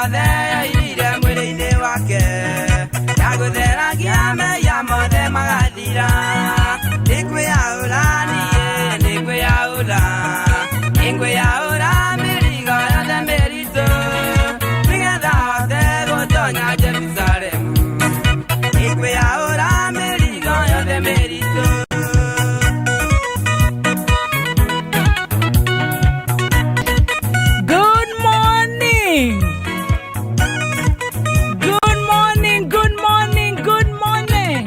Yothe yairire mwĩrĩ-inĩ wake ya gũtheragia mehia mothe magathira. Nĩngwĩyaũra niĩ, nĩngwĩyaũra, nĩngwĩyaũra mĩrigo yothe mĩritũ nĩgetha hote gũtonya Jerusalemu. Nĩngwĩyaũra mĩrigo yothe mĩritũ. Good morning. Good morning, good morning, good morning.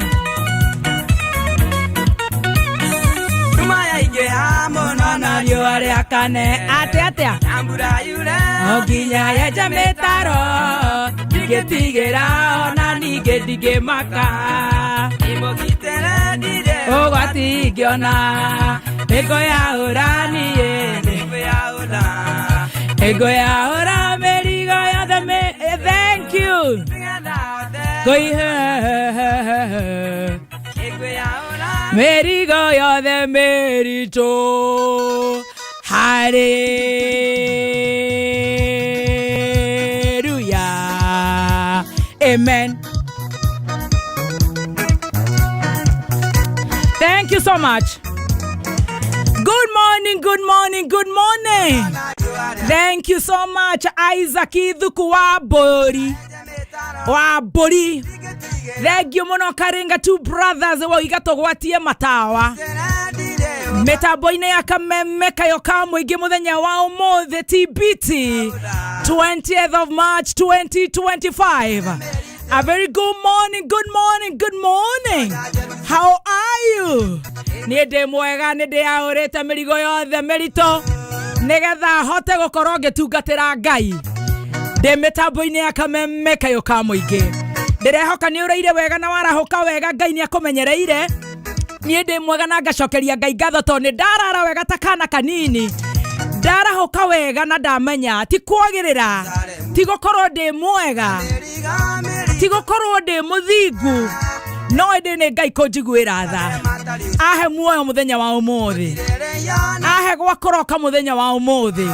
Nduma yaingĩha mũno Na riũa rĩakane atĩa atĩa na mbura yure o nginya yenje mĩtaro, ndingĩtigĩra ona ningĩ ndingĩmaka. Imũgitĩre ndirĩ Ũgwati ingĩona nĩngũyaũra niĩ. Nĩngwĩyaũra. Nĩngũyaũra mĩrigo yothe thank you. Nĩgetha hote Ngũihe Nĩngwĩyaũra. Mĩrigo yothe mĩritũ. Hallelujah. Amen. Thank you so much. Good morning, good morning, good morning. Thank you so much, Isaac Ithuku wa Mbũri. Wa Mbũri. Thank you mũno Karinga two brothers wauiga tũgwatie matawa mĩtambo-inĩ ya Kameme kayo ka mũingĩ mũthenya wa ũmũthĩ TBT 20th of March 2025. A very good morning, good morning, good morning. How are you? Niĩ ndĩ mwega, nĩ ndĩyaũrĩte mĩrigo yothe mĩritũ nĩgetha hote gũkorwo ngĩtungatĩra Ngai ndĩ mĩtambo-inĩ ya Kameme kayo ka mũingĩ. Ndĩrehoka nĩ ũraire wega na warahũka wega, Ngai nĩ akũmenyereire. Niĩ ndĩ mwega na ngacokeria Ngai ngatho tondũ nĩ ndarara wega ta kana kanini, ndarahũka wega na ndamenya ti kwagĩrĩra, ti gũkorwo ndĩ mwega, ti gũkorwo ndĩ mũthingu, no ĩndĩ nĩ Ngai kũnjiguĩra tha, ahe muoyo mũthenya wa ũmũthĩ, ahe gwa kũroka mũthenya wa ũmũthĩ,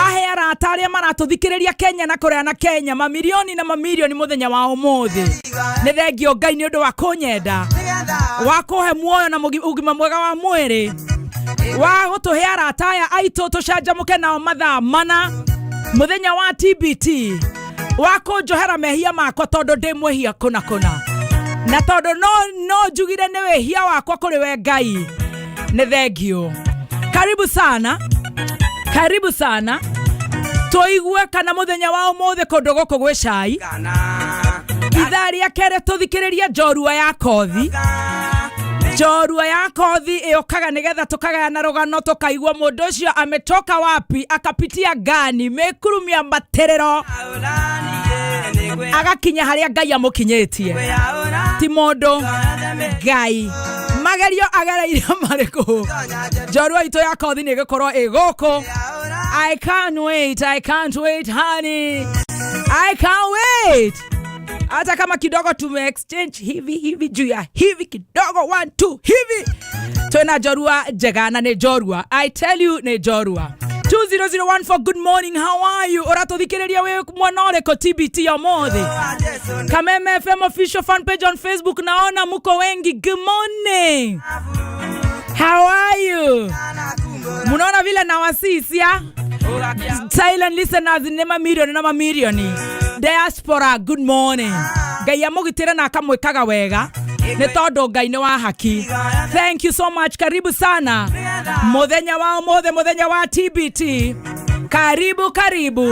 ahe arata arĩa maratũthikĩrĩria Kenya na kũrĩa na Kenya mamirioni na mamirioni mũthenya wa ũmũthĩ. Nĩ thengio Ngai nĩ ũndũ wa kũnyenda, wa kũhe muoyo na ũgima mwega wa mwĩrĩ, wa gũtũhe arata aya aitũ tũcanjamũke nao mathaa mana mũthenya wa TBT, wa kũnjohera mehia makwa tondũ ndĩ mwĩhia kũna kũna, na tondũ no njugire nĩ wĩhia wakwa kũrĩ we Ngai. Nĩ thengio. Karibu sana, karibu sana, tũigue kana mũthenya wa ũmũthĩ kũndũ gũkũ gwĩ cai. Ithaa rĩa kerĩ tũthikĩrĩrie njorua ya kothi. Njorua ya kothi ĩũkaga nĩgetha tũkagayana rũgano, tũkaigua mũndũ ũcio ametoka wapi, akapitia gani, mĩkurumia matĩrĩro, agakinya harĩa Ngai amũkinyĩtie. Ti mũndũ, Ngai. Magerio agereire marĩkũ? Njorua itũ ya kothi nĩ ĩgũkorwo ĩ gũkũ. I can't wait, I can't wait, honey. I can't wait. Hata kama kidogo tume exchange hivi hivi juu ya hivi kidogo, 1 2 hivi. Twena njorua njega na nĩ njorua. I tell you nĩ njorua. 20014, good morning, how are you? Ũratũthikĩrĩria wĩ mwena ũrĩkũ TBT ya ũmũthĩ? Kameme FM official fan page on Facebook, naona muko wengi. Good morning. How are you? Munaona vile nawasisia? Silent listeners nĩ mamirioni na mamirioni. Diaspora, good morning. Ngai amũgitĩre na akamwĩkaga wega nĩ tondũ Ngai nĩ wa haki. Thank you so much. Karibu sana mũthenya wa ũmũthĩ, mũthenya wa TBT. Karibu, karibu.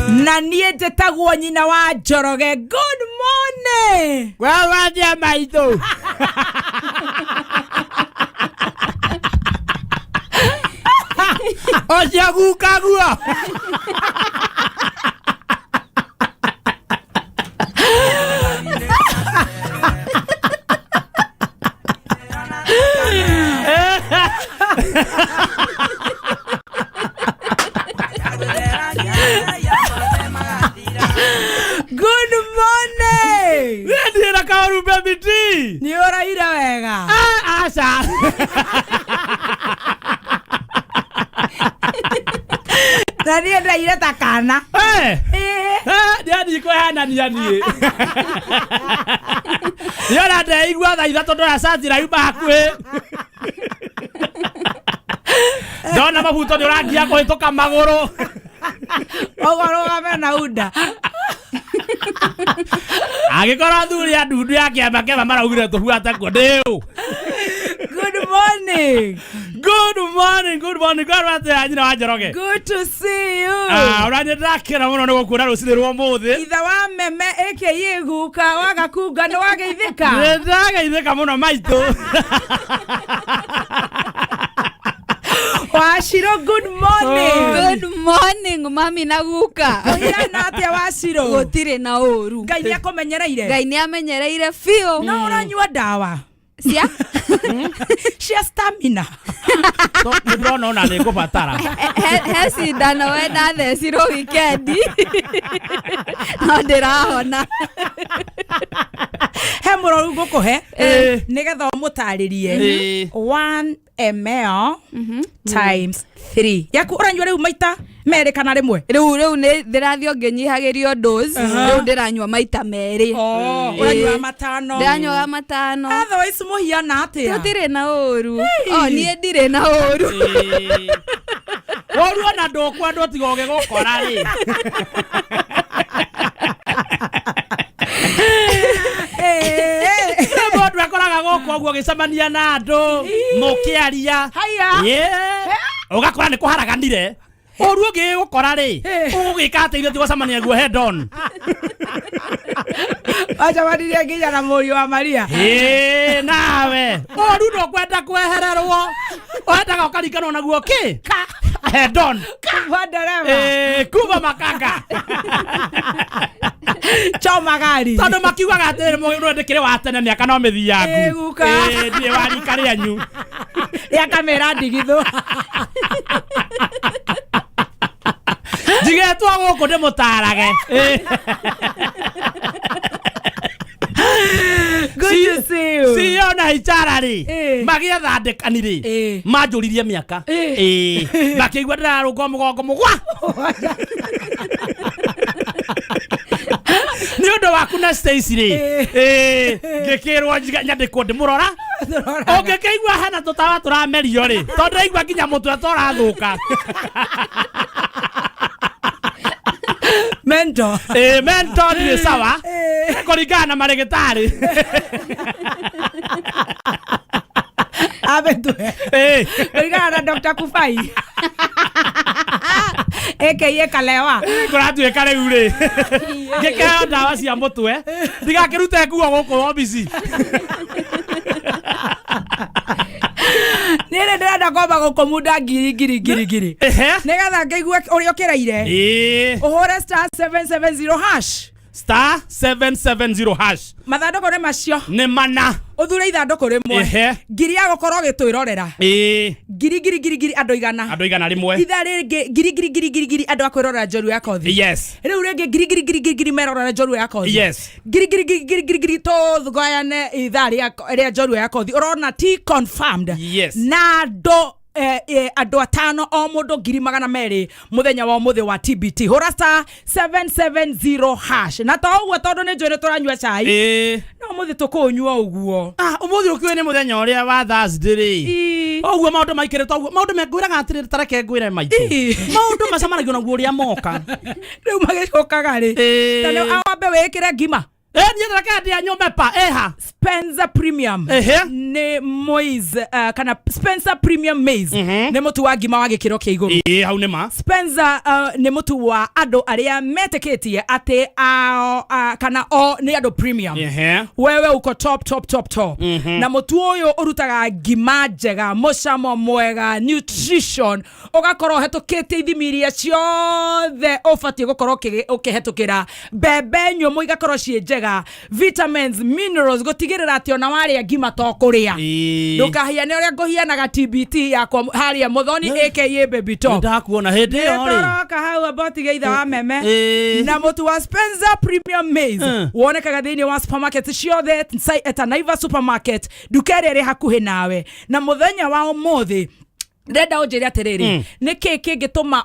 Na niĩ njĩtagwo nyina wa Njoroge. Good morning. Wewe maitũ. Ũcio gukaguo. Good morning. Niĩ na kaũru baby T. Nĩ ũraire wega? Ah, aca. Na Na niĩ ndaire ta kana. Eh. Ĩĩ. Ndiathiĩ kwĩhanania niĩ niona ndeigua thaa 3 ndoya cati rauma hakuhĩ ndona mabuto nĩ ũrangia kũhĩtũka magũrũ. Ũguo rũgame na unda. Angĩkorwo athuri a ndundu ya kĩama kĩama maraugire tũbuate kuo ndĩũ. Good morning. Good morning, good morning. Kwĩrwo atĩa nyina wa Njoroge? Good to see you. Ah, ũranyĩ ndakena mũno nĩ gũkuona rũcinĩ rwa ũmũthĩ. Ithe wa meme aka guka waga kunga nĩ wageithĩka. Nĩ ndageithĩka mũno maitũ. Wacirũ, good morning. Good morning, mami na guka. Ũhiana atĩa Wacirũ? Gũtirĩ na ũru. Ngai nĩ akũmenyereire. Ngai nĩ amenyereire biũ. No ũranyua ndawa Cia cia stamina? Nĩ ndĩrona ona nĩ ngũbatara. He cindano we ndathecirwo wikendi no ndĩrahona. He mũrwaru ngũkũhe Eh. nĩgetha ũmũtarĩrie. Eh. 1 ml times 3 yaku ũranyua rĩu maita merĩ kana rĩmwe? Rĩu nĩ ndĩrathiĩ o ngĩnyihagĩrio dose, rĩu ndĩranyua maita merĩ. Oh, ũranyua matano? Ndĩranyuaga matano. Otherwise mũhiana atĩa? Tũtirĩ na ũru, o niĩ ndirĩ na ũru. Ũru ona ndũkwendwo tiga ũgĩgũkora rĩ. Eh. Nĩ mũndũ ekoraga gũkũ ũguo ũgĩcemania na andũ mũkĩaria. Haya. Yeah. Ũgakora nĩ kũharaganire ũru ũngĩgũkora rĩ, Eh. ũgũgĩka atĩa ithuĩ tigũcemania guo head on? Wacemanirie nginya na mũriũ wa Maria. Ĩĩ, nawe ũru ndũkwenda kwehererwo, wendaga ũkariganwo naguo kĩ head on. Kuma ndereba. Ĩĩ, kuma makanga. Choma gari. Tondũ makiugaga atĩrĩrĩ, mũndũ ndĩkĩrĩ wa tene, mĩaka no Ĩĩ, mĩthiangu. guka. Ĩĩ, ndirĩ wa rika rĩanyu. Rĩa kamera ndigithũ. Njigetwo gũkũ ndĩmũtarage. Ĩĩ. Good to see you. CEO na icara rĩ, Ĩĩ. magĩetha andĩkani rĩ, Ĩĩ. manjũririe mĩaka. Ĩĩ. Ĩĩ. Makĩigua ndĩrarũngwo mũgongo mũgwa nĩ ũndũ waku na Stacy rĩ. Ĩĩ. Ĩĩ, ngĩkĩrwo nyandĩkwo ndĩmũrora. Ũngĩkĩigua hena tũtawa tũramerio rĩ, tondũ ndĩraigua nginya mũtwe torathũka. Mento. Ĩĩ, mento ndirĩ sawa Ĩĩ. kũringana na marĩgĩtarĩ. Abetwe. Ĩĩ. Kũringana na Dr. Kufai. AKA Kalewa. Kũratuĩka rĩu rĩ, ngĩkĩheo ndawa cia mũtwe ndigakĩrute nguo gũkũ obici. Niĩ nĩ ndĩrenda kwamba gũkũmunda ngiri ngiri ngiri ngiri. Ehe. Nĩgetha ngĩigue ũrĩa ũkĩraire. Ĩĩ. Ũhũre *770#. *770#. Mathandũkũ nĩ macio. Nĩ mana. Ũthure ithandũkũ rĩmwe. Ehe. Ngiri ya gũkorwo ũgĩtwĩrorera. Ĩĩ. Ngiri ngiri ngiri ngiri andũ 100. Andũ 100. Ithaa rĩngĩ ngiri ngiri ngiri ngiri ngiri andũ a kwĩrorera njorua ya kothi. Yes. Rĩu rĩngĩ ngiri ngiri ngiri ngiri ngiri merorera njorua ya kothi. Yes. Ngiri ngiri ngiri ngiri ngiri ngiri tũgayane ithaa rĩa njorua ya kothi ũrona ti confirmed. Yes. Na andũ andũ atano o mũndũ 200,000 mũthenya wa ũmũthĩ wa TBT. Hũra *770# na to ũguo, tondũ nĩ njũĩ nĩ tũranyua cai, Ĩĩ. no ũmũthĩ tũkũũnyua ũguo. Ah, ũmũthĩ ũkĩũĩ nĩ mũthenya ũrĩa wa Thursday rĩ. Ii. Ũguo maũndũ maikĩrĩte ũguo, maũndũ mengwĩraga atĩrĩrĩ, tareke ngwĩre maitũ, Ii. maũndũ macamanagio naguo ũrĩa moka. Rĩu magĩcokaga rĩ? Ĩĩ. Ta nĩ wambe wĩkĩre ngima. Ĩ, niĩ tareke ndĩa nyũme pa ĩha. Spencer Premium Ehe. nĩ maize, kana Spencer Premium maize nĩ mũtu wa ngima wa gĩkĩro kĩa igũrũ. Ĩĩ, hau nĩ ma. Spencer nĩ mũtu wa andũ arĩa metĩkĩtie atĩ ao, kana o nĩ andũ premium. Ehe. Wewe uko top top top top. Na mũtu ũyũ ũrutaga ngima njega, mũcamo mwega, nutrition, ũgakorwo ũhetũkĩtie ithimi iria ciothe ũbatiĩ gũkorwo ũkĩhetũkĩra, mbembe nyũmũ igakorwo ciĩ njega, vitamins, minerals, gũtigĩrĩra atĩ ona warĩa ngima to kũrĩa. Ĩĩ. Ndũkahiane ũrĩa ngũhianaga TBT yakwa harĩa Mũthoni aka Baby Top. Ndakuona hĩndĩ ĩyo rĩ. Tũroka hau abotige ithe wa meme. Ĩĩ. Na mũtu wa Spencer Premium Maize wonekaga thĩinĩ wa supermarket ciothe ta Naivas supermarket, nduka ĩrĩa ĩrĩ hakuhĩ nawe. Na mũthenya wa ũmũthĩ ndĩrenda ũnjĩre atĩrĩrĩ, nĩ kĩĩ kĩngĩtũma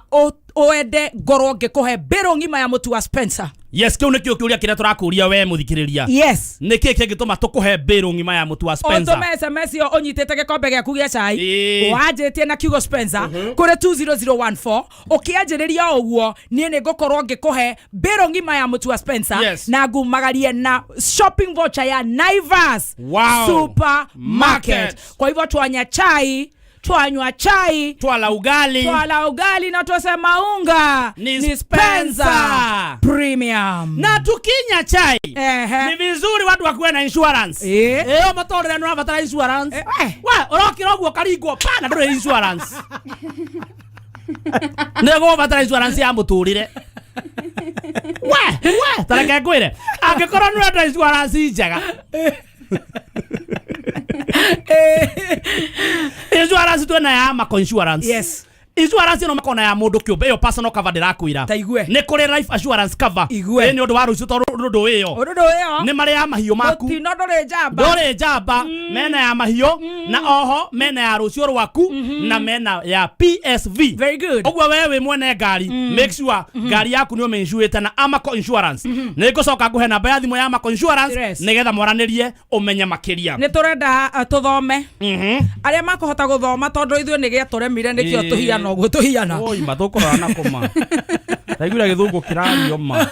Wende ngorwo ngĩkũhe mbĩrũ ng'ima ya mũtu wa Spencer? Yes, kä u nä kä o kä å ria kä rä a tå rakå ria we må thikä rä ria. Yes. Nä kä kä ngä tå ma tå kå he mbä ng'ima ya må tu wa Spencer? Ũtũme SMS ĩyo ũnyitĩte gĩkombe gĩaku gĩa cai, Ĩĩ. wanjĩtie na kiugo Spencer kũrĩ 20014. Ũkĩanjĩrĩria ũguo, niĩ nĩ ngũkorwo ngĩkũhe mbĩrũ ng'ima ya mũtu wa Spencer na ngumagarie na shopping voucher ya Naivas Supermarket. Market. Kwa hivyo twanya chai, twanywa chai, Twala ugali, twala ugali na twasema unga Ni ni Spencer Spencer. Premium. Na tukinya chai, Ehe. ni vizuri watu wakuwe na insurance. Ĩyo mũtũrĩre nĩ ũrabatara insurance. Eh. We ũrokĩra ũguo ũkaringwo pa na ndũrĩ insurance. Nĩ gũbatara insurance ya mũtũrĩre. We tareke ngwĩre, angĩkorwo nĩ ũrenda insurance njega, insurance twĩna ya Amaco Insurance. Insurance ĩno makona ya mũndũ kĩũmbe, ĩyo personal cover ndĩrakwĩra. Ta igue. Nĩ kũrĩ life assurance cover. Igue. Ĩ nĩ ũndũ wa rũciũ, tondũ ũndũ ĩyo Ũndũ ĩyo nĩ marĩ ya mahiũ maku. Mũtino ndũrĩ njamba. Ndũrĩ njamba. Mena ya mahiũ, na oho mena ya rũciũ rwaku, na mena ya PSV. Very good. Ũguo we wĩ mwene ngari, make sure ngari yaku nĩ ũmĩinsurĩte na Amaco Insurance. Nĩ ngũcoka ngũhe namba ya thimũ ya Amaco Insurance nĩgetha mwaranĩrie ũmenye makĩria. Nĩ tũrenda tũthome arĩa makũhota gũthoma, tondũ ithuĩ nĩ gĩatũremire nĩkĩo. Tũhiana ũguo tũhiana. Oi ma tũkũrora na kũma ndaiguire gĩthũngũ kĩrario ma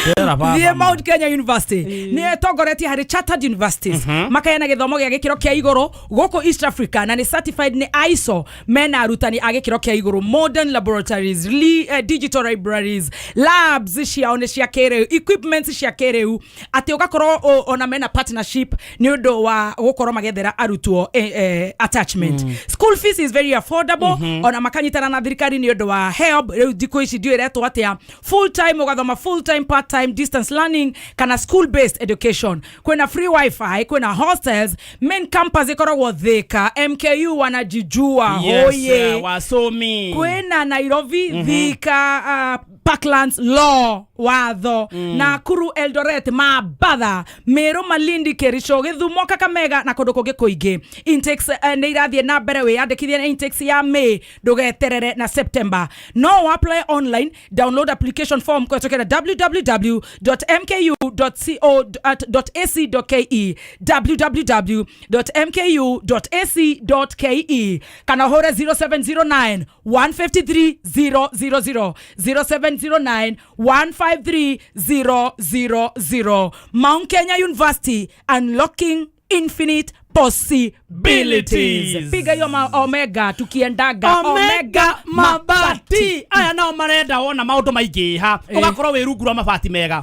Ndĩrera baba Thiĩ ma. Mount Kenya University nĩ ĩtongoretie harĩ chartered universities, makaheana gĩthomo gĩa gĩkĩro kĩa igũrũ gũkũ East Africa, na nĩ certified nĩ ISO. Mena arutani a gĩkĩro kĩa igũrũ, modern laboratories, digital libraries, labs ciao nĩ cia kĩrĩu, equipments cia kĩrĩu, atĩ ũgakorwo ona mena partnership nĩ ũndũ wa gũkorwo magĩethera arutwo attachment. School fees is very affordable. Ona makanyitana na thirikari nĩ ũndũ wa HELB. Rĩu thikũ ici ndiũĩ ĩretwo atĩa. Full time, ũgathoma full time, part time, distance learning kana school based education. Kwĩna free wifi, kwĩna hostels. Main campus ĩkoragwo Thika, MKU wanajijua. Yes, Hoye. wasomi. Kwĩna Nairobi, Thika, Parklands, law watho, Nakuru, Eldoret, Mabatha, Meru, Malindi, Kericho, Githumo, Kakamega na kũndũ kũngĩ kũingĩ. Intakes nĩ irathiĩ na mbere. Wĩyandĩkithie na intakes ya May, ndũgeterere na September. No apply online, download application form kũhetũkĩra www.mku.co.ac.ke, www.mku.ac.ke, kana ũhũre 0709 153 000, 0709 153 000. Mount Kenya University, unlocking infinite possibilities. Abilities. Piga hiyo omega tukiendaga. Omega Mabati aya nao marenda wona maundu maingĩha, ũgakorwo wĩ rungu rwa mabati mega.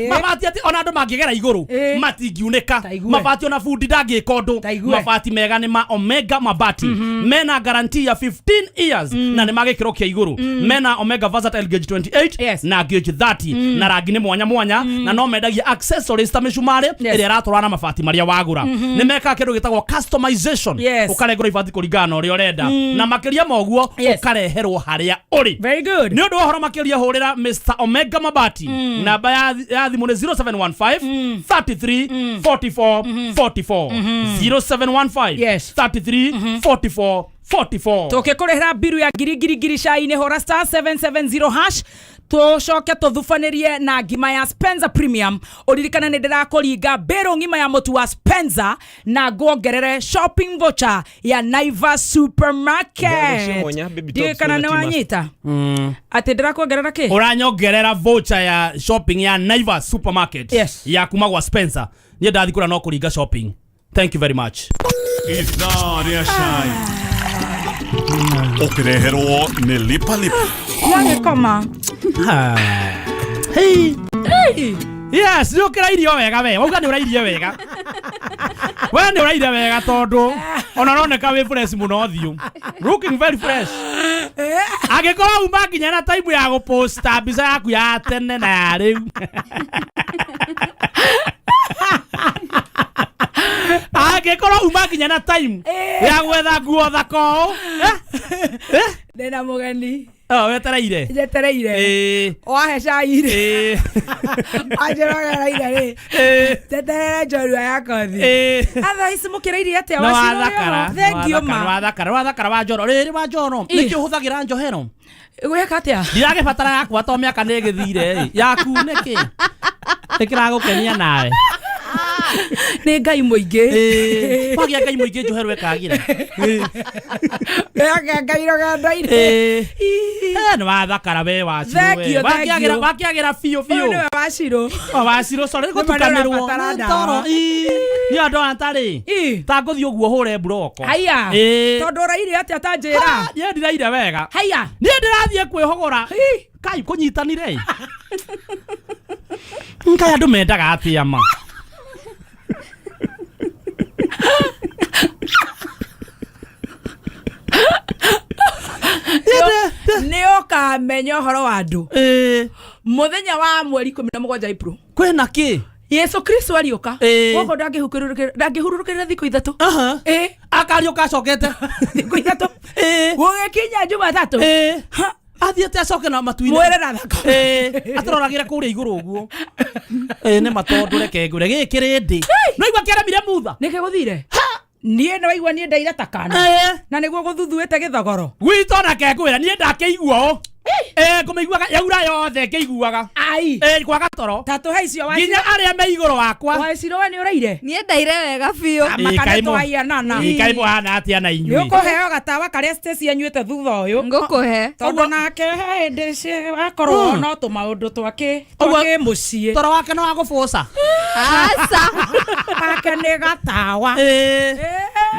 Mabati atĩ ona andũ mangĩgera igũrũ matingiunĩka. Ta igue. Mabati ona bundi ndangĩka ũndũ. Ta igue. Mabati mega nĩ ma Omega Mabati. Mena guarantee ya 15 years na nĩ ma gĩkĩro kĩa igũrũ. Mena Omega Versatile gauge 28 na gauge 30, na rangi nĩ mwanya mwanya, na no mendagia accessories ta mĩcumarĩ ĩrĩa ĩratwarana na mabati marĩa wagũra. Nĩ mekaga kĩndũ gĩtagwo customization, ũkarengerwo ibati kũringana na ũrĩa ũrenda, na makĩria ma ũguo ũkareherwo harĩa ũrĩ. Very good. Nĩ ũndũ wa ũhoro makĩria, hũrĩra Mr Omega Mabati. Namba ya thimũ nĩ 0715 33 44 44, 0715 33 44 44. Tũkĩkũrĩhĩra mbiru ya ngiri ngiri ngiri cai-inĩ, hũra star 770 hash, tũcoke tũthubanĩrie na ngima ya Spencer Premium. Ũririkane nĩ ndĩrakũringa mbĩrũ ng'ima ya mũtu wa Spencer na nguongerere shopping voucher ya Naivas Supermarket. Ngatho cia mwanya, Baby Ndiũĩ Tops kana kwĩna nĩ Timas. wanyita atĩ ndĩrakuongerera kĩ. Ũranyongerera voucher ya shopping ya Naivas Supermarket ya kuma gwa Spencer. Niĩ ndathi kũrĩa no kũringa shopping. Thank you very much. Ithaa rĩa cai ũkĩreherwo nĩ Lipa Lipa. Yagĩkoma. Hey. Yes, nä å kä rairio wega. We wauga nä å rairie wega. We nä å raire wega tondå ona ũroneka wä fresh må no thiå, looking very fresh. Angĩkorwo uma nginya na time ya gũposta mbica yaku ya tene na ya rĩu, angĩkorwo Angĩkorwo uma nginya na time Eh. ya gwetha nguo thaka ũũ. Eh? Eh? Ndĩna mũgeni Oh, wetereire. njetereire Eh. wahe cai rĩ Eh. wanjĩrogeraire rĩ Eh. njeterere njorua ya kothi Eh. atha ici mũkĩrĩirie atĩa Nĩ Wacirũ wathakara. ũrĩ oro? Thank you ma Wathakara, wathakara wa njoro. Rĩrĩ wa njoro. Ĩ. Nĩkĩ ũhũthagĩra njohero? Gwĩka atĩa Ndiragĩbatara yakwa to mĩaka nĩ ĩgĩthire rĩ. Yaku nĩkĩ? Nĩkĩragũkenia nawe. Nĩ ngai mũingĩ. Eh. Kwagĩa ngai mũingĩ njohero ĩkagĩra. Ĩake ngai rũgendo-inĩ. Eh. Eh, nĩ wathakara we wacirũ Thank we. you, thank Wakĩagĩra you. wakĩagĩra biũ Ũyũ biũ. nĩwe wacirũ. O wacirũ sorry Nĩ gũtukanĩrwo. marĩrabatara Nĩ ndawa. toro. Ii. Nĩ andũ atarĩ. Ii. Ta ngũthiĩ ũguo hũre mburoko. Haiya. Ĩĩ. Tondũ ũraire atĩa ta njĩra. Niĩ ndiraire wega. Haiya. Niĩ ndĩrathiĩ kwĩhogora. Ii. Kai kũnyitanire. Ngai andũ mendaga atĩa ma. Nĩ ũkamenya ũhoro wa andũ Ĩĩ. mũthenya wa mweri 17 April. Kwĩna kĩ? Yesu Kristo ariũka Ĩĩ. gũkũ ndangĩhurũrũkĩrĩra thikũ ithatũ. Aha. Ĩĩ. Akariũka acokete. Thikũ ithatũ. Ĩĩ. Gũgĩkinya Jumatatũ. Ĩĩ. Athiĩte acoke na matu-inĩ. Mwĩre na thakame. Ĩĩ. Atũroragĩre kũrĩa igũrũ ũguo. Ĩĩ nĩ matondũ reke ngwĩre gĩkĩ kĩrĩndĩ. Nĩwaigua kĩaremire mutha. Nĩkĩ gũthire? Niĩ nĩ waigua niĩ ndaira ta kana. Ĩĩ. Na nĩguo gũthuthuĩte gĩthogoro. Gwitũ na kengwĩra niĩ ndakĩigua ũũ. Ĩĩ ngũmĩiguaga yaura yothe ngĩiguaga. Ai. Ĩĩ kwaga toro. Ta tũhe icio Nginya arĩa me igũrũ wakwa. wacirũ we nĩ ũraire. Niĩ ndaire wega biũ. Ĩĩ, Makana kaĩ mũ- twaianana. Ĩĩ, kaĩ mũhana atĩa na Nĩ inyuĩ. ũkũheo gatawa karĩa Stacy anyuĩte thutha ũyũ. Ngũkũhe. Tondũ nake he hĩndĩ akorwo no tũmaũndũ twake Ũguo- twake mũciĩ. Toro wake nĩ wa gũbũca. Aca. Wake nĩ gatawa. Ĩĩ.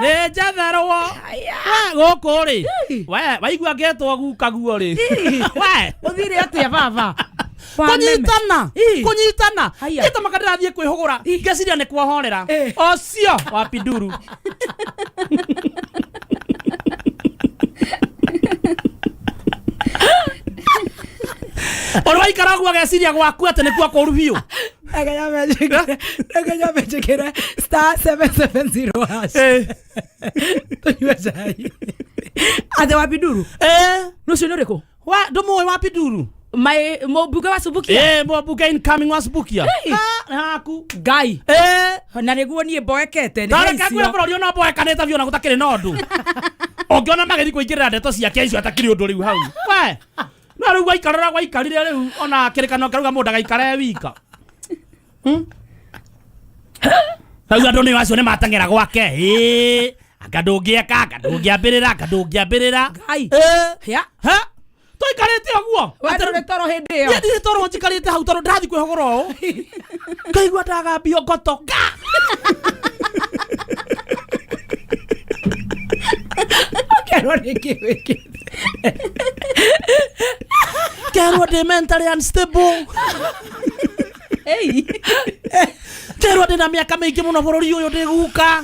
Nĩ njetherwo. We, gũkũ rĩ. We, waigua ngetwo guka guo rĩ. We. Ũthire atĩa baba? Wa meme. Kũnyitana. Ĩ. Kũnyitana. Haiya. Gĩtamaga ndĩrathiĩ kwĩhũgũra. Ĩ. Ngeciria nĩ kuohorera. Ĩ. Ocio wa pinduru. Ũrĩ waikara ũguo ageciria gwaku atĩ nĩkuo kũũru biũ. Reke nyambe njĩkĩre star 770 hash. Tũnyue cai. Atĩ wa Binduru? Ĩ. Rũciũ nĩ ũrĩkũ? Wa ndũmũĩ wa pinduru? Mai mũmbunge wa Subukia? Ĩ, mũmbunge incoming wa Subukia. Ĩ. Ah, nĩ haku. Ngai. Ĩ. Na nĩguo niĩ mboekete nĩ Tareke thaa ngwĩre icio. bũrũri ona mboekanĩte biũ na gũtakĩrĩ na ũndũ. Ũngĩona magĩthiĩ kũingĩrĩra ndeto ciake icio atakĩrĩ ũndũ rĩu hau. We. No rĩu waikarĩra waikarire rĩu ona kĩrĩkanĩro kĩrauga mũndũ agaikare wika. Rĩu andũ nĩ acio nĩ mateng'era gwake. Ĩ. Anga ndũngĩeka, anga ndũngĩambĩrĩra, anga ndũngĩambĩrĩra. Ngai. Ĩ. Ya. Ha? Tũikarĩte ũguo. We ndũrĩ toro hĩndĩ ĩyo. Niĩ ndirĩ toro njikarĩte hau tondũ ndĩrathiĩ kwĩhũgũra ũũ. Ngaigua ndagambio ngoto. Nga! Ũkerwo nĩkĩ wĩkĩte. Ngerwo ndĩ mentally unstable. Ei. Ngerwo ndĩna mĩaka mĩingĩ mũno bũrũri ũyũ ndĩ guka.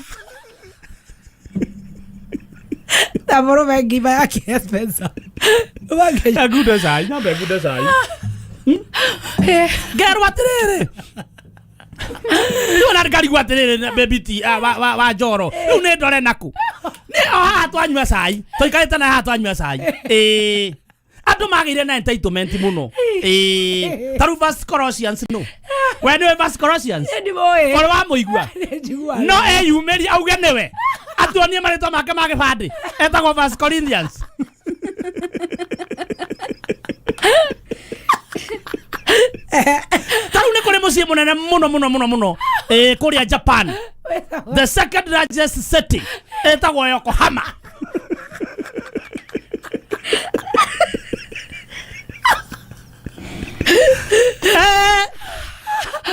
Ta mũrũme ngima yake Spencer. Ngunde cai, nyambe ngunde cai. Ngerwo atĩrĩrĩ. Rĩu ona ngarigwo atĩrĩrĩ baby ti wa njoro. Rĩu nĩ ndore naku. Nĩ o haha twanyua cai. Tũikarĩte na haha twanyua cai. Ĩĩ. Andũ magĩire na entitlement mũno. Ĩĩ. Ta rĩu First Colossians no. We nĩwe First Colossians? Ndimũĩ. Ũrĩ wamũigua? Nĩnjiguaga. No eyumĩrie auge nĩwe. Atuonie marĩtwa make ma gĩbandĩ. Etagwo First Corinthians. Ta rĩu nĩ kũrĩ mũciĩ mũnene mũno mũno mũno mũno ĩĩ kũrĩa Japan. The second largest city ĩtagwo Yokohama. Eh,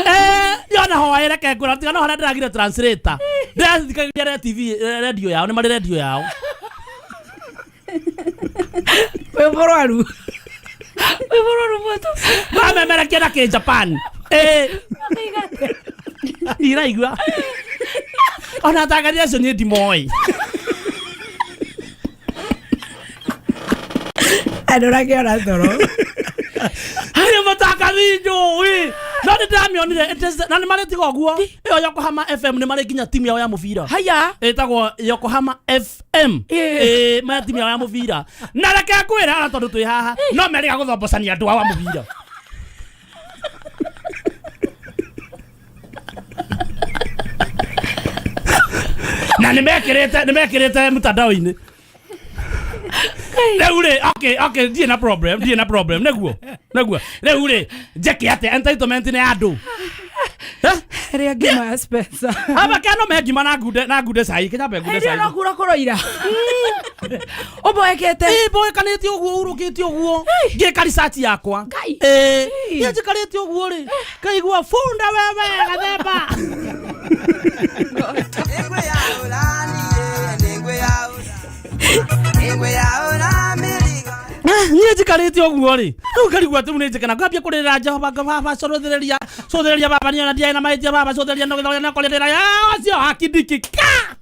eh, yona hoere reke ngwĩra tiga no harĩa ndĩragire translator. Ndĩrathikagĩrĩria TV radio yao nĩ marĩ radio yao. Wĩ mũrwaru. Wĩ mũrwaru mũtũ. Mamemerekia na kĩ Japan. Ĩĩ. Iraigua. Ona atangathi acio niĩ ndimoĩ. Andũ ũrakĩona toro. Nĩ mũtangathi njũĩ. No Ĩyo nĩ ndĩramĩonire na nĩ marĩ tiga ũguo ĩyo Yokohama FM nĩ marĩ nginya timu yao ya mũbira Haya. ĩtagwo Yokohama FM. Ĩĩ. Ĩĩ, maya timu yao ya mũbira na reke ngwĩre ona tondũ twĩ haha no merĩga gũthombocania andũ ao a mũbira. Na nĩ mekĩrĩte mtandao-inĩ rĩu rĩ okay okay ndirĩ na problem nĩguo rĩu rĩ njeke atĩa entitlement nĩ ya andũ. Eh? Rĩa ngima ya Spencer. Aba kano me ngima na ngunde cai kinyambe ngunde Hĩndĩ cai. ĩyo no kura kũroira. Ũmboekete. Ĩ mboekanĩte ũguo urũkĩte ũguo ngĩka research yakwa. Ngai. Ĩ niĩ njikarĩte ũguo rĩ ngaigua bunda wewe gathemba. Niĩ njikarĩte ũguo rĩ rĩu ngarigwo atĩ rĩu nĩ njĩke na ngambia kũrĩrĩra Jehova baba cũthĩrĩria cũthĩrĩria baba niĩ ona ndiarĩ na mahĩtia baba cũthĩrĩria no gĩthorĩa na kũrĩrĩra ũcio akindiki ka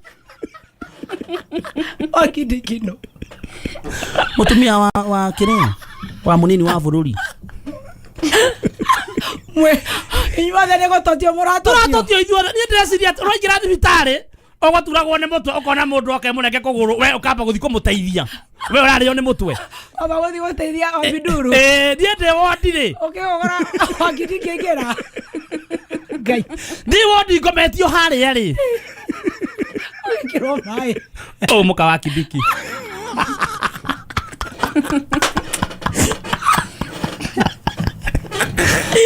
Wakindikino. Mũtumia wa kĩrĩa wa mũnini wa bũrũri. Mwe inyuothe nĩ gũtotio mũratotio. Tũratotio ithuothe. Niĩ ndĩreciria atĩ ũraingĩra thibitarĩ ũgaturagwo nĩ mũtwe ũkona mũndũ oke mũnenge kũgũrũ we ũkamba gũthiĩ kũmũteithia we ũrarĩo nĩ mũtwe. Amba gũthiĩ gũteithia Wabiduru. Ĩĩ niĩ ndĩ wondi rĩ. Ũkĩgũra wakindiki aingĩra. Ngai. Ndĩ wondi ngometio harĩa rĩ. Ũgĩkĩrwo maĩ. Ũyũ mũka wa Kibiki.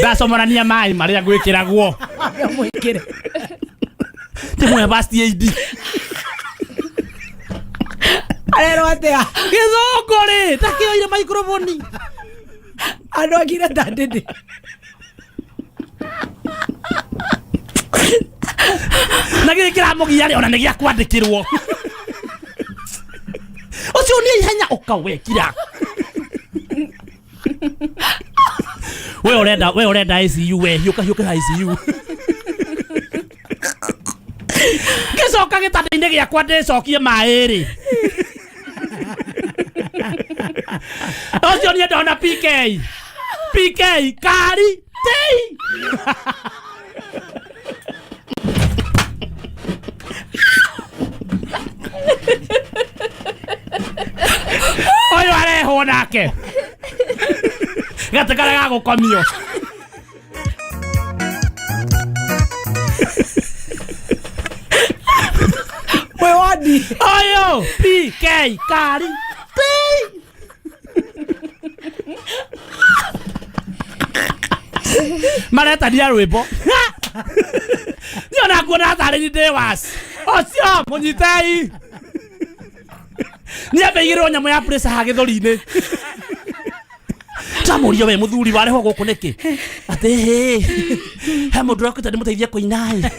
Ndacomorania maĩ marĩa ngwĩkĩragwo. Marĩa mwĩkĩre. Ndĩmũhe first aid. Arerwo atĩa? Gĩthũngũ rĩ ndakĩoire microphone. Andũ angire ta ndĩndĩ. Na gĩkĩ kĩramũgia rĩ ona nĩ gĩa kwandĩkĩrwo. Ũcio nĩ ihenya ũkawekira. We ũrenda ICU we hiũka hiũka ICU. Ngĩcoka gĩtanda-inĩ gĩakwa ndĩcokie maĩ rĩ. Ũcio niĩ ndona PK. PK kari tei. Ũyũ arehwo nake. Gatĩ karĩa ga gũkomio. Mwĩ wondi. Ũyũ PK kari tei. Maretania rwĩmbo. Niĩ ona nguona tarĩ ni ndĩ waci. Ũcio mũnyitei. Niambe igĩrĩrwo nyamũ ya pressure haha gĩthũri-inĩ. Ndamũria we mũthuri warehwo gũkũ nĩkĩ? Atĩ hĩ he mũndũ ũrakwĩta ndĩmũteithie kũina ĩ.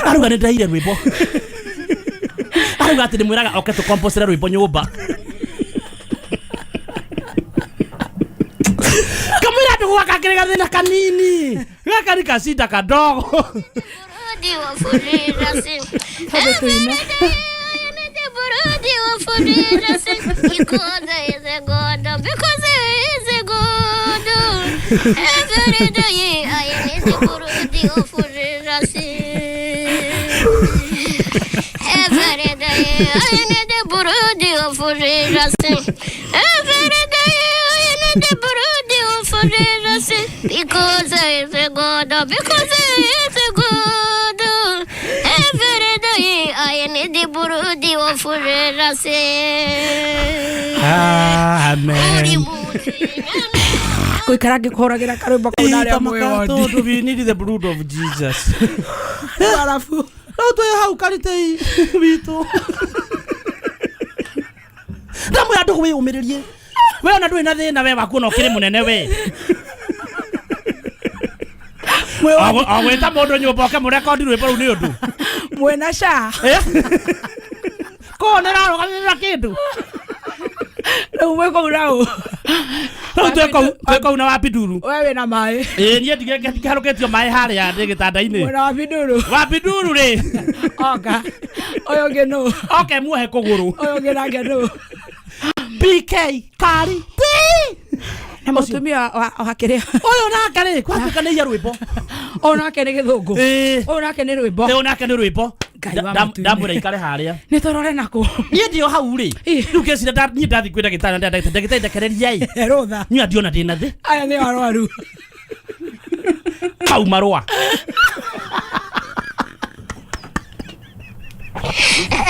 Aruga nĩ ndĩraire rwĩmbo. Aruga atĩ ndĩmwĩraga oke tũkomposere rwĩmbo nyũmba. Kamwĩra andũ gwaka kĩrĩ gathĩna kanini. Gaka nĩ kacinda kadogo. Because it's a God, because it's a God. Every day I need the Burundi of Amen. Gũikara ngĩkũhũragĩra karwĩmbo kau narĩa mwĩ wondi. Tondũ we need the blood of Jesus. Arabu. Rĩu twĩ hau karitei witũ. Ndamwĩra andũ wĩyũmĩrĩrie. We ona ndũrĩ na thĩna we waku ona ũkĩrĩ mũnene we. Mwĩ wondi. O gwĩta mũndũ nyũmba oke mũrekondi rwĩmbo rũu nĩ ũndũ. Mwĩna SHA. Kũũ nĩ ĩrarũgamĩrĩra kĩndũ. Rĩu mwĩ kũu nau. Rĩu twĩ kũu na Wapiduru. We wĩna maĩ. Ĩĩ niĩ ndikĩharũkĩtio maĩ harĩa ndĩ gĩtanda-inĩ. Mwĩna Wabiduru. Wapiduru rĩ. Oka. Ũyũ ũngĩ nũ? Oke muohe kũgũrũ. Ũyũ ũngĩ nake nũ? PK kari T. Na mũtumia wa kĩrĩa Ũyũ nake rĩ, kwatuĩka nĩ iya rwĩmbo. Ũyũ nake nĩ gĩthũngũ. Ĩĩ. Ũyũ nake nĩ rwĩmbo. Ũyũ nake nĩ rwĩmbo. Ngai wa matu-inĩ. Ndamwĩra ikare harĩa. Nĩ tũrore nakũ. Niĩ ndio hau rĩ. Rĩu ngeciria niĩ ndathiĩ kwĩ ndagĩtarĩ na ndagĩtarĩ ndekereria ĩ. Rũtha. Niĩ ndiona ndĩna thĩ. Aya nĩ arwaru. Kau marũa.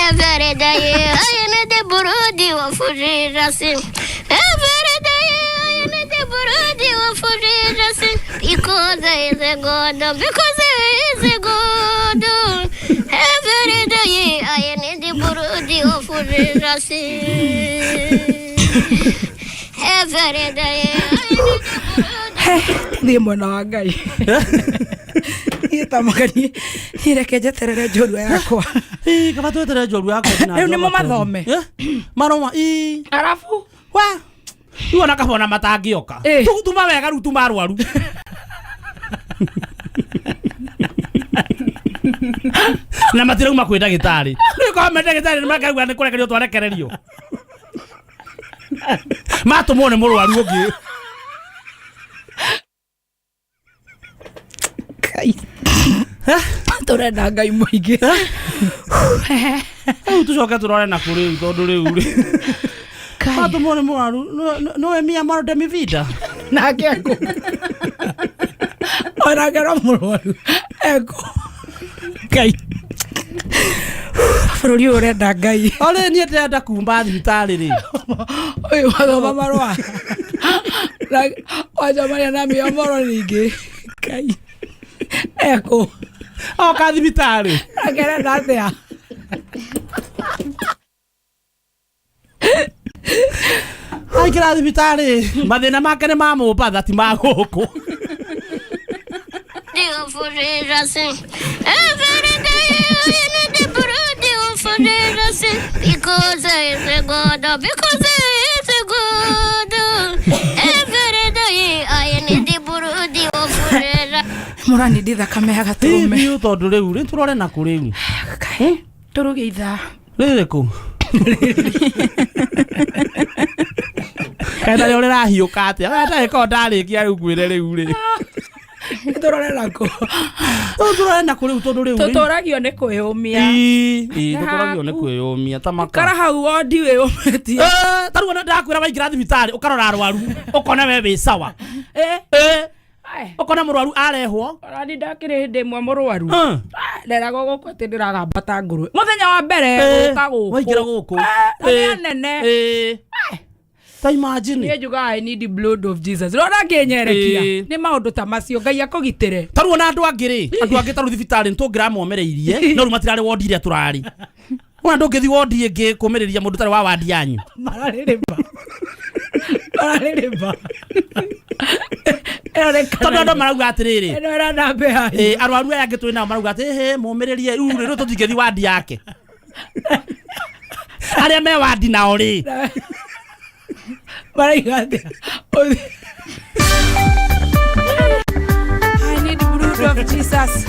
Every day I need the burudi of Jesus. Every day I need the burudi of Jesus. Because he is a God, because he is a God. Every day I need the burudi of Jesus. Every day I need the burudi. Thiĩ mwena wa Ngai. Niĩ ta magani niĩ reke njeterere njorua yakwa. Ĩ, kaba tweterere njorua yakwa. Rĩu nĩ mũmathome. Marũa ĩ. Arabu Wa. Rĩu ona kaba ona matangĩoka. Ĩ. Tuma wega rĩu tuma arwaru. Na matirauma kwĩ ndagĩtarĩ. Rĩu korwo me ndagĩtarĩ nĩmakaigua nĩ kũrekererio twarekererio. Matũmwo nĩ mũrwaru ũngĩ. Ngai. Tũrenda Ngai mũingĩ. Rĩu tũcoke tũrore nakũ rĩu tondũ rĩu rĩ. Matũmwo nĩ mũrwaru nĩwe mia amor de mi vida. Nake ekũ. Onake no mũrwaru. Ekũ. Ngai. Bũrũri ũyũ ũrenda Ngai. Olĩ niĩ ndĩrenda kuma thibitarĩ rĩ. Ũyũ wathoma marũa. Wacemania na mĩomoro ningĩ. Ngai. Ekũ. Oka thibitarĩ. Nake arenda atĩa? Aingĩra thibitarĩ mathĩna make nĩ ma Mombatha ti ma gũkũ. Of Jesus. Every day I need the burudi of Jesus. Because he is a God, because he is a God. Every day I need the burudi of Jesus. Mũranindi thakame ya gatũrũme. Biũ tondũ rĩu rĩ tũrore nakũ rĩu. Tũruge ithaa. Rĩrĩ kũ? Kaĩ narĩo rĩrahiũka atĩa? Ndagĩka o ndarĩkia rĩu ngwĩre rĩu rĩ. Tũrore nakũ. Tũrore nakũ rĩu tondũ rĩu rĩ. Tũtũragio nĩ kwĩyũmia. Ĩ, tũtũragio nĩ kwĩyũmia ta maka. Ikara hau wondi wĩyũmĩtie. Ta rĩu ona ndakwĩra waingĩra thibitarĩ ũkarora arwaru ũkona we wĩ sawa. Ũkona mũrwaru arehwo. Ona ndakĩrĩ hĩndĩ ĩmwe mũrwaru. Nderagwo gũkũ atĩ ndĩragamba ta ngũrwe. Mũthenya wa mbere gũka gũkũ. Waingĩra gũkũ. Na nĩ anene. Ta imagine. Niĩ njugaga I need the blood of Jesus. Rora ngĩnyerekia. Nĩ maũndũ ta macio Ngai akũgitĩre. Ta rĩu ona andũ angĩ rĩ, andũ angĩ ta rĩu thibitarĩ nĩtũngĩramomereirie, no rĩu matirarĩ wondi ĩrĩa tũrarĩ. Ona ndũngĩthiĩ wondi ĩngĩ kũmĩrĩria mũndũ ũtarĩ wa wandi yanyu. Mararĩrĩmba. Mararĩrĩmba. Tondũ andũ marauga atĩrĩrĩ. Ĩno ĩranambia. Arwaru aya angĩ twĩ nao marauga atĩ hĩ mũmĩrĩrie rĩu rĩ tũtingĩthiĩ wandi yake. Arĩa me wandi nao rĩ. Maraiga atĩa? I need the blood of Jesus.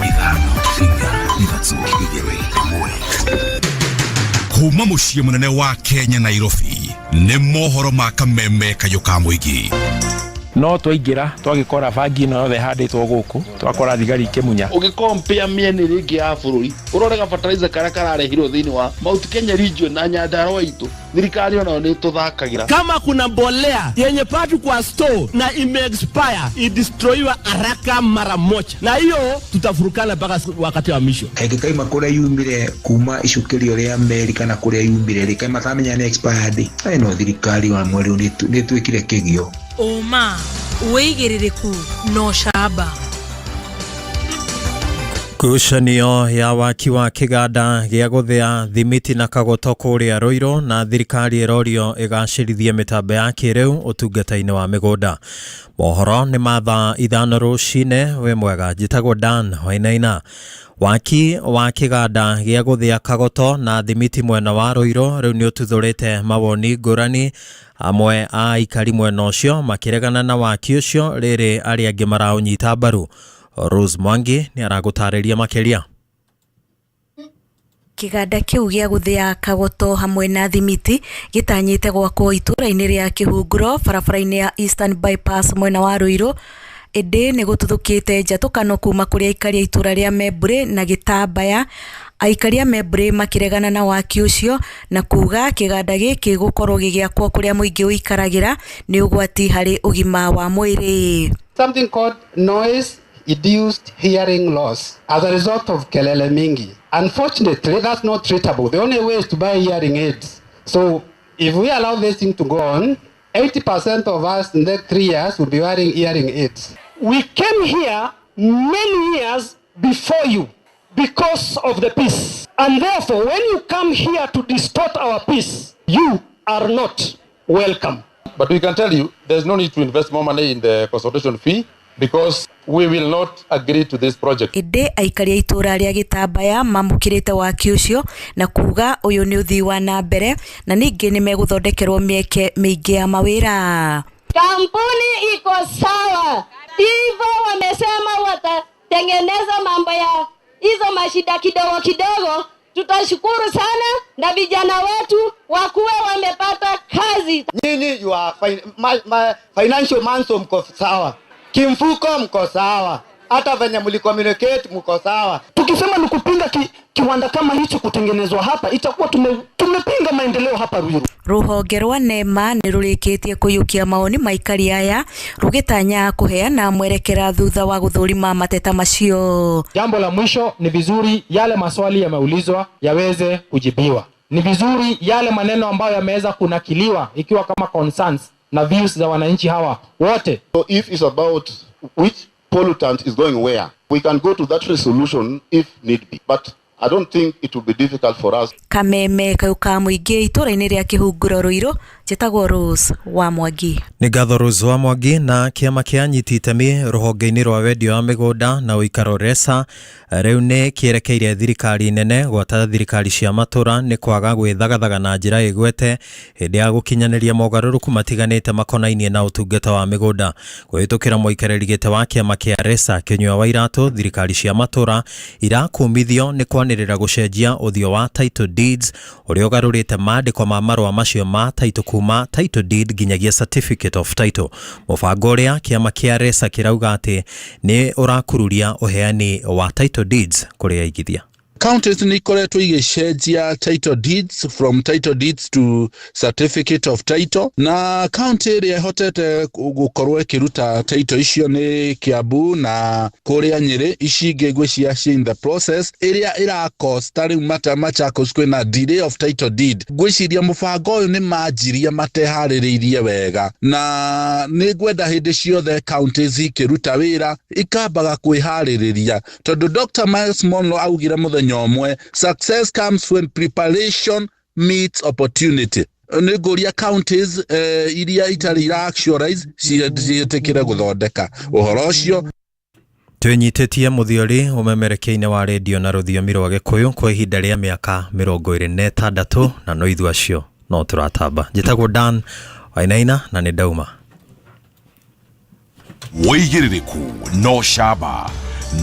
Kuma muciĩ mũnene wa Kenya Nairobi nĩ mohoro ma kameme kayũ ka mũingĩ. No twaingĩra twagĩkora bangi ĩno yothe ĩhandĩtwo gũkũ twakora thigari ikĩmunya. Ũgĩkompea mĩena ĩrĩa ĩngĩ ya bũrũri ũrorega fertilizer karĩa kararehirwo thĩinĩ wa Mount Kenya region na Nyandarua itũ thirikari onayo nĩ tũthakagĩra. Kama kuna mbolea yenye patu kwa store na ime-expire idestroyiwa haraka mara moja, na hiyo tutafurukana mpaka wakati wa mwisho. Kaingĩ kaima kũrĩa yumire kuma icukirio rĩa meri kana kũrĩa yumire rĩ kaima tamenya nĩ expired. No thirikari wa mweri nĩ twĩkire kĩgio. Ũma, wĩigĩrĩrĩku na ũcamba. Ngucanio ya waki wa kĩganda gĩa gũthĩa thimiti na kagoto kũrĩa Ruiru na thirikari ĩrorio ĩgacĩrithie mĩtambo ya kĩrĩu ũtungata-inĩ wa mĩgũnda. Mohoro nĩ ma thaa 5 rũcinĩ. Wĩ mwega, njĩtagwo Dan Wainaina. Waki wa kĩganda gĩa gũthĩa kagoto na thimiti mwena wa Ruiru rĩu nĩ ũtuthũrĩte mawoni ngũrani, amwe a aikari mwena ũcio makĩregana na waki ũcio rĩrĩ arĩa angĩ maraũnyita mbaru. Rose Mwangi nĩ aragũtarĩria makĩria. Kĩganda kĩu gĩa gũthĩa kagoto hamwe na thimiti gĩtanyĩte gwakwo itũũra-inĩ rĩa Kĩhunguro barabara-inĩ ya Eastern Bypass mwena wa Ruiru, ĩndĩ nĩ gũtuthũkĩte njatũkano kuma kũrĩ aikari a itũũra rĩa Membure na Gĩtambaya. Aikari a Membure makĩregana na waki ũcio na kuga kĩganda gĩkĩ gũkorwo gĩgĩakwo kũrĩa mũingĩ ũikaragĩra nĩ ũgwati harĩ ũgima wa mwĩrĩ. Something called noise induced hearing loss as a result of kelele mingi. Unfortunately, that's not treatable. The only way is to buy hearing aids. So if we allow this thing to go on, 80% of us in the next 3 years will be wearing hearing aids. We came here many years before you because of the peace. And therefore, when you come here to distort our peace, you are not welcome. But we can tell you there's no need to invest more money in the consultation fee because we will not agree to this project. Ĩndĩ aikari a itũũra rĩa Gĩtambaya mamũkĩrĩte waki ũcio na kuga ũyũ nĩ ũthii wa na mbere na ningĩ nĩ megũthondekerwo mĩeke mĩingĩ ya mawĩra. Kampuni iko sawa, hivyo wamesema watatengeneza mambo ya hizo mashida kidogo kidogo. Tutashukuru sana na vijana wetu wakuwe wamepata kazi. Nyinyi you are financial manso, mko sawa, kimfuko mko sawa, hata venye mlicommunicate mko sawa. Tukisema ni kupinga kiwanda kama hicho kutengenezwa hapa, itakuwa tumepinga maendeleo hapa Ruiru. Rũhonge rwa NEMA nĩ rũrĩkĩtie kũiyũkia mawoni ma aikari aya rũgĩtanya kũheana mwerekera thutha wa gũthũrima mateta macio. Jambo la mwisho, ni vizuri yale maswali yameulizwa yaweze kujibiwa. Ni vizuri yale maneno ambayo yameweza kunakiliwa ikiwa kama concerns na views za wananchi hawa wote. So if it's about which pollutant is going where, we can go to that resolution if need be. But I don't think it will be difficult for us. Kameme kayũ ka mũingĩ itũũra-inĩ rĩa Kĩhunguro Ruiru, njĩtagwo Rose wa Mwangi. Nĩ ngatho Rose wa Mwangi. Na kĩama kĩa anyiti itemi rũhonge-inĩ rwa wendia wa mĩgũnda na ũikaro RESA rĩu nĩ kĩerekeire thirikari nene gwata thirikari cia matũra nĩ kwaga gwĩthagathaga na njĩra ĩgwete hĩndĩ ya gũkinyanĩria mogarũrũku matiganĩte makonainie na ũtungata wa mĩgũnda. Kũhĩtũkĩra mũikarĩri gĩtĩ wa kĩama kĩa RESA Kĩnyua wa Iratũ, thirikari cia matũra irakumithio nĩ kwanĩrĩra gũcenjia ũthiũ wa title deeds ũrĩa ũgarũrĩte maandĩko ma marũa macio ma title kuma title deed nginyagia certificate of title, mũbango ũrĩa kĩama kĩa RESA kĩrauga atĩ nĩ ũrakururia ũheani wa title deeds kũrĩ aigithia. Counties nĩ ikoretwo igĩcenjia title deeds from title deeds to certificate of title, na county ĩrĩa ĩhotete gũkorwo ĩkĩruta title icio nĩ Kiambu na kũrĩa Nyĩrĩ. Ici ingĩ ngwĩciria ci in the process. Ĩrĩa ĩracosta rĩu mata Machakos kwĩna delay of title deed. Ngwĩciria mũbango ũyũ nĩ manjirie mateharĩrĩirie wega, na nĩ ngwenda hĩndĩ ciothe counties ikĩruta wĩra ikambaga kwĩharĩrĩria, tondũ Dr. Miles Monroe augire mũthenya ũmwe, "Success comes when preparation meets opportunity." Nĩ ngũria counties iria itarĩ ira actualize ciĩtĩkĩre gũthondeka ũhoro ũcio. Twĩnyitĩtie mũthiori ũmemerekia-inĩ wa redio na rũthiomi rwa Gĩkũyũ kwa ihinda rĩa mĩaka 26, na no ithuĩ acio no tũratamba. Njĩtagwo Dan Wainaina na nĩ ndauma. Wĩigĩrĩrĩku no camba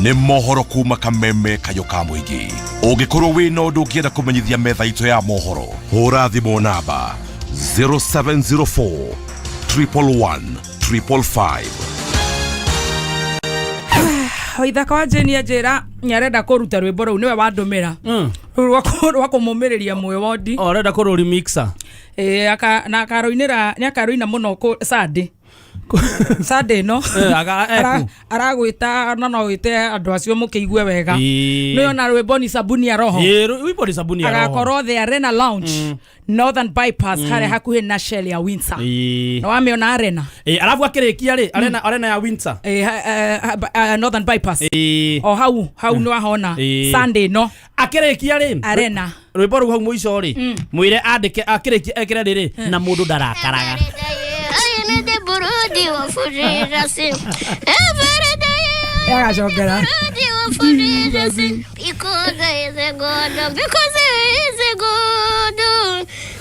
nĩ mohoro kuma kameme kayũ ka mũingĩ. Ũngĩkorwo wĩna ũndũ ũngĩenda kũmenyithia metha itũ ya mohoro, hũra thimũ namba 0704 111 555. Ithaka wa Jane anjĩra nĩarenda kũruta rwĩmbo rũu, nĩwe wandũmĩra rũu rwa kũmũmĩrĩria mwĩ wondi. O arenda kũ remixer. Ĩĩ, na akaroinĩra, nĩ akaroina mũno kũ Sunday, Sunday ĩno. Eh, eku. Aragwĩta na no wĩte andũ acio mũkĩigue wega. Ĩĩ. Nĩ ona rwĩmbo ni sabuni ya roho. Ĩĩ, rwĩmbo ni sabuni ya roho. Agakorwo the Arena Lounge, Northern Bypass, harĩa hakuhĩ na Shell ya Windsor. Ĩĩ. Na wamĩona Arena? Ĩĩ, arabu akĩrĩkia rĩ, arena ya Windsor. Ĩĩ, Northern Bypass. Ĩĩ. O hau hau nĩ wahona. Ĩĩ. Sunday no akĩrĩkia rĩ, Arena. Rwĩmbo rũu hau mũico rĩ, mwĩre andĩke akĩrĩkia ekĩre rĩrĩ na mũndũ ndarakaraga. Ayinede burudi wafurira si. Every day Agacokera. burudi wafurira si. Because he is a God, because he is a God.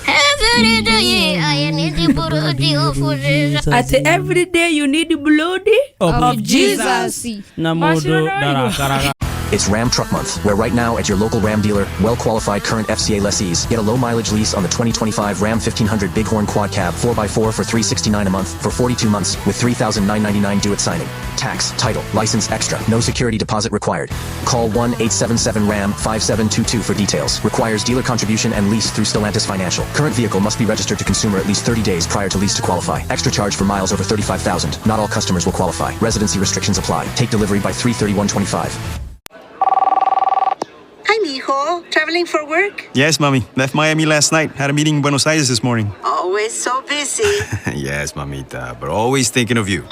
Every day I need burudi wafurira. At every day you need blood Of of Jesus. Na mũndũ ndarakaraga. It's Ram Truck Month, where right now at your local Ram dealer, well qualified current FCA lessees get a low mileage lease on the 2025 Ram 1500 Bighorn Quad Cab 4x4 for $369 a month for 42 months with $3,999 due at signing. Tax, title, license extra, no security deposit required. Call 1 877 RAM 5722 for details. Requires dealer contribution and lease through Stellantis Financial. Current vehicle must be registered to consumer at least 30 days prior to lease to qualify. Extra charge for miles over 35,000. Not all customers will qualify. Residency restrictions apply. Take delivery by 3/31/25. Hi, mijo. Traveling for work? Yes, mommy. Left Miami last night. Had a meeting in Buenos Aires this morning. Always so busy. Yes, mamita, but always thinking of you.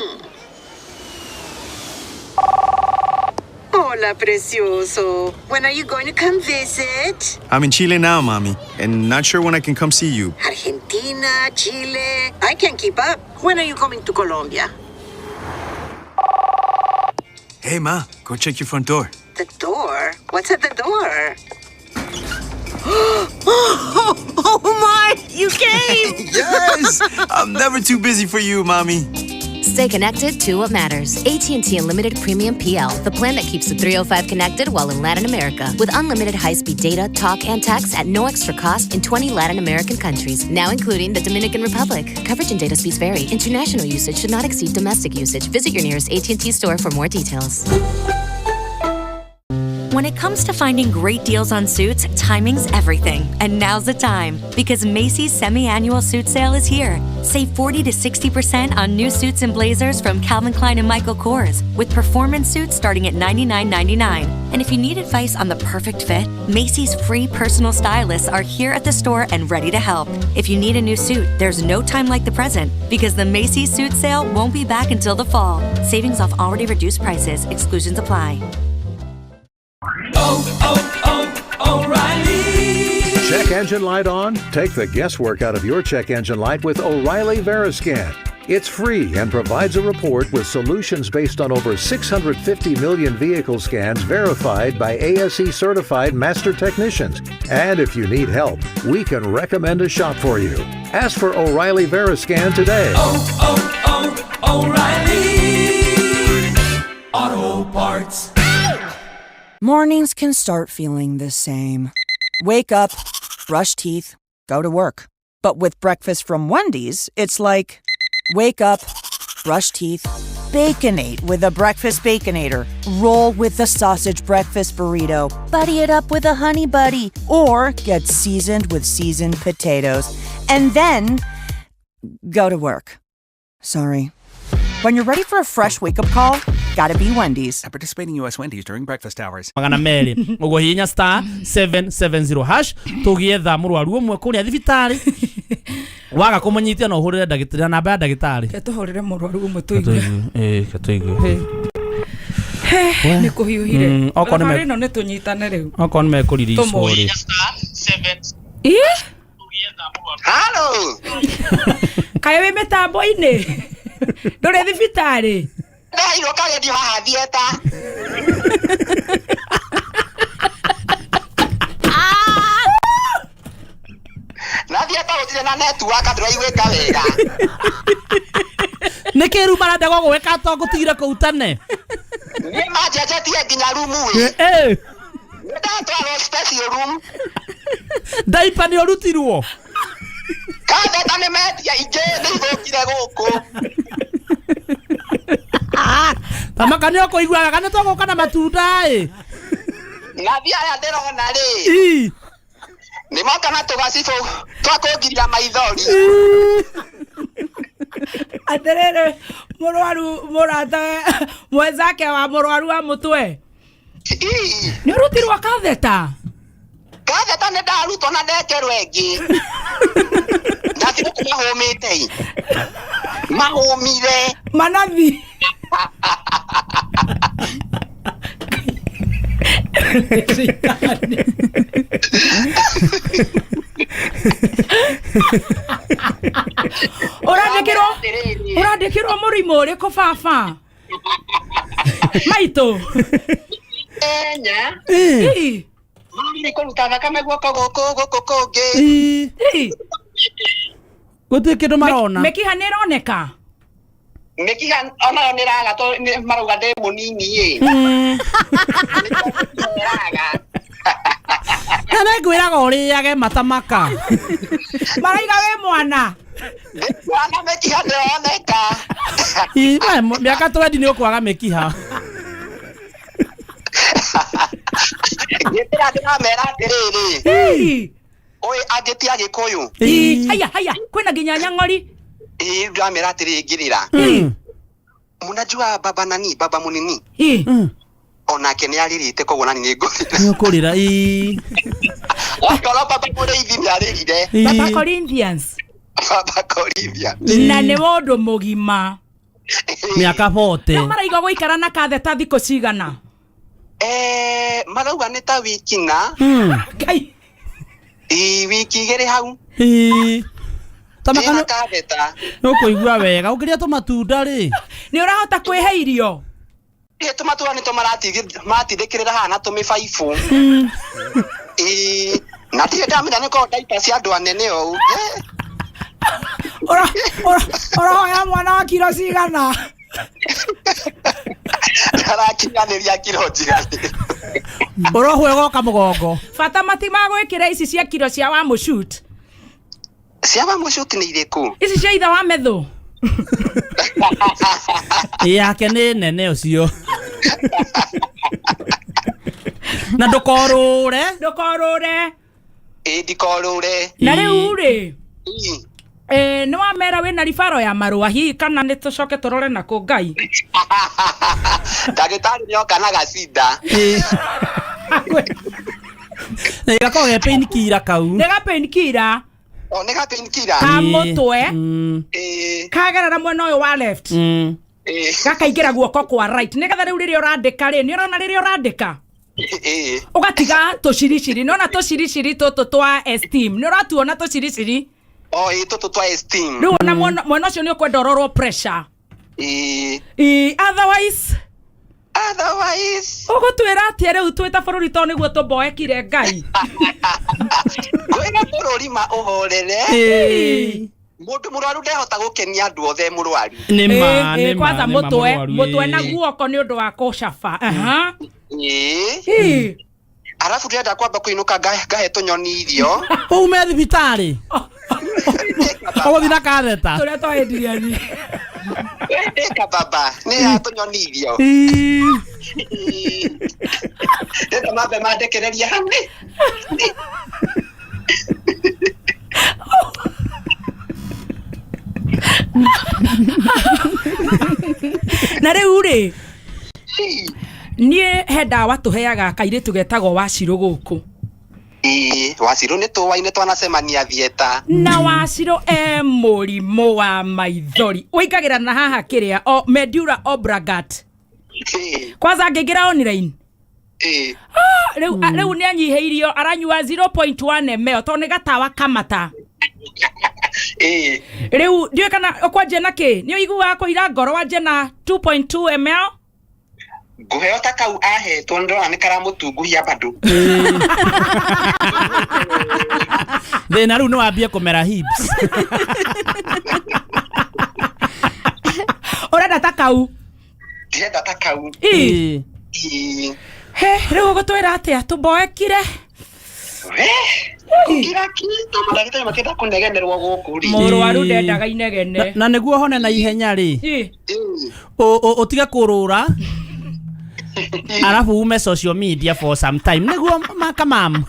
Hola, precioso. When are you going to come visit? I'm in Chile now, mommy, and not sure when I can come see you. Argentina, Chile. I can't keep up. When are you coming to Colombia? Hey, ma, go check your front door. The door? What's at the door? Oh, my! You came! Yes! I'm never too busy for you, mommy. Stay connected to what matters. AT&T Unlimited Premium PL, the plan that keeps the 305 connected while in Latin America, with unlimited high-speed data, talk, and text at no extra cost in 20 Latin American countries, now including the Dominican Republic. Coverage and data speeds vary. International usage should not exceed domestic usage. Visit your nearest AT&T store for more details. When it comes to finding great deals on suits, timing's everything. And now's the time, because Macy's semi-annual suit sale is here. Save 40 to 60% on new suits and blazers from Calvin Klein and Michael Kors, with performance suits starting at $99.99. And if you need advice on the perfect fit, Macy's free personal stylists are here at the store and ready to help. If you need a new suit, there's no time like the present, because the Macy's suit sale won't be back until the fall. Savings off already reduced prices. Exclusions apply. O'Reilly. Check engine light on? Take the guesswork out of your check engine light with O'Reilly Veriscan. It's free and provides a report with solutions based on over 650 million vehicle scans verified by ASE certified master technicians. And if you need help, we can recommend a shop for you. Ask for O'Reilly Veriscan today. O'Reilly Auto Parts. Mornings can start feeling the same. Wake up, brush teeth, go to work. But with breakfast from Wendy's, it's like wake up, brush teeth, baconate with a breakfast baconator, roll with the sausage breakfast burrito, buddy it up with a honey buddy, or get seasoned with seasoned potatoes. And then go to work. Sorry. When you're ready for a fresh wake up call, gotta be Wendy's. At participating U.S. Wendy's during breakfast hours. Magana merĩ ũguhihinya star 770 hash tũgĩetha mũrwaru ũmwe kũrĩa thibitarĩ waga kũmũnyitia no ũhũrĩre ndagĩtarĩ namba ya ndagĩtarĩ. Reke tũhũrĩre mũrwaru ũmwe tũigue. Ĩĩ, reke tũigue. Nĩ kũhiũhire. Okorwo nĩ Thabarĩ ĩno nĩ tũnyitane rĩu. Okorwo nĩ mekũriricwo Tũmũĩ. rĩ. Ĩ? Halo. Kaĩ wĩ mĩtambo-inĩ? Ndũrĩ thibitarĩ? Ndaheirwo karedio haha thieta. Na thieta gũtirĩ na network ndũraiguĩka wega. Nĩ kĩ rĩu marenda gũgwĩka to ngũtigire kũu tene? Niĩ manjenjetie nginya rumu ĩ. Ĩ. Nĩndatwarwo special room. Ndaipa nĩ ũrutirwo? Katheta nĩ mendia ingĩ nĩ ithũkire gũkũ. Tamaka nĩ ũkũiguaga kana tũgũka na matunda ĩ. Nathi aya ndĩrona rĩ. Ĩ. Nĩ moka na tũgacibũ twa kũngiria maithori. Atĩrĩrĩ, mũrwaru mũrata mwenzake wa mũrwaru wa mũtwe. Nĩ ũrutirwo katheta? Katheta nĩ ndarutwo na ndekerwo ĩngĩ. Nathi gũkũ mahũmĩte ĩ. Mahũmire. Manathi. Ũrandĩkĩrwo ũrandĩkĩrwo mũrimũ ũrĩkũ baba? Maitũ. Kenya. Ĩ. Nĩ kũruta thakame guoko gũkũ gũkũ kũngĩ. Ĩ. Gũtirĩ kĩndũ marona. Mĩkiha nĩ ĩroneka? Mĩkiha onayo nĩ ĩraga tondũ marauga ndĩ mũnini ĩ. Ndĩraga. Na nĩngwĩraga ũrĩage matamaka. Maraiga wĩ mwana. Mwana mĩkiha ndĩroneka. Ĩ, we, mĩaka 20 nĩ ũkwaga mĩkiha. Ngĩtĩra ndĩramera atĩrĩrĩ. Ũyũ angĩtia Gĩkũyũ. Haya haya kwĩna nginya nyang'ori. Ĩ ndĩramera atĩrĩrĩ ngĩrĩra. Mnajua baba nani baba munini. Onake nĩ arĩrĩte koguo nani nĩ ngũrĩra. Nĩ ũkũrĩra ĩ. Wakorwo baba mũrĩithi nĩ arĩrire. Baba Corinthians. Baba Corinthians. Na nĩ mũndũ mũgima. Mĩaka 40. Rĩu maraiga gũikara na katheta thikũ cigana? Marauga nĩ ta wiki na. Ngai. Ĩ wiki igĩrĩ hau. Ĩ. Tamaka Ndĩna katheta. nĩ ũkũigua wega ũngĩrĩa tũmatunda rĩ. Nĩ ũrahota kwĩhe irio? Ĩ tũmatunda nĩ tũmaratindĩkĩrĩra haha na tũmĩbaibũ. Ĩ na ndirĩ ndamenya nĩ korwo ndaipa cia andũ anene ũũ. Ũrohoya mwana wa kiro cigana? Ndarakinyanĩria kiro njiganĩru. Ũrohwo ĩgoka mũgongo. Bata matimagwĩkĩra ici cia kiro cia wa mũcut. Cia wa mũcut nĩ irĩkũ? Ici cia ithe wa methũ. Yake nĩ nene ũcio. Na ndũkorũre. Ndũkorũre. Ĩ ndikorũre. Na rĩu rĩ nĩ wamera wĩna ribaro ya marũa hihi kana nĩ tũcoke tũrore nakũ Ngai? Ndagĩtarĩ nĩoka na gacida. Na igakorwo ge pain killer kau. Nĩ ga pain killer. O nĩ ga pain killer. Ka mũtwe. Kagerera mwena ũyũ wa left. Gakaingĩra guoko kwa right. Nĩgetha rĩu rĩrĩa ũrandĩka rĩ, nĩ ũrona rĩrĩa ũrandĩka? Ũgatiga tũciriciri. Nĩ ũrona tũciriciri tũtũ twa esteem. Nĩ ũratuona tũciriciri? O ĩ tũtũ twa esteem. Rĩu ona mwena ũcio nĩ ũkwenda ũrorwo pressure. Ĩ. Otherwise Otherwise ũgũtwĩra atĩa rĩu twĩ ta bũrũri tondũ nĩguo tũmboekire Ngai? Kwĩra bũrũri ma ũhorere. Mũndũ mũrwaru ndehota gũkenia andũ othe mũrwaru. Nĩ ma, nĩ ma, Kwanza nĩ ma, mũtwe, mũrwaru, mũtwe na guoko nĩ ũndũ wa kũcaba. Aha. Ĩ. Arabu ndĩrenda kwamba kũinũka ngahe tũnyoni irio. Ume thibitarĩ. Ũgũthiĩ na katheta. Tũrĩa twaendirie ni. Ndĩka baba, nĩ ya tũnyoni irio. Ndĩrenda mambe mandekererie hau nĩ. Na rĩu rĩ niĩ he ndawa tũheaga kairĩtu getagwo Wacirũ gũkũ. Ĩ Wacirũ nĩ tũwaine twanacemania thieta. Na Wacirũ e mũrimũ wa maithori ũingagĩra na haha kĩrĩa o Medura Obragat. Kwanza angĩingĩra online. Rĩu rĩu nĩ anyihĩirio aranyua 0.1 ml tondũ nĩ gatawa kamata. Rĩu ndiũĩ kana ũkwanjia na kĩ? Nĩ ũiguaga kũira ngoro wanjia na 2.2 ml? Ngũheo ta kau ahetwo ndĩrona nĩ karamũtunguhia bado. Thĩna rĩu nĩ wambie kũmera hips. Ũrenda ta kau? Ndĩrenda ta kau. Ĩ. He, rĩu ũgũtwĩra atĩa tũmboekire? Gũkira ki, tondũ mandagĩtarĩ makĩenda kũnegenerwo gũkũ rĩ. Mũrwaru ndendaga inegene. Na nĩguo hone na ihenya rĩ. Ũtige kũrũra. Arabu ume social media for some time nĩguo makamam.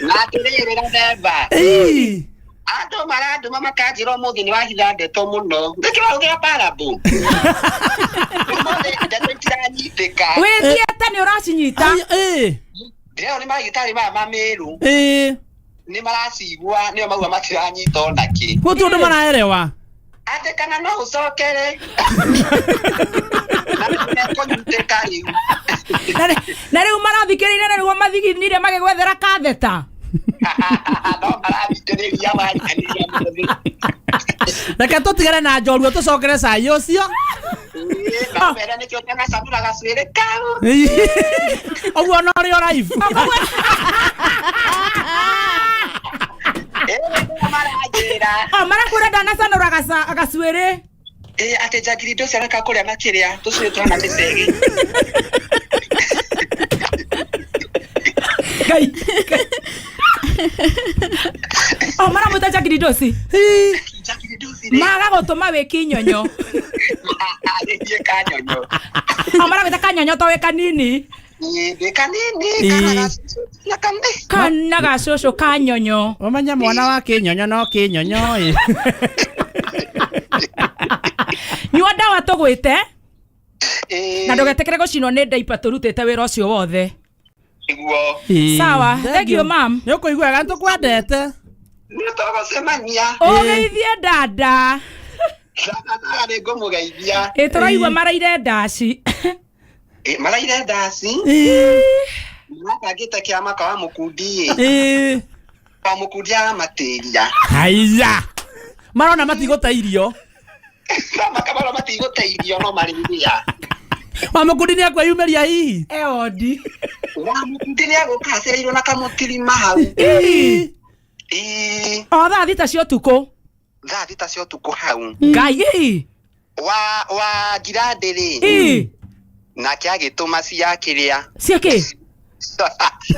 Na atĩrĩrĩ Gathemba. Andũ marandũma makanjĩra ũmũthĩ nĩ wahitha ndeto mũno. Nĩkĩ wahũthĩra parable? Ũmũthĩ ndeto itiranyitĩka. Wĩ theatre nĩ ũracinyita? Ndĩrerwo nĩ marigitari maya ma Meru. Nĩ maracigua nĩo mauga matiranyita ona kĩ. Gũtirĩ ũndũ maraerewa. Atĩ kana no ũcokere. Na nĩmekũnyitĩka rĩu. Na rĩu marathikĩrĩirie na nĩguo mathiginire magĩgwethera katheta. No marathikĩrĩria waranĩria mũthĩ. Reke tũtigane na njorua tũcokere cai ũcio. Na mbere nĩkĩo ndanacanũra gacuĩrĩ kau. Ũguo no ũrĩ o live. Maranjĩra. O marakwĩra ndanacanũra gacuĩrĩ. Ĩ atĩ njangiri indo ciareka kũrĩa makĩrĩa tũcui tũhana mĩcege. Ngai. O maramwĩta njangiri ndoci. Maga gũtũma wĩ kinyonyo. Arĩtie kanyonyo. O maramwĩta kanyonyo to wĩ kanini. Ndĩ kanini kana na kane. Kana gacũcũ kanyonyo. Ũmenye mwana wa kĩnyonyo no kĩnyonyo ĩ. Nyua ndawa tũgwĩte. Na ndũgetĩkĩre gũcinwo nĩ ndaipa tũrutĩte wĩra ũcio wothe. Nĩguo. Sawa, thank you mam. Nĩ ũkũigua wega nĩtũkwendete. Nĩ tũgũcemania. Ũgeithie dada. Dada nĩ ngũmũgeithia. Ĩ tũraigua maraire ndaci. Ĩ maraire ndaci. Marabangĩte kĩama kwa Mũkundi ĩ. Kwa Mũkundi aramatĩria. Haiya. Marona matigũte irio. Marona matigũte irio no marĩria. Wa Mũkundi nĩ akwĩyumĩria hihi. Eondi. Wa Mũkundi nĩ agũka acereirwo na kamũtirima hau. Ĩ. O thaa 6 cia ũtukũ. Thaa 6 cia ũtukũ hau. Ngai ĩ. Wa Ngirandĩ rĩ. Ĩ. Nake agĩtũma cia kĩrĩa. Cia kĩ?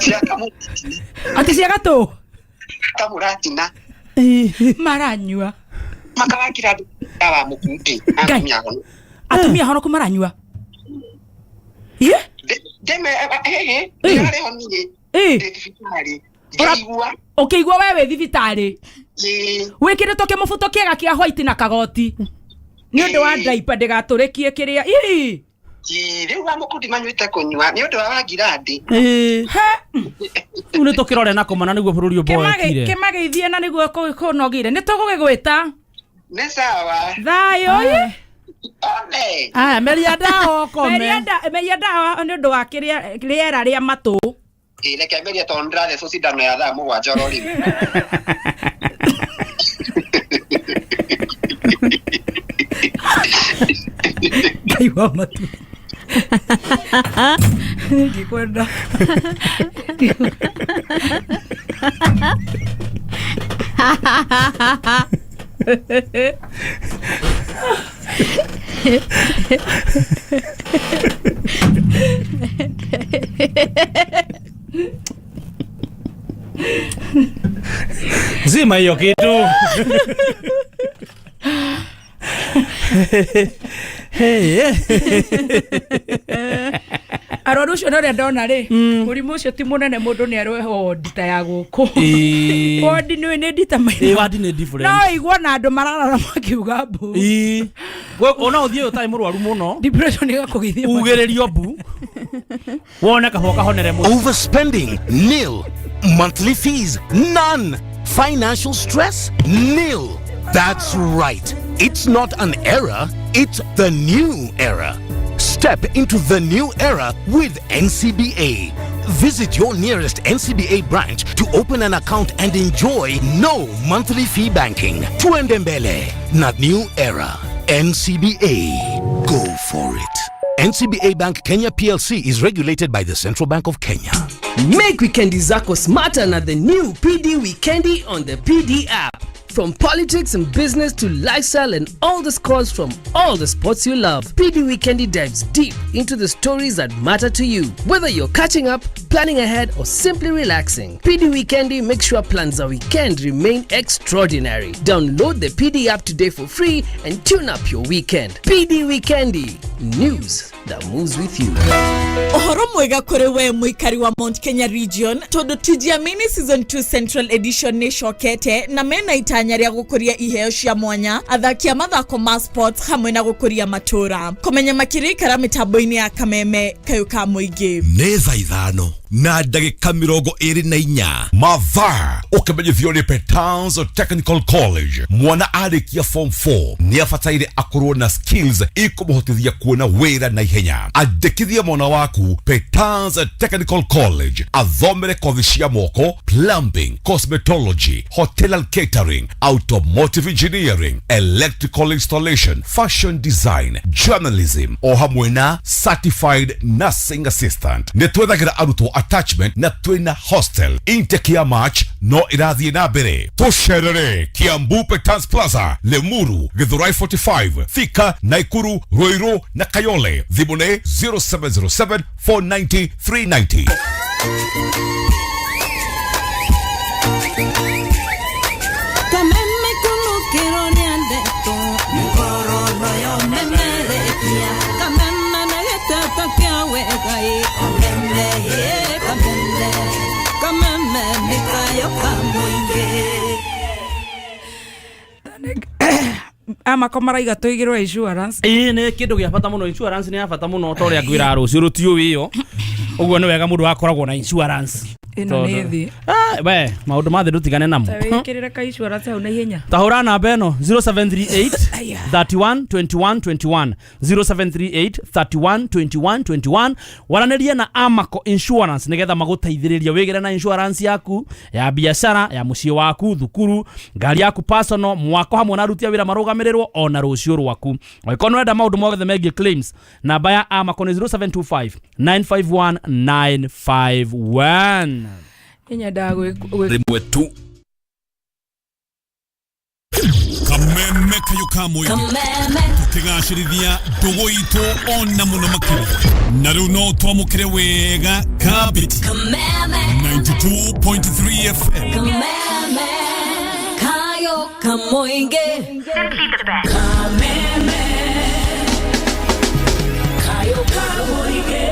Cia kamũratina. Atĩ cia gatũ? Kamũratina. Maranyua. Makawa Ngirandĩ wa Mũkundi. Ngai. Atumia honoku maranyua. Ye? Ndeme hehe ndĩrarĩ ho niĩ. Ndĩ thibitarĩ. Ngĩigua. Ũkĩigua we wĩ thibitarĩ. Wĩkĩrĩtwo kĩmũbuto kĩega kĩa white na kagoti. Nĩ ũndũ wa ndaipa ndĩgatũrĩkie kĩrĩa. Ii. Rĩu wa Mũkundi manyuĩte kũnyua nĩ ũndũ wa Ngirandĩ. Rĩu nĩ tũkĩrore na kũmana nĩguo bũrũri ũmboekire. Kĩmageithie na nĩguo kũnogire. Nĩ tũgũgĩgwĩta. Nĩ sawa. Thayũ ĩ. One. Aya, meria ndawa ũkome. Meria ndawa nĩ ũndũ wa kĩrĩa rĩera rĩa matũ. Ĩ reke merie tondũ ndĩrathecwo cindano ya thaa 7 oro rĩu. Ngai wa matu. Ndikwenda. Zima hiyo kitu. Hey. Arwaru ũcio nĩ ũrĩa ndona rĩ, mũrimũ ũcio ti mũnene mũndũ nĩ arweho wondi ta ya gũkũ. Wondi nĩ nĩ ndita maina. Wandi nĩ different. No igua na andũ mararara makiuga mbu. Ona ũthiĩ ũtarĩ mũrwaru mũno. Depression ĩgakũgeithia. Ugĩrĩrio mbu. Wone kahũa kahonere mũno. Overspending, nil. Monthly fees, none. Financial stress, nil. That's right. It's not an era, it's the new era. Step into the new era with NCBA. Visit your nearest NCBA branch to open an account and enjoy no monthly fee banking. Tuende mbele, not new era. NCBA. Go for it. NCBA Bank Kenya PLC is regulated by the Central Bank of Kenya. Make weekendi zako smarter na the new PD Weekendi on the PD app. From politics and business to lifestyle and all the scores from all the sports you love, PD Weekendi dives deep into the stories that matter to you. Whether you're catching up, planning ahead, or simply relaxing, PD Weekendi makes sure plans a weekend remain extraordinary. Download the PD app today for free and tune up your weekend. PD Weekendi, news that moves with you. Ũhoro mwega kũrĩ we mũikari wa Mount Kenya region tondũ Tujiamini season 2 Central Edition nĩ ĩcokete na mena itanya rĩa gũkũria iheo cia mwanya athaki a mathako ma sports hamwe na gũkũria matũra. Kũmenya makĩria ikara mĩtambo-inĩ ya Kameme kayũ ka mũingĩ. Nĩ thaa 5 na ndagĩka 24 mathaa ũkĩmenyithio nĩ Petans Technical College. Mwana arĩkia form 4 nĩ abataire akorwo na skills ikũmũhotithia kuona wĩra na ihenya. ihenya. Andĩkithia mwana waku Petans Technical College athomere kothi cia moko, plumbing, cosmetology, hotel and catering, automotive engineering, electrical installation, fashion design, journalism o hamwe na certified nursing assistant. Nĩ twethagĩra arutwo attachment na twĩna hostel. Intake ya March no ĩrathiĩ na mbere. Tũcerere Kiambu Petans Plaza, Limuru, Githurai 45, Thika, Naikuru, Ruiru na Kayole. Thimũ nĩ 0707 490 390. Kameme kunukiro ni andeto Mikorono yo memerekia Kameme na getata kia wegai Kameme ye kameme Kameme mikayo kamuinge. Ama maraiga tuigirwo insurance. Ĩĩ nĩ kĩndũ gĩa bata mũno, insurance nĩ ya bata mũno ta ũrĩa ngwĩra rũciũ rũtiũĩ ĩyo. Ũguo nĩ wega mũndũ akoragwo na insurance. Ĩno nĩ thĩ. We maũndũ ma thĩ ndũtigane namo. Ta wĩkĩrĩre ka insurance hau na ihenya. Ta hũra namba ĩno 0738 31 21 21 0738 31 21 21 waranĩrie na Amaco Insurance nĩgetha magũteithĩrĩrie wĩgĩre na insurance yaku ya biacara, ya mũciĩ waku, thukuru, ngari yaku personal, mwako hamwe na aruti a wĩra marũgamĩrĩrwo ona rũciũ rwaku. Angĩkorwo nĩũrenda maũndũ mothe megiĩ claims, namba ya Amaco nĩ 0725 951 951. Nyendaga gwĩ Rĩmwe tu. Kameme kayo ka mũingĩ tũkĩgacĩrithia ndũgũ itũ ona mũno makĩria na rĩu no twamũkĩre wega Kabiti 92.3 FM. Kameme kayo kamuinge. Kameme kayo kamuinge.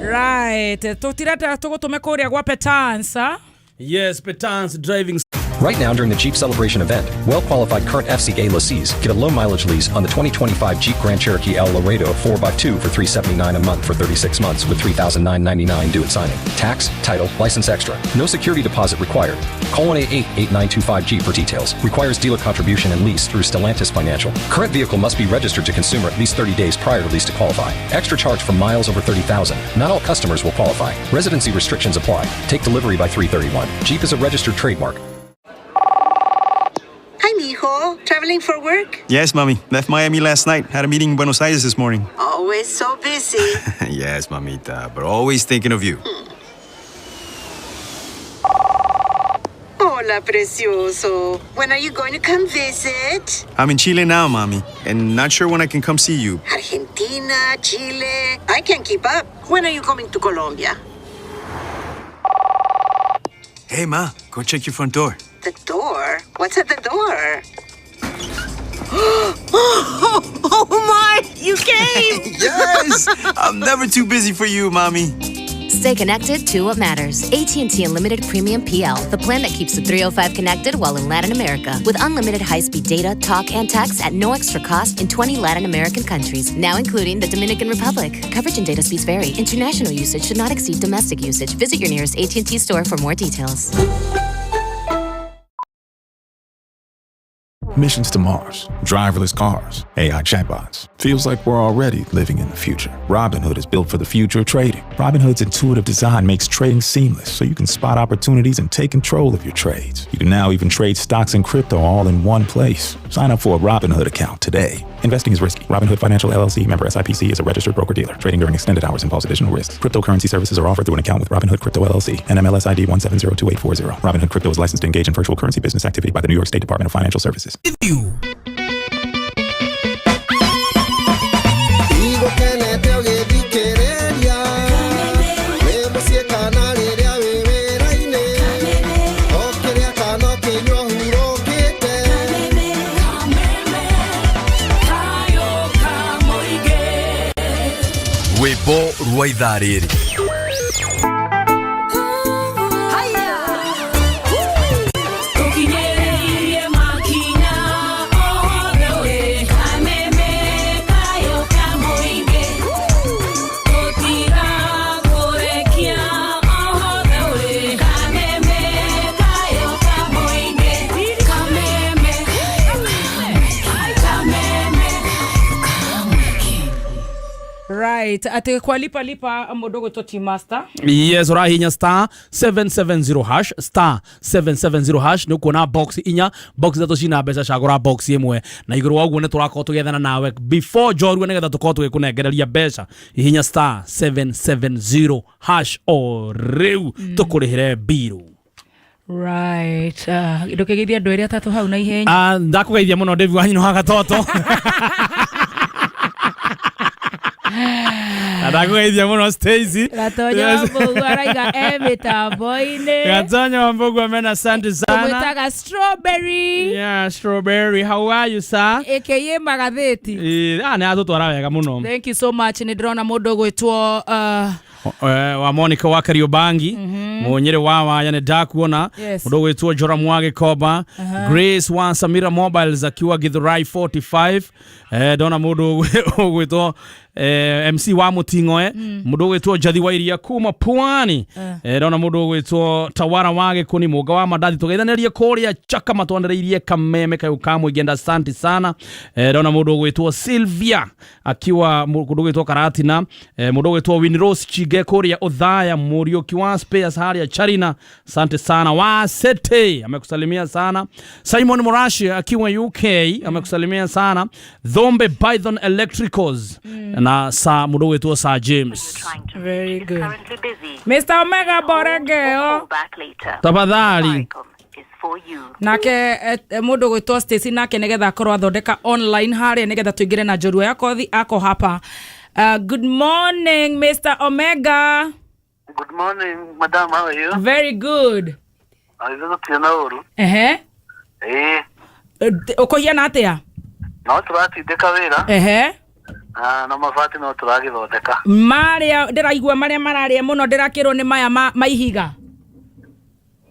Right, tutirete tũgũtũme kũrĩa gwa Petansa. Yes, Petans driving. Right now, during the Jeep Celebration event, well-qualified current FCA lessees get a low-mileage lease on the 2025 Jeep Grand Cherokee L Laredo 4x2 for $379 a month for 36 months with $3,999 due at signing. Tax, title, license extra. No security deposit required. Call 1-888-8925-G for details. Requires dealer contribution and lease through Stellantis Financial. Current vehicle must be registered to consumer at least 30 days prior to lease to qualify. Extra charge for miles over 30,000. Not all customers will qualify. Residency restrictions apply. Take delivery by 3/31. Jeep is a registered trademark. Hi, mijo. Traveling for work? Yes, mommy. Left Miami last night. Had a meeting in Buenos Aires this morning. Always so busy. Yes, mamita, but always thinking of you. Hola, precioso. When are you going to come visit? I'm in Chile now, mommy, and not sure when I can come see you. Argentina, Chile. I can't keep up. When are you coming to Colombia? Hey, ma, go check your front door. The door? What's at the door? Oh my! You came! Yes! I'm never too busy for you, mommy. Stay connected to what matters. AT&T Unlimited Premium PL, the plan that keeps the 305 connected while in Latin America. With unlimited high-speed data, talk, and text at no extra cost in 20 Latin American countries, now including the Dominican Republic. Coverage and data speeds vary. International usage should not exceed domestic usage. Visit your nearest AT&T store for more details. Missions to Mars, driverless cars, AI chatbots. Feels like we're already living in the future. Robinhood is built for the future of trading. Robinhood's intuitive design makes trading seamless so you can spot opportunities and take control of your trades. You can now even trade stocks and crypto all in one place. Sign up for a Robinhood account today. Investing is risky. Robinhood Financial LLC, member SIPC, is a registered broker-dealer. Trading during extended hours involves additional risks. Cryptocurrency services are offered through an account with Robinhood Crypto LLC. NMLS ID 1702840. Robinhood Crypto is licensed to engage in virtual currency business activity by the New York State Department of Financial Services. You. Rwĩmbo rwa ithaa rĩrĩ. Right, atä kwa lipa lipa må ndå gwä two master. Yes, ũrahinya star 770 hash, star 770 hash, nĩ ũkuona box inya, box ithatũ cina mbeca, cagũra box ĩmwe, na igũrũ wa ũguo nĩ tũrakorwo tũgĩethana nawe before njorua nĩgetha tũkorwo tũgĩkũnengereria mbeca. Hihinya star 770 hash o rĩu, tũkũrĩhĩre mbiru. Right, ndå kä geithia andå erä atatå hau na ihenya. Ah, ndakũgeithia mũno David Wanyino wa Gatoto. Na ndakũgeithia mũno Stacy. Gatonya wa Mbũgũ araiga e mä tambo-inä. Gatonya wa Mbũgũ amena, asante sana. Tũmwĩtaga Strawberry. Yeah, Strawberry, how are you, sir? Aka magathĩti. Eh, ah, nĩ atũtwara wega mũno. Thank you so much. Nä ndĩrona mũndũ ũgwĩtwo wa Monica wa Kariobangi, munyere wa waya, nĩ ndakuona. Yes. Mũndũ ũgwĩtwo Joram wa Gĩkomba. Grace wa Samira Mobiles akiwa Githurai 45. Ndona mũndũ ũgwĩtwo MC wa Mũting'oe, mũndũ ũgwĩtwo Njathi wa Iria kuma Pwani. Ndona mũndũ ũgwĩtwo Tawara wa Gĩkũni, Mũnga wa Mandathi, tũgeithanĩrie kũrĩa Chaka, matwanĩrĩirie kameme kayũ ka mũingĩ, and asante sana. Ndona mũndũ ũgwĩtwo Sylvia akiwa kũndũ gwĩtwo Karatina. Mũndũ ũgwĩtwo Winrose Chige kũrĩa Othaya, Mũriũki wa Spares harĩa Charina, asante sana. Wa Sete amekusalimia sana. Simon Morashi akiwa UK amekusalimia sana. Dhombe Python Electricals na sa mũndũ ũgwĩtwo Sir James. Very good. Mr. Omega Borengeo. Tafadhali. Nake mũndũ gwĩtwo Stacy, nake nĩgetha akorwo athondeka online harĩa nĩgetha tũingĩre na njorua ya kothi ako hapa. Good morning, Mr. Omega. Good morning, madam. How are you? Very good. Ithuĩ na ũru. Ehe. Ĩĩ. Ũkũhiana atĩa? No tũratindĩka wĩra. Ehe. Na mabati no tũragĩthondeka. Marĩa ndĩraigua marĩa mararĩa mũno, ndĩrakĩrwo nĩ maya ma ihiga.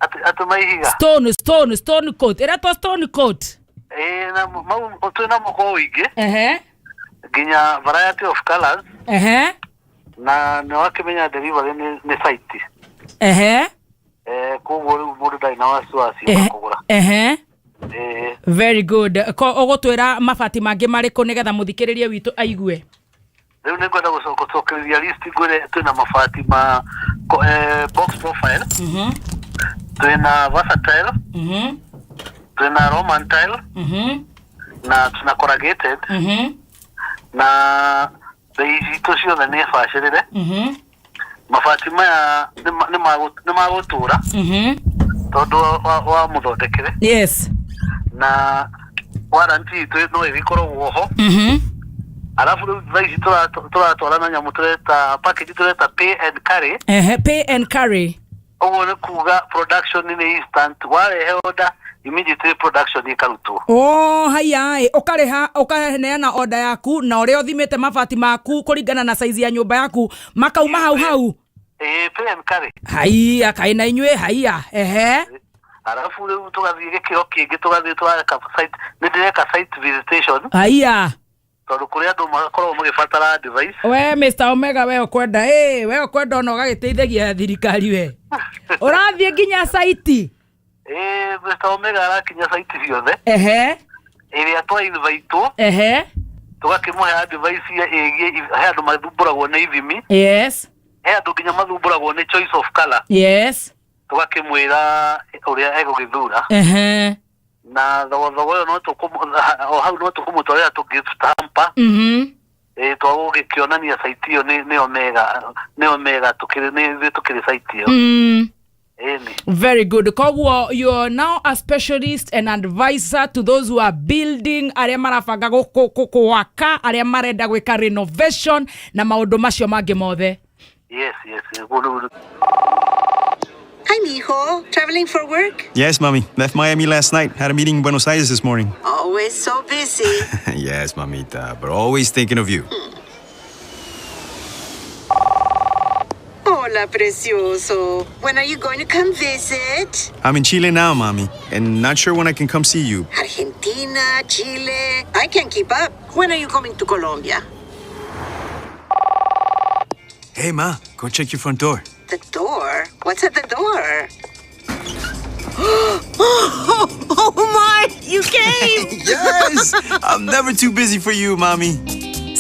Atĩ maihiga? Stone coat, ĩretwo stone coat. Ĩĩ, na mau twĩ namo kwa ũingĩ. Ehe. Nginya variety of colors. Ehe. Na nĩ wakĩmenya delivery nĩ site. Ehe. Koguo rĩu mũndũ ndarĩ na wasiwasi wa kũgũra. Ehe. Ĩĩ. Very good. Ko ũgũtwĩra mabati mangĩ marĩkũ nĩgetha mũthikĩrĩrie witũ aigue? Rĩu nĩ ngwenda gũcokereria list, ngwĩre twĩna mabati ma box profile. Twĩna versatile. Twĩna Roman tile. Na tuna corrugated. Na bei citũ ciothe nĩ bacĩrĩre. Mabati maya nĩ magũtũra tondũ wa mũthondekere. Na warranty itũ no ĩgĩkoragwo ho. Alafu rĩu thaa ici tũratwarana nyamũ tũreta package, tũreta pay and carry. Ehe, pay and carry. Ũguo nĩ kuga production nĩ instant, warehe order immediately production ĩkarutwo. Oh, haya ĩ, ũkarĩha, ũkaneana order yaku na ũrĩa ũthimĩte mabati maku kũringana na size ya nyũmba yaku, makauma hau hau. Ĩĩ, pay and carry. Haiya, kaĩ na inyuĩ, haiya, ehe. Alafu rĩu tũgathiĩ gĩkĩro kĩngĩ, tũgathiĩ tũreka site, nĩ ndĩreka site visitation. Haiya. Tondũ kũrĩ andũ makoragwo magĩbatara advice. We Mr. Omega, we ũkwenda ĩ, we ũkwenda ona ũgagĩteithagia thirikari, we ũrathiĩ nginya site. Ĩĩ, Mr. Omega arakinya site ciothe. Ehe. Ĩrĩa twa invitewo. Ehe. Tũgakĩmũhe advice ĩgiĩ, he andũ mathumbũragwo nĩ ithimi. He andũ nginya mathumbũragwo nĩ choice of color. Tũgakĩmwĩra ũrĩa egũgĩthura. Ehe. Na thogothogo ĩyo no o hau no tũkũmũtwarĩra tũ gift hamper. Ĩĩ, twagũgĩkĩonania site ĩyo nĩ Omega, nĩ Omega tũkĩrĩ, nĩ ithuĩ tũkĩrĩ site ĩyo. Ĩni. Very good. Koguo you're now a specialist and advisor to those who are building, arĩa marabanga gwaka, arĩa marenda gwĩka renovation na maũndũ macio mangĩ mothe. Yes, ũguo rĩu. Hi, mijo. Traveling for work? Yes, mommy. Left Miami last night. Had a meeting in Buenos Aires this morning. Always so busy. Yes, mamita, but always thinking of you. Hola, precioso. When are you going to come visit? I'm in Chile now, mommy, and not sure when I can come see you. Argentina, Chile. I can't keep up. When are you coming to Colombia? Hey, ma, go check your front door. The door? What's at the door? Oh my! You came! Yes! I'm never too busy for you, mommy.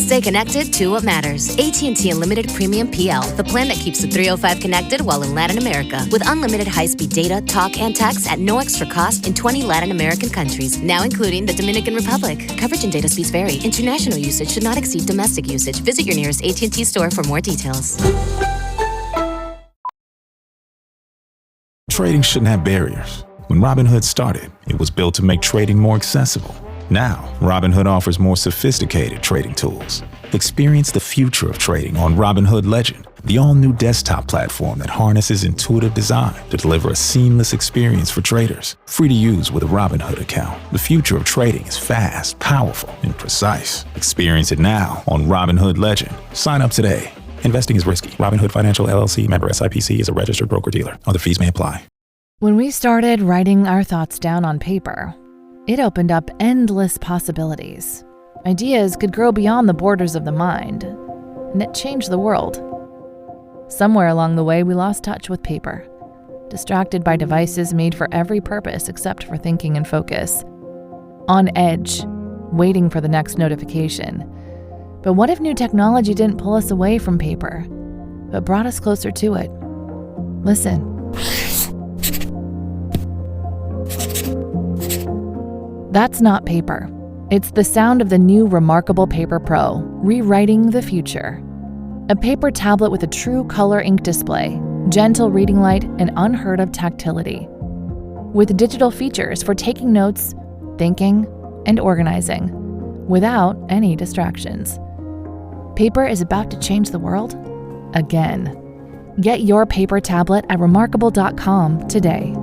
Stay connected to what matters. AT&T Unlimited Premium PL, the plan that keeps the 305 connected while in Latin America, with unlimited high-speed data, talk, and text at no extra cost in 20 Latin American countries, now including the Dominican Republic. Coverage and data speeds vary. International usage should not exceed domestic usage. Visit your nearest AT&T store for more details. Trading shouldn't have barriers. When Robinhood started, it was built to make trading more accessible. Now, Robinhood offers more sophisticated trading tools. Experience the future of trading on Robinhood Legend, the all new desktop platform that harnesses intuitive design to deliver a seamless experience for traders. Free to use with a Robinhood account. The future of trading is fast, powerful, and precise. Experience it now on Robinhood Legend. Sign up today. Investing is risky. Robinhood Financial LLC member SIPC is a registered broker dealer. Other fees may apply. When we started writing our thoughts down on paper, it opened up endless possibilities. Ideas could grow beyond the borders of the mind, and it changed the world. Somewhere along the way, we lost touch with paper, distracted by devices made for every purpose except for thinking and focus. On edge, waiting for the next notification. But what if new technology didn't pull us away from paper, but brought us closer to it? Listen. That's not paper. It's the sound of the new Remarkable Paper Pro, rewriting the future. A paper tablet with a true color ink display, gentle reading light, and unheard of tactility. With digital features for taking notes, thinking, and organizing, without any distractions. Paper is about to change the world again. Get your paper tablet at remarkable.com today.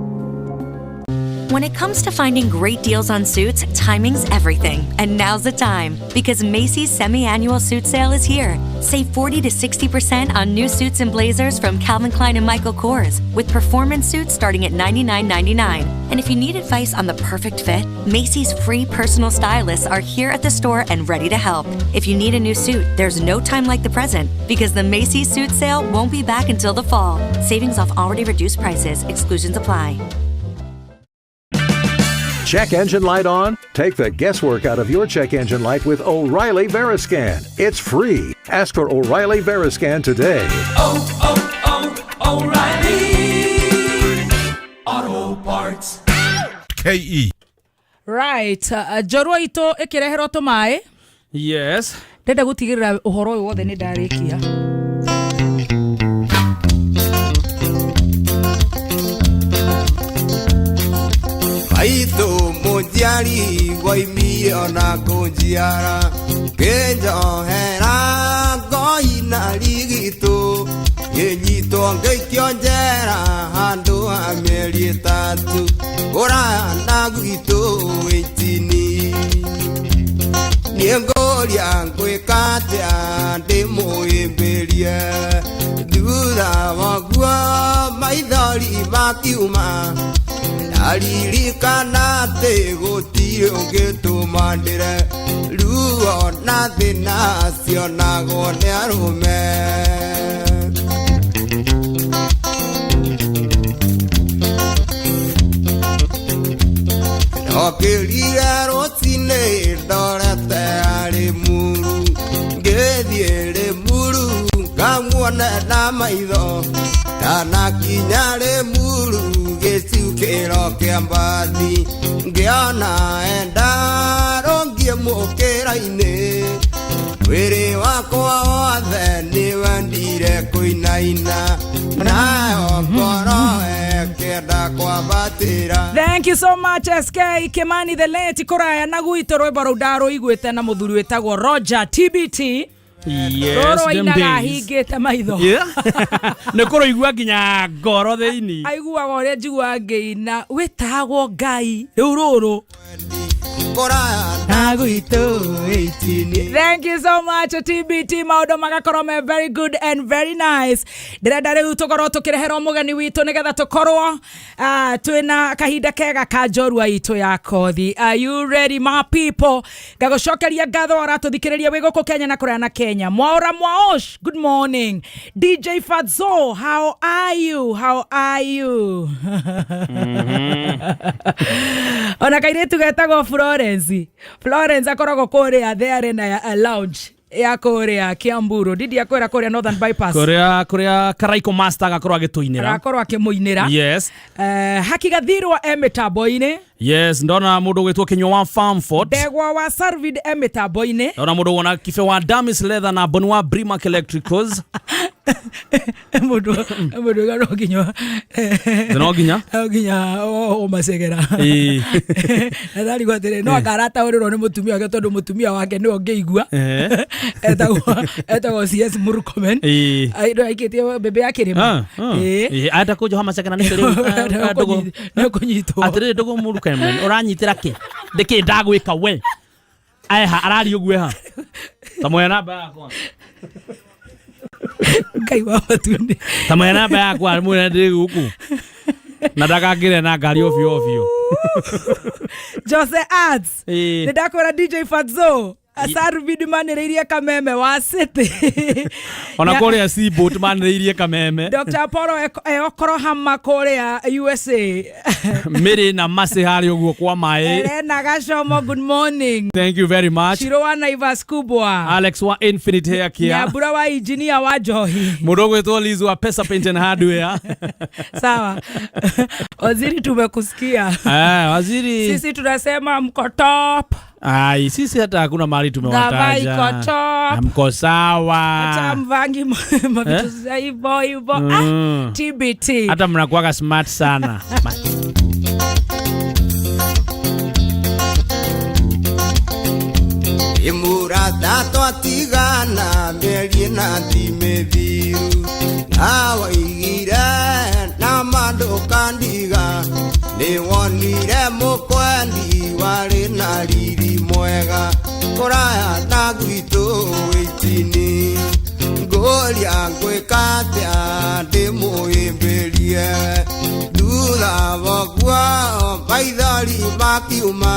When it comes to finding great deals on suits, timing's everything. And now's the time, because Macy's semi-annual suit sale is here. Save 40 to 60% on new suits and blazers from Calvin Klein and Michael Kors, with performance suits starting at $99.99. And if you need advice on the perfect fit, Macy's free personal stylists are here at the store and ready to help. If you need a new suit, there's no time like the present, because the Macy's suit sale won't be back until the fall. Savings off already reduced prices. Exclusions apply. Check engine light on? Take the guesswork out of your check engine light with O'Reilly Veriscan. It's free. Ask for O'Reilly Veriscan today. Oh, oh, oh, O'Reilly Auto Parts. KE. Right, njorua itå ä kä reherwo tå maä. Yes. Ndenda gå tigä rä ra å horo å yå wothe nä ndarä kia. Maitũ mũnjiari waimire ona kũnjiara kĩnjohera ngoi na rigitũ ngĩnyitwo ngĩikio njera handũ ha mĩeri 3 kũraya na gwitũ ĩtini. Niĩ ngũria ngwĩka atĩa ndĩmũhĩmbĩrie thutha wa guo maithori makiuma ndaririkana atĩ gũtirĩ ũngĩtũma ndĩre ruo na thĩna cionagwo nĩ arũme. Ndokĩrire rũcinĩ ndorete arĩ muru ngĩthiĩ Rĩmuru ngamuone na maitho ndanakinya Rĩmuru gĩcukĩro kĩa mbathi ngĩona enda rũngiĩ mũkĩra-inĩ mwĩrĩ wakwa wothe nĩwendire kũinaina nayo ngoro ĩkĩenda kwambatĩra. Thank you so much, SK Kimani the late kũraya na gwitũ rwĩmbo rũu ndarũiguĩte na mũthuri wĩtagwo Roger TBT. Yes, rũrũ them ainaga days. ahingĩte maitho. Yeah. Nĩ kũrũigua nginya ngoro thĩinĩ. Aiguaga ũrĩa njiguaga ngĩina wĩtagwo Ngai rĩu rũrũ na gwitũ ĩtini. Thank you so much, TBT. Maũndũ magakorwo me very good and very nice. Ndĩrenda rĩu tũkorwo tũkĩreherwo mũgeni witũ nĩgetha tũkorwo twĩna kahinda kega ka njorua itũ ya kothi. Are you ready, my people? Ngagũcokeria ngatho ũratũthikĩrĩria wĩ gũkũ Kenya na kũraya na Kenya. Mwaũra mwaosh, good morning. DJ Fadzo, how are you? How are you? Ona kairĩtu getagwo Florence. Florence akoragwo kũrĩa The Arena ya Lounge. Ya kũrĩa Kiambu Road, Didi akwĩra kũrĩa Northern Bypass. Kuria Karaiko Master agakorwo agĩtũinĩra. Agakorwo akĩmũinĩra. Yes. Hakigathirwa e mĩtambo-inĩ. Yes, ndona mũndũ ũgwĩtwo Kinyua wa Farmfort. Ndegwa wa Sarvid e mĩtambo-inĩ. Ndona mũndũ wona Kibe wa Damis Leather na Boni wa Brimac Electricals. Mũndũ no nginya No nginya? No nginya ũmacegera. Ĩĩ. Na ndarigwo atĩrĩ, no akarataũrĩrwo nĩ mũtumia wake tondũ mũtumia wake nĩwe ũngĩigua. Etagwo CS Murkomen. No aikĩtie mbembe ya kĩrĩma. Ĩĩ. Enda kũnjoha macegera nĩkĩ rĩu? Nĩ ũkũnyitwo. Atĩrĩrĩ ndũgũ Murkomen, ũranyitĩra kĩ? Ndĩkĩ ndagwĩka we? Eha, araria ũguo eha. Ta mũhe namba yakwa. Ngai wa matu-inĩ. Ta mũhe namba yakwa mwĩre ndĩ gũkũ. Na ndakangĩre na ngari obio obio. Jose Arts. Ĩĩ. Nĩ ndakwĩra DJ Fatso. Sarvid manĩrĩirie Kameme wa City. Ona kũrĩa Seaboat manĩrĩirie Kameme. Dr. Apollo Eokoro Hama kũrĩa USA. Mĩrĩ na Mercy harĩa ũguo kwa maĩ. Elena Gacomo, good morning. Thank you very much. Shiro wa Naivas Kubwa. Alex wa Infinite Hair Care. Nyambura wa engineer wa Njohi. Mũndũ ũgwĩtwo Liz wa Pesa Paint and Hardware. Sawa. Waziri tumekusikia. Waziri. Sisi tunasema mko top. Ai, sisi hata hakuna mahali tumewataja. Gava iko top. Mko sawa. Hata mvangi mavitu za hivyo hivyo. TBT. Hata mnakuwaga smart sana. Imurata twatigana mĩeri na ti mĩthiru na waigire na mandũkandiga nĩ wonire mũkwendi warĩ na riri mwega kũraya na gwitũ wĩtini ngũria ngwĩka atĩa ndĩmũhĩmbĩrie thutha woguo maithori makiuma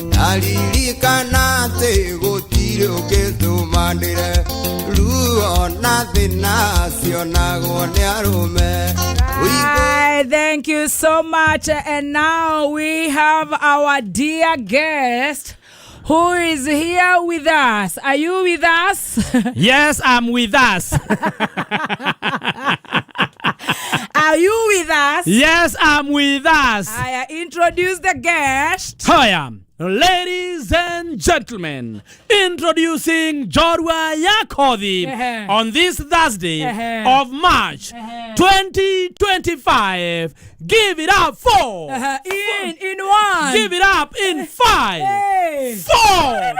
ndaririkana atĩ gũtirĩ ũngĩtũmanĩre ruo na thĩna cionagwo nĩ arũme. Hi, thank you so much. And now we have our dear guest who is here with us. Are you with us? Yes, I'm with us. Are you with us? Yes, I'm with us. I introduce the guest. I am. Ladies and gentlemen, introducing Jorwa Yakothi on this Thursday of March 2025. Give it up for in one. Give it up in 5, 4,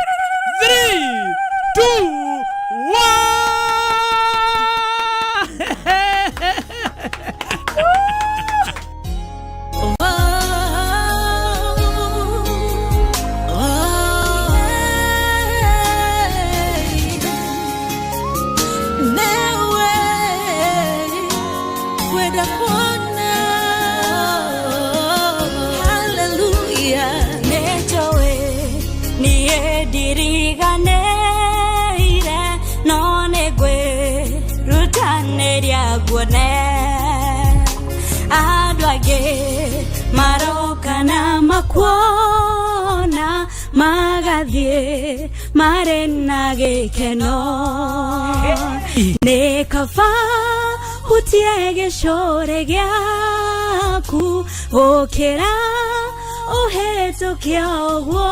3, 2, 1. Maroka na makuona magathie mare na gĩkeno nĩ kaba hutie gĩcore gĩaku gũkĩra ũhetũke ũguo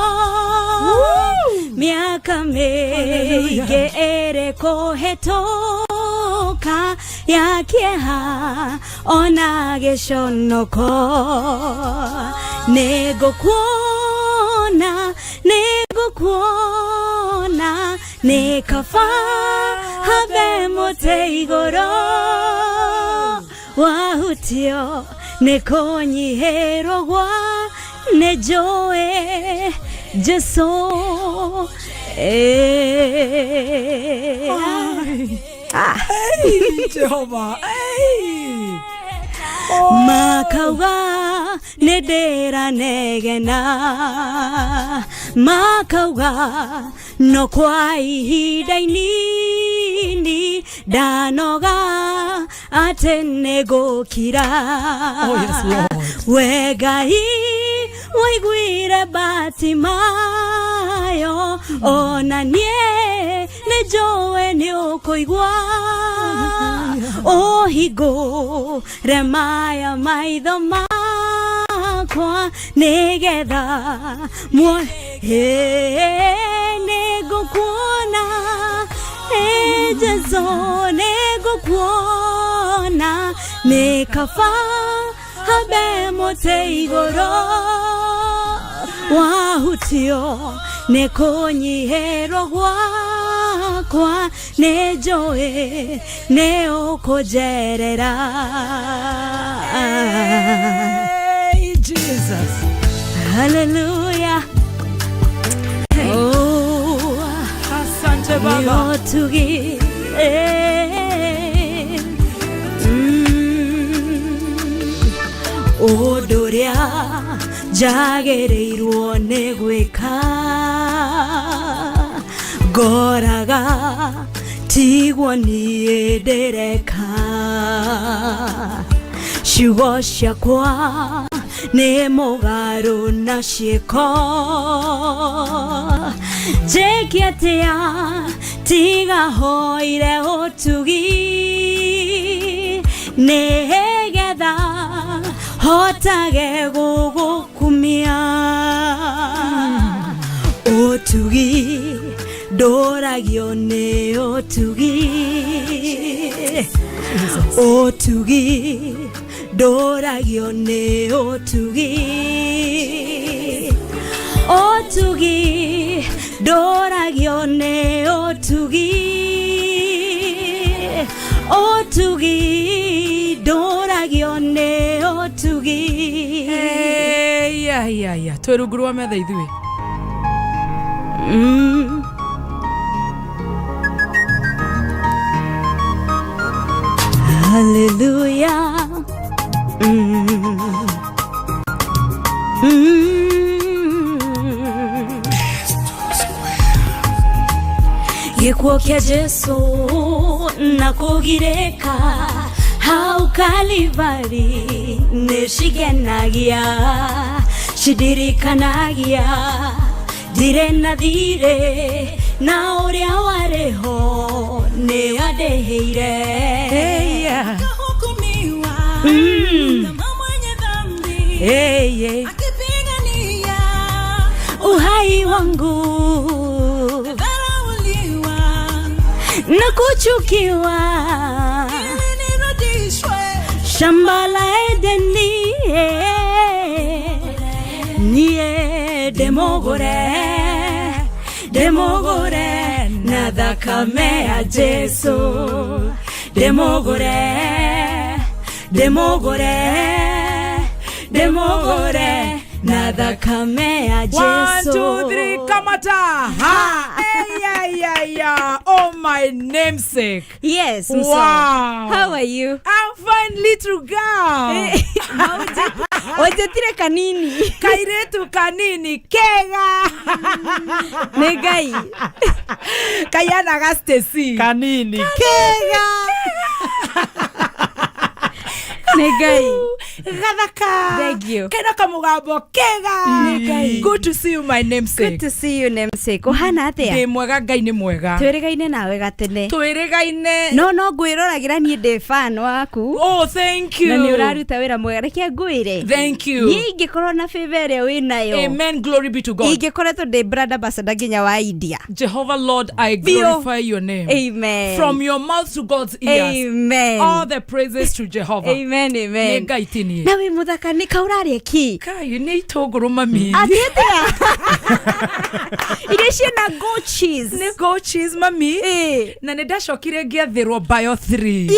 mĩaka mĩingĩ ĩrĩ kũhetũka ya kĩeha ona gĩconoko nĩngũkuona nĩngũkuona nĩ kaba habe mũtĩ igũrũ wahutio nĩ kũnyihĩrwo gwa nĩ njũĩ Jesũ. Hey, Jehovah. Hey. Makauga nĩ ndĩranegena makauga no kwa ihinda inini ndanoga atĩ nĩngũkira. Oh, yes, Lord. We Ngai waiguire Batimayo ona niĩ njũĩ nĩ ũkũigua ũhingũre maya maitho makwa nĩgetha nĩngũkuona Jesu nĩngũkuona nĩ kaba hambe mũtĩ igũrũ wahutio nĩ kũnyihĩrwo gwakwa nĩ njũĩ nĩ ũkũnjerera. Hey, Jesus. Hallelujah. Oh, asante Baba. Nĩũtugi ũndũ ũrĩa njagĩrĩirwo nĩ gwĩka ngoraga tigwo niĩ ndĩreka ciugo ciakwa nĩ mũgarũ na ciĩko njĩke atĩa tiga hoire ũtugi nĩgetha hotage gũgũkumia ũtugi ndũragio nĩ ũtugi ũtugi ndũragio nĩ ũtugi ũtugi ndũragio nĩ ũtugi ũtugi ndũragio nĩ ũtugi. Hey, yeah, yeah, yeah. Twĩ rungu rwa metha ithuĩ. Hallelujah. Gĩkuũ kĩa Jesu na kũgirĩka hau Kalivali nĩ cigenagia cindirikanagia ndirĩ na thirĩ na ũrĩa warĩ ho nĩ andĩhĩire. Hey, yeah. Uhai wangu na kuchukiwa shamba la Edeni niĩ ndĩmũgũre ndĩmũgũre na thakame ya Jesu ndĩmũgũre ndĩmũgũre ndĩmũgũre na thakame ya Jesu. 1 2 3 kamata. Ha. Hey, yeah, yeah, yeah. Oh, my namesake. Yes. Wow. How are you? I'm fine, little girl. Ojetire kanini. Kairetu kanini kega. Nĩ Ngai. Kayana ga Stacy. Kanini kega. Nĩ Ngai. Gathaka. Thank you. Kena kamugambo kega. Ngai. Good to see you, my namesake. Good to see you, namesake. Ũhana atĩa? Ndĩ mwega, Ngai nĩ mwega. Twĩrĩgaine nawe gatene. Twĩrĩgaine. No ngwĩroragĩra niĩ ndĩ fan waku. Oh, thank you. Na nĩ ũraruta wĩra mwega. Reke ngwĩre. Thank you. Niĩ ingĩkorwo na favor ĩrĩa wĩ nayo. Amen, glory be to God. Ingĩkoretwo ndĩ brand ambassador nginya wa India. Jehovah Lord, I glorify your name. Amen. From your mouth to God's ears. Amen. All the praises to Jehovah. Amen, amen. Nĩ Ngai ti niĩ. Na wĩ mũthaka nĩ kaũrarĩa kĩ? Kai nĩ itũngũrũ mami. Atĩ atĩa? Iria ciĩna goat cheese. Nĩ goat cheese mami. Na nĩ ndacokire ngĩathĩrwo bio 3.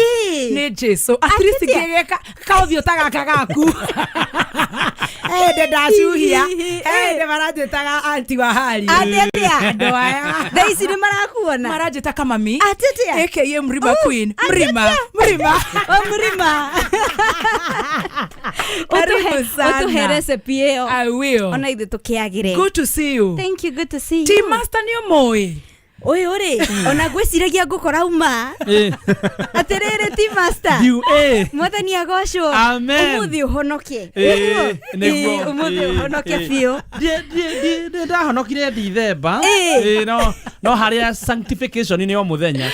Nĩ Jesu. At least ngĩgeka kaũthiũ ta gaka gaku. Ende ndacuhia. Ende maranjĩtaga anti wa hari. Atĩ atĩa? Andũ aya. Thaa ici nĩ marakuona. Maranjĩta kamami. Atĩ atĩa? AKA Mrima Queen. Mrima. Mrima. O Mrima. Karibu sana. Ũtũhe recipe ĩyo. I will. Ona ithuĩ tũkĩagĩre. Good to see you. Thank you, good to see you. Team Master nĩ ũmũĩ? Ũyũ rĩ, ona ngwĩciragia ngũkora uma. Atĩrĩrĩ ti master. Ndiu, ĩ. Mwathani agocwo. Amen. Ũmũthĩ ũhonoke. Ĩ, nĩguo. Ĩ, ũmũthĩ Ĩ, ũhonoke ĩ. biũ. Ndiĩ ndahonokire ndithemba. Ĩ. Ĩ, no harĩa sanctification nĩ o mũthenya.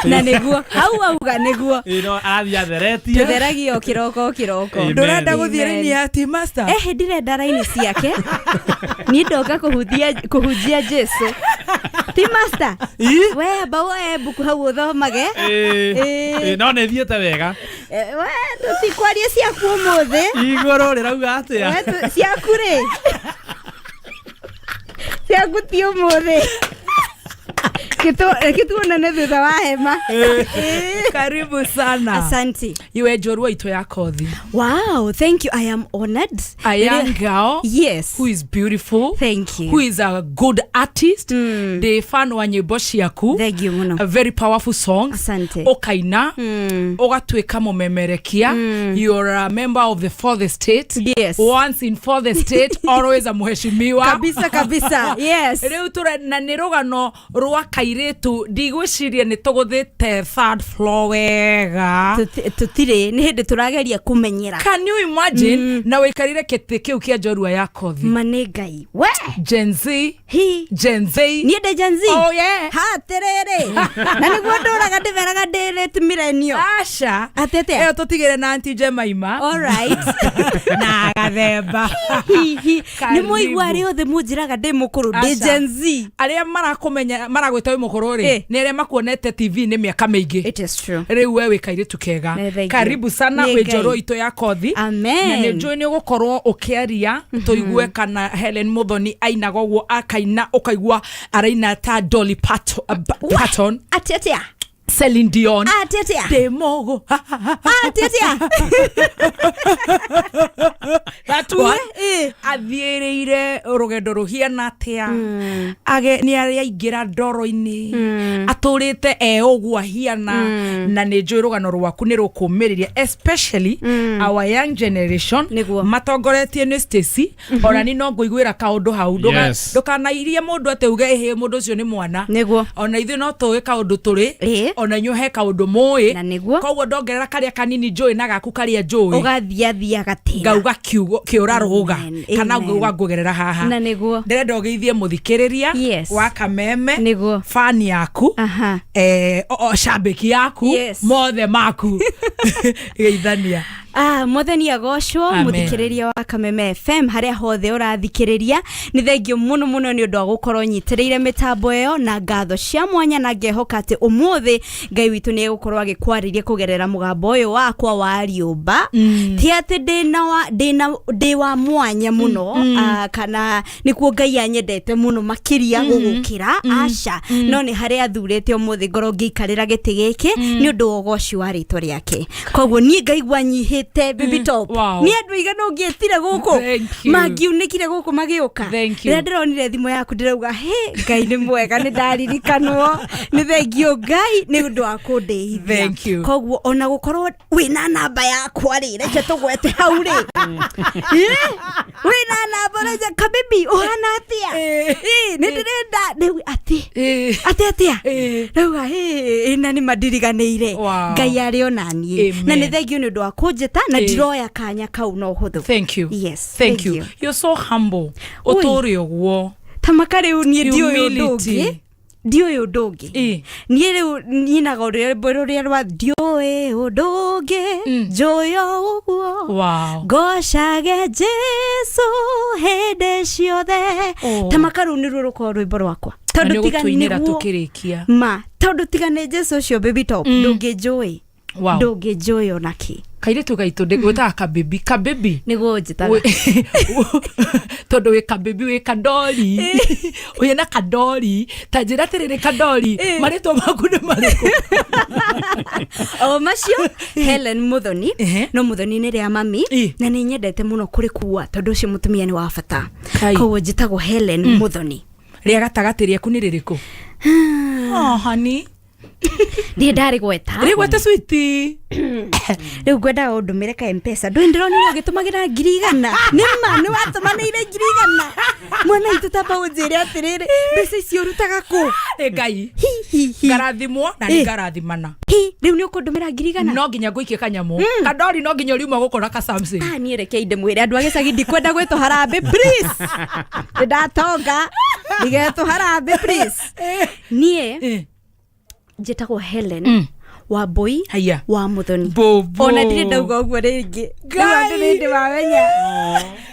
Na nĩguo hau auga nĩguo. Ĩ, no arathiĩ atheretie. Tũtheragio kĩroko o kĩroko. Amen. Ndũrenda gũthiĩ raini ya Tea Master? Ehe, ndirenda raini ciake. Niĩ ndoka kũhunjia Jesu. Ti master. We amba woe mbuku hau ũthomage. Ĩ, Ĩ. ĩ, no nĩ thiĩte wega. Eh, we tũtikwaria ciaku ũmũthĩ. Igũrũ rĩrauga atĩa? We ciaku rĩ, ciaku ti ũmũthĩ. Reke tuonane thutha wa hema. Karibu sana. Asante. Iwe njorua itũ ya kothi. Wow, thank you. I am honored. A young girl. Yes. Who is beautiful. Thank you. Who is a good artist. Ndĩ fan wa nyĩmbo ciaku. Thank you mũno. A very powerful songs. Asante. Ũkaina. Ũgatuĩka mũmemerekia. You're a member of the fourth estate. Yes. Once in fourth estate, always a mheshimiwa. Kabisa, kabisa. Yes. Rĩu tũre na nĩ rũgano rwa kairĩtu ndigwĩciria nĩ tũgũthĩte third floor wega. Tũtirĩ, nĩ hĩndĩ tũrageria kũmenyera. Can you imagine? Na wĩikarire kĩtĩ kĩu kĩa njorua ya kothi. Ma nĩ Ngai. We. Gen Z. Hi. Gen Z. Niĩ ndĩ Gen Z. Oh yeah. Ha atĩrĩrĩ. Na nĩguo ndũraga ndĩmeraga ndĩ late millennial. Aca. Atĩ atĩa? Ĩyo tũtigĩre na Aunty Jemima. All right. Na gathemba. Hihi. Nĩ Karibu. mwaigua arĩa othe mũnjĩraga ndĩ mũkũrũ, ndĩ Aca. Gen Z. Arĩa marakũmenya maragwĩta wĩ mũkũrũ rĩ, Eh. nĩ arĩa makuonete TV nĩ mĩaka mĩingĩ. It is true. Rĩu we wĩ kairĩtu kega. Eh, thank you. Karibu sana Nĩ wĩ Ngai. njorua itũ ya kothi. Amen. Na nĩ njũĩ nĩ ũgũkorwo ũkĩaria tũigue kana Helen Muthoni ainaga ũguo akaina ũkaigua araina ta Dolly Parton. Atĩ atĩa? Celine Dion. Atĩ atĩa? Ndĩ mũgũ. Atĩ atĩa? That one. Athiĩrĩire rũgendo rũhiana atĩa? Age nĩ arĩa aingĩra ndoro-inĩ. Atũrĩte e ũguo ahiana. Na nĩ njũĩ rũgano rwaku nĩ rũkũmĩrĩria especially our young generation matongoretie nĩ Stacy. Ona ni no ngũiguĩra kaũndũ hau. Yes. Ndũkanairie mũndũ atĩ uge ĩhĩ mũndũ ũcio nĩ mwana. Nĩguo. Ona ithuĩ no tũĩ kaũndũ tũrĩ. Ona inyuĩ he kaũndũ mũĩ. Na nĩguo. Koguo ndongerera karĩa kanini njũĩ na gaku karĩa njũĩ. Ũgathiathiaga tĩra. Ngauga kiugo kĩũra rũga Amen. kana Amen. ngauga ngũgerera haha. Na nĩguo. Ndĩrenda ũgeithie mũthikĩrĩria Yes. wa Kameme. Nĩguo. Fan yaku. Aha. Shabiki yaku. Yes. Mothe maku. Geithania. Mwathani agocwo. Amen. Mũthikĩrĩria wa Kameme FM harĩa hothe ũrathikĩrĩria, nĩ thengio mũno mũno nĩ ũndũ wa gũkorwo nyitĩrĩire mĩtambo ĩyo na ngatho cia mwanya, na ngehoka atĩ ũmũthĩ Ngai witũ nĩ egũkorwo agĩkwarĩria kũgerera mũgambo ũyũ wakwa wa rĩũmba. Ti atĩ ndĩ wa mwanya mũno, kana nĩkuo Ngai anyendete mũno makĩria gũgũkĩra, aca, no nĩ harĩa athurĩte ũmũthĩ ngorwo ngĩikarĩra gĩtĩ gĩkĩ nĩ ũndũ wa ũgoci wa rĩtwa rĩake. Koguo niĩ ngaigua nyihĩte baby top. Wow. Nĩ andũ aigana ũngĩetire gũkũ Thank you. mangiunĩkire gũkũ magĩũka. Thank you. Rĩrĩa ndĩronire thimũ yaku ndĩrauga he Ngai nĩ mwega, nĩ ndaririkanwo, nĩ thengio Ngai nĩ ũndũ wa kũndĩithia. Thank you. Koguo ona gũkorwo wĩna namba yakwa rĩ, reke tũgwete hau rĩ. Wĩna namba reke kabibi ũhana atĩa? Nĩ ndĩrenda rĩu atĩ atĩ atĩa rauga ĩ na nĩ mandiriganĩire. Wow. Ngai arĩ ona niĩ. Amen. Na nĩ thengio nĩ ũndũ wa kũnjĩta na ndiroya kanya kau na ũhũthũ. Thank you. Yes. Thank you. You're so humble. Ui. Ũtũre ũguo. Ta maka rĩu niĩ ndiũĩ ũndũ Humility. ũngĩ. Ndiũĩ ũndũ ũngĩ. Niĩ rĩu nyinaga rwĩmbo rũrĩa rwa ndiũĩ ũndũ ũngĩ njũĩ o ũguo. Wow. Ngocage Jesu hĩndĩ ciothe. Oh. Ta maka rũu nĩruo rũkorwo rwĩmbo rwakwa. Na Tondũ nĩ tiga ũgũtũinĩra nĩguo tũkĩrĩkia. ma tondũ tiga nĩ Jesu ũcio baby top ndũngĩnjũĩ. Wow. Ndũngĩnjũĩ ona kĩ. Kairĩtu gaitũ gwĩtaga kabibi. Kabibi. Nĩguo njĩtaga. Tondũ wĩ kabibi wĩ kadori. Wĩna kadori. Ta njĩra atĩrĩrĩ kadori. Marĩtwa maku nĩ marĩkũ? O macio Helen Muthoni, no Muthoni nĩ rĩa mami na nĩ nyendete mũno kũrĩkua tondũ ũcio mũtumia nĩ wa bata. Kai. Koguo njĩtagwo Helen Muthoni. Rĩa gatagatĩ rĩaku nĩ rĩrĩkũ? Oh, honey. Ndiĩ ndarĩgweta. Rĩgwete switi. Rĩu ngwendaga ũndũmĩre ka Mpesa. Ndũĩ ndĩronire ũgĩtũmagĩra 100,000. Nĩ ma nĩ watũmanĩire 100,000. Mwana witũ tamba ũnjĩre atĩrĩrĩ, mbeca icio ũrutaga kũ? Nĩ Ngai. Ngarathimwo na nĩ ngarathimana. Hi, rĩu nĩ ũkũndũmĩra 100,000? No nginya ngũikie kanyamũ. Kandori no nginya ũriuma gũkora ka Samsung. Ah, niĩ reke ndĩmwĩre andũ a gĩcagi ndikwenda gwĩtwo harambĩ please. Nĩ ndatonga. Ndigetwo harambĩ please. Niĩ njĩtagwo Helen Wambui wa Muthoni. Ona ndirĩ ndauga ũguo rĩngĩ. Rĩu andũ nĩ ndĩ mamenya.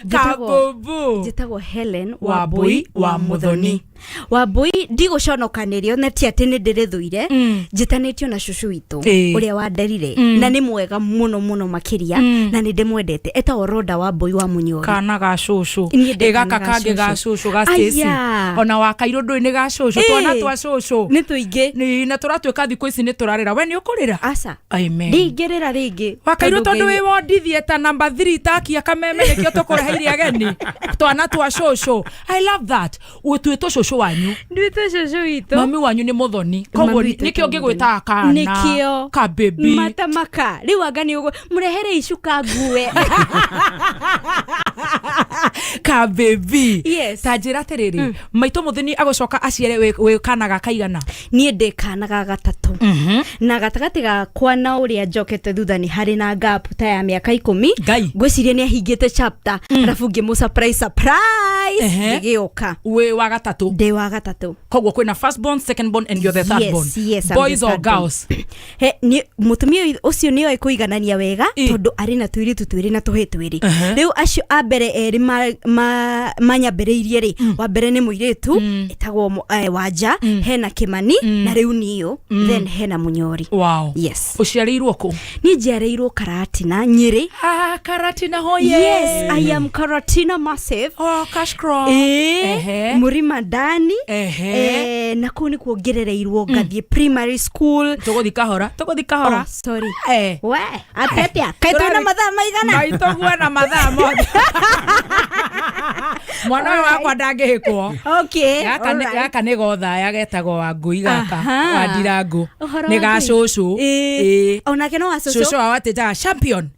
Kabũbũ. Njĩtagwo Helen Wambui wa Muthoni. Wambui ndigũconokanĩrio na ti atĩ nĩ ndĩrĩthũire. Njĩtanĩtio na cũcũ witũ ũrĩa wanderire na nĩ mwega mũno mũno makĩria na nĩ ndĩmwendete. Etagwo Rhoda Wambui wa Mũnyori. Kana ga cũcũ. Niĩ ndĩ Ĩ gaka kana ga kangĩ ga cũcũ. cũcũ ga Stacy. Aya. Ona wa kairũ ndũĩ nĩ ga cũcũ. Twana twa cũcũ. Nĩ tũingĩ. Nĩ na tũratuĩka thikũ ici nĩ tũrarĩra. We nĩ ũkũrĩra? Aca. Amen. Ndingĩrĩra rĩngĩ. Wakairũ Tondũ tondũ Ngai- wĩ wondithie ta namba 3 takia kameme nĩkĩo tũkũreheire ageni twana twa cũcũ. I love that. Ũtuĩtwo cũcũ wanyu. Nduĩtwo cũcũ witũ. Mami wanyu nĩ Muthoni. Koguo Mami witũ nĩkĩo etagwo ngĩgwĩtaga kana. Nĩkĩo. Ka baby. Matamaka. Rĩu anga nĩ ũguo mũrehere icuka ngue. Ka baby. Yes. Ta njĩra atĩrĩrĩ, maitũ Muthoni agũcoka aciare wĩ kana ga kaigana? Niĩ ndĩ kana ga gatatũ. Na gatagatĩ gakwa na ũrĩa njokete thutha nĩ harĩ na gap ta ya mĩaka 10. Ngai. Ngwĩciria nĩ ahingĩte chapter. Arabu ngĩmũ surprise surprise. Ehe. Ngĩgĩũka. Wĩ wa gatatũ? Ndĩ wa gatatũ. Koguo kwĩna first born, second born and you're the third Yes, born. yes, I'm Boys the or third born. girls? He, nĩ mũtumia ũcio nĩoĩ kũiganania wega tondũ arĩ na tũirĩtu twĩrĩ na tũhĩĩ twĩrĩ. Rĩu acio a mbere erĩ manyambĩrĩirie rĩ, wa mbere nĩ mũirĩtu ĩtagwo Wanja, hena Kĩmani na rĩu niũ, then hena Mũnyori. Wow. Yes. Ũciarĩirwo kũ? Niĩ njiarĩirwo Karatina, Nyĩrĩ. Ah, Karatina hoye. Yes, I am Karatina massive. Oh, cash crop. Ehe. Mũrima ndani. Ehe. Na kũu nĩkuo ngerereirwo ngathiĩ primary school. Tũgũthiĩ kahora, tũgũthiĩ kahora. Oh, sorry. We, atĩ atĩa? Kaĩ twĩna mathaa maigana? Maitũ guona mathaa mothe. Mwana ũyũ wakwa ndangĩhĩkwo. Okay. Gaka nĩ gothaya getagwo Wangũi gaka. Aha. Wa Ndirangũ. Ũhoro Nĩ ga wa Ngũi? cũcũ. Ĩĩ. Onake no wa cũcũ? Cũcũ wao atĩnjaga champion.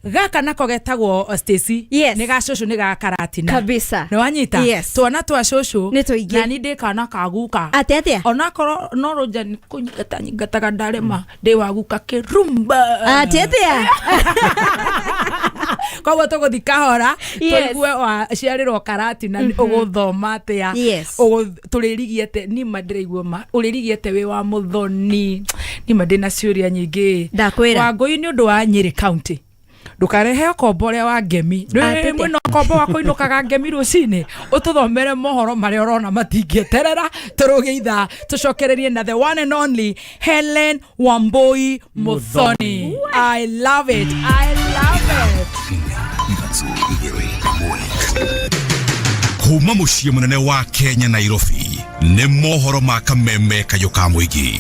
Gaka nako getagwo Stacy. Yes. Nĩ ga cũcũ nĩ ga Karatina. Kabisa. Nĩ wanyita? Yes. Twana twa cũcũ. Nĩ tũingĩ. Na niĩ ndĩ kana ka guka. Atĩ atĩa? Onakorwo no rũnja nĩ kũnyingata nyingataga ndarema ndĩ wa guka kĩrumba. Atĩ atĩa? Koguo tũgũthiĩ kahora Yes. tũigue waciarĩrwo Karatina ũgũthoma atĩa. Yes. Tũrĩrigie atĩa nima ndĩraigua ma ũrĩrigie atĩa wĩ wa Muthoni. Nima ndĩna ciũria nyingĩ. Ndakwĩra. Wangũi nĩ ũndũ wa Nyĩrĩ County. Ndũkarehe ũkombo ũrĩa wa ngemi. Atĩ atĩa? Mwĩna ũkombo wa kũinũkaga ngemi rũcinĩ. Ũtũthomere mohoro marĩa ũrona matingĩeterera. Tũrũge ithaa tũcokererie na the one and only Helen Wambui Muthoni. I love it. I love it. Kuma mũciĩ mũnene wa Kenya Nairobi nĩ mohoro ma kameme kayũ ka mũingĩ.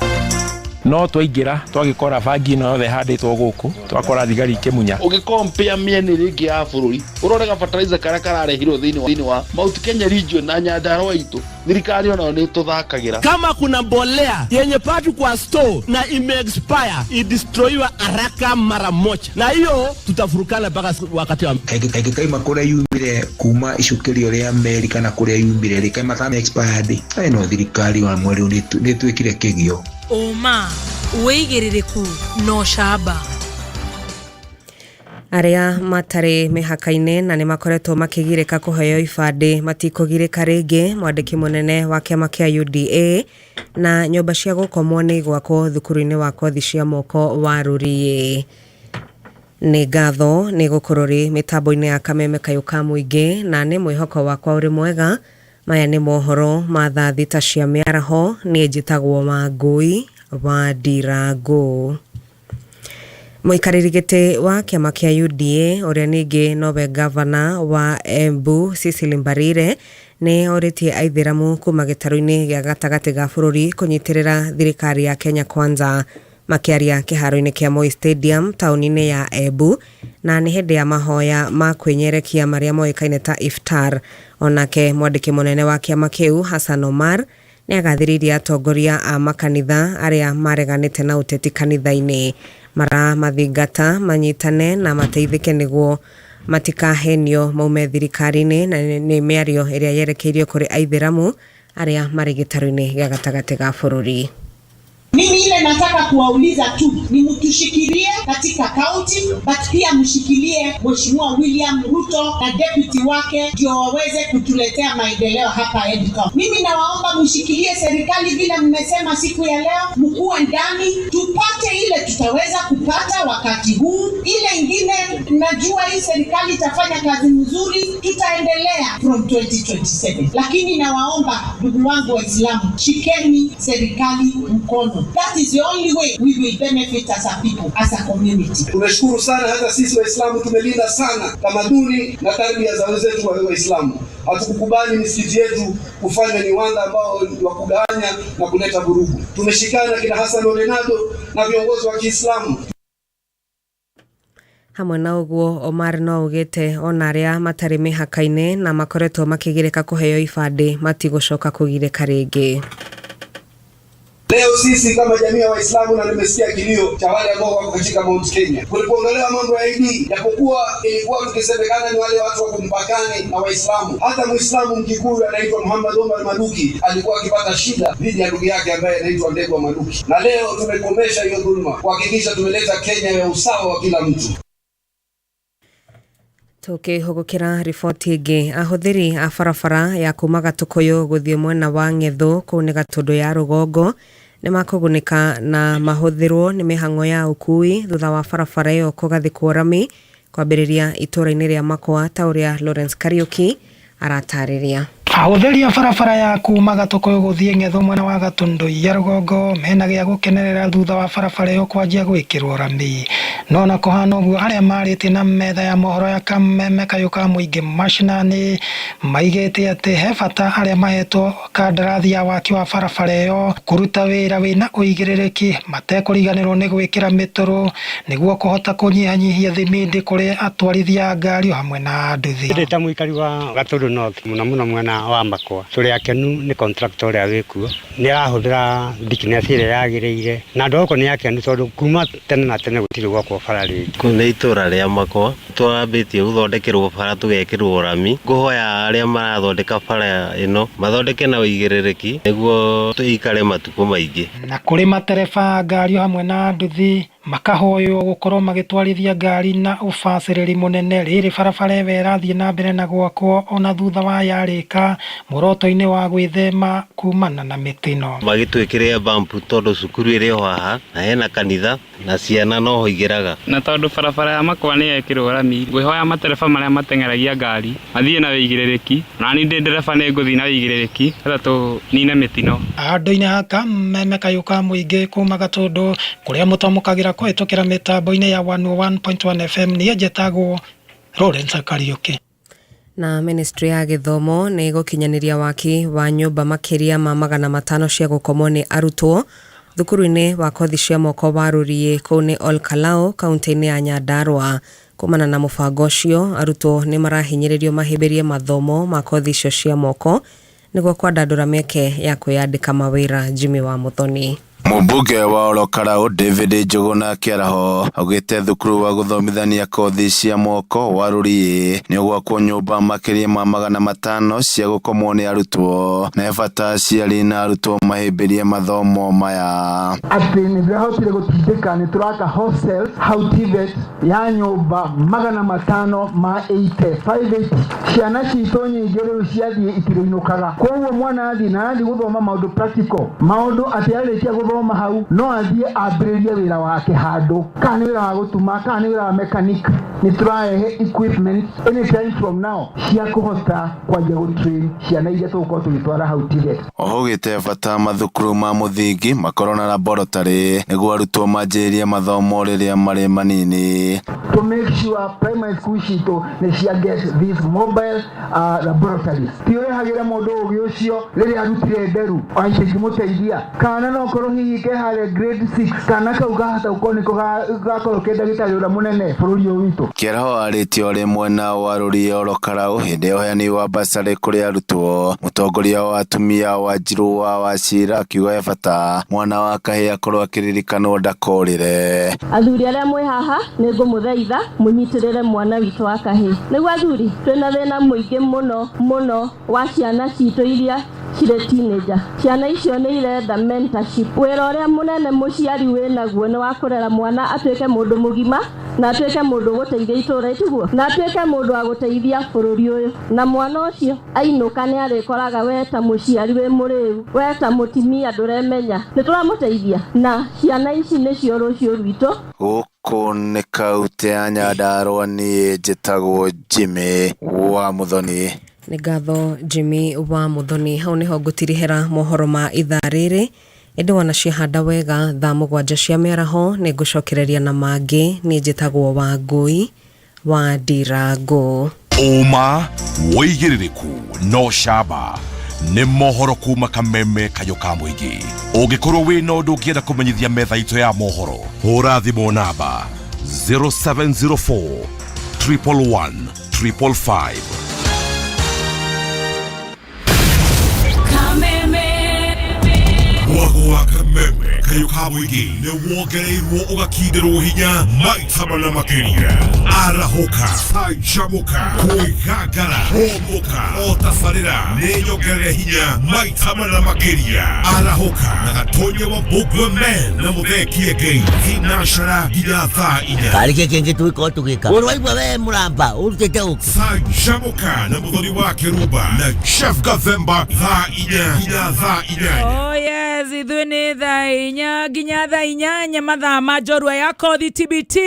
No twaingĩra twagĩkora bangi ĩno yothe ĩhandĩtwo gũkũ twakora thigari ikĩmunya. Ũgĩkompea mĩena ĩrĩa ĩngĩ ya bũrũri ũrore fertilizer karĩa kararehirwo thĩinĩ wa Mount Kenya region na Nyandarua itũ, thirikari onayo nĩ ĩtũthakagĩra. Kama kuna mbolea yenye patu kwa store na ime expire idestroyiwa haraka mara moja, na hiyo tutafurukana mpaka wakati wa Kaingĩ kaima kũrĩa yumire kuma icukĩrio rĩa meri kana kũrĩa yumire rĩ kaima ta expired no thirikari wa mweri nĩ ĩtuĩkire kĩgio. Ũma, wĩigĩrĩrĩku no camba. Arĩa matarĩ mĩhaka-inĩ na nĩ makoretwo makĩgirĩka kũheo ibandĩ matikũgirĩka rĩngĩ. Mwandĩki mũnene wa kĩama kĩa UDA na nyũmba cia gũkomwo nĩ igwakwo thukuru-inĩ wa kothi cia moko wa Rũriĩ. Nĩ ngatho nĩ gũkorwo rĩ mĩtambo-inĩ ya kameme kayũ ka mũingĩ na nĩ mwĩhoko wakwa ũrĩ mwega. Maya nĩ mohoro ma thaa thita cia mĩaraho. Niĩ njĩtagwo Wangũi wa Ndirangũ. Mũikarĩri gĩtĩ wa kĩama kĩa UDA ũrĩa ningĩ nowe gavana wa Embu Cecily Mbarire nĩ orĩtie aithĩramu kuma gĩtarũ-inĩ gĩa gatagatĩ ga bũrũri kũnyitĩrĩra thirikari ya Kenya Kwanza. Makĩaria kĩharo-inĩ kĩa Moi Stadium taũni-inĩ ya Embu na nĩ hĩndĩ ya mahoya ma kwĩnyerekia marĩa moĩkaine ta iftar. Onake mwandĩki mũnene wa kĩama kĩu Hassan Omar Nĩ agathĩrĩirie atongoria a makanitha arĩa mareganĩte na ũteti kanitha-inĩ maramathingata manyitane na mateithĩke nĩguo matikahenio maume thirikari-inĩ, na nĩ mĩario ĩrĩa yerekeirio kũrĩ aithĩramu arĩa marĩ gĩtarũ-inĩ gĩa gatagatĩ ga bũrũri. Mimi ile nataka kuwauliza tu ni mtushikilie katika county, but pia mshikilie Mheshimiwa William Ruto na deputy wake ndio waweze kutuletea maendeleo hapa Embu County. Mimi nawaomba mshikilie serikali vile mmesema siku ya leo, mkuwe ndani tupate ile tutaweza kupata wakati huu. Ile ingine najua hii serikali itafanya kazi nzuri, tutaendelea from 2027. Lakini nawaomba ndugu wangu Waislamu, shikeni serikali mkono. That is the only way we will benefit as a people, as a community. Tunashukuru sana, hata sisi Waislamu tumelinda sana tamaduni na tarbia za wenzetu wa Waislamu. Hatukukubali misikiti yetu kufanya ni wanda ambao wa kugawanya na kuleta vurugu. Tumeshikana kina Hassan Olenado na viongozi wa Kiislamu. Hamwe na ũguo, Omar no augĩte ona arĩa matarĩ mĩhaka-inĩ na makoretwo makĩgirĩka kũheo ibandĩ matigũcoka kũgirĩka rĩngĩ. Leo sisi kama jamii ya Waislamu, na nimesikia kilio cha wale ambao wako katika Mount Kenya, kulipoondolewa mambo ya ID, japokuwa ilikuwa tukisemekana ni wale watu wako mpakani na Waislamu. Hata Muislamu Mkikuyu anaitwa Muhammad Omar Maluki alikuwa akipata shida dhidi ya ndugu yake ambaye anaitwa Ndegwa Maluki, na leo tumekomesha hiyo dhuluma, kuhakikisha tumeleta Kenya ya usawa wa kila mtu. Tũkĩhũgũkĩra riboti ĩngĩ, ahũthĩri a barabara ya kuma Gatũkũyũ gũthiĩ mwena wa Ng'ethũ kũu nĩ Gatũndũ ya rũgongo nĩ makũgunĩka na mahũthĩrwo nĩ mĩhang'o ya ũkui thutha wa barabara ĩyo kũgathĩkwo rami kwambĩrĩria itũũra-inĩ rĩa Makwa, ta ũrĩa Lawrence Kariuki aratarĩria. Ahũthĩri a barabara ya kuma Gatũkũyũ gũthiĩ Ng'ethũ mwena wa Gatũndũ ya rũgongo mena gĩa gũkenerera thutha wa barabara ĩyo kwanjia gwĩkĩrwo rami. No na kũhana ũguo, arĩa marĩtie na metha ya mohoro ya Kameme Kayũ ka mũingĩ macinani maigĩte atĩ he bata arĩa mahetwo kandarathi ya waki wa barabara ĩyo kũruta wĩra wĩna ũigĩrĩrĩki matekũriganĩrwo nĩ gwĩkĩra mĩtũrũ nĩguo kũhota kũnyihanyihia thimindi kũrĩ atwarithia a ngari o hamwe na nduthi. Ndĩ ta mũikari wa Gatũndũ North, mũno mũno mwena wa Makwa, tũrĩ akenu nĩ contractor ũrĩa wĩkuo, nĩ arahũthĩra thickness ĩrĩa yagĩrĩire, na andũ a gũkũ nĩ akenu tondũ kuma tene na tene gũtirĩ gwakwo bara rĩngĩ. Kũu nĩ itũra rĩa Makwa, twambĩtie gũthondekerwo bara tũgekĩrwo rami. Ngũhoya arĩa marathondeka bara ĩno mathondeke na ũigĩrĩrĩki nĩguo tũikare matukũ maingĩ. Na kũrĩ matereba a ngari o hamwe na nduthi makahoywo gũkorwo magĩtwarithia ngari na ũbacĩrĩri mũnene rĩrĩ barabara ĩyo ĩrathiĩ na mbere na gwakwo ona thutha wa yarĩka, muoroto-inĩ wa gwĩthema kumana na mĩtino. Magĩtwĩkĩrĩre bump tondũ cukuru ĩrĩ o haha na hena kanitha na ciana no ho igeraga. Na tondũ barabara ya Makwa nĩ yekĩrwo rami, ngwĩhoya matereba marĩa mateng'eragia ngari mathiĩ na ũigĩrĩrĩki, na niĩ ndĩ ndereba nĩ ngũthiĩ na ũigĩrĩrĩki getha tũnine mĩtino. Handũ-inĩ ha Kameme Kayũ ka mũingĩ kuma Gatũndũ kũrĩa mũtamũkagĩra kũhĩtũkĩra mĩtambo-inĩ ya 101.1 FM, niĩ njĩtagwo Lawrence Kariuki. Na ministry ya gĩthomo nĩ ĩgũkinyanĩria waki wa nyũmba makĩria ma 500 cia gũkomwo nĩ arutwo thukuru-inĩ wa kothi cia moko wa Rũriĩ kũu nĩ Ol Kalou, kaunti-inĩ ya Nyandarua. Kumana na mũbango ũcio, arutwo nĩ marahinyĩrĩrio mahĩmbĩrie mathomo ma kothi icio cia moko nĩguo kwandandũra mĩeke ya kwĩyandĩka mawĩra. Jimmy wa Muthoni. Mũmbunge wa Olokarau David Njuguna Kĩaraho augĩte thukuru wa gũthomithania kothi cia moko wa Rũriĩ nĩ ũgwakwo nyũmba makĩria ma 500 cia gũkomwo nĩ arutwo, na he bata aciari na arutwo mahĩmbĩrie mathomo maya. Atĩ nĩ ndĩrahotire gũtindĩka nĩ tũraka hostel hau TVET ya nyũmba 580, 580. Ciana citũ nyingĩ rĩu ciathiĩ itirĩinũkaga, koguo mwana athiĩ na athiĩ gũthoma maũndũ practical, maũndũ atĩ arĩkia gũthoma hau no athiĩ ambĩrĩrie wĩra wake handũ, kana nĩ wĩra wa gũtuma, kana nĩ wĩra wa mechanic. Nĩ tũrarehe equipment anytime from now cia kũhota kwanjia gũtrain ciana iria tũgũkorwo tũgĩtwara hau TVET. Oho ugĩte bata mathukuru ma mũthingi makorwo na laboratory nĩguo arutwo manjĩrĩrie mathomo rĩrĩa marĩ manini. To make sure primary school citũ nĩ cia get these mobile laboratories. Ti ũrehagĩra mũndũ ũgĩ ũcio rĩrĩa arutire nderu ona itingĩmũteithia, kana no korwo hihi ke harĩa grade 6, kana kau kahota gũkorwo nĩko gakorwo ke ndagĩtarĩ ũrĩa mũnene bũrũri ũyũ witũ. Kĩaraho arĩtie ũrĩ mwena wa Rũriĩ Oro Karau hĩndĩ ya ũheani wa basarĩ kũrĩ arutwo. Mũtongoria wa atumia Wanjiru wa Wachira akiuga he bata mwana wa kahĩĩ akorwo akĩririkanwo ndakorĩre. Athuri arĩa mwĩ haha nĩ ngũmũthaitha mũnyitĩrĩre mwana witũ wa kahĩĩ. Nĩguo athuri, twĩna thĩna mũingĩ mũno mũno wa ciana citũ iria cirĩ teenager. Ciana icio nĩ irenda mentorship. Wĩra ũrĩa mũnene mũciari wĩnaguo nĩ wa kũrera mwana atuĩke mũndũ mũgima na atuĩke mũndũ ũgũteithia itũũra, tiguo? Na atuĩke mũndũ wa gũteithia bũrũri ũyũ. Na mwana ũcio ainũka nĩ arĩkoraga we ta mũciari wĩ mũrĩu, we ta mũtimia ndũremenya. Nĩ tũramũteithia na ciana ici nĩcio rũciũ rwitũ. Gũkũ nĩ kaũntĩ ya Nyandarũa, niĩ njĩtagwo Jimmy wa Muthoni. Nĩ ngatho Jimmy wa Muthoni. Hau nĩho ngũtirihĩra mohoro ma ithaa rĩrĩ, ĩndĩ wanaciahanda wega thaa 7 cia mĩaraho nĩ ngũcokereria na mangĩ. Niĩ njĩtagwo Wangũi wa Ndirango. Ũma, wĩigĩrĩrĩku no camba nĩ mohoro kuma Kameme kayũ ka mũingĩ. Ũngĩkorwo wĩna ũndũ ũngĩenda kũmenyithia metha itũ ya mohoro, hũra thimũ namba 0704 111 555. Mwago wa Kameme kayũ ka mũingĩ nĩ wongereirwo ũgakindĩrwo hinya maita mana makĩria. Arahũka, canjamũka, kwĩgangara, hũmũka, o tabarĩra nĩ nyongerere hinya maita mana makĩria. Arahũka na Gatonya wa Mbũngwe Men na Mũthee Kĩengei thinacara nginya thaa 4. Karĩ kĩ kĩngĩ tũgĩkorwo tũgĩka? Ũraigua we mũramba ũrutĩte ũkĩ? Canjamũka na Mũthoni wa Kĩrumba na Chef Gathemba thaa 4 nginya thaa 8. Oh yes, ithuĩ nĩ thaa 4 nginya thaa 8 mathaa ma njorua ya kothi TBT,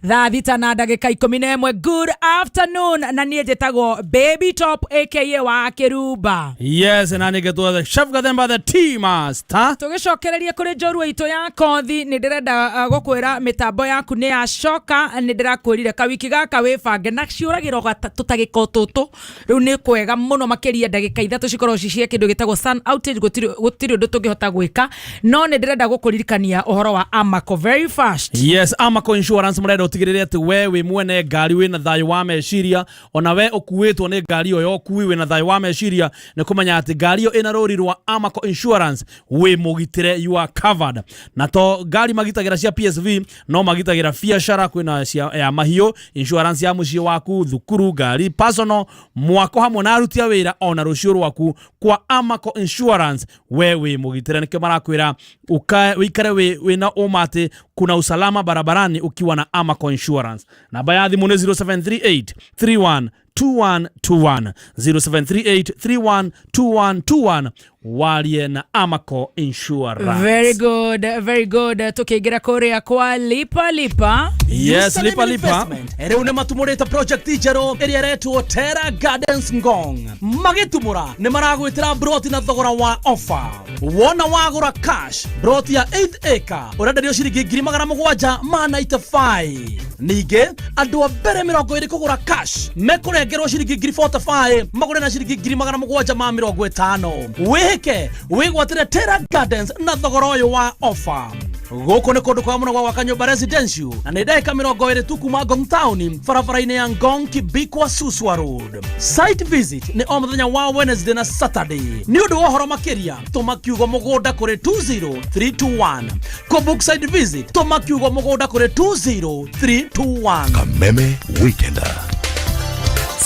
thaa 6 na ndagĩka 11. Good afternoon, na niĩ njĩtagwo Baby Top aka wa Kĩrumba. Yes, na nĩgetwo the Chef Gathemba, the tea master. Tũgĩcokereria kũrĩ njorua itũ ya kothi, nĩ ndĩrenda gũkwĩra mĩtambo yaku nĩ yacoka. Nĩ ndĩrakwĩrire kawiki gaka wĩbange na ciũragĩrwo tũtagĩka o tũtũ. Rĩu nĩ kwega mũno makĩria, ndagĩka 3 cikorwo ci cia kĩndũ gĩtagwo sun outage. Gũtirĩ ũndũ tũngĩhota gwĩka, no nĩ ndĩrenda gũkũririkania ũhoro wa Amaco very fast. Yes, Amaco Insurance mũrenda ũtigĩrĩre atĩ we wĩ mwene ngari wĩna thayũ wa meciria, ona we ũkuĩtwo nĩ ngari ĩyo ya ũkui wĩna thayũ wa meciria, nĩ kũmenya atĩ ngari ĩyo ĩna rũri rwa Amaco Insurance wĩ mũgitĩre, you are covered. Na to ngari magitagĩra cia PSV, no magitagĩra biacara, kwĩna cia ya mahiũ, insurance ya mũciĩ waku, thukuru, ngari personal, mwako hamwe na aruti a wĩra, ona rũciũ rwaku. Kwa Amaco Insurance we wĩ mũgitĩre. Nĩkĩo marakwĩra wĩikare wĩna ũma atĩ kuna usalama barabarani ukiwa na Amaco Insurance. Namba ya thimũ nĩ 0738 31 2121, 0738 312121, warie na Amaco Insurance. Very good, very good. Tukiingira kuria kwa Lipa Lipa. Yes, Lipa Lipa. Rĩu nĩ matumũrĩte project njerũ ĩrĩa ĩretwo Terra Gardens Ngong. Magĩtumũra nĩ maragwĩtĩra broti na thogora wa offer. Wona wagũra cash broti ya 8 acre ũrenderio ciringi 795,000. Ningĩ andũ a mbere 20 kũgũra cash mekũrengerwo ciringi 45,000, magũre na ciringi 750,000. Wĩhĩke wĩgwatĩre Terra Gardens na thogora ũyũ wa offer. Gũkũ nĩ kũndũ kwa mũno gwa gwaka nyũmba residential, na nĩ ndagĩka 20 tu kuma Ngong Town, barabara-inĩ ya Ngong Kibikwa Suswa Road. Site visit nĩ o mũthenya wa Wednesday na Saturday. Nĩ ũndũ wa ũhoro makĩria, tũma kiugo mũgũnda kũrĩ 20321. Kũbook site visit, tũma kiugo mũgũnda kũrĩ 20321. Kameme Weekender.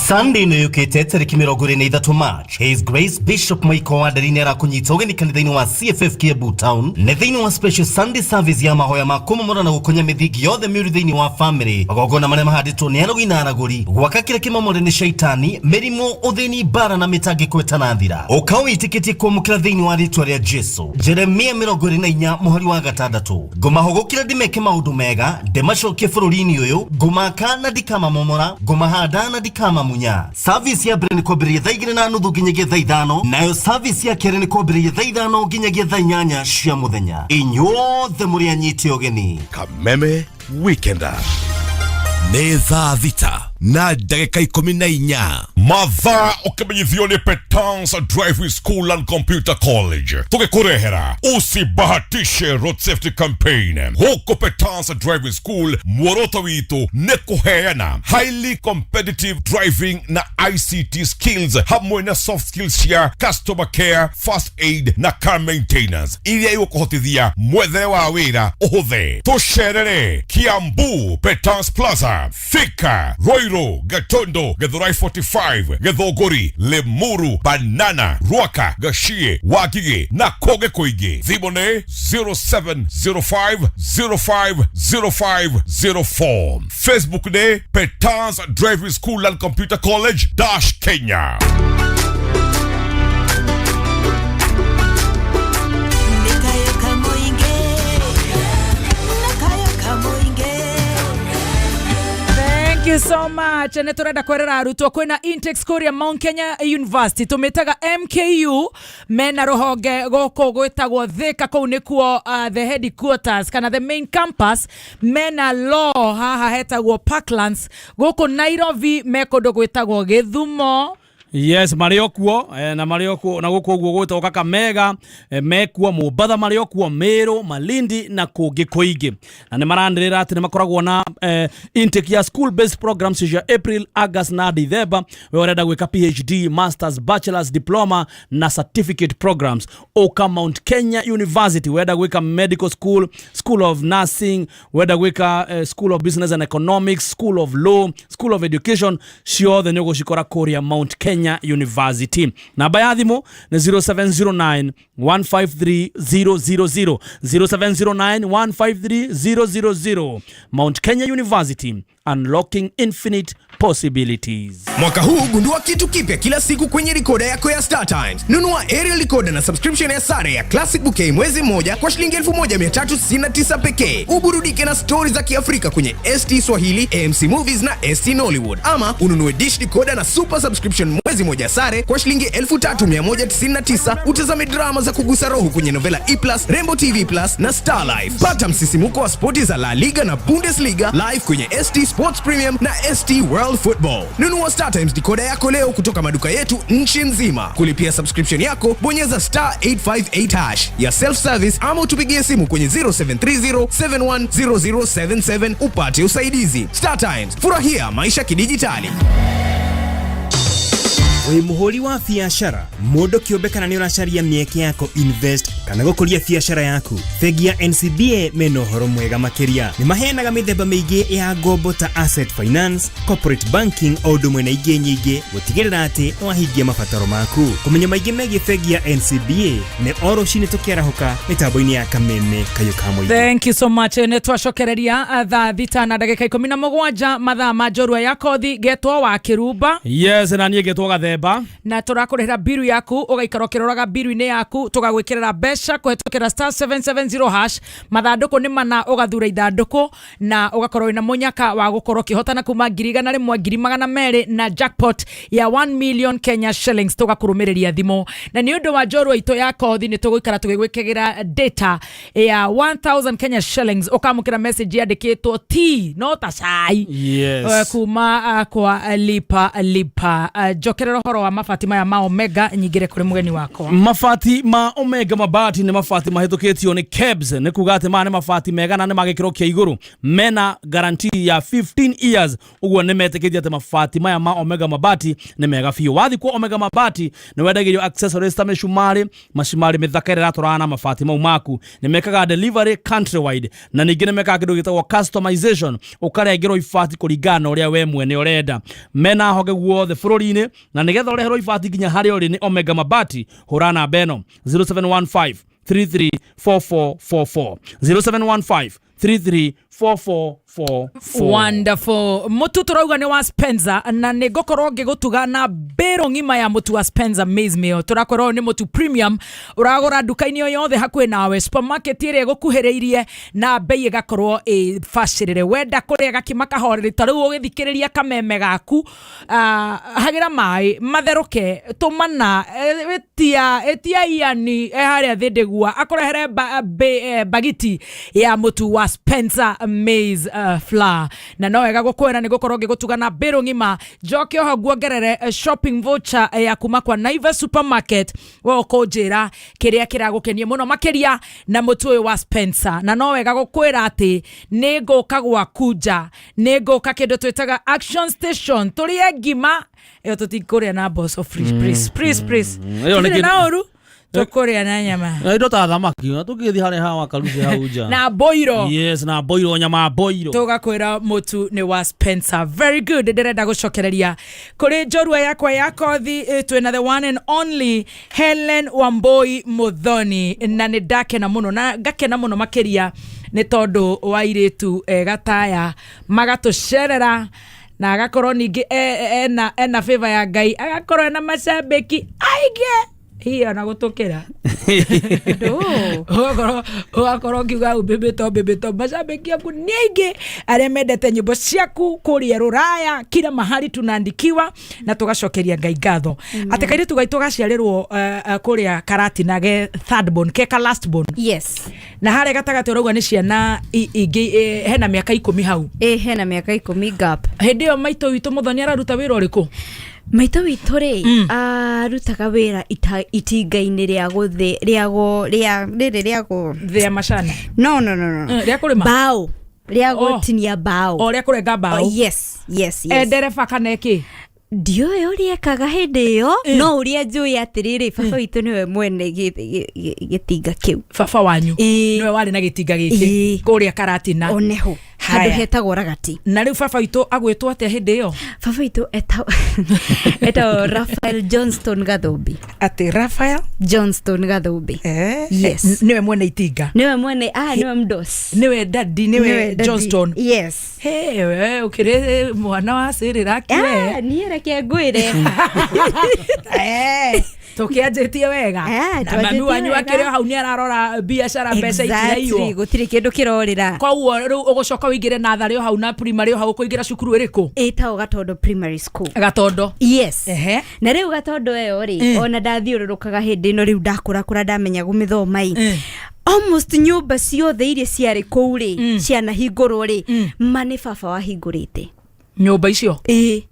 Sunday nĩ yũkĩte tarĩki 23 March. His Grace Bishop Michael Wanderi nĩ arakũnyita ũgeni kanitha-inĩ wa CFF Kiambu Town, nĩ thĩinĩ wa special Sunday service ya mahoya ma kũmomora na gũkonya mĩthingi yothe mĩũru thĩinĩ wa family, magongona marĩa mahandĩtwo nĩ arogi na aragũri, gwaka kĩrĩa kĩmomore nĩ shaitani, mĩrimũ, ũthĩni, mbara na mĩtangĩko ĩtanathira. Ũka wĩtĩkĩtie kwamũkĩra thĩinĩ wa rĩtwa rĩa Jesu. Jeremia 24 mũhari wa 6, ngũmahũgũkĩra ndĩmeke maũndũ mega, ndĩmacokie bũrũri-inĩ ũyũ, ngũmaka na ndikamamomora, ngũmahanda na ndikamamunya. Service ya mbere nĩ kwambĩrĩria thaa 2:30 nginyagia thaa 5, nayo service ya kerĩ nĩ kwambĩrĩria thaa 5 nginyagia thaa 8 cia mũthenya. Inyuothe mũrĩ anyite ũgeni. Kameme Weekender. Nĩ thaa 6. Na ndagĩka 14 mathaa ũkĩmenyithio nĩ Petans Driving School and Computer College tũgĩkũrehera usibahatishe road safety campaign. Gũkũ Petans Driving School muoroto witũ nĩ kũheana highly competitive driving na ICT skills hamwe na soft skills cia customer care, first aid na car maintenance iria igũkũhotithia mwethere wa wĩra ũhũthe. Tũcerere Kiambu Petans Plaza, Thika, Ruiru, Gatondo, Githurai 45, Githũngũri, Limuru, Banana, Ruaka, Gachie, Wangigĩ na kũngĩ kũingĩ. Thimũ nĩ 0705 05 05 04. Facebook nĩ Petans Driving School and Computer College dash Kenya. Thank you so much. Nä tå renda kwerera arutwo kwĩna Intex kũrĩa Mount Kenya University tũmĩtaga MKU mena rũhonge gũkũ gwĩtagwo Thika kũu nĩkuo the headquarters kana the main campus. Mena law haha hetagwo Parklands. Gũkũ Nairobi me kũndũ gwĩtagwo Gĩthumo. Yes, marĩ o kuo na marĩ o kuo na gũkũ ũguo gwĩtagwo Kakamega, mekuo Mombatha, marĩ o kuo Meru, Malindi na kũngĩ kũingĩ. Na nĩ maranĩrĩra atĩ nĩ makoragwo na intake ya school based programs cia April, August na December. We ũrenda gwĩka PhD, masters, bachelors, diploma na certificate programs, ũka Mount Kenya University. Wenda gwĩka medical school, school of nursing, wenda gwĩka school of business and economics, school of law, school of education, ciothe nĩ ũgũcikora kũrĩa Mount Kenya University. Namba ya thimũ nĩ 0709 153 000, 0709 153 000. Mount Kenya University, unlocking infinite possibilities. Mwaka huu gundua kitu kipya kila siku kwenye rikoda yako ya Star Times. Nunua aerial decoder na subscription ya sare ya Classic Bouquet mwezi mmoja kwa shilingi 1369 pekee. Uburudike na stori za Kiafrika kwenye ST Swahili, AMC Movies na ST Nollywood. Ama ununue dish decoder na super subscription mwezi moja sare kwa shilingi 3199, utazame drama za kugusa roho kwenye Novela E+, Rainbow TV Plus na Star Life. Pata msisimuko wa spoti za La Liga na Bundesliga live kwenye ST Sports Premium na ST World Football. Nunua Star Times decoder yako leo kutoka maduka yetu nchi nzima. Kulipia subscription yako, bonyeza star 858 hash ya self service ama utupigie simu kwenye 0730 710077 upate usaidizi. Star Times, furahia maisha kidijitali. Wĩ mũhũri wa biacara, mũndũ kĩũmbe, kana nĩ ũracaria mĩeke ya kũ invest kana gũkũria biacara yaku, bengi ya NCBA mena ũhoro mwega makĩria. Nĩ maheanaga mĩthemba mĩingĩ ya ngombo ta asset finance, corporate banking, o ũndũ ũmwe na ingĩ nyingĩ gũtigĩrĩra atĩ nĩwahingia mabataro maku. Kũmenya maingĩ megiĩ bengi ya NCBA nĩ o rũcinĩ tũkĩarahũka mĩtambo-inĩ ya Kameme Kayũ ka Mũingĩ. Thank you so much. Nä twacokereria thaa 6 na ndagä ka 17 mathaa ma njorua ya kothi. Getwo wa Kĩrumba. Yes, na niĩ ngetwo Gathemba. Na tũrakũrĩhĩra mbiru yaku, ũgaikara ũkĩroraga mbiru-inĩ yaku, tũgagwĩkĩrĩra mbeca kũhetũkĩra star 770 hash. Mathandũkũ nĩ mana, ũgathura ithandũkũ na ũgakorwo wĩna mũnyaka wa gũkorwo ũkĩhotana kuma 100,000, 200,000 na jackpot ya 1 million Kenya shillings. Tũgakũrũmĩrĩria thimũ, na nĩ ũndũ wa njorua itũ ya kothi nĩ tũgũikara tũgĩgwĩkĩra data ya 1000 Kenya shillings. Ũkamũkĩra message yandĩkĩtwo t no ta cai. Kuma kwa Lipa Lipa. Njokerera ũhoro wa mabati maya ma Omega nyingĩre kũrĩ mũgeni wakwa. Mabati ma Omega Mabati nĩ mabati mahĩtũkĩtio nĩ KEBS, nĩ kuga atĩ maya nĩ mabati mega na nĩ ma gĩkĩro kĩa igũrũ. Mena guarantee ya 15 years, ũguo nĩ metĩkĩtie atĩ mabati maya ma Omega Mabati nĩ mega biũ. Wathiĩ kwa Omega Mabati nĩ wendagĩrio accessories ta mĩcumarĩ, macumarĩ mĩthaka ĩrĩa ĩratwarana na mabati mau maku. Nĩ mekaga delivery countrywide, na ningĩ nĩ mekaga kĩndũ gĩtagwo customization, ũkarengerwo ibati kũringana na ũrĩa we mwene ũrenda. Mena honge guothe bũrũri-inĩ, na nĩgetha ũreherwo ibati nginya harĩa ũrĩ nĩ Omega Mabati, hũra namba ĩno 0715 334444, 0715 334444. Wonderful. Mutu turauga nĩ wa Spencer, na nĩ ngũkorwo ngĩgũtuga na mbĩrũ ng'ima ya mũtu wa Spencer maize meal. Tũrakorwo nĩ mũtu premium ũragũra nduka-inĩ o yothe hakuhĩ nawe, supermarket ĩrĩa ĩgũkuhĩrĩirie, na bei ĩgakorwo ĩbacĩrĩre. Wenda kũrĩa gakima kahoreri ta rĩu ũgĩthikĩrĩria kameme gaku, hagĩra maĩ matherũke, tũmana ĩtia ĩtia iani harĩa thĩ ndĩgua akũrehere bagiti ya mũtu wa wa Spencer Maize Flour. Na no wega gukwira ni gukorwo ngigutuga na mbĩrũ ng'ima. Njoke oho nguongerere shopping voucher ya kuma kwa Naivas Supermarket. We ũkũnjĩra kĩrĩa kĩragũkenia mũno makĩria na mũtu ũyũ wa Spencer. Na no wega gũkwĩra atĩ nĩ ngũka gwaku nja, nĩ ngũka kĩndũ twĩtaga Action Station tũrĩe ngima ĩyo. Tũtikũrĩa na mboco, please, please, please, please. Ĩyo nĩ Tũtirĩ na kĩndũ- ũru, tũkũrĩa na nyama. Na indo ta thamaki na tũgĩthiĩ harĩa hawa karuci hau nja. Na boiro. Yes, na boiro, nyama ya boiro. Tũgakwĩra mũtu nĩ wa Spencer. Very good. Ndĩrenda gũcokereria kũrĩ njorua yakwa ya kothi. Twĩna the one and only Helen Wambui Muthoni, na nĩ ndakena mũno na ngakena mũno makĩria nĩ tondũ wa airĩtu gataya magatũcerera, na agakorwo ningĩ ena favor ya Ngai, agakorwo ena macambĩki aingĩ hihi ona gũtũkĩra. Ũgakorwo ũkiuga umbĩmbĩto mbĩmbĩto, macambĩki aku nĩ aingĩ arĩa mendete nyĩmbo ciaku kũrĩa rũraya, kila mahali tunaandikiwa, na tũgacokeria Ngai ngatho atĩ kairĩtu gaitũ gaciarĩrwo kũrĩa Karatina, ge third born ke ka last born. Yes. Na harĩa gatagatĩ ũrauga nĩ ciana ingĩ, hena mĩaka 10 hau. Ĩ, hena mĩaka 10 gap. Hĩndĩ ĩyo maitũ witũ Mũthoni araruta wĩra ũrĩkũ? Maitũ witũ rĩ, arutaga wĩra itinga-inĩ rĩa gũthĩ rĩa go rĩa rĩrĩ rĩa go Thĩa macani? No, no, no, no. Rĩa kũrĩma? Bao rĩa Oh. gũtinia bao. O rĩa kũrenga bao. Oh, yes. E ndereba kana ĩkĩ? Ndiũĩ ũrĩa ekaga hĩndĩ ĩyo, no ũrĩa njũĩ atĩrĩrĩ, baba witũ nĩwe mwene gĩtinga kĩu. Baba wanyu nĩwe warĩ na gĩtinga gĩkĩ kũrĩa Karatina? Oneho handũ Haya. hetagwo Ragati. Na rĩu baba witũ agwĩtwo atĩa hĩndĩ ĩyo? Baba witũ etagwo Raphael Johnston Gathumbi. Atĩ Raphael Johnston Gathumbi. Yes. Nĩwe mwene itinga? Nĩwe mwene, nĩwe mdos. Nĩwe daddy, nĩwe Nĩwe daddy. Johnston. Yes. Hey, we ũkĩrĩ mwana wa cĩrĩra kiwe. Ah, niĩ reke ngwĩre. Tũkĩanjĩtie wega na mami twanjĩtie wanyu wega. akĩrĩ o hau nĩ ararora biacara, mbeca Exactly, itiraiyo. Gũtirĩ kĩndũ kĩrorĩra. Koguo rĩu ũgũcoka ũingĩre natharĩ o hau na primary o hau, ũkũingĩra cukuru ĩrĩkũ? Ĩtagwo Gatondo Primary School. Gatondo. Yes. Ehe. Na rĩu Gatondo ĩyo rĩ, ona ndathiũrũrũkaga hĩndĩ ĩno rĩu ndakũrakũra, ndamenya gũmĩthoma ĩ, almost nyũmba ciothe iria ciarĩ kũu rĩ, cianahingũrwo rĩ, ma nĩ baba wahingũrĩte nyũmba icio. Ĩĩ,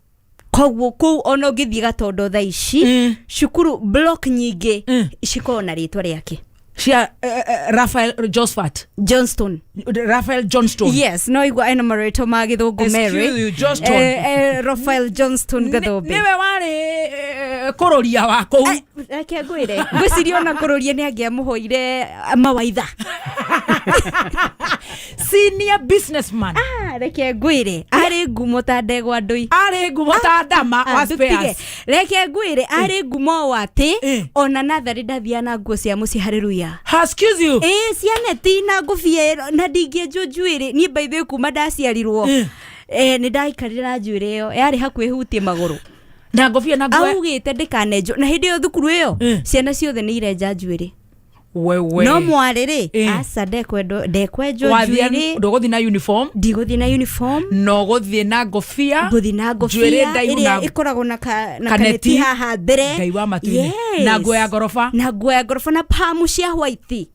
koguo kũu ona ũngĩthiĩ Gatondo thaa ici, cukuru block nyingĩ cikoragwo na rĩtwa rĩake. Cia Raphael Josphat? Johnston. Raphael Johnston. Yes, no igua ena marĩtwa ma gĩthũngũ. Excuse Mary. you, Johnston. Raphael Johnston Gathumbi. Nĩwe warĩ kũrũria wa kũu? Reke ngwĩre, ngwĩciria ona kũrũria nĩ angĩamũhoire mawaitha. Senior businessman. Ah, reke ngwĩre, arĩ ngumo ta ndegwa ndũi. Arĩ ngumo ta ndama wa Ndũtige. spares. Reke ngwĩre, arĩ ngumo o atĩ ona natharĩ ndathiaga na nguo cia mũciĩ harĩ ruya. Excuse you. Ĩ, cia neti na ngũbia ĩno, na ndingĩenjwo njuĩrĩ niĩ. By the way, kuma ndaciarirwo, nĩ ndaikarire na njuĩrĩ ĩyo yarĩ hakuhĩ hutie magũrũ. Na ngũbia na nguo. Augĩte ndikanenjwo, na hĩndĩ ĩyo thukuru ĩyo ciana ciothe nĩ irenja njuĩrĩ. Wewe. No mwarĩ rĩ, aca, ndekwendwo, ndekwenjwo Wathiĩ njuĩrĩ. Ndũgũthiĩ na uniform? Ndigũthiĩ na uniform. No gũthiĩ na ngũbia. Ngũthiĩ na Njuĩrĩ ngũbia ndaihu ĩrĩa na ĩkoragwo na na kaneti. kaneti haha mbere. Ngai wa matu-inĩ. Yes. Na nguo ya ngoroba. Na nguo ya ngoroba na pamu cia white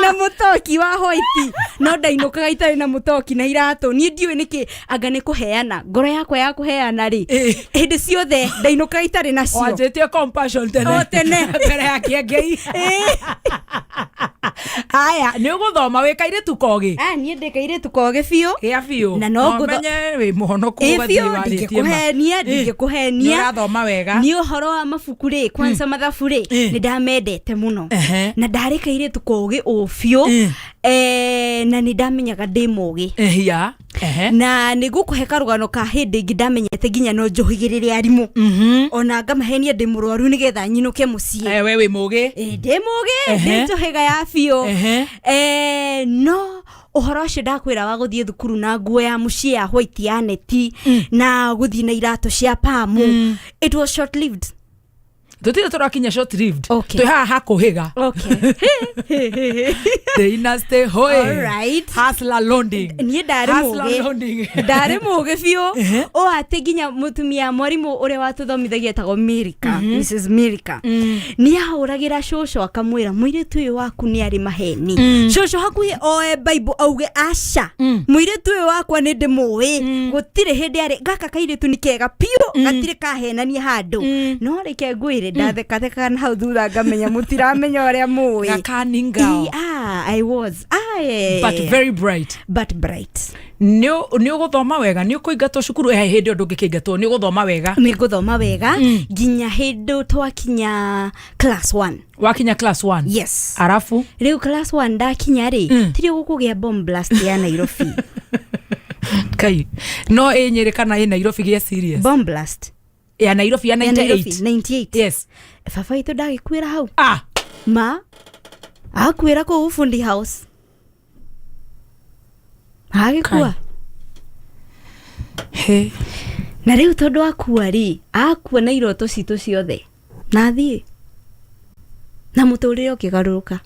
na mũtoki wa white, no ndainũkaga itarĩ na mũtoki na iratũ. Niĩ ndiũĩ nĩkĩ, anga nĩ kũheana ngoro yakwa ya kũheana rĩ, hĩndĩ ciothe ndainũkaga itarĩ nacio. Wanjĩtie compassion tene. O tene. Mbere ya kĩengei. Haya, nĩ ũgũthoma wĩ kairĩtu kogĩ? Ah, niĩ ndĩ kairĩtu kogĩ biũ. Gĩa biũ. Na no menye wĩ mũhonoku. Ĩ ũgathiĩ biũ. warĩtie ma. Ndingĩkũhenia, ndingĩkũhenia. Nĩ ũrathoma wega. Nĩ ũhoro wa mabuku rĩ, kwanza mathabu rĩ, nĩ ndamendete mũno na ndarĩ kairĩtu kogĩ ũ biũ. Na nĩ ndamenyaga ndĩ mũgĩ. Ya. Na nĩ ngũkũhe karũgano ka hĩndĩ ĩngĩ ndamenyete nginya no njũhĩgĩrĩre arimũ, ona ngamahenia ndĩ mũrwaru nĩgetha nyinũke mũciĩ. We wĩ mũgĩ. Ndĩ mũgĩ, ndĩ njũhĩga ya biũ. No ũhoro ũcio ndakwĩra wa gũthiĩ thukuru na nguo ya mũciĩ ya white ya neti na gũthiĩ na iratũ cia pamu, it was short lived. Tũtirĩ tũrakinya short lived. Twĩ haha hakũhĩga. Dynasty hoye. Alright. Hustler loading. Niĩ ndarĩ Hustler mũgĩ. loading. Ndarĩ mũgĩ biũ o atĩ nginya mũtumia mwarimũ ũrĩa watũthomithagia etagwo Mirika, Mrs Mirika, nĩ ahũragĩra cũcũ akamwĩra mũirĩtu ũyũ waku nĩ arĩ maheni. Cũcũ hakuhĩ oe Bible auge aca, mũirĩtu ũyũ wakwa nĩ ndĩmũĩ, gũtirĩ hĩndĩ arĩ gaka kairĩtu nĩ kega biũ, gatirĩ kahenania handũ. No reke ngwĩre, ndathekathekaga na hau thutha ngamenya mũtiramenya ũrĩa mũĩ. Gakani ngao. Ĩ, ah, I was ah, yeah. But very bright. But bright. Nĩ ũgũthoma wega, nĩ ũkũingatwo cukuru eh, hĩndĩ ĩyo ndũngĩkĩingatwo, nĩ ũgũthoma wega. Nĩ ngũthoma wega nginya hĩndĩ twakinya class 1. Wakinya class 1? Yes. Arafu? Rĩu class 1 ndakinya rĩ, tirĩ gũkũgĩa bomb blast ya Nairobi. Kai no ĩ Nyĩrĩ kana ĩ Nairobi gĩa serious? Bomb blast ya Nairobi ya Ya Nairobi, 98. 98. Yes. Baba witũ ndagĩkuĩra hau. Ah. Ma akuĩra kũu Fundi House agĩkua. He. Na rĩu tondũ akua rĩ, akua na iroto citũ ciothe na athiĩ na mũtũrĩre ũkĩgarũrũka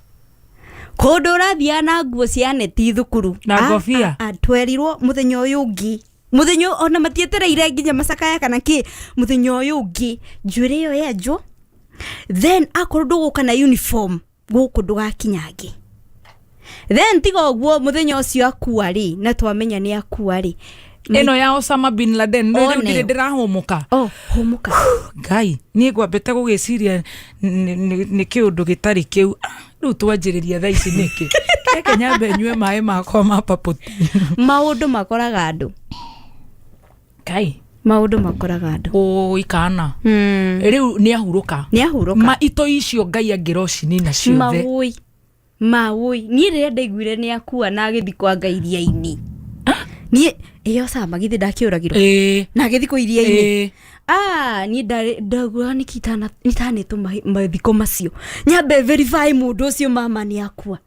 kũndũ ũrathiaga na nguo cia neti thukuru. Na Ah, ngobia. ah, ah, twerirwo mũthenya ũyũ ũngĩ, mũthenya ona matietereire nginya macakaya kana kĩ, mũthenya ũyũ ũngĩ njuĩrĩ ĩyo yenjwo, then akorwo ndũgũka na uniform gũkũ ndũgakinyange. Then tiga ũguo mũthenya ũcio akua rĩ, na twamenya nĩ akua rĩ, Ĩno ya Osama bin Laden no rĩu One. ndirĩ ndĩrahũmũka. Oh, hũmũka. Ngai, niĩ ngwambĩte gũgĩciria nĩ kĩũndũ gĩtarĩ kĩu. Ah, rĩu twanjĩrĩria thaa ici nĩkĩ? Reke nyambe nyue maĩ makwa ma papoti. Maũndũ makoraga andũ. Ngai. Maũndũ makoraga andũ. Ũi kana. Rĩu nĩ ahurũka. Nĩ ahurũka. Ma ito icio Ngai angĩrocinina ciothe. Mawũi mawũi, niĩ rĩrĩa ndaiguire nĩ akua na agĩthiĩ kwa Ngai iria-inĩ, niĩ ĩyo Osama githĩ ndakĩũragirwo Ĩĩ. na agĩthiĩ kũ iria-inĩ. Ĩĩ. Ah, niĩ ndaguaga nĩkĩ itanĩtwo mathiko macio, nyambe verify mũndũ ũcio mama nĩ akua,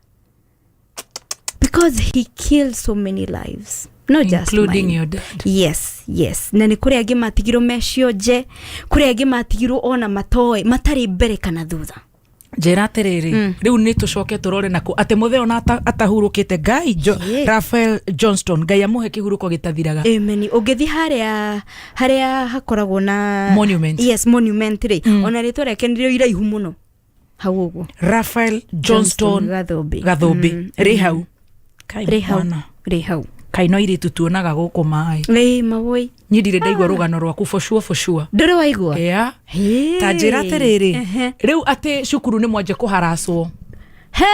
because he killed so many lives, not just Including mine. your dad. Yes, yes. Na nĩ kũrĩ angĩ matigirwo me cionje, kũrĩ angĩ matigirwo ona matoĩ matarĩ mbere kana thutha. Njĩra atĩrĩrĩ, rĩu nĩ tũcoke tũrore nakũ atĩ mũthee ona atahurũkĩte Ngai Raphael Johnston, Ngai amũhe kĩhurũko gĩtathiraga. Amen. Ũngĩthiĩ harĩa harĩa hakoragwo na Monument. Yes, monument rĩ, ona rĩtwa rĩake nĩrĩo iraihu mũno hau ũguo. Raphael Johnston Gathũmbĩ. Gathũmbĩ rĩ hau. Kai Rĩ hau. mwana. Rĩ hau. Kai no irĩtu tuonaga gũkũ maĩ. Ĩ mawũi. Niĩ ndirĩ ndaigua rũgano rwaku for sure, for sure. Ndũrĩ waigua? Yeah. Hĩ. Ta njĩra atĩrĩrĩ, Ehe. rĩu atĩ cukuru nĩ mwanje kũharacwo. He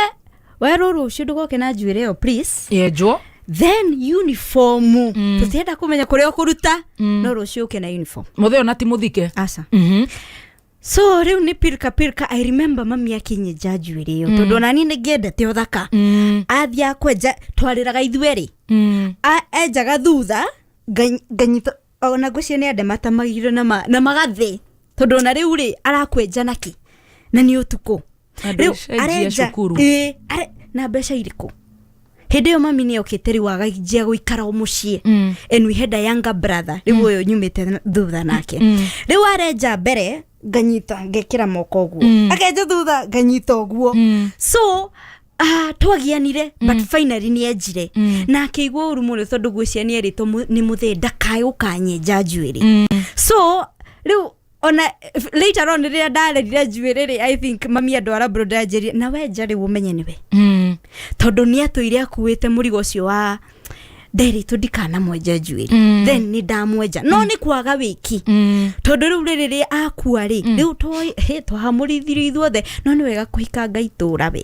werwo rũciũ ndũgoke na njuĩrĩ ĩyo please. Yenjwo. Then uniform tũtienda kũmenya kũrĩa ũkũruta, no rũciũ ũke na uniform. Mũthee ona ti mũthike. Aca. So rĩu nĩ pirika pirika. I remember mami akĩnyenja njuĩrĩ ĩyo, tondũ ona niĩ nĩngĩendete ũthaka. Athiaga kwenja twarĩraga ithuerĩ. Enjaga thutha nganyita ona ngwĩciria nĩ andematemagire na magathĩ, tondũ ona rĩu rĩ arakwenja nakĩ na nĩ ũtukũ. Na Rĩu ndũcenjia arenja cukuru. ĩĩ, na mbeca irĩkũ hĩndĩ ĩyo mami nĩ okĩte rĩu aganjia gũikara o mũciĩ. And we had a younger brother rĩu ũyũ nyumĩte thutha nake. Rĩu arenja mbere nganyita ngekĩra moko ũguo, akenja thutha nganyita ũguo. So twagianire, but finally nĩ enjire na akĩigua ũru mũno tondũ ngwĩciria nĩ erĩtwo nĩ mũthee ndakae gũkanyenja njuĩrĩ. So rĩu ona later on rĩrĩa ndarerire njuĩrĩ rĩ, I think mami andwara bro ndanjĩrire na wenja rĩu ũmenye nĩwe, tondũ nĩ atũire akuĩte mũrigo ũcio wa nderĩtwo ndikanamwenja njuĩrĩ. Then nĩ ndamwenja no nĩ kwaga wĩki, tondũ rĩu rĩrĩ akua rĩ, rĩu twahamũrithirio ithuothe, no nĩ wega kũhikanga itũra we,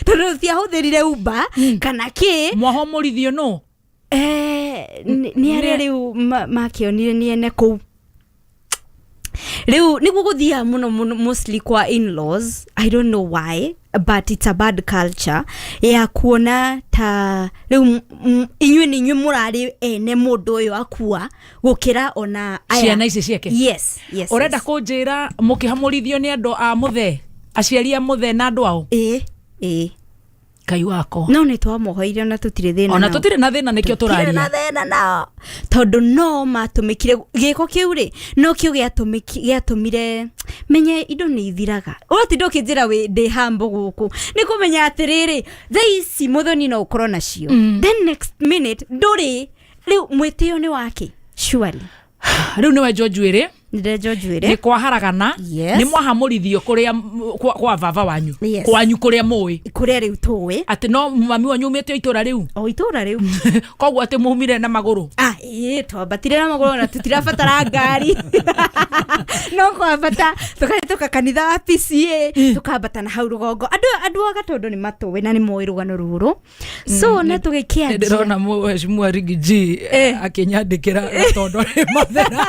tondũ tiahũthĩrire Uber kana kĩ. Mwahomũrithio nũ? Nĩ arĩa rĩu makĩonire nĩ ene kũu. Rĩu nĩguo gũthiaga mũno mũno mostly kwa in-laws. I don't know why, but it's a bad culture ya kuona ta rĩu inyuĩ nĩ inyuĩ mũrarĩ ene mũndũ ũyũ akua gũkĩra ona aya. Ciana ici ciake. Yes, yes. Ũrenda Yes. kũnjĩra mũkĩhamũrithio nĩ andũ a mũthee, aciari a mũthee na andũ ao? Ĩĩ, ĩĩ. Ngai wakwa. No nĩ twamohoire na tũtirĩ thĩna Ona nao. tũtirĩ na thĩna, nĩkĩo Tũtirĩ na tũraria. thĩna nao tondũ no matũmĩkire gĩko kĩu rĩ, no kĩu gĩatũmire menye indo nĩ ithiraga. Ũratinda ũkĩnjĩra wĩ ndĩ hambo gũkũ nĩ kũmenya atĩrĩrĩ, thaa ici mũthoni no ũkorwo nacio, then next minute ndũrĩ. Rĩu mwĩtĩo nĩ wake surely. Rĩu nĩ wenjwo njuĩrĩ. Nĩndenjwo njuĩrĩ. Nĩ kwaharagana. Yes. Nĩ mwahamũrithio kũrĩa kwa baba wanyu. Yes. Kwanyu kũrĩa mũĩ. Kũrĩa rĩu tũĩ. Atĩ no mami wanyu umĩte o itũra rĩu? O itũra rĩu. Koguo atĩ mumire na magũrũ? Ah, ĩĩ, twambatire na magũrũ na tũtirabatara ngari, no kwambata tũkahĩtũka kanitha wa PCA, tũkambata na hau rũgongo. Andũ a Gatũndũ nĩ matũĩ na nĩ moĩ rũgano rũrũ, so na tũgĩkĩanjia. Ndĩrona mheshimiwa Riggy G akĩnyandĩkĩra tondũ nĩ mathera.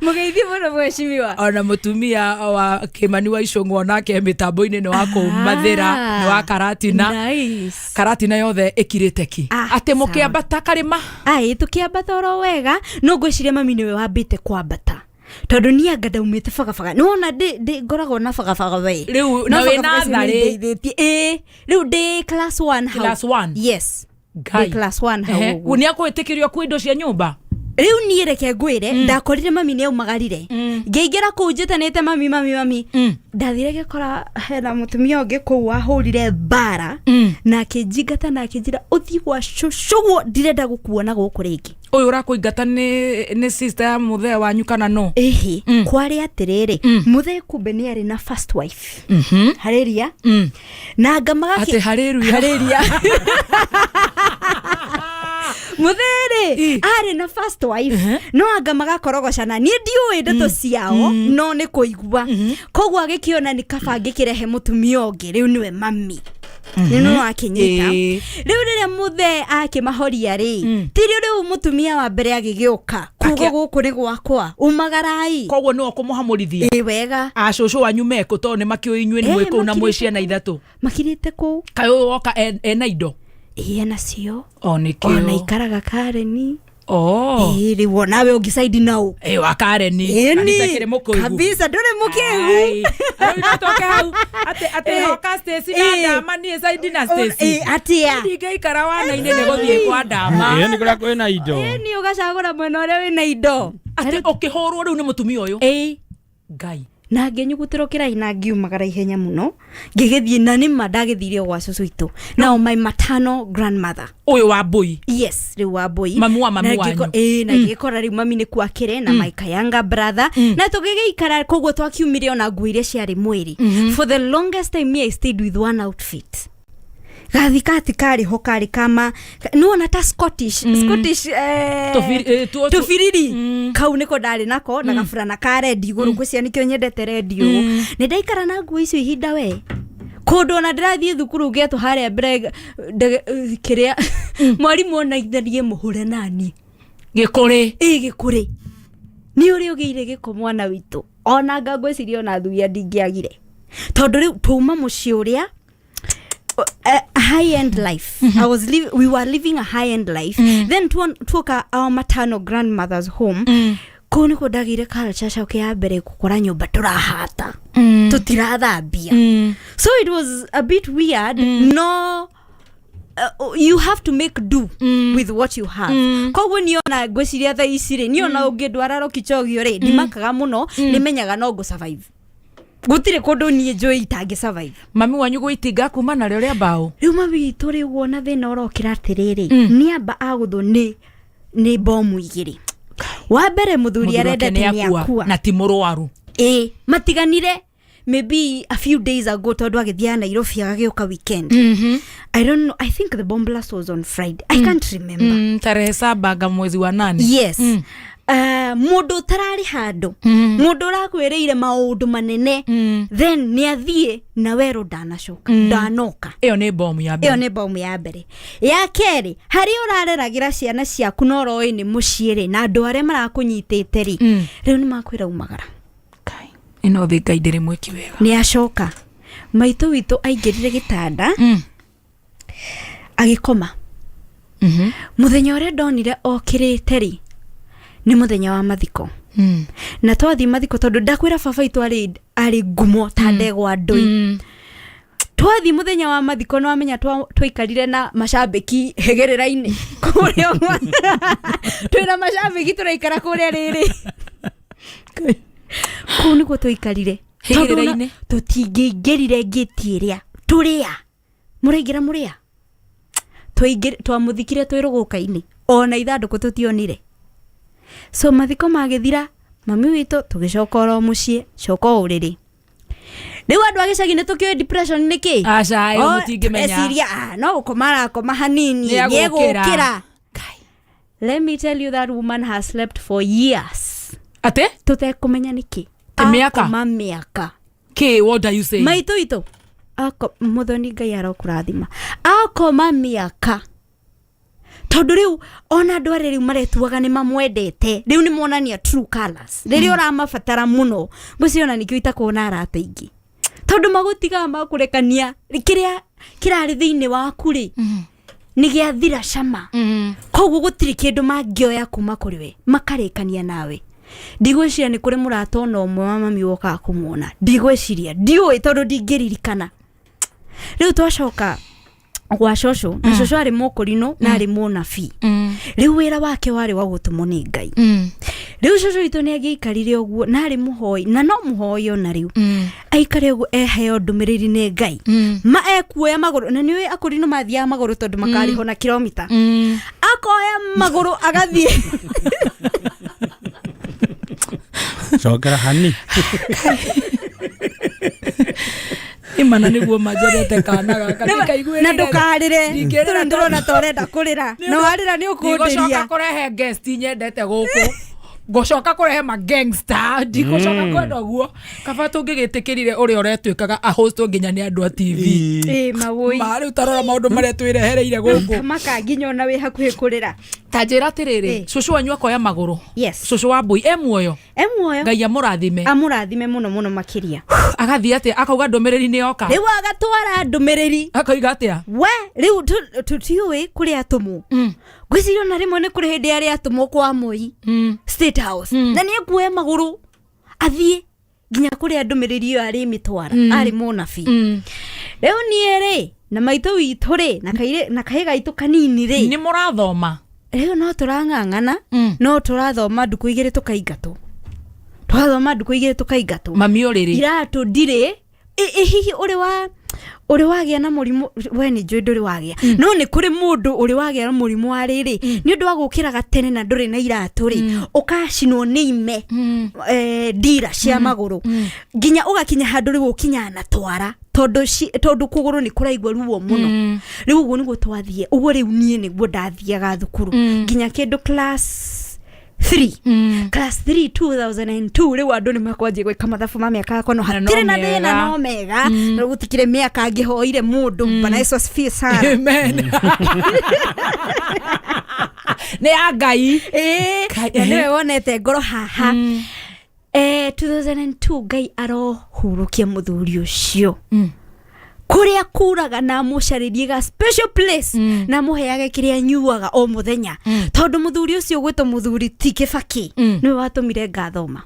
Mũgeithie mũno mheshimiwa. Ona mũtumia wa Kĩmani wa Icũng'wa nake mĩtambo-inĩ nĩ wa kũu Mathĩra, nĩ wa Karatina. Nice. Karatina yothe ĩkirĩte ki atĩ mũkĩambata karĩma. Ai, tũkĩambata oro wega, no ngwĩciria mami nĩwe wambĩte kwambata tondũ niĩ anga ndaumĩte bagabaga. Nĩwona ndĩ ngoragwo na bagabaga we. Rĩu No na wĩna bagabaga icio tharĩ. nĩindeithĩtie. Ĩĩ, rĩu ndĩ class 1 hau. Class one? Yes. Ngai. Ndĩ class 1 hau Ehe. ũguo. Nĩ akwĩtĩkĩrio kuo indo cia nyũmba? Rĩu niĩ reke ngwĩre, ndakorire mami nĩ aumagarire, ngĩingĩra kũu njĩtanĩte mami, mami, mami. Ndathire ngĩkora hena mũtumia ũngĩ kũu wahũrire mbara na akĩnjingata na akĩnjĩra, ũthiĩ gwa cũcũguo, ndirenda gũkuona gũkũ rĩngĩ. Ũyũ ũrakũingata nĩ sister ya mũthee wanyu kana no? Ĩhĩ, kwarĩ atĩrĩrĩ, mũthee kumbe nĩ arĩ na first wife harĩria na ngamaga. Atĩ harĩria? Harĩria. Mũthee-rĩ arĩ na first wife, no anga magakorogocana, niĩ ndiũĩ ndeto ciao, no nĩ kũigua. Koguo agĩkĩona nĩ kaba ngĩkĩrehe mũtumia ũngĩ, rĩu nĩwe mami nĩ no akĩnyita. Rĩu rĩrĩa mũthee akĩmahoria rĩ, tirĩ rĩu mũtumia wa mbere agĩgĩũka kuga gũkũ nĩ gwakwa, umagarai. Koguo nĩwe ũkũmũhamũrithia? Ĩ wega. Acũcũ wanyu mekũ, tondũ nĩ makĩũĩ inyuĩ nĩ Eh, mwĩ kũu na mwĩ makirĩte ciana ithatũ? Makirĩte kũu. Kaĩ ũyũ woka ena indo? Ĩ, enacio. O nĩkĩo. Ona ikaraga Kareni. Oh. Ĩ, rĩu onawe ũngĩcaidi nau. Ĩ, wa Kareni. Ĩni. Kanitha kĩrĩ mũkũigu. Kabisa, ndũrĩ mũkĩgu. Rĩu no tũke hau atĩ hoka Stacy na Ndama, niĩ caidi na Stacy. Ĩ, atĩa? Ndingĩikara wana-inĩ, nĩ gũthiĩ kwa Ndama. Ĩĩ, nĩ kũrĩa kwĩna indo. Nĩ ũgacagũra mwena ũrĩa wĩna indo. Atĩ ũkĩhũrwo rĩu nĩ mũtumia ũyũ? Ĩ. Ngai. Na ngĩnyugutĩrwo kĩrahi na ngiumagara ihenya mũno ngĩgĩthiĩ, na nĩma ndagĩthire o gwa cũcũ witũ, nao my maternal grandmother. Ũyũ wa mbũi? Yes, rĩu wa mbũi. Mami wa mami Na wanyu. Ĩĩ, na ngĩgĩkora rĩu mami nĩ kuakĩrĩ na my kayanga brother, na tũgĩgĩikara. Koguo twakiumire ona nguo iria ciarĩ mwĩrĩ. For the longest time me I stayed with one outfit, gathikati karĩ ho karĩ kama nĩwona ta Scottish, Scottish tũbiriri kau nĩko ndarĩ nako na gaburana ka rendi igũrũ. Ngwĩciria nĩkĩo nyendete rendi ũũ. Nĩ ndaikara na nguo icio ihinda we kũndũ ona ndĩrathiĩ thukuru ngetwo harĩa mbere kĩrĩa mwarimũ onaithanie mũhũre nani. Gĩkũrĩ? Ĩ, gĩkũrĩ nĩ ũrĩ ũgĩire gĩko mwana witũ. Ona anga ngwĩciria ona thuia ndingĩagire tondũ rĩu twauma mũciĩ ũrĩa high end life. We were living a high end life, then tuoka our maternal grandmother's home. Kũu nĩkuo ndagĩire culture shock ya mbere, gũkora nyũmba tũrahata, tũtirathambia. So it was a bit weird. No, you have to make do with what you have. Koguo niona ngwĩciria thaa ici rĩ, niona ũngĩndwara Lokichogio rĩ, ndimakaga mũno, nĩmenyaga no ngũ survive. Gũtirĩ kũndũ niĩ njũĩ itangĩ survive. Mami wanyu gwĩtinga kuma narĩo rĩa mbaũ? Rĩu mami witũ rĩu wona thĩna ũrokĩra atĩrĩrĩ, nĩ amba agũthwo nĩ bomu igĩrĩ. Wa mbere, mũthuri Mũthuri wake arendete nĩ nĩ akua, akua. Na ti mũrwaru? Ĩ, matiganire maybe a few days ago tondũ agĩthiaga Nairobi agagĩũka weekend. I don't know, I think the bomb blast was on Friday, I can't remember. Tarehe 7 nga mwezi wa 8. Yes. Mũndũ ũtararĩ handũ, mũndũ ũrakwĩrĩire maũndũ manene, then nĩ athiĩ na werũ, ndanacoka, ndanoka. Ĩyo nĩ bomu ya mbere. Ĩyo nĩ bomu ya mbere. Ya kerĩ, harĩa ũrareragĩra ciana ciaku na ũroĩ nĩ mũciĩ rĩ, na andũ arĩa marakũnyitĩte rĩ, rĩu nĩ makwĩra umagara. Ĩno thĩ Ngai ndĩrĩ mwĩki wega. Nĩ acoka maitũ witũ aingĩrire gĩtanda agĩkoma. Mũthenya ũrĩa ndonire okĩrĩte rĩ, nĩ mũthenya wa mathiko. Na twathiĩ mathiko, tondũ ndakwĩra baba witũ arĩ ngumo ta ndegwa ndũi. Twathiĩ mũthenya wa mathiko nĩ wamenya twaikarire na macambĩki hĩgĩrĩra-inĩ kũrĩa ũguo. Twĩna macambĩki tũraikara kũrĩa rĩrĩ kũu nĩkuo twaikarire. Tondũ Hĩgĩrĩra-inĩ? Tũtingĩingĩrire ngĩti ĩrĩa tũrĩa mũraingĩra mũrĩa twamũthikire twĩ rũgũka-inĩ, ona ithandũkũ tũtionire. So mathiko magĩthira, mami witũ tũgĩcoka oro mũciĩ, coka o ũrĩrĩ. Rĩu andũ a gĩcagi nĩ tũkĩũĩ depression nĩ kĩ. Aca, ĩyo O, mũtingĩmenya. eciria, "Ah, no gũkoma arakoma hanini, Nĩ egũkĩra." nĩegũkĩra. Let me tell you, that woman has slept for years. Atĩ? Tũtekũmenya nĩkĩ. Ĩ, mĩaka? Akoma mĩaka. Kĩ, what are you saying? Maitũ witũ mũthoni, Ngai arokũrathima, akoma mĩaka, tondũ rĩu ona andũ arĩa rĩu maretuaga nĩ mamwendete rĩu nĩ monania true colors rĩrĩa ũramabatara mũno. Ngwĩciria ona nĩkĩo itakorwo na arata aingĩ, tondũ magũtigaga makũrekania kĩrĩa kĩrarĩ thĩinĩ waku rĩ nĩ gĩathira cama. Koguo gũtirĩ kĩndũ mangĩoya kuma kũrĩ we, makarĩkania nawe. Ndigwĩciria nĩ kũrĩ mũrata ona ũmwe wa mami wokaga kũmuona, ndigwĩciria, ndiũĩ tondũ ndingĩririkana. Rĩu twacoka gwa cũcũ, na cũcũ arĩ mũkũrinũ na arĩ mũnabii. Rĩu wĩra wake warĩ wa gũtũmwo nĩ Ngai. Rĩu cũcũ witũ nĩ angĩaikarire ũguo, na arĩ mũhoi, na no mũhoi ona rĩu. Aikare ũguo eheo ndũmĩrĩri nĩ Ngai, ma ekuoya magũrũ, na nĩũĩ akũrinũ mathiaga magũrũ tondũ makarĩhwo na kilomita. Akoya magũrũ agathiĩ. Cokera hani. Imana nĩguo manjendete kana gaka. Na ndũkarĩre, tũrĩ ndĩrona ta ũrenda kũrĩra, na warĩra nĩ Ndigũcoka ũkũndĩria. Kũrehe guest nyendete gũkũ, ngũcoka kũrehe ma gangster, ndigũcoka kwenda ũguo. Kaba tũngĩgĩtĩkĩrire ũrĩa ũretuĩkaga ahostwo nginya nĩ andũ a TV. Ĩ mawũi. Ma rĩu tarora maũndũ marĩa twĩrehereire gũkũ. Maka nginya ona wĩ hakuhĩ kũrĩra. Ta njĩra atĩrĩrĩ, cũcũ wanyu akoya magũrũ? Yes. Cũcũ wa mbũi e muoyo? E muoyo. Ngai amũrathime. Amũrathime mũno mũno makĩria. Agathiĩ atĩa? Akauga ndũmĩrĩri nĩ yoka? Rĩu agatwara ndũmĩrĩri. Akoiga atĩa? We rĩu tũtiũĩ kũrĩa atũmwo. Ngwĩciria ona rĩmwe nĩ kũrĩ hĩndĩ arĩa atũmwo kwa Moi State House, na nĩ ekuoya magũrũ athiĩ nginya kũrĩa ndũmĩrĩri ĩyo arĩ mĩtwara. Arĩ mũnabii. Rĩu niĩ rĩ, na maitũ witũ rĩ, na na kahĩ gaitũ kanini rĩ, Nĩ mũrathoma? Rĩu no tũrang'ang'ana, no tũrathoma ndukũ igĩrĩ tũkaingatwo, tũrathoma ndukũ igĩrĩ tũkaingatwo. Mami ũrĩrĩ. Iratũ ndirĩ. Ĩ hihi ũrĩ wagĩa na mũrimũ? We nĩ njũĩ ndũrĩ wagĩa, no nĩ kũrĩ mũndũ ũrĩ wagĩa na mũrimũ wa rĩrĩ nĩ ũndũ wa gũkĩraga tene na ndũrĩ na iratũ rĩ, ũkacinwo nĩ ime, ndira cia magũrũ, nginya ũgakinya handũ rĩu ũkinyaga na twara, tondũ kũgũrũ nĩ kũraigua ruo mũno. Rĩu ũguo nĩguo twathiĩ ũguo. Rĩu niĩ nĩguo ndathiaga thukuru nginya kĩndũ class 3, class 3 2002. Rĩu andũ nĩ makwanjia gwĩka mathabu ma mĩaka yakwa, no Na no hatirĩ na mega. thĩna, no mega na gũtikĩrĩ mĩaka ngĩhoire mũndũ. Bwana Yesu asifiwe sana. Amen. Nĩ ya Ngai. Ĩĩ, Kai, na nĩwe ehe. wonete ngoro haha. 2002 Ngai arohurũkia mũthuri ũcio kũrĩa kuraga, na amũcarĩrie ga special place, na amũheage kĩrĩa anyuaga o mũthenya, tondũ mũthuri ũcio gwĩtwo mũthuri ti Kĩbaki nĩwe watũmire ngathoma,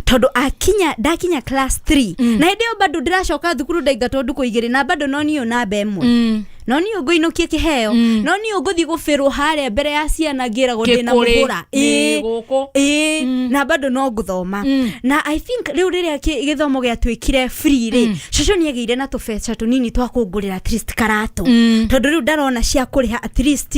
tondũ akinya ndakinya class 3, na hĩndĩ ĩyo bado ndĩracoka thukuru, ndaingatwo ndukũ igĩrĩ, na bado no niĩ namba ĩmwe, no niĩ ngũinũkia kĩheo, no niĩ ngũthiĩ gũbĩrwo harĩa mbere ya ciana ngĩragwo ndĩna Kĩkũrĩ. mũhũra. Ĩ, gũkũ. Ĩĩ, na bado no ngũthoma. Na I think rĩu rĩrĩa gĩthomo gĩatuĩkire free rĩ, cũcũ nĩ agĩire na tũbeca tũnini twa kũngũrĩra at least karatũ, tondũ rĩu ndarona cia kũrĩha at least,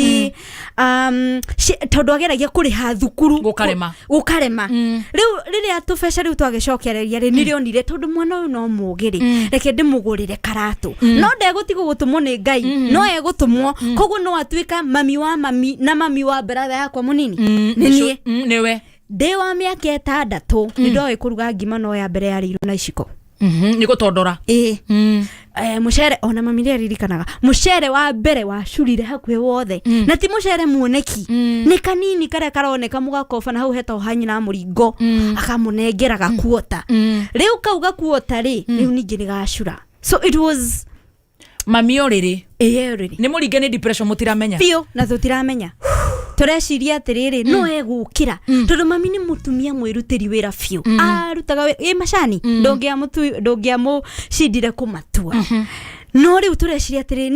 tondũ ageragia kũrĩha thukuru. Gũkarema. Gũkarema. Rĩu rĩrĩa tũbeca rĩu twagĩcokereria rĩ, nĩrĩonire tondũ mwana ũyũ no mũũgĩ rĩ, reke ndĩmũgũrĩre karatũ. No ndegũtigwo gũtũmwo nĩ Ngai, no egũtũmwo. Koguo no atuĩka mami wa mami na mami wa brother yakwa mũnini nĩ niĩ. Nĩwe. Ndĩ wa mĩaka 6 nĩ ndoĩ kũruga ngima, no ya mbere yarĩirwo na iciko. Nĩ gũtondora. Ĩĩ. Mũcere ona mami nĩ aririkanaga mũcere wa mbere wacurire hakuhĩ wothe, na ti mũcere muoneki, nĩ kanini karĩa karoneka mũgakoba, na hau hetagwo ha nyina mũringo, akamũnengera gakuota. Rĩu kau gakuota rĩ, rĩu ningĩ nĩ gacura, so it was Mami ũrĩrĩ. Ĩĩ, ũrĩrĩ. Nĩ mũringe nĩ depression, mũtiramenya. Biũ, na tũtiramenya, tũreciria atĩrĩrĩ, no egũkĩra, tondũ mami nĩ mũtumia mwĩrutĩri wĩra biũ, arutaga ĩ macani, ndũngĩamũcindire kũmatua. No rĩu tũreciria atĩrĩ,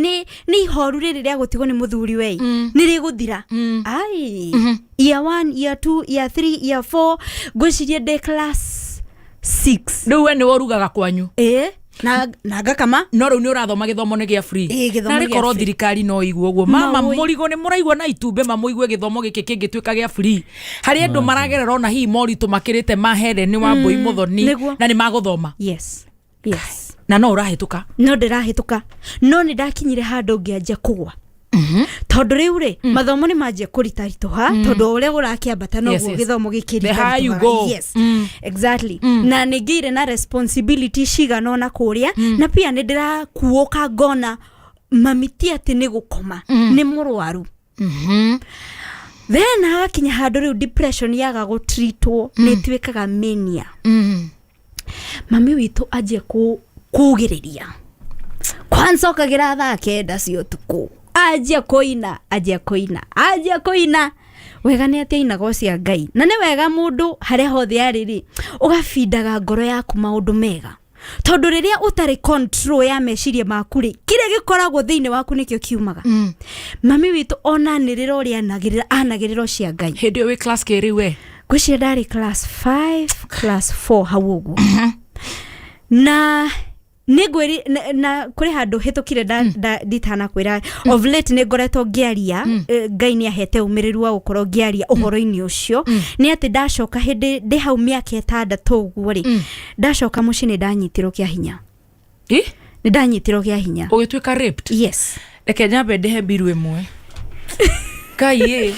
nĩ ihoru rĩrĩ rĩa gũtigwo nĩ mũthuri wei nĩ rĩgũthira. Ai, year 1, year 2, year 3, year 4, ngwĩciria ndĩ class 6. Rĩu we nĩwe ũrugaga kwanyu? Ĩĩ, na ngakama. No rĩu nĩ ũrathoma, gĩthomo nĩ gĩa free? Ĩĩ, gĩthomo Narĩ gĩa korwo free. Thirikari no igue ũguo, mama. Maũĩ. Mũrigo nĩ mũraigua na itumbĩ, mamũigue gĩthomo gĩkĩ kĩngĩtuĩka gĩa free harĩ andũ maragerera ona hihi moritũ makĩrĩte ma Helen wa Mbũi Mũthoni. Nĩguo. Na nĩ magũthoma. Yes. Na no ũrahĩtũka? No ndĩrahĩtũka, no nĩ ndakinyire handũ ngĩanjia kũgwa, tondũ rĩu rĩ, mathomo nĩ manjia kũritaritũha, tondũ o ũrĩa ũrakĩambata noguo gĩthomo The higher you go. gĩkĩritaritũhaga. Yes, exactly. Na nĩ ngĩire na responsibility cigana ona kũrĩa, na pia nĩ ndĩrakuũka ngona mami ti atĩ nĩ gũkoma, nĩ mũrwaru. Then hagakinya handũ rĩu depression yaga gũtritwo nĩ ĩtuĩkaga mania. Mami witũ anjia kugĩrĩria kwanza okagĩra thaa 9 cia ũtukũ, anjia kũina, anjia kũina, anjia kũina. Wega nĩ atĩ ainaga cia Ngai, na nĩ wega mũndũ harĩa hothe arĩ rĩ, ũgabindaga ngoro yaku maũndũ mega, tondũ rĩrĩa ũtarĩ control ya meciria maku rĩ, kĩrĩa gĩkoragwo thĩinĩ waku nĩkĩo kiumaga. Mami witũ ona anĩrĩra ũrĩa anagĩrĩra, anagĩrĩra cia Ngai. Hĩndĩ ĩyo wĩ class kĩrĩ we? Ngwĩciria ndarĩ class 5, class 4 hau ũguo. Na nĩngwĩri na kũrĩ handũ hĩtũkire nditanakwĩra, of late nĩ ngoretwo ngĩaria, Ngai nĩ ahete ũmĩrĩru wa gũkorwo ngĩaria ũhoro-inĩ ũcio. Nĩ atĩ ndacoka hĩndĩ ndĩ hau mĩaka 6 ũguo rĩ, ndacoka mũciĩ nĩ ndanyitirwo kĩa hinya. Nĩ ndanyitirwo kĩa hinya. Ũgĩtuĩka raped? Yes. Reke nyambe ndĩhe mbiru ĩmwe. Ngai ĩ,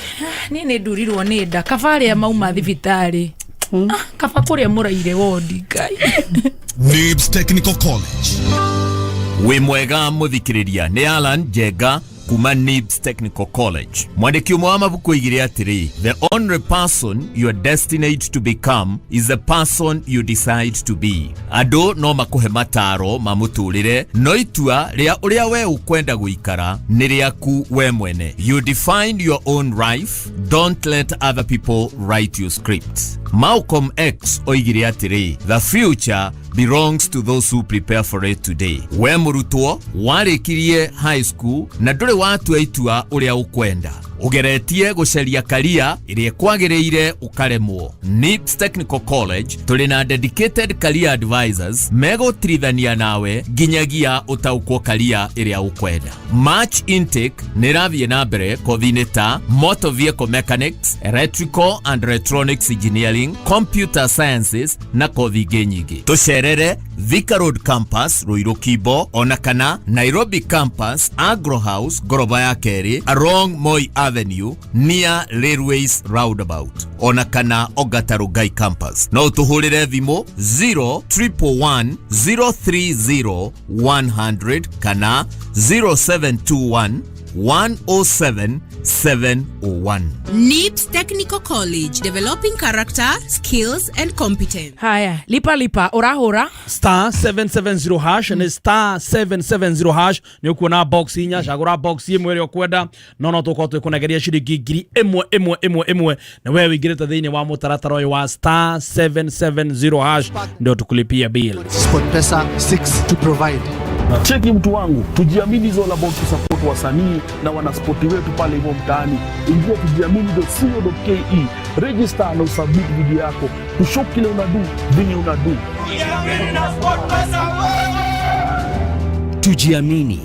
niĩ nĩ ndurirwo nĩ nda. Kaba arĩa mauma thibitarĩ. Ah, kaba kũrĩa mũraire wondi, Ngai. NIBS Technical College. Wĩ mwega mũthikĩrĩria, nĩ Alan Njenga kuma NIBS Technical College. Mwandĩki ũmwe wa mabuku oigire atĩrĩ, "The only person you are destined to become is the person you decide to be." Andũ no makũhe mataro ma mũtũrĩre, no itua rĩa ũrĩa we ũkwenda gũikara nĩ rĩaku we mwene. You define your own life, don't let other people write your script. Malcolm X oigire atĩrĩ, "The future belongs to those who prepare for it today." We mũrutwo warĩkirie high school na ndũrĩ watua itua ũrĩa ũkwenda, ũgeretie gũcaria career ĩrĩa ĩkwagĩrĩire ũkaremwo, NIBS Technical College tũrĩ na dedicated career advisors megũtirithania nawe nginyagia ũtaũkwo career ĩrĩa ũkwenda. March intake nĩ ĩrathiĩ na mbere kothi-inĩ ta motor vehicle mechanics, electrical and electronics engineering, computer sciences na kothi ingĩ nyingĩ. Tũcerere Thika Road Campus, Ruiru Kimbo, ona kana Nairobi Campus, Agro House, ngoroba ya kerĩ, along Moi Avenue near Railways Roundabout, ona kana Ongata Rongai Campus. No ũtũhũrĩre thimũ 0111 030 100 kana 0721 107 701. NIBS Technical College, developing character, skills, and competence. Haya, lipa lipa, ũrahũra star 770 hash, nĩ star 770 hash. Nĩ ũkuona box inya, cagũra box ĩmwe ĩrĩa ũkwenda. No tũkorwo twĩkũnengeria ciringi 1000 ĩmwe ĩmwe ĩmwe, na we wĩingĩrĩte thĩinĩ wa mũtaratara ũyũ wa star 770 hash ndio tukulipia bill. SportPesa seeks to provide. Cheki mtu wangu, Tujiamini is all about kusupport wasanii na wanaspoti wetu pale hivyo mtaani. Ingia tujiamini.co.ke, register na usubmit video yako, tushow kile unadu venye unadu. Tujiamini.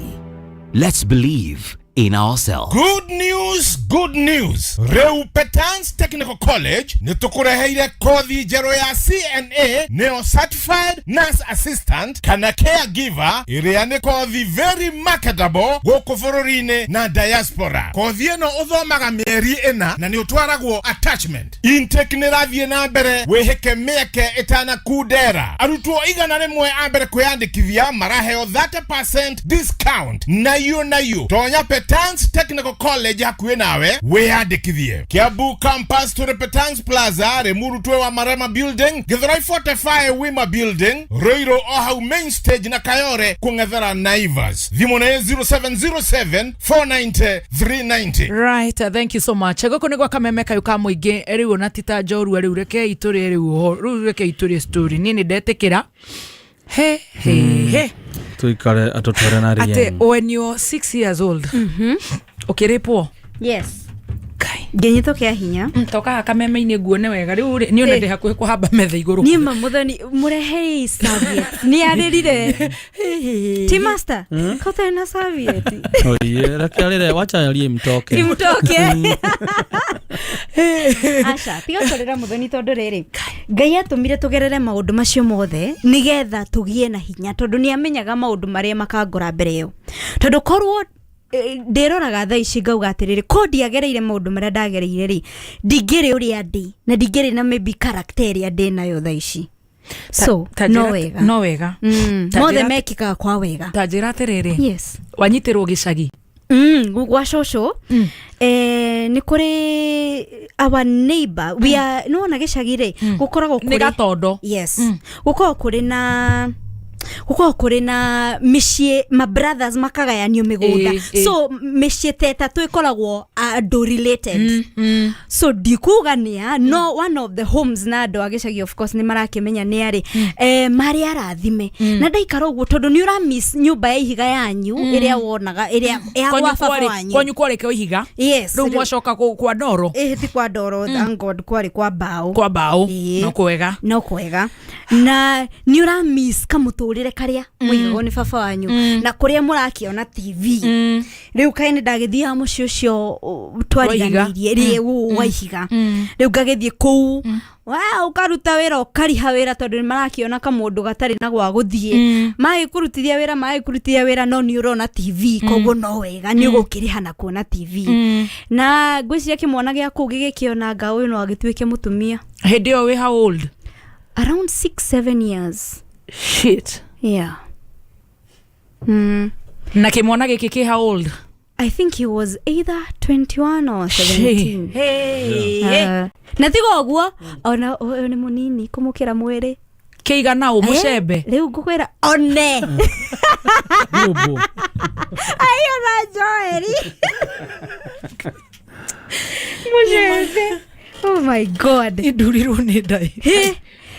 Let's believe in ourselves. Good news, good news. Rĩu Petans Technical College nĩ tũkũreheire kothi njerũ ya CNA, nĩyo Certified Nurse Assistant kana Caregiver, ĩrĩa nĩ kothi very marketable gũkũ bũrũri-inĩ na diaspora. Kothi ĩno ũthomaga mĩeri 4 na nĩ ũtwaragwo attachment. Intake nĩ ĩrathiĩ na mbere, wĩhĩke mĩeke ĩtanakundera. Arutwo 100 a mbere kwĩyandĩkithia maraheo 30% discount. Nayo nayo tonya Petans Technical College hakuhĩ nawe wĩyandĩkithie. Kiambu Campus tũrĩ Petans Plaza, Limuru twĩ wa Marema Building, Githurai 45 Wima Building, Ruiru o hau main stage, na Kayore kũng'ethera Naivas. Thimũ nĩ 0707 490 390. Right, thank you so much. Gũkũ nĩ gwa kameme kayũ ka mũingĩ. Rĩu ona ti ta njorua, rĩu rekei tũrĩe, rĩu ũhoro rĩu rekei tũrĩe story. Niĩ nĩ ndetĩkĩra he he he. Tuikare atũtware na Atĩ rien. when you're 6 years old ũkĩrĩpwo? Yes, ngĩnyitwo kĩa hinya. Tokaga kameme-inĩ nguone wega rĩu rĩ, niĩ ona Eh. ndĩ hakuhĩ kũhamba metha igũrũ. Niĩ ma mũthoni mũrehei serviette nĩ arĩrire ti master kautarĩ na serviette. Oye, reke arĩre, wacha arie mtoke. Imtoke. Aca tiga kũrĩra mũthoni, tondũ rĩrĩ Ngai atũmire tũgerere maũndũ macio mothe nĩgetha tũgĩe na hinya, tondũ nĩ amenyaga maũndũ marĩa makangora mbere ĩyo. Tondũ korwo ndĩroraga thaa ici ngauga atĩrĩrĩ, ko ndiagereire maũndũ marĩa ndagereire rĩ, ndingĩrĩ ũrĩa ndĩ na ndingĩrĩ na maybe character ĩrĩa ndĩ nayo thaa ici. So Ta no njĩra- wega. No wega. Ta Mothe njĩra- mekĩkaga kwa wega. Ta njĩra atĩrĩrĩ, Yes. wanyitĩrwo gĩcagi? Gwa cũcũ. Nĩ kũrĩ our neighbor we are nĩwona gĩcagi rĩ gũkoragwo Nĩ kũrĩ gatondo. Yes, gũkoragwo kũrĩ na mĩciĩ, ma brothers makagayanio mĩgũnda. Ĩ, ĩ. So mĩciĩ ta ĩtatũ ĩkoragwo andũ related. So ndikuga nĩa, no one of the homes na andũ a gĩcagi of course nĩ marakĩmenya nĩ arĩ marĩ arathime. Na ndaikara ũguo tondũ nĩ ũra miss nyũmba ya ihiga yanyu ĩrĩa wonaga ĩrĩa ya Kwanyu gwa baba kwarĩ- wanyu. Kwanyu kwarĩ kĩo ihiga? Yes. Rĩu mwacoka kwa ndoro? Ĩhĩ, ti kwa ndoro, thank God, kwarĩ kwa mbaũ. Kwa mbaũ. Ĩĩ. No kwega. No kwega, na nĩ ũra miss kamũtũrĩre karĩa mũigagwo nĩ baba wanyu na kũrĩa mũrakĩona TV. Rĩu kaĩ nĩ ndagĩthiaga mũciĩ ũcio twariganĩirie rĩ wa ihiga. Rĩu ngagĩthiĩ kũu wa ũkaruta wĩra, ũkariha wĩra tondũ nĩ marakĩona kamũndũ gatarĩ na gwa gũthiĩ. Magĩkũrutithia wĩra no nĩ ũrona TV, koguo no wega nĩ ũgũkĩrĩha na kuona TV. Na ngwĩciria kĩmwana gĩa kũu gĩgĩkĩona nga ũyũ no agĩtuĩke mũtumia. Hĩndĩ ĩyo wĩ how old? Around 6 7 years. Shit. Yeah. Na kĩmwana gĩkĩ kĩ how old? I think he was either 21 or 17. Hey. Na tiga ũguo ona ũyũ nĩ mũnini kũmũkĩra mwĩrĩ. Kĩigana ũ mũcembe? Rĩu ngũkwĩra one aiyo na Joeli mũcembe, oh my God. Ndurirwo nĩ ndai.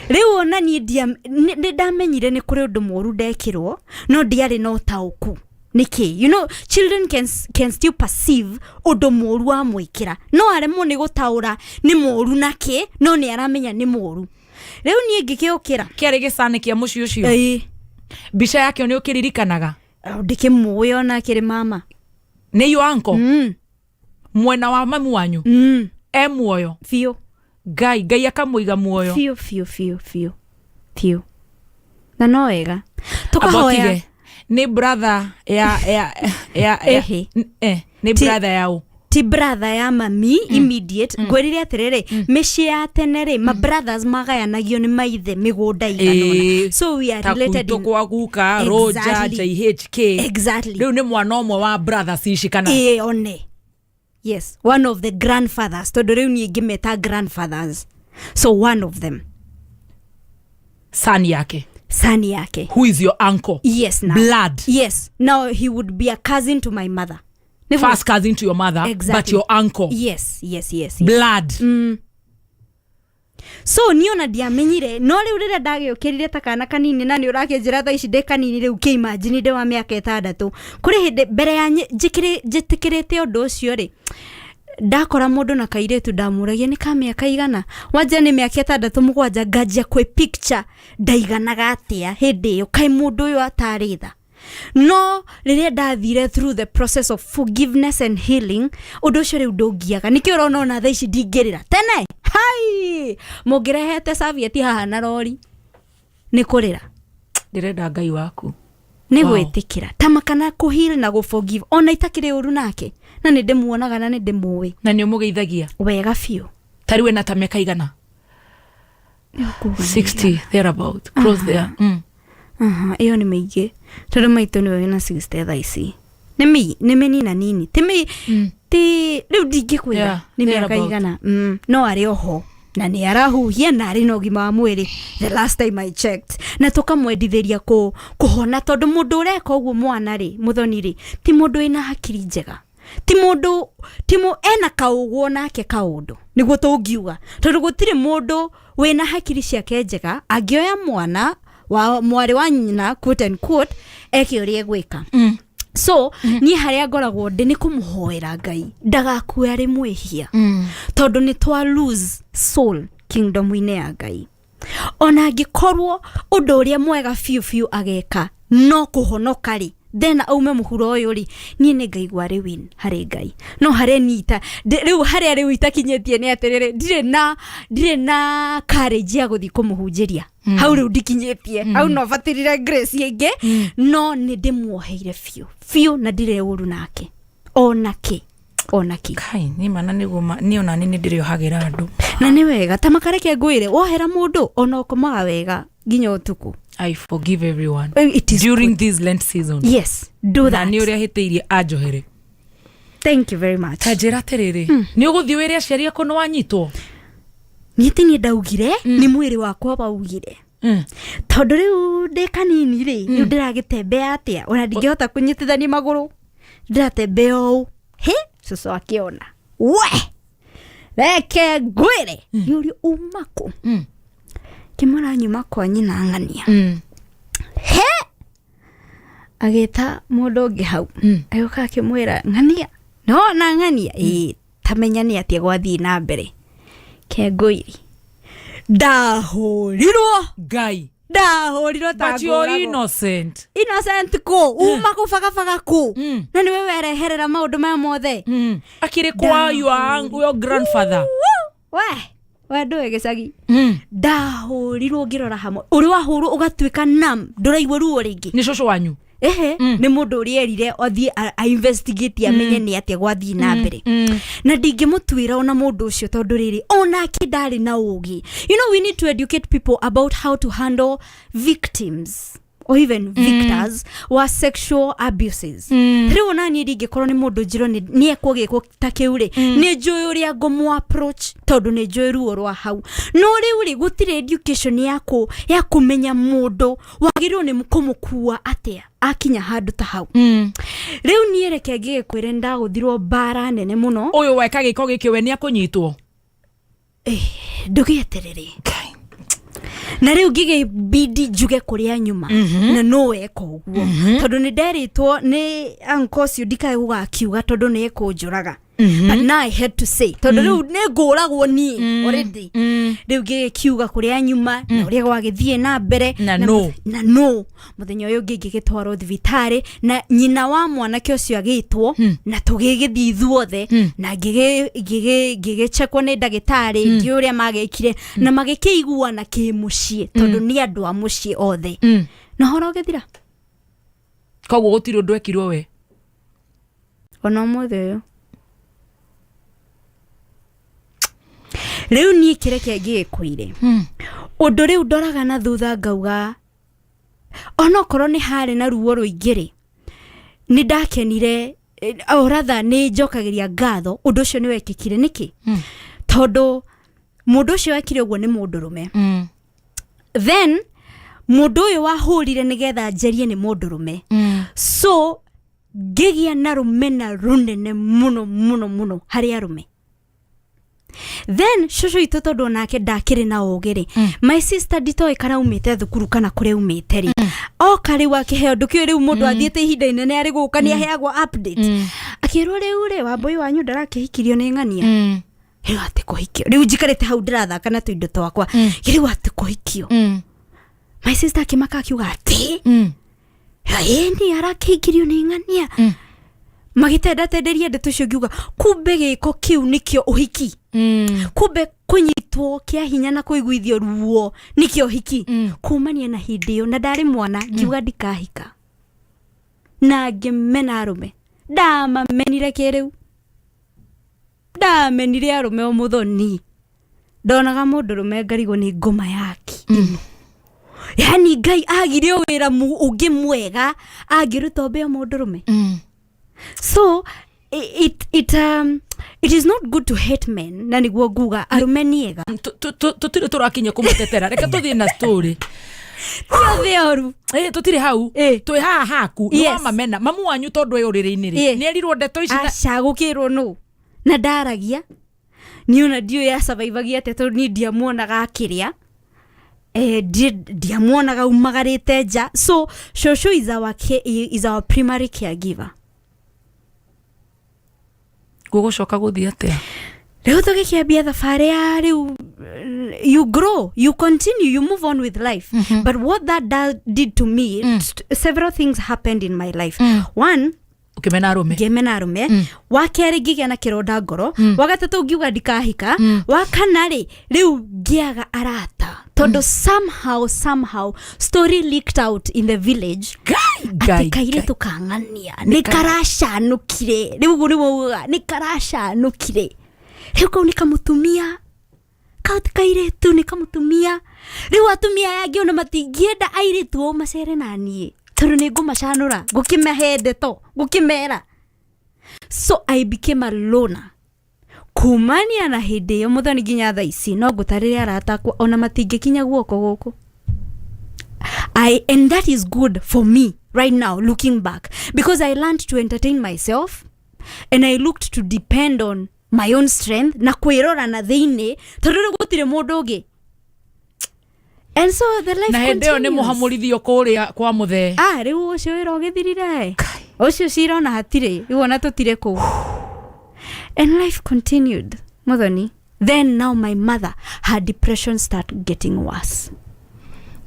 Rĩu ona niĩ nĩ ndamenyire nĩ kũrĩ ũndũ mũru ndekĩrwo, no ndiarĩ na ũtaũku nĩkĩ. You know, children can still perceive ũndũ mũru wamwĩkĩra, no aremwo nĩ gũtaũra nĩ mũru nakĩ, no nĩ aramenya nĩ mũru. Rĩu niĩ ngĩkĩũkĩra. Kĩarĩ gĩcani kĩa mũciĩ ũcio? Ĩĩ. Mbica yakĩo nĩ ũkĩririkanaga? Ndĩkĩmũĩ ona akĩrĩ mama. Nĩ iyo anko mwena wa mamu wanyu? E muoyo? Biũ. Ngai, Ngai akamũiga muoyo. Biũ biũ biũ biũ biũ, na no wega tũkahoya. Abotige. Nĩ brother ya Ĩhĩ. Nĩ brother ya ũ? Ti brother ya mami immediate. Ngwĩrire atĩrĩrĩ, mĩciĩ ya tene rĩ, ma brothers magayanagio nĩ maithe mĩgũnda igana ũna. So we are Ta related gwitũ kwa guka Roger. Exactly. JHK. Exactly. Rĩu nĩ mwana ũmwe wa brothers ici kana? Ĩĩ, one, yes, one of the grandfathers, tondũ rĩu niĩ ngĩmeta grandfathers, so one of them. Son yake. Son yake. Who is your uncle? Yes, now. Blood? Yes, now he would be a cousin to my mother. Nĩguo? First cousin to your mother. Exactly. But your uncle. Yes. Blood. So niĩ ona ndiamenyire, no rĩu rĩrĩa ndagĩũkĩrire ta kana kanini, na nĩ ũrakĩnjĩra thaa ici ndĩ kanini, rĩu kĩimagine ndĩ wa mĩaka 6, kũrĩ hĩndĩ mbere ya njĩtĩkĩrĩte ũndũ ũcio rĩ, ndakora mũndũ na kairĩtu ndamũragia nĩ ka mĩaka igana, wanja nĩ mĩaka 6 7, nganjia kwĩ picture ndaiganaga atĩa hĩndĩ ĩyo, kaĩ mũndũ ũyũ atarĩ tha. No rĩrĩa ndathire through the process of forgiveness and healing, ũndũ ũcio rĩu ndũngiaga. Nĩkĩo ũrona ona thaa ici ndingĩrĩra tene. Hai, mũngĩrehete serviette haha na rori nĩ kũrĩra. Ndĩrenda Ngai waku. Nĩ Wow. gwĩtĩkĩra tama kana kũheal na gũforgive ona itakĩrĩ ũru nake, na nĩ ndĩmuonaga na nĩ ndĩmũĩ. Na nĩ ũmũgeithagia? Wega biũ. Ta rĩu ena ta mĩaka igana? 60 thereabout, close there. Aha, ĩyo nĩ mĩingĩ tondũ maitũ nĩwe wĩna 60 thaa ici. Nĩ mĩnina nini ti mĩ ti rĩu ndingĩkwĩra nĩ mĩaka thereabout. igana. No arĩ oho na nĩ arahuhia na arĩ na ũgima wa mwĩrĩ the last time I checked, na tũkamwendithĩria kũhona, tondũ mũndũ ũreka ũguo mwana rĩ, mũthoni rĩ, ti mũndũ wĩna hakiri njega, ti mũndũ ti ena kaũgwo nake kaũndũ nĩguo tũngiuga, tondũ gũtirĩ mũndũ wĩna hakiri ciake njega angĩoya mwana. wa mwarĩ wa nyina, quote and quote, eke ũrĩa egwĩka. So niĩ harĩa ngoragwo ndĩ nĩ kũmũhoera Ngai ndagakue arĩ mwĩhia, tondũ nĩ twa lose soul kingdom-inĩ ya Ngai. Ona angĩkorwo ũndũ ũrĩa mwega biũ biũ ageka no kũhonoka rĩ, then aume mũhuro ũyũ rĩ, niĩ nĩ ngaigua arĩ win harĩ Ngai. No harĩa niĩ rĩu harĩa rĩu itakinyĩtie nĩ atĩrĩrĩ, ndirĩ na courage ya gũthiĩ kũmũhunjĩria. Hau rĩu ndikinyĩtie hau, no batirire grace ĩngĩ, no nĩ ndĩmuoheire biũ biũ na ndirĩ ũru nake ona kĩ, ona kĩ. Kai nĩ mana nĩguo niĩ ona niĩ nĩ ndĩrĩohagĩra andũ. Na nĩ wega ta makareke ngwĩre, wohera mũndũ ona ũkomaga wega nginya ũtukũ. I forgive everyone. It is during this Lent season. Yes, do na that. nĩ ũrĩa hĩtĩirie anjohere. Thank you very much. Ta njĩra atĩrĩrĩ, nĩ ũgũthiĩ wĩre aciari aku nĩ wanyitwo? Niĩ ti niĩ ndaugire, nĩ mwĩrĩ wakwa waugire, tondũ rĩu ndĩ kanini rĩ, rĩu ndĩragĩtembea atĩa ona ndingĩhota kũnyitithania magũrũ, ndĩratembea ũũ, hĩ cũcũ akĩona we reke ngwĩre yũrio umakũ kĩmwĩra nyuma kwa nyina ng'ania. He agĩta mũndũ ũngĩ hau, agĩũka akĩmwĩra ng'ania nona ng'ania ĩĩ tamenya nĩ atĩa gwathiĩ na mbere. Kengũiri ndahũrirwo. Ngai. Ndahũrirwo ta But you're ngũragwo. innocent. Innocent kũ? Uma kũbagabaga kũ? Na nĩwe wereherera maũndũ maya mothe. Akĩrĩ kwa your grandfather. We we ndũĩ gĩcagi, ndahũrirwo ngĩrora hamwe ũrĩ wahũrwo ũgatuĩka nam, ndũraigua ruo rĩngĩ. Nĩ cũcũ wanyu? Ehe, nĩ mũndũ ũrĩa erire athiĩ a investigate amenye nĩ atĩa gwathiĩ na mbere, na ndingĩmũtuĩra ona mũndũ ũcio tondũ rĩrĩ onake ndarĩ na ũgĩ. You know, we need to educate people about how to handle victims or even victors wa sexual abuses. Rĩu ona niĩ ndingĩkorwo nĩ mũndũ njĩrwo nĩ ekwo gĩko ta kĩu rĩ, nĩ njũĩ ũrĩa ngũmũ approach tondũ nĩ njũĩ ruo rwa hau. No rĩu rĩ, gũtirĩ education ya kũmenya mũndũ wagĩrĩirwo nĩ kũmũkua atĩa akinya handũ ta hau. Rĩu niĩ reke ngĩgĩkwĩre, ndagũthirwo mbara nene mũno. Ũyũ weka gĩko gĩkĩ we nĩ akũnyitwo. Ndũgĩeterere na rĩu ngĩgĩbidi njuge kũrĩa nyuma na no weka ũguo, tondũ nĩ nderĩtwo nĩ uncle ũcio ndikae gũgakiuga tondũ nĩ ekũnjũraga. But now I had to say tondũ rĩu nĩ ngũragwo niĩ already. Rĩu ngĩgĩkiuga kũrĩa nyuma na ũrĩa gwagĩthiĩ na mbere. Na no. Na no mũthenya ũyũ ũngĩ ngĩgĩtwarwo thibitarĩ na nyina wa mwanake ũcio agĩtwo na tũgĩgĩthiĩ ithuothe na ngĩgĩchekwo nĩ ndagĩtarĩ, ngĩ ũrĩa magĩkire na magĩkĩiguana kĩmũciĩ tondũ nĩ andũ a mũciĩ othe na ũhoro ũgĩthira. Koguo gũtirĩ ũndũ ekirwo we? Ona ũmũthĩ ũyũ rĩu niĩ kĩreke ngĩgĩkwĩre ũndũ rĩu ndoraga na thutha ngauga onokorwo nĩ harĩ na ruo rũingĩ rĩ, nĩ ndakenire, or rather nĩ njokagĩria ngatho ũndũ ũcio nĩ wekĩkire. Nĩkĩ? Tondũ mũndũ ũcio wekire ũguo nĩ mũndũrũme, then mũndũ ũyũ wahũrire nĩgetha njerie nĩ mũndũrũme, so ngĩgĩa na rũmena rũnene mũno mũno mũno harĩ arũme. Then cũcũ itũ tondũ onake ndakĩrĩ na ũgĩ rĩ, my sister nditoĩ kana aumĩte thukuru kana kũrĩa aumĩte rĩ, oka rĩu akĩheo ndũkĩũĩ rĩu mũndũ athiĩte ihinda inene arĩ gũka nĩ aheagwo update, akĩrwo rĩu rĩ, Wambũi wanyu ndarakĩhikirio nĩ ng'ania. Rĩu atĩ kũhikio, rĩu njikarĩte hau ndĩrathaka na tũindo twakwa, rĩu atĩ kũhikio. My sister akĩmaka akiuga atĩ ĩni arakĩhikirio nĩ ng'ania, magĩtendatenderia ndeto icio, ngiuga kumbe gĩko kĩu nĩkĩo ũhiki, kumbe kũnyitwo kĩa hinya na kũiguithio ruo nĩkĩo ũhiki. Kumania na hĩndĩ ĩyo, na ndarĩ mwana, ngiuga ndikahika na ngĩmena arũme. Ndamamenire kĩrĩu, ndamenire arũme o mũthoni. Ndonaga mũndũrũme ngarigwo nĩ ngoma yake ĩno, yani Ngai agire wĩra ũngĩ mwega angĩruta ũmbe o mũndũrũme. So it is not good to hate men, na nĩguo nguga arũme nĩ ega. Tũtirĩ tũrakinya kũmũtetera, reke tũthiĩ na story. Ti othe oru. Tũtirĩ hau, twĩ haha haku nĩ wamamena mamu wanyu tondũ e ũrĩrĩ-inĩ rĩ, nĩ erirwo ndeto ici Aca, gũkĩrwo nũ na ndaragia niĩ ona ndiũĩ asurvivagia atĩa tondũ niĩ ndiamuonaga akĩrĩa. Ndiamuonaga umagarĩte nja, so shosho is our primary caregiver. Gũgũcoka gũthiĩ atĩa? Rĩu tũgĩkĩambia thabarĩ ya rĩu, you grow, you continue, you move on with life. But what that did to me, several things happened in my life. One, ũkĩmena arũme. Ngĩmena arũme. Wa kerĩ, ngĩgĩa na kĩronda ngoro. Wa gatatũ, ngiuga ndikahika. Wa kana rĩ, rĩu ngĩaga arata tondũ somehow story leaked out in the village atĩ kairĩtu kang'ania nĩ karacanũkire. Rĩu ũguo nĩguo ugaga, nĩ karacanũkire. Rĩu kau nĩ kamũtumia, kau ti kairĩtu, nĩ kamũtumia. Rĩu atumia aya angĩ ona matingĩenda airĩtu ao macere na niĩ tondũ nĩ ngũmacanũra, ngũkĩmahe ndeto, ngũkĩmera. So I became a loner kumania na hĩndĩ ĩyo, mũthoni, nginya thaa ici no ngũtarĩre arata akwa ona matingĩkinya guoko gũkũ. And that is good for me right now looking back, because I learned to entertain myself and I looked to depend on my own strength na kwĩrora na thĩinĩ tondũ rĩu gũtirĩ mũndũ ũngĩ, and so the life Na hĩndĩ ĩyo nĩ continues. mũhamũrithio kũrĩa kwa mũthee? Ah, rĩu ũcio wĩra ũgĩthirire, ũcio cira ona hatirĩ, rĩu ona tũtirĩ kũu, and life continued, Muthoni. Then now my mother, her depression start getting worse.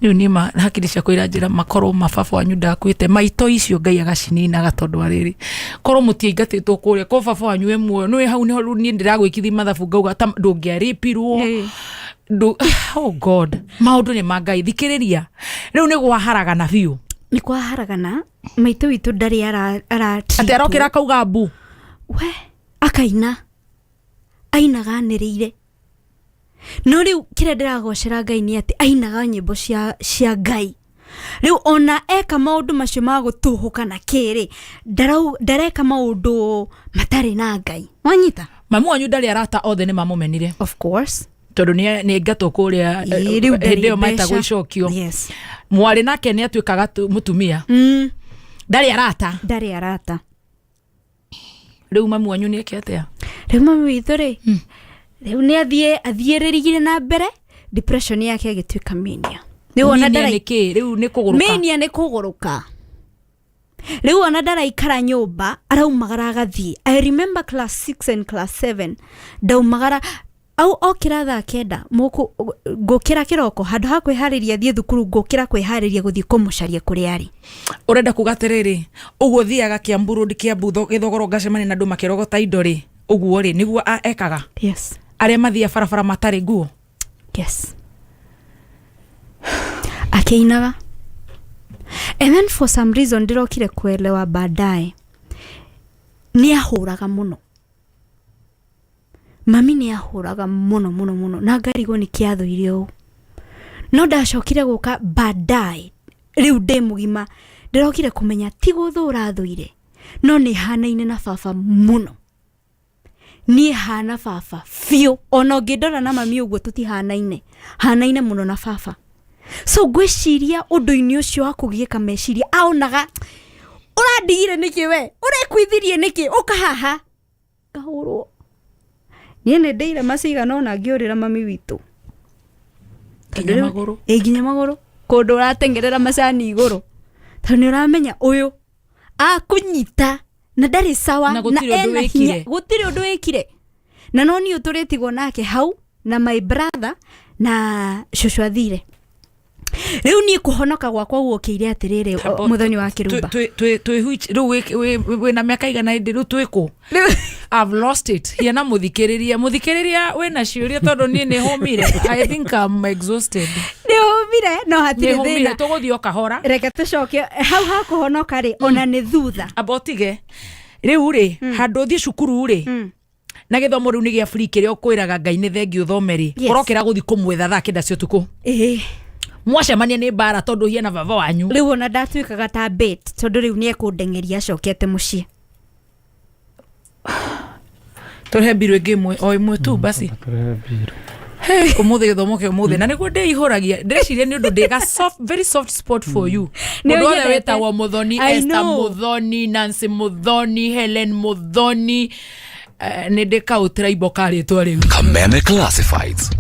Rĩu niĩ hakiri ciakwa iranjĩra makorwo mababa wanyu ndakuĩte maito icio Ngai agacininaga, tondũ arĩrĩ korwo mũtiaingatĩtwo kũrĩa, korwo baba wanyu e muoyo nĩwe hau nĩho rĩu niĩ ndĩragwĩkithi mathabu ngauga ta ndũngĩarĩpirwo. Oh God, maũndũ nĩ ma Ngai. Thikĩrĩria, rĩu nĩ gwaharagana biũ. Nĩ kwaharagana. Maitũ witũ ndarĩ ara Atĩ arokĩra akauga mbu? We akaina, ainaga anĩrĩire. No rĩu kĩrĩa ndĩragocera Ngai nĩ atĩ ainaga nyĩmbo cia Ngai. Rĩu ona eka maũndũ macio ma gũtũhũka na kĩrĩ, ndareka maũndũ matarĩ na Ngai, wanyita? Mamu wanyu ndarĩ arata, othe nĩ mamũmenire. Of course. Tondũ nĩ aingatwo kũrĩa. Ĩĩ, rĩu ndarĩ Hĩndĩ ĩyo metagwo mbeca. icokio. Yes. Mwarĩ nake nĩ atuĩkaga mũtumia. Ndarĩ arata. Ndarĩ arata. Rĩu mamu wanyu nĩ eke atĩa? Rĩu mami witũ rĩ, rĩu nĩ athiĩ athiĩrĩrire na mbere depression yake, ĩgĩtuĩka mania. Rĩu ona Mania ndarai nĩ kĩ? Rĩu nĩ kũgũrũka? Mania nĩ kũgũrũka. Rĩu ona ndaraikara nyũmba, araumagara agathiĩ. I remember class 6 and class 7 ndaumagara au okĩra thaa 9, ngũkĩra kĩroko, handũ ha kwĩharĩria thiĩ thukuru, ngũkĩra kwĩharĩria gũthiĩ kũmũcaria kũrĩa arĩ. Ũrenda kuga atĩrĩrĩ, ũguo thiaga Kiambu Road, Kiambu Gĩthogoro, ngacemania na andũ makĩrogota indo rĩ, ũguo rĩ nĩguo ekaga? Yes. Arĩa mathiaga barabara matarĩ nguo? Yes, akĩinaga. And then for some reason ndĩrokire kuelewa baadaye nĩ ahũraga mũno. Mami nĩ ahũraga mũno mũno mũno, na ngarigwo nĩ kĩathũire ũũ. No ndacokire gũka baadaye, rĩu ndĩ mũgima, ndĩrokire kũmenya ti gũthũra thũire, no nĩ hanaine na baba mũno. Niĩ hana baba biũ, ona ũngĩndora na mami ũguo tũtihanaine, hanaine mũno na baba. So ngwĩciria ũndũ-inĩ ũcio wa kũgiĩka meciria, aonaga ũrandigire nĩkĩ, we ũrekuithirie nĩkĩ, ũka haha ngahũrwo. Niĩ nĩ ndĩire macigana ona ngĩũrĩra mami witũ. Nginya magũrũ? Ĩ, nginya magũrũ, kũndũ ũratengerera macani igũrũ, tondũ nĩ ũramenya ũyũ akũnyita na ndarĩ sawa. Na gũtirĩ ũndũ ena wĩkire. hinya. Gũtirĩ ũndũ wĩkire, na no niĩ ũtũrĩtigwo nake hau na my brother na cũcũ athire. Rĩu niĩ kũhonoka gwakwa guokĩire atĩrĩrĩ, mũthoni wa kĩrumba. Rĩu wĩna mĩaka igana ĩndĩ rĩu twĩkũ? I've lost it. Hiana mũthikĩrĩria, mũthikĩrĩria wĩna ciũria, tondũ niĩ nĩ hũmire. I think I'm exhausted. Nĩ ũmire, no hatirĩ Nĩ hũmire. thĩna. Tũgũthiĩ o kahora. Reke tũcoke hau hakũhonoka rĩ, ona nĩ thutha. Amba ũtige rĩu rĩ, handũ ũthiĩ cukuru rĩ, na gĩthomo rĩu nĩ gĩa free, kĩrĩa ũkwĩraga Ngai nĩ thengi ũthome rĩ, Yes. ũrokĩra gũthiĩ kũmwetha thaa 9 cia ũtukũ. Ĩĩ. Mwacemania nĩ mbara, tondũ hiana baba wanyu. Rĩu ona ndatuĩkaga ta bait, tondũ rĩu nĩ ekũndengeria acokete mũciĩ. Tũrehe mbiru ĩngĩ ĩmwe, o ĩmwe tu basi. Hey, ũmũthĩ gĩthomo kĩa ũmũthĩ na nĩguo ndĩihũragia, ndĩreciria nĩ ũndũ ndĩga soft, very soft spot for you. Nĩ Mũndũ wothe ũnyendete. wĩtagwo Mũthoni, I Esther know. Mũthoni, Nancy Mũthoni, Helen Mũthoni, nĩ ndĩ kaũtraibo ka rĩtwa rĩu. Kameme Classifieds.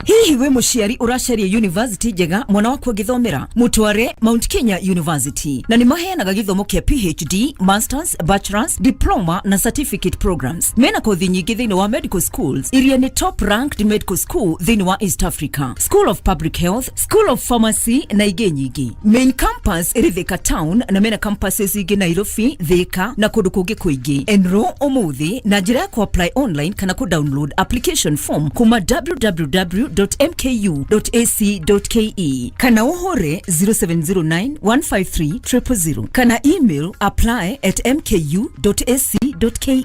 Hihi wĩ mũciari ũracaria university njega mwana waku angĩthomera? Mũtware Mount Kenya University, na nĩ maheanaga gĩthomo kĩa PhD, masters, bachelors, diploma na certificate programs. Mena kothi nyingĩ thĩinĩ wa medical schools iria nĩ top ranked medical school thĩinĩ wa East Africa, School of Public Health, School of Pharmacy na ingĩ nyingĩ. Main campus ĩrĩ Thika town na mena campuses ingĩ Nairobi, Thika na kũndũ kũngĩ kũingĩ. Enroll ũmũthĩ na njĩra ya kũ-apply online kana kũ-download application form kuma www.mku.ac.ke kana ũhũre 0709 153 000 kana email apply at mku.ac.ke.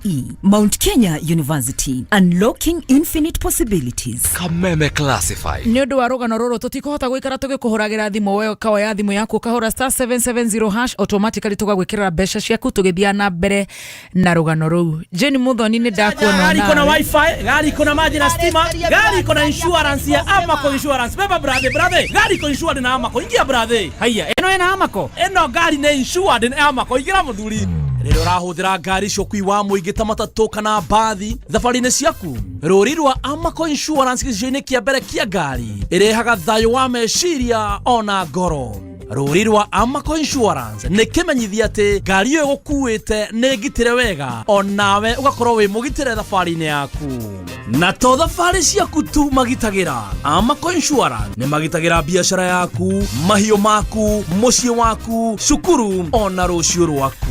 Mount Kenya University, unlocking infinite possibilities. Kameme Classified. Nä å ndå wa rå gano rå rå tå tikåhota gå ikara tå gä kå hå ragä ra thimå we ũkaoya thimå yaku ũkahũra star 770 hash automatically tũgagwä kä rä ra mbeca ciaku tå gä thiaga na mbere na rå gano rå u. Jane Muthoni, nä ndakuona. Gari iko na nawe. Wifi, gari iko na maji na stima, gari iko na insurance ya Amaco Insurance. Beba brother, brother, gari iko insured na Amaco. Ingia brother. Haiya, ĩno ĩna Amaco? Ĩno gari nĩ insured na Amaco. Ingĩra mũthuri. Rĩrĩa ũrahũthĩra ngari cia ũkui wa mũingĩ ta matatũ kana mbathi thabarĩ-inĩ ciaku, rũri rwa Amaco Insurance gĩcicio-inĩ kĩa mbere kĩa ngari ĩrehaga thayũ wa meciria ona ngoro. Rũri rwa Amaco Insurance nĩ kĩmenyithia atĩ ngari ĩyo ĩgũkuĩte nĩ ngitĩre wega, onawe ũgakorwo wĩ mũgitĩre thabarĩ-inĩ yaku. Na to thabarĩ ciaku tu magitagĩra, Amaco Insurance nĩ magitagĩra biacara yaku, mahiũ maku, mũciĩ waku, cukuru ona rũciũ rwaku.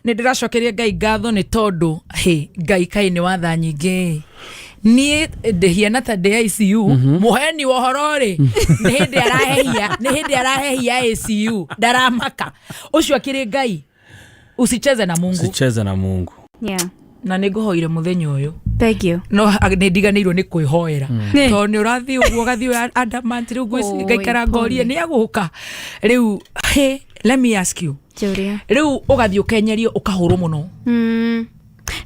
Nä ndä racokeria Ngai ngatho nä tondå hä Ngai kaä nä watha nyingä. Niä ndähiana ta ndä ICU. Mũheani wa ũhoro rĩ, nĩ hĩndĩ arahehia, nĩ hĩndĩ arahehia ICU, ndaramaka ũcio akĩrĩ Ngai. Usicheze na Mungu. Usicheze na Mungu. Yeah. Na nä ngå hoire mũthenya ũyũ. Thank you. No nä ndiganä irwo nä kwä hoera tondå nä å rathiä å guo ũgathiĩ adamant rä u Oi, ngaikara ngorie pole. nä agå ka rä u. Hey, let me ask you. Njũria. Rä u å gathiä å kenyerio å kahå rwo må no.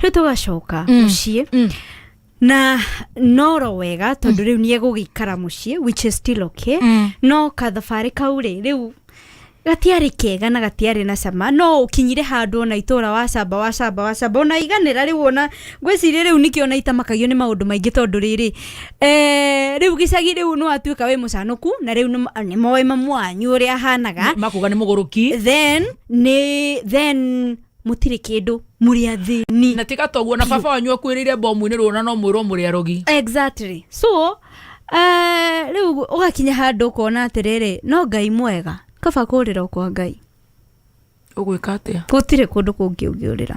Rĩu tũgacoka mũciĩ na noro wega tondũ rĩu nĩ egũgĩikara mũciĩ, which is still okay. No kathabarĩ kau rĩ, rĩu gatiarĩ kega na gatiarĩ na cama, no ũkinyire handũ ona itũra wacamba wacamba wacamba ona iganĩra. Rĩu ona ngwĩciria rĩu nĩkĩo ona itamakagio nĩ maũndũ maingĩ tondũ rĩrĩ rĩu gĩcagi rĩu nĩ watuĩka wĩ mũcanũku na rĩu nĩ moĩ mamu wanyu ũrĩa ahanaga. Makuga nĩ mũgũrũki. Then nĩ then mũtirĩ kĩndũ, mũrĩ athĩni. Na tiga toguo na baba wanyu akuĩrĩire bomu-inĩ rũna no mwĩrwo mũrĩ arogi. Exactly. So rĩu ũgakinya handũ ũkona atĩrĩrĩ, no Ngai mwega, kaba kũrĩra o kwa Ngai. Ũgwĩka atĩa? Gũtirĩ kũndũ kũngĩ ũngĩũrĩra.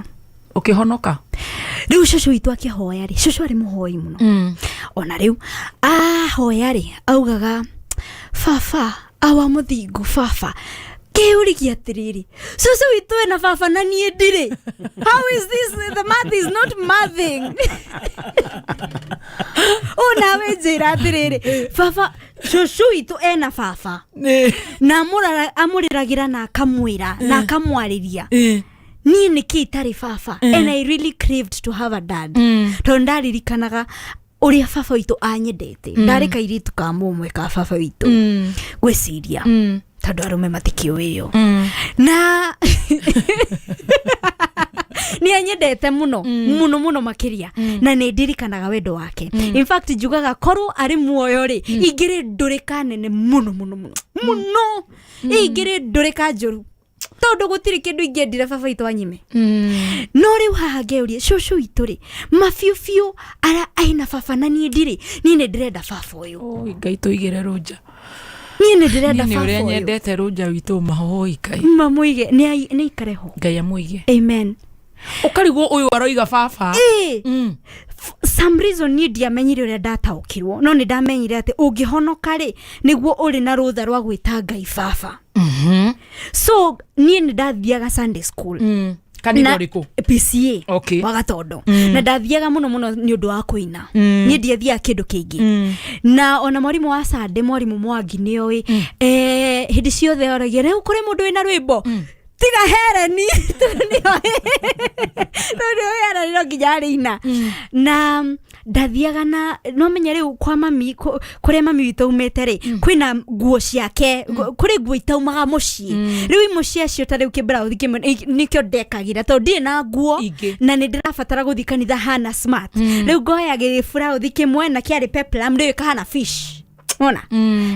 Ũkĩhonoka. Rĩu cũcũ witũ akĩhoya rĩ, cũcũ arĩ mũhoi mũno. Ona rĩu ahoya rĩ, augaga, "Baba awa mũthingu, baba." Kĩũrigia atĩrĩrĩ, cũcũ witũ ena baba na niĩ ndirĩ. How is this? The math is not mathing. Ũ nawe njĩra atĩrĩrĩ, baba cũcũ witũ ena baba na amũrĩragĩra na akamwĩra na akamwarĩria, niĩ nĩkĩ itarĩ baba? And I really craved to have a dad tondũ ndaririkanaga ũrĩa baba witũ anyendete. Ndarĩ kairĩtu ka mũmwe ka baba witũ, ngwĩciria tondũ arũme matikĩũĩyo na nĩ anyendete mũno mũno mũno makĩria na nĩ ndirikanaga wendo wake. In fact, njugaga korwo arĩ muoyo rĩ, ingĩrĩ ndũrĩka nene mũno mũno mũno mũno, ingĩrĩ ndũrĩka njũru tondũ gũtirĩ kĩndũ ingĩendire baba witũ anyime. No rĩu haha ngeuria, cũcũ witũ rĩ, mabiũ biũ ara aina baba na niĩ ndirĩ. Niĩ nĩ ndĩrenda baba ũyũ. Oi, Ngai tũigĩre rũnja. Niĩ nĩ ndĩrenda Niĩ nĩ baba ũrĩa ũyũ. Nyendete rũnja witũ mahoi Ngai. Mamũige nĩ aikare ho. Ngai amũige. Amen. Ũkarigwo ũyũ aroiga baba. Ĩĩ. Some reason niĩ ndiamenyire ũrĩa ndataũkirwo, no nĩ ndamenyire atĩ ũngĩhonoka rĩ, nĩguo ũrĩ na rũtha rwa gwĩta Ngai baba. So niĩ nĩ ndathiaga Sunday school. Kanitha Na- ũrĩkũ? PCA. Okay. Wa Gatondo. Na ndathiaga mũno mũno nĩ ũndũ wa kũina. Niĩ ndiathiaga kĩndũ kĩngĩ. Na ona mwarimũ wa Sunday, mwarimũ Mwangi, nĩ oĩ hĩndĩ ciothe oragia, "Rĩu kũrĩ mũndũ wĩna rwĩmbo tiga Hereni?" Tondũ nĩoĩ Hereni no nginya arĩina. Na ndathiaga na no menya rĩu kwa mami kũrĩa mami witũ aumĩte rĩ, kwĩna nguo ciake, kũrĩ nguo itaumaga mũciĩ. Rĩu imwe ciacio ta rĩu kĩmbrauthi kĩmwe nĩkĩo ndekagĩra tondũ ndirĩ na nguo na nĩ ndĩrabatara gũthiĩ kanitha hana smart. Rĩu ngoya gĩburauthi kĩmwe na kĩarĩ peplum, rĩu ĩkahana fish. Ona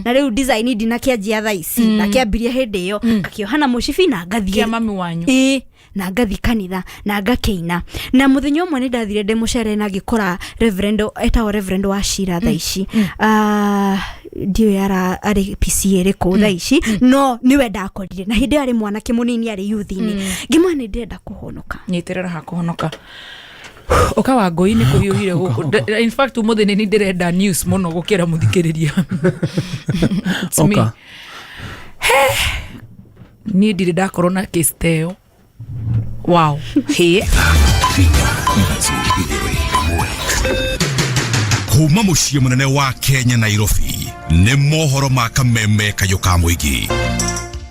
na rĩu design ndinakĩanjia thaa ici, ndakĩambirie hĩndĩ ĩyo ngakĩoha na mũcibi na ngathiĩ. Kĩa mami wanyu. Ĩĩ, na ngathi kanitha na ngakĩina. Na mũthenya ũmwe nĩ ndathire ndĩ mũcere na ngĩkora reverend, etagwo reverend wa cira thaa ici. Ah, ndiũĩ ara arĩ PCA ĩrĩkũ thaa ici, no nĩwe ndakorire na hĩndĩ ĩyo arĩ mwanake mũnini, arĩ youth-inĩ. Ngĩmwĩra nĩ ndĩrenda kũhonoka. Nyitĩrĩra hakũhonoka ũka wa ngũi nĩ kũhiũhire gũkũ. In fact ũmũthĩ nĩ ndĩrenda news mũno gũkĩra mũthikĩrĩria. It's me. Oka. Niĩ ndirĩ ndakorwo na case ta ĩyo. Wow, hĩ. Kuma muciĩ mũnene wa Kenya, Nairobi, nĩ mohoro ma kameme kayũ ka mũingĩ.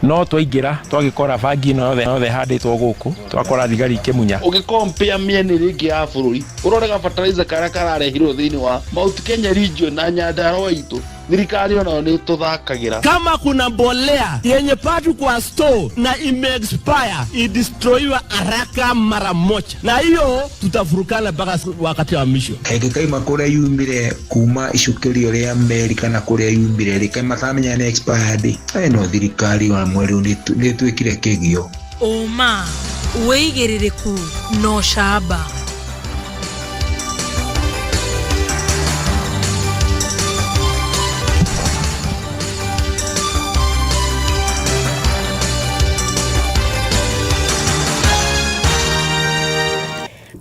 No twaingĩra twagĩkora bangi ĩno yothe yothe ĩhandĩtwo gũkũ, twakora thigari ikĩmunya. Ũgĩkompea mĩena ĩrĩa ĩngĩ ya bũrũri, ũrore gabataraitha karĩa kararehirwo thĩinĩ wa Mount Kenya region na Nyandarua itũ, thirikari onayo nĩ tũthakagĩra. Kama kuna mbolea yenye patu kwa store na imeexpire, idestroyiwa haraka mara moja, na hiyo tutafurukana mpaka wakati wa mwisho. Ĩngĩkaima kũrĩa yumire kuma icukĩrio rĩa meri kana kũrĩa yumire rĩ, matamenya nĩ expired ĩ, no thirikari wa mwerũ nĩ ĩtuĩkire kĩgio. Ũma, wĩigĩrĩrĩku na ũcamba.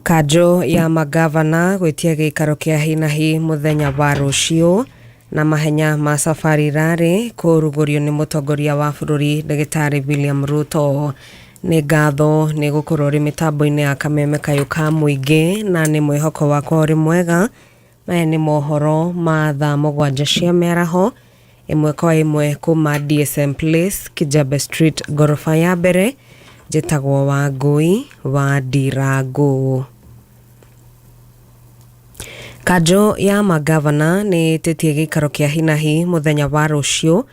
Kanjũ ya magavana gwĩtia gĩikaro kĩa hinahi mũthenya wa rũciũ, na mahenya ma Safari Rally kũrugũrio nĩ mũtongoria wa bũrũri Ndagĩtarĩ William Ruto. Nĩ ngatho nĩ gũkorwo ũrĩ mĩtambo-inĩ ya kameme kayũ ka mũingĩ, na nĩ mwĩhoko wakwa ũrĩ mwega. Maya nĩ mohoro ma thaa 7 cia mĩaraho, ĩmwe kwa ĩmwe kuma DSM Place, Kijabe Street, ngoroba ya mbere. Njĩtagwo Wangũi wa Ndirangũ. Kanjũ ya magavana nĩ ĩtĩtie gĩikaro kĩa hinahi mũthenya wa rũciũ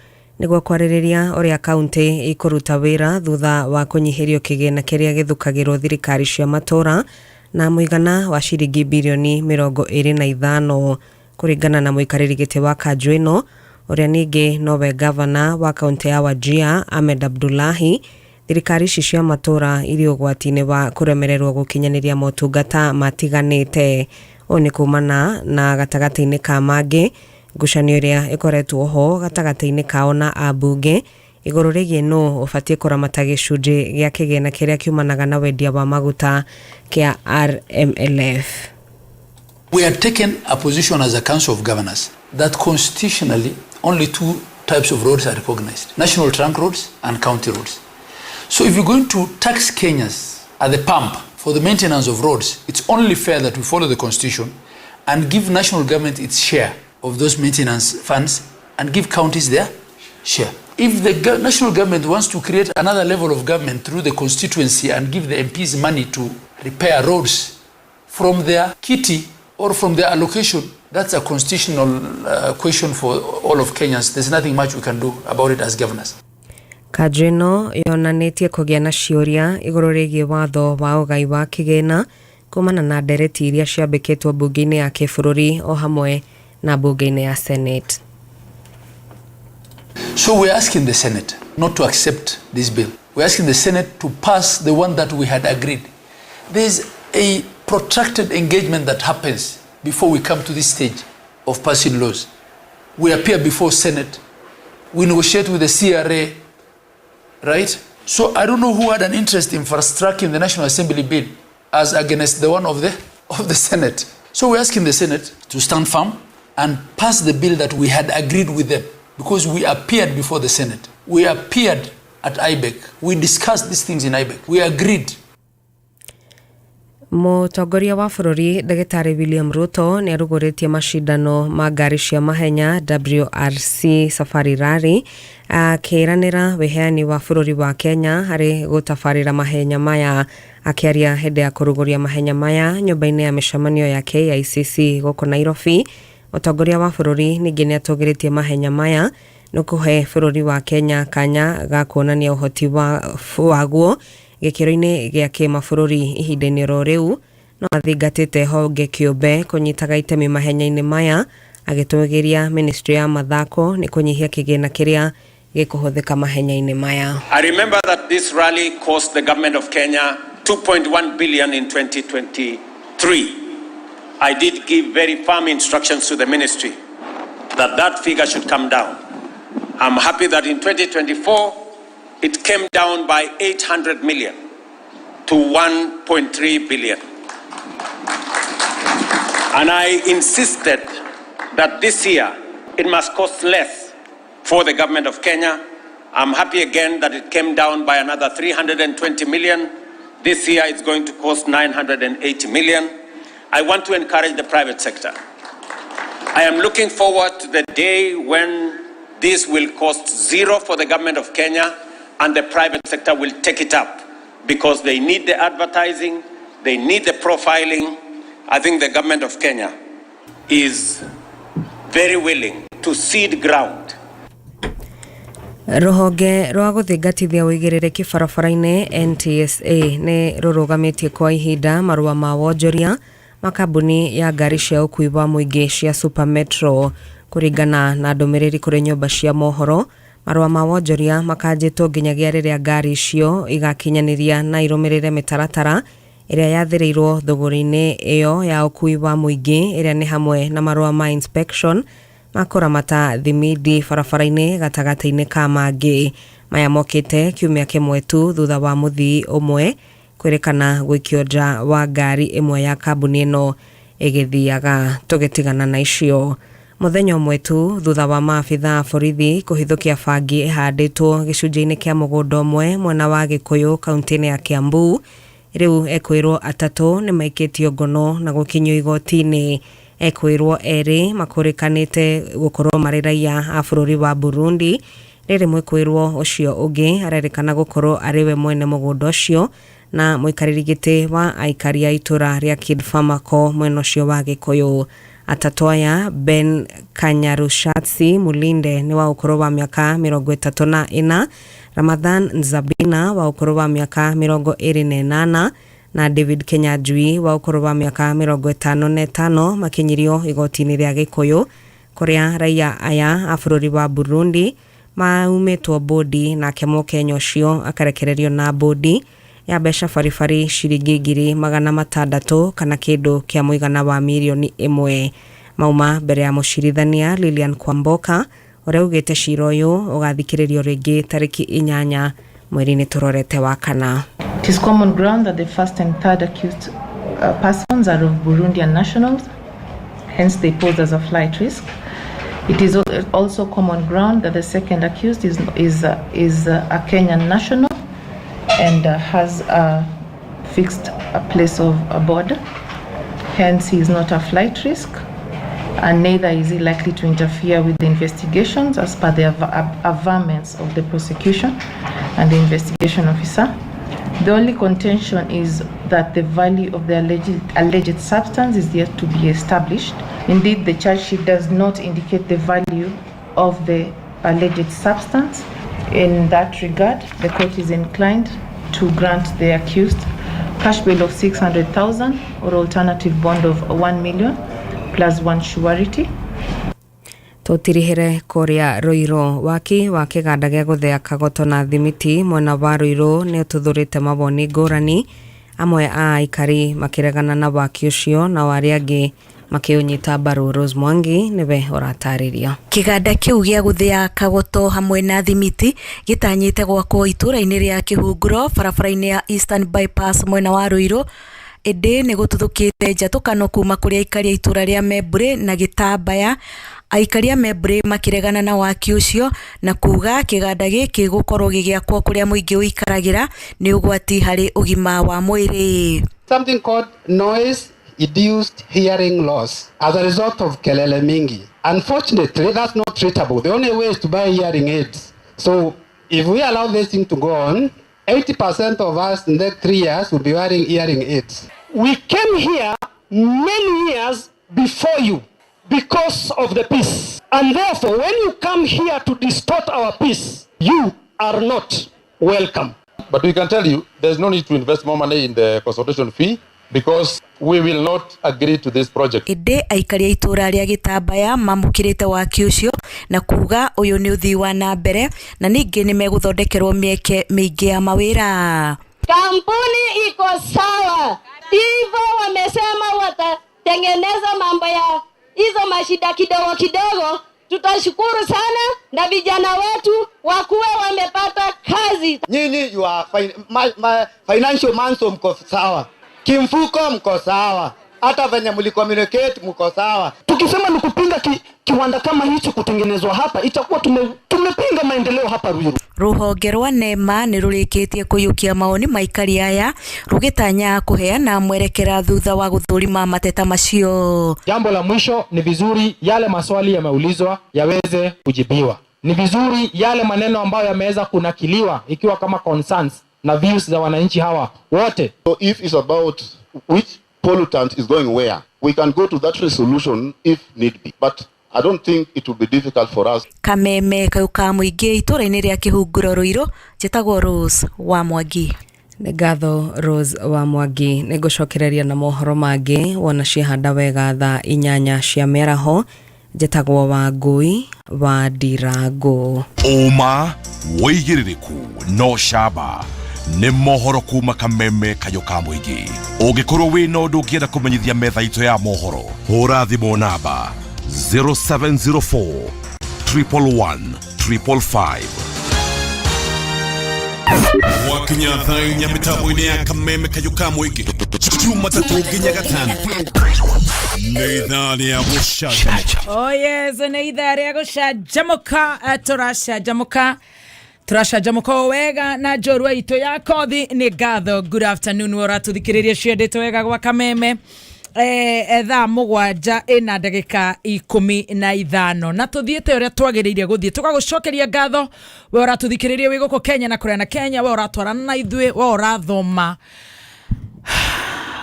nĩguo kwarĩrĩria ũrĩa kaunti ikũruta wĩra thutha wa kũnyihĩrio kĩgĩna kĩrĩa gĩthukagĩrwo thirikari cia matũũra na mũigana wa ciringi birioni 25. Kũringana na mũikarĩri gĩtĩ wa kanjũ ĩno, ũrĩa ningĩ nowe gavana wa kaunti ya Wajir Ahmed Abdullahi, thirikari ici cia matũũra irĩ ũgwati-inĩ wa kũremererwo gũkinyanĩria motungata matiganĩte. Ũũ nĩ kumana na gatagatĩ-inĩ ka mangĩ ngucanio ĩrĩa ĩkoretwo ho gatagatĩ-inĩ kao na ambunge igũrũ rĩgiĩ nũ ũbatiĩ kũramata gĩcunjĩ gĩa kĩgĩna kĩrĩa kiumanaga na wendia wa maguta kĩa RMLF. We had taken a position as a Council of Governors that constitutionally only two types of roads are recognized: national trunk roads and county roads. So if you're going to tax Kenyans at the pump for the maintenance of roads, it's only fair that we follow the constitution and give national government its share of those maintenance funds and give counties their share. If the national government wants to create another level of government through the constituency and give the MPs money to repair roads from their kitty or from their allocation, that's a constitutional question for all of Kenyans. There's nothing much we can do about it as governors. Kanjũ ĩno yonanĩtie kũgĩa na ciũria igũrũ rĩgiĩ watho wa ũgai wa kĩgĩna kumana na ndereti iria ciambĩkĩtwo mbunge-inĩ ya kĩbũrũri o hamwe na mbunge-inĩ ya Senate. So we're asking the Senate not to accept this bill. We're asking the Senate to pass the one that we had agreed. There's a protracted engagement that happens before we come to this stage of passing laws. We appear before Senate, we negotiate with the CRA, right? So I don't know who had an interest in fast-tracking the National Assembly bill as against the one of the Senate. So we're asking the Senate to stand firm and pass the bill that we had agreed with them, because we appeared before the Senate. We appeared at IBEC. We discussed these things in IBEC. We agreed. Mũtongoria wa bũrũri Ndagĩtarĩ William Ruto nĩ arugũrĩtie macindano ma ngari cia mahenya WRC Safari Rally, akĩranĩra wĩheani wa bũrũri wa Kenya harĩ gũtabarĩra mahenya maya. Akĩaria hĩndĩ ya kũrugũria mahenya maya nyũmba-inĩ ya mĩcemanio ya KICC gũkũ Nairobi, mũtongoria wa bũrũri ningĩ nĩ atũgĩrĩtie mahenya maya nĩ kũhe bũrũri wa Kenya kanya ga kuonania ũhoti waguo gĩkĩro-inĩ gĩa kĩmabũrũri. Ihinda-inĩ oro rĩu no athingatĩte honge kĩũmbe kũnyitaga itemi mahenya-inĩ maya, Agĩtũgĩria ministry ya mathako nĩ kũnyihia kĩgĩna kĩrĩa gĩkũhũthĩka mahenya-inĩ maya. I remember that this rally cost the government of Kenya 2.1 billion in 2023. I did give very firm instructions to the ministry that that figure should come down. I'm happy that in 2024 it came down by 800 million to 1.3 billion. And I insisted that this year it must cost less for the government of Kenya. I'm happy again that it came down by another 320 million. This year it's going to cost 980 million. I want to encourage the private sector. I am looking forward to the day when this will cost zero for the government of Kenya and the private sector will take it up because they need the advertising, they need the profiling. I think the government of Kenya is very willing to cede ground. Rũhonge rwa gũthingatithia ũigĩrĩrĩki barabara-inĩ NTSA nĩ rũrũgamĩtie kwa ihinda marũa ma wonjoria ma kambuni ya ngari cia ũkui wa mũingĩ cia Super Metro. Kũringana na ndũmĩrĩri kũrĩ nyũmba cia mohoro, marũa ma wonjoria makanjĩtwo nginyagia rĩrĩa ngari icio igakinyanĩria na irũmĩrĩre mĩtaratara ĩrĩa yathĩrĩirwo thũgũrĩ-inĩ ĩyo ya ũkui wa mũingĩ, ĩrĩa nĩ hamwe na marũa ma inspection ma kũramata thimindi barabara-inĩ gatagatĩ-inĩ ka mangĩ. Maya mokĩte kiumia kĩmwe tu thutha wa mũthii ũmwe kwĩrĩkana gũikio nja wa ngari ĩmwe ya kambuni ĩno ĩgĩthiaga. Tũgĩtigana na icio, mũthenya ũmwe tu thutha wa maabitha a borithi kũhithũkia bangi ĩhandĩtwo gĩcunjĩ-inĩ kĩa mũgũnda ũmwe mwena wa Gĩkũyũ, kaunti-inĩ ya Kiambu, rĩu ekwĩrwo atatũ nĩ maikĩtio ngono na gũkinyio igoti-inĩ. Ekwĩrwo erĩ makũrĩkanĩte gũkorwo marĩ raia a bũrũri wa Burundi, rĩrĩ mwĩkwĩrwo ũcio ũngĩ arerĩkana gũkorwo arĩ we mwene mũgũnda ũcio na mũikarĩri gĩtĩ wa aikari a itũra rĩa Kid Farmaco mwena ũcio wa Gĩkũyũ. Atatũ aya, Ben Kanyarushatsi Mulinde nĩ wa ũkũrũ wa mĩaka 34, Ramadhan Nzabina wa ũkũrũ wa mĩaka 28 na David Kenyanjui wa ũkũrũ wa mĩaka 55, makinyirio igoti-inĩ rĩa Gĩkũyũ kũrĩa raia aya a bũrũri wa Burundi maumĩtwo bũndi, nake Mũkenya ũcio akarekererio na bũndi ya mbeca baribari ciringi 600,000 kana kĩndũ kĩa mũigana wa 1 mirioni. Mauma mbere ya mũcirithania Lilian Kwamboka, ũrĩa ugĩte cira ũyũ ũgathikĩrĩrio rĩngĩ tarĩki 8 mweri-inĩ tũrorete wa kana. It is common ground that the first and third accused persons are of Burundian nationals, hence they pose as a flight risk. It is also common ground that the second accused is a Kenyan national and has a fixed place of abode. Hence, he is not a flight risk, and neither is he likely to interfere with the investigations as per the averments of the prosecution and the investigation officer. The only contention is that the value of the alleged substance is yet to be established. Indeed, the charge sheet does not indicate the value of the alleged substance. In that regard, the court is inclined to grant the accused cash bail of 600,000 or alternative bond of 1 million plus one surety. Tũtirihĩre kũrĩa Ruiru. Waki wa kĩganda gĩa gũthĩa kagoto na thimiti mwena wa Ruiru nĩ ũtuthũrĩte mawoni ngũrani, amwe a aikari makĩregana na waki ũcio nao arĩa angĩ makĩũnyita mbaru. Rose Mwangi nĩwe ũratarĩria. Kĩganda kĩu gĩa gũthĩa kagoto hamwe na thimiti gĩtanyĩte gwakwo itũra-inĩ rĩa Kĩhunguro, barabara-inĩ ya Eastern Bypass mwena wa Ruiru, ĩndĩ nĩ gũtuthũkĩte njatũkano kuma kũrĩ aikari a itũra rĩa Membure na Gĩtambaya. Aikari a Membure makĩregana na waki ũcio na kuga kĩganda gĩkĩ gũkorwo gĩgĩakwo kũrĩa mũingĩ ũikaragĩra nĩ ũgwati harĩ ũgima wa mwĩrĩ. Something called noise induced hearing loss as a result of kelele mingi. Unfortunately, that's not treatable. The only way is to buy hearing aids. So if we allow this thing to go on, 80% of us in the next 3 years will be wearing hearing aids. We came here many years before you because of the peace. And therefore, when you come here to distort our peace, you are not welcome. But we can tell you there's no need to invest more money in the consultation fee. Because we will not agree to this project. Ĩndĩ aikari a itũra rĩa Gĩtambaya mamũkĩrĩte waki ũcio na kuga ũyũ nĩ ũthii wa na mbere na ningĩ nĩ megũthondekerwo mĩeke mĩingĩ ya mawĩra. Kampuni iko sawa, hivyo wamesema watatengeneza mambo ya hizo mashida kidogo kidogo. Tutashukuru sana na vijana wetu wakuwe wamepata kazi. Nyinyi you are financial manso mko sawa, kimfuko mko sawa, hata venye mlicommunicate mko sawa. Tukisema ni kupinga kiwanda kama hicho kutengenezwa hapa, itakuwa tumepinga maendeleo hapa Ruiru. Rũhonge rwa NEMA nĩ rũrĩkĩtie kũiyũkia mawoni ma aikari aya rũgĩtanya kũheana mwerekera thutha wa gũthũrima mateta macio. Jambo la mwisho, ni vizuri yale maswali yameulizwa yaweze kujibiwa. Ni vizuri yale maneno ambayo yameweza kunakiliwa ikiwa kama concerns na views za wananchi hawa wote. So if it's about which pollutant is going where, we can go to that resolution if need be. But I don't think it will be difficult for us. Kameme kayũ ka mũingĩ itũra-inĩ rĩa Kĩhunguro Ruiru, njĩtagwo Rose wa Mwangi. Nĩ ngatho Rose wa Mwangi. Nĩ ngũcokereria na mohoro mangĩ wona ciahanda wega thaa 8 cia mĩaraho. Njĩtagwo Wangũi wa Ndirango. Ũma wĩigĩrĩrĩku no camba nĩ mohoro kuma kameme kayũ ka mũingĩ. Ũngĩkorwo wĩna ũndũ ũngĩenda kũmenyithia metha itũ ya mohoro, hũra thimũ namba 0704 111 555. Wakinya thaa 4 mĩtambo-inĩ ya kameme kayũ ka mũingĩ, Jumatatũ nginya Gatano nĩ ithaa rĩa gũcanjamũka. Oh yes, nĩ ithaa rĩa gũcanjamũka, tũracanjamũka tũracanjamũka o wega na njorua itũ ya kothi. Nĩ ngatho, good afternoon, we ũratũthikĩrĩria ciendete wega gwa kameme. Thaa 7 ĩna ndagĩka 15 na tũthiĩte ũrĩa twagĩrĩire gũthiĩ. Tũgagũcokeria ngatho we ũratũthikĩrĩria wĩ gũkũ Kenya na kũrĩa na Kenya, we ũratwarana na ithuĩ, we ũrathoma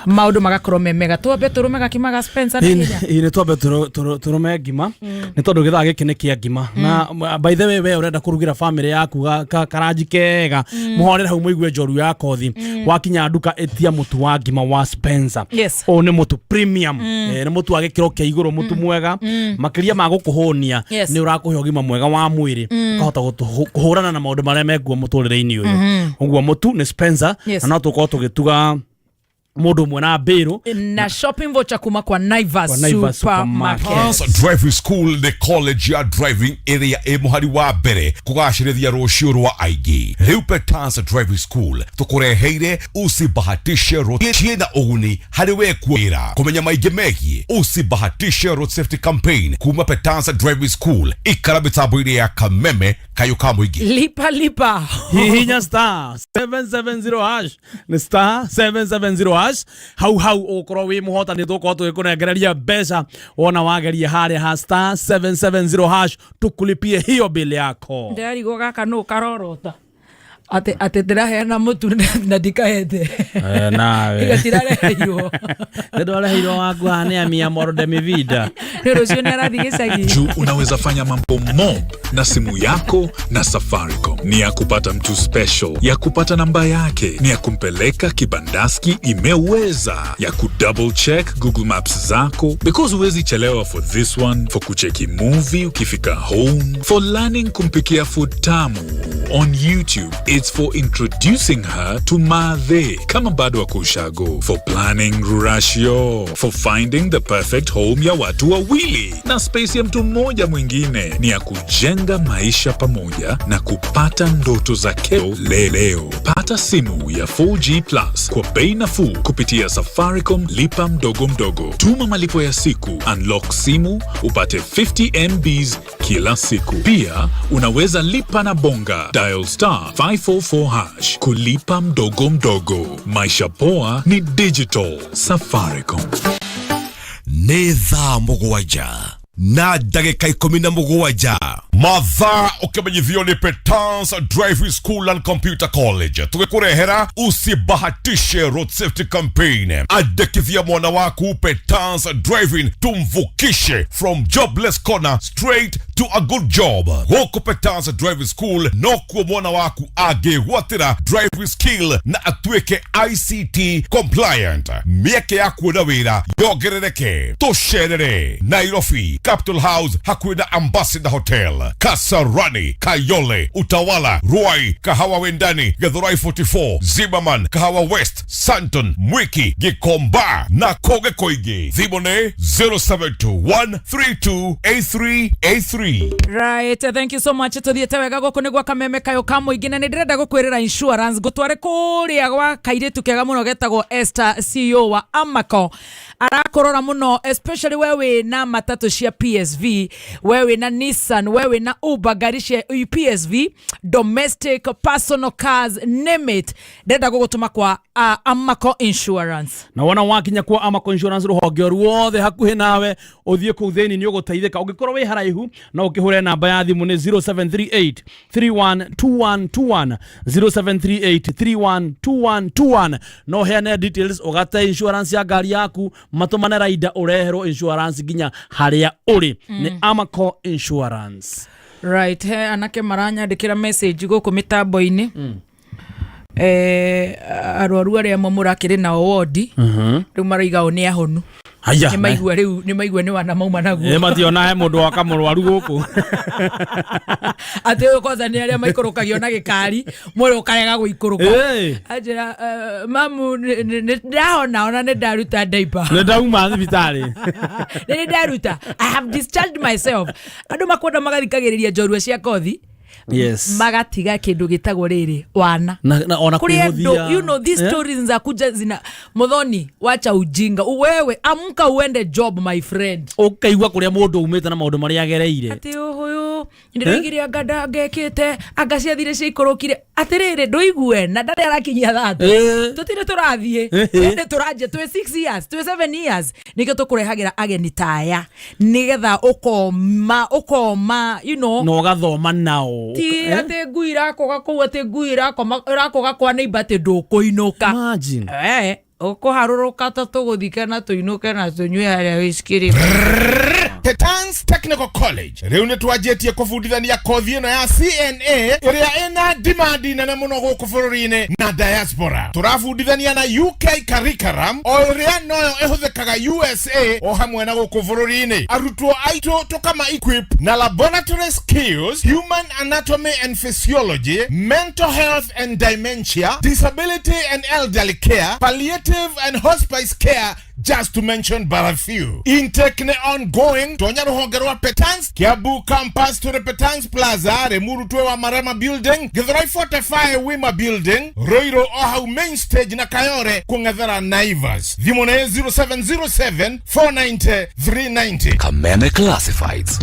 maũndũ magakorwo me mega. Twambe tũrũme gakima ga Spencer na hinya. Ĩ nĩ twambe tũrũme ngima nĩ tondũ gĩthaa gĩkĩ nĩ kĩa ngima. Na by the way, we ũrenda kũrugĩra family yaku karanji kega, mũhorere hau mũigue njoru ya kothi. Wakinya nduka ĩtia mũtu wa ngima wa Spencer. Ũyũ nĩ mũtu premium, nĩ mũtu wa gĩkĩro kĩa igũrũ, mũtu mwega makĩria ma gũkũhũnia, nĩ ũrakũhe ũgima mwega wa mwĩrĩ, ũkahota kũhũrana na maũndũ marĩa mekuo mũtũrĩre-inĩ ũyũ. Ũguo mũtu nĩ Spencer. Na no tũkorwo tũgĩtuga mũndũ ũmwe na mbĩrũ na shopping voucher kuma kwa Naivas Kwa Naivas Supermarket. Pass Driving School nĩ college ya driving ĩrĩa ĩ mũhari wa mbere kũgacĩrithia rũciũ rwa aingĩ. Rĩu Petans Driving School tũkũreheire usibahatishe road ciĩna ũguni harĩ we kuĩra kũmenya maingĩ megiĩ usibahatishe road safety campaign kuma Petans Driving School. Ikara mĩtambo-inĩ ya kameme kayũ ka mũingĩ. Lipa lipa. Hihinya star 770 hash, nĩ star 770 hash, hau hau ũgũkorwo wĩ mũhotani, tũgũkorwo tũgĩkũnengereria mbeca wona wageria harĩa ha star 770 hash, tukulipie hiyo bill yako. Ndĩrarigwo gaka nũ karorota atĩ atĩ ndĩraheana mũtu na ndikahete. Nawe Igatirareheirwo. Nĩ ndwareheirwo waku haha nĩ amia moro de mi vida. Nĩ rũciũ nĩ arathiĩ gĩcagi. Juu unaweza fanya mambo mob na simu yako na Safaricom. Ni ya kupata mtu special, ya kupata namba yake, ni ya kumpeleka kibandaski imeweza, ya kudouble check Google Maps zako because huwezi chelewa for this one, for kucheki movie ukifika home, for learning kumpikia food tamu on YouTube. It's for introducing her to Mathe kama bado wako ushago, for planning rurashio, for finding the perfect home ya watu wawili na space ya mtu mmoja mwingine, ni ya kujenga maisha pamoja na kupata ndoto za kesho leo. Pata simu ya 4G Plus kwa bei nafuu kupitia Safaricom Lipa Mdogo Mdogo. Tuma malipo ya siku, unlock simu upate 50 MBs kila siku. Pia unaweza lipa na Bonga, dial star 544 hash kulipa mdogo mdogo. Maisha poa ni digital. Safaricom. Nĩ thaa 7 na ndagĩka 17. Mathaa ũkĩmenyithio nĩ Petans Driving School and Computer College tũgĩkũrehera usibahatishe road safety campaign. Andĩkithia mwana waku Petans Driving, tumvukishe from jobless corner straight to a good job. Gũkũ Petans Driving School nokuo mwana waku angĩgwatĩra driving skill na atuĩke ICT compliant. Mĩeke ya kuona wĩra yongerereke. Tũcerere Nairobi Capital House hakuhĩ na Ambassador Hotel, Kasarani, Kayole, Utawala, Ruai, Kahawa Wendani, Githurai 44, Zimmerman, Kahawa West, Santon, Mwiki, Gikomba na kũngĩ kũingĩ. Thimũ nĩ 0721328383. Right, thank you so much. Tuthiĩte wega gũkũ nĩ gwa Kameme Kayũ ka Mũingĩ, na nĩ ndĩrenda gũkwĩrĩra insurance ngũtware kũrĩa gwa kairĩtu kega mũno getagwo Esther, CEO wa Amaco. Arakũrora mũno, especially we wĩna matatũ cia PSV, we wĩna Nissan, we wĩna Uber, ngari cia PSV, domestic, personal cars, name it. Ndĩrenda gũgũtũma kwa Amaco Insurance. Na wona wakinya kwa Amaco Insurance rũhonge o ruothe hakuhĩ nawe, ũthiĩ kũu thĩinĩ nĩ ũgũteithĩka. Ũngĩkorwo wĩ haraihu, no ũkĩhũre namba ya thimũ nĩ 0738 312121, 0738 312121. No ũheane details, ũgate insurance ya ngari yaku, matũmane raida, ũreherwo insurance nginya harĩa ũrĩ. Nĩ Amaco Insurance. Right, he anake maranyandĩkĩra message gũkũ mĩtambo-inĩ. Arwaru arĩa amwe mũrakĩrĩ nao wodi rĩu maraiga o nĩ ahonu. Haya. Nĩ maigua rĩu, nĩ maigua nĩ wana mauma naguo. Ĩ mationa he mũndũ waka mũrwaru gũkũ. Atĩ ũyũ kwanza nĩ arĩa maikũrũkagio na gĩkari, mwĩrĩ ũkarega gũikũrũka. Anjĩra, "Mamu, nĩ ndahona, ona nĩ ndaruta diaper." Nĩ ndauma thibitarĩ. Nĩ ndaruta, I have discharged myself. Andũ makwenda magathikagĩrĩria njorua cia kothi, magatiga kĩndũ gĩtagwo rĩrĩ wana. Na ona Kuri andũ, kwĩhũthia. you know these stories za kuja zina Muthoni, wacha ujinga wewe, amka uende job, my friend. Ũkaigua kũrĩa mũndũ umĩte na maũndũ marĩa agereire. Atĩ ũyũ ndĩraigire anga ndangekĩte, anga ciathire ciaikũrũkire. Atĩrĩrĩ, ndũigue na ndarĩ arakinyia 30. Tũtirĩ tũrathiĩ ĩndĩ tũranjia twĩ 6 years, twĩ 7 years. Nĩkĩo tũkũrehagĩra ageni taya nĩgetha ũkoma ũkoma Na ũgathoma nao. Ti atĩ ngui irakoga kũu, atĩ ngui ĩrakũga kwa neighbor atĩ ndũkũinũka. Imagine. Ũkũharũrũka ta tũgũthike na tũinũke na tũnyue harĩa wĩskiri. Petans Technical College rĩu nĩ twanjĩtie kũbundithania kothi ĩno ya CNA ĩrĩa ĩna demand nene mũno gũkũ bũrũri-inĩ na diaspora. Tũrabundithania na UK curriculum o ĩrĩa noyo ĩhũthĩkaga USA o hamwe na gũkũ bũrũri-inĩ. Arutwo aitũ tũkama equip na laboratory skills, human anatomy and physiology, mental health and dementia, disability and elderly care, palliative and hospice care, just to mention but a few. Intake nĩ ongoing. Tonya rũhonge rwa Petans Kiambu campus, tũrĩ Petans Plaza, Limuru twĩ wa Marema building, Githurai 45 Wima building, Ruiru o hau main stage, na Kayore kũng'ethera Naivas. Thimũ nĩ 0707 490 390. Kameme Classifieds.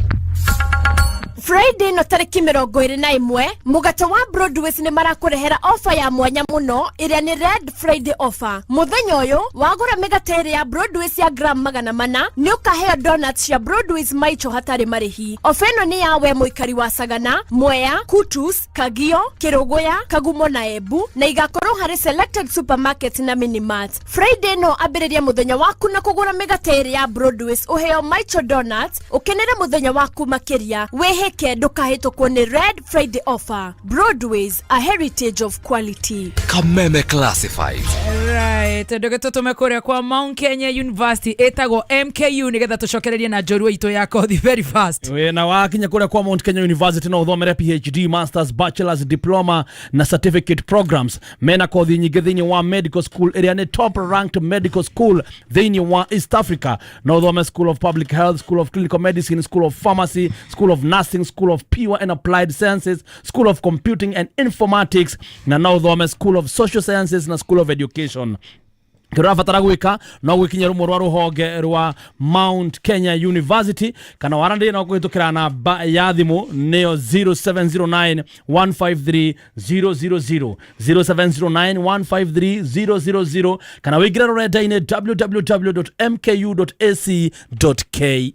Friday ĩno tarĩki 21, mũgate wa Broadways nĩ marakũrehera ofa ya mwanya mũno ĩrĩa nĩ Red Friday offer. Mũthenya ũyũ wagũra mĩgate ĩrĩ ya Broadways ya gram 400, nĩ ũkaheo donuts cia Broadways Maicho hatarĩ marĩhi. Ofa ĩno nĩ ya we mũikari wa Sagana, Mwea, Kutus, Kagio, Kĩrũgũya, Kagumo na Embu, na igakorwo harĩ selected supermarket na minimart. Friday ĩno ambĩrĩria mũthenya waku na kũgũra mĩgate ĩrĩ ya Broadways, ũheo Maicho donuts, ũkenere mũthenya waku makĩria. Wĩhĩke ndũkahĩtũkwo nĩ Red Friday offer. Broadways, a heritage of quality. Kameme Classifieds. Right, ndũgĩtũtũme kũrĩa kwa Mount Kenya University ĩtagwo MKU nĩgetha tũcokererie na njorua itũ ya kothi very fast. Wĩ na wakinya kũrĩa kwa Mount Kenya University no ũthomere PhD, masters, bachelors, diploma na certificate programs. Mena kothi nyingĩ thĩinĩ wa medical school ĩrĩa nĩ top ranked medical school thĩinĩ wa East Africa. No ũthome School of Public Health, School of Clinical Medicine, School of Pharmacy, School of Nursing, School of Pure and Applied Sciences, School of Computing and Informatics, na no ũthome School of Social Sciences na School of Education. Kĩrĩa ũrabatara gwĩka no gwĩkinya rũmwe rwa rũhonge rwa Mount Kenya University, kana waranĩrie no kũhĩtũkĩra namba ya thimũ nĩyo 0709 153 000, 0709 153 000, kana wĩingĩre rũrenda-inĩ www.mku.ac.ke.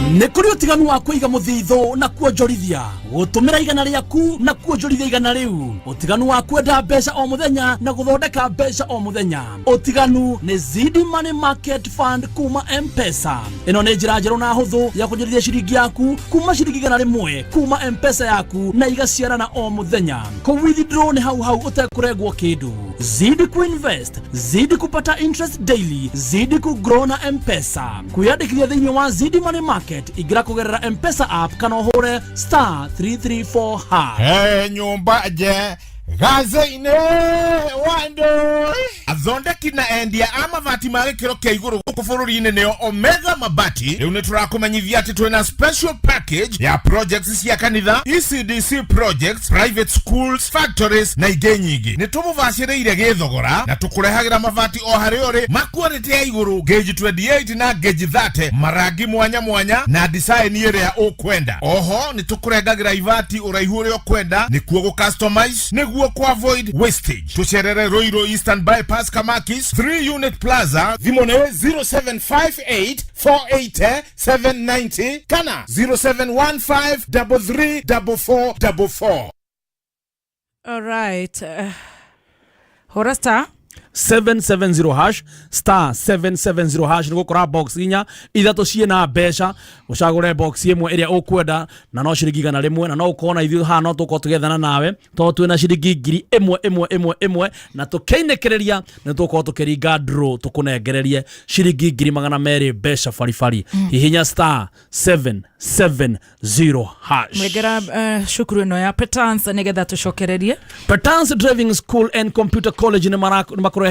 Nĩ kũrĩ ũtiganu wa kũiga mũthithũ na kuonjorithia, gũtũmĩra igana rĩaku na kuonjorithia igana rĩu, ũtiganu wa kwenda mbeca o mũthenya na gũthondeka mbeca o mũthenya. Ũtiganu nĩ Zidi Money Market Fund kuma M-Pesa. Ĩno nĩ njĩra njerũ na hũthũ ya kuonjorithia ciringi yaku kuma ciringi 100 kuma M-Pesa yaku na igaciarana o mũthenya. Kũ withdraw nĩ hau hau ũtekũrengwo kĩndũ. Zidi kuinvest, zidi kupata interest daily, zidi kugrow na M-Pesa. Kwĩyandĩkithia thĩinĩ wa Zidi Money Market, ingĩra kũgerera M-Pesa app kana ũhũre star 334 hash. He nyũmba nje gaze-inĩ wandũ athondeki na endia a mabati ma gĩkĩro kĩa igũrũ gũkũ bũrũri-inĩ nĩo Omega Mabati. Rĩu nĩ tũrakũmenyithia atĩ twĩna special package ya projects cia kanitha, ECDC projects, private schools, factories na ingĩ nyingĩ. Nĩ tũmũbacĩrĩire gĩthogora na tũkũrehagĩra mabati o harĩa ũrĩ ma quality ya igũrũ, gauge 28 na gauge 30, marangi mwanya mwanya na design ĩrĩa ũkwenda. Oho nĩ tũkũrengagĩra ibati ũraihu ũrĩa ũkwenda nĩkuo gũ customize nĩguo ku avoid wastage. Tũcerere Ruiru Eastern Bypass, Kamakis 3 Unit Plaza. Thimũ nĩ 0758 480 790 kana 0715 33 4444. All right. Hũra star 770 hash, star 770 hash, nĩ gũkora box inya ithatũ ciĩna mbeca. Ũcagũre box ĩmwe ĩrĩa ũkwenda na no ciringi 100, na no ũkorwo na ithuĩ haha, no tũkorwo tũgĩethana nawe tondũ twĩna ciringi 1000 ĩmwe ĩmwe ĩmwe, na tũkĩinĩkĩrĩria nĩ tũgũkorwo tũkĩringa draw tũkũnengererie ciringi 200,000 mbeca baribari. Hihinya star 770 hash. Mregera cukuru ĩno ya Petans nĩgetha tũcokererie. Petans Driving School and Computer College nĩ makũreheire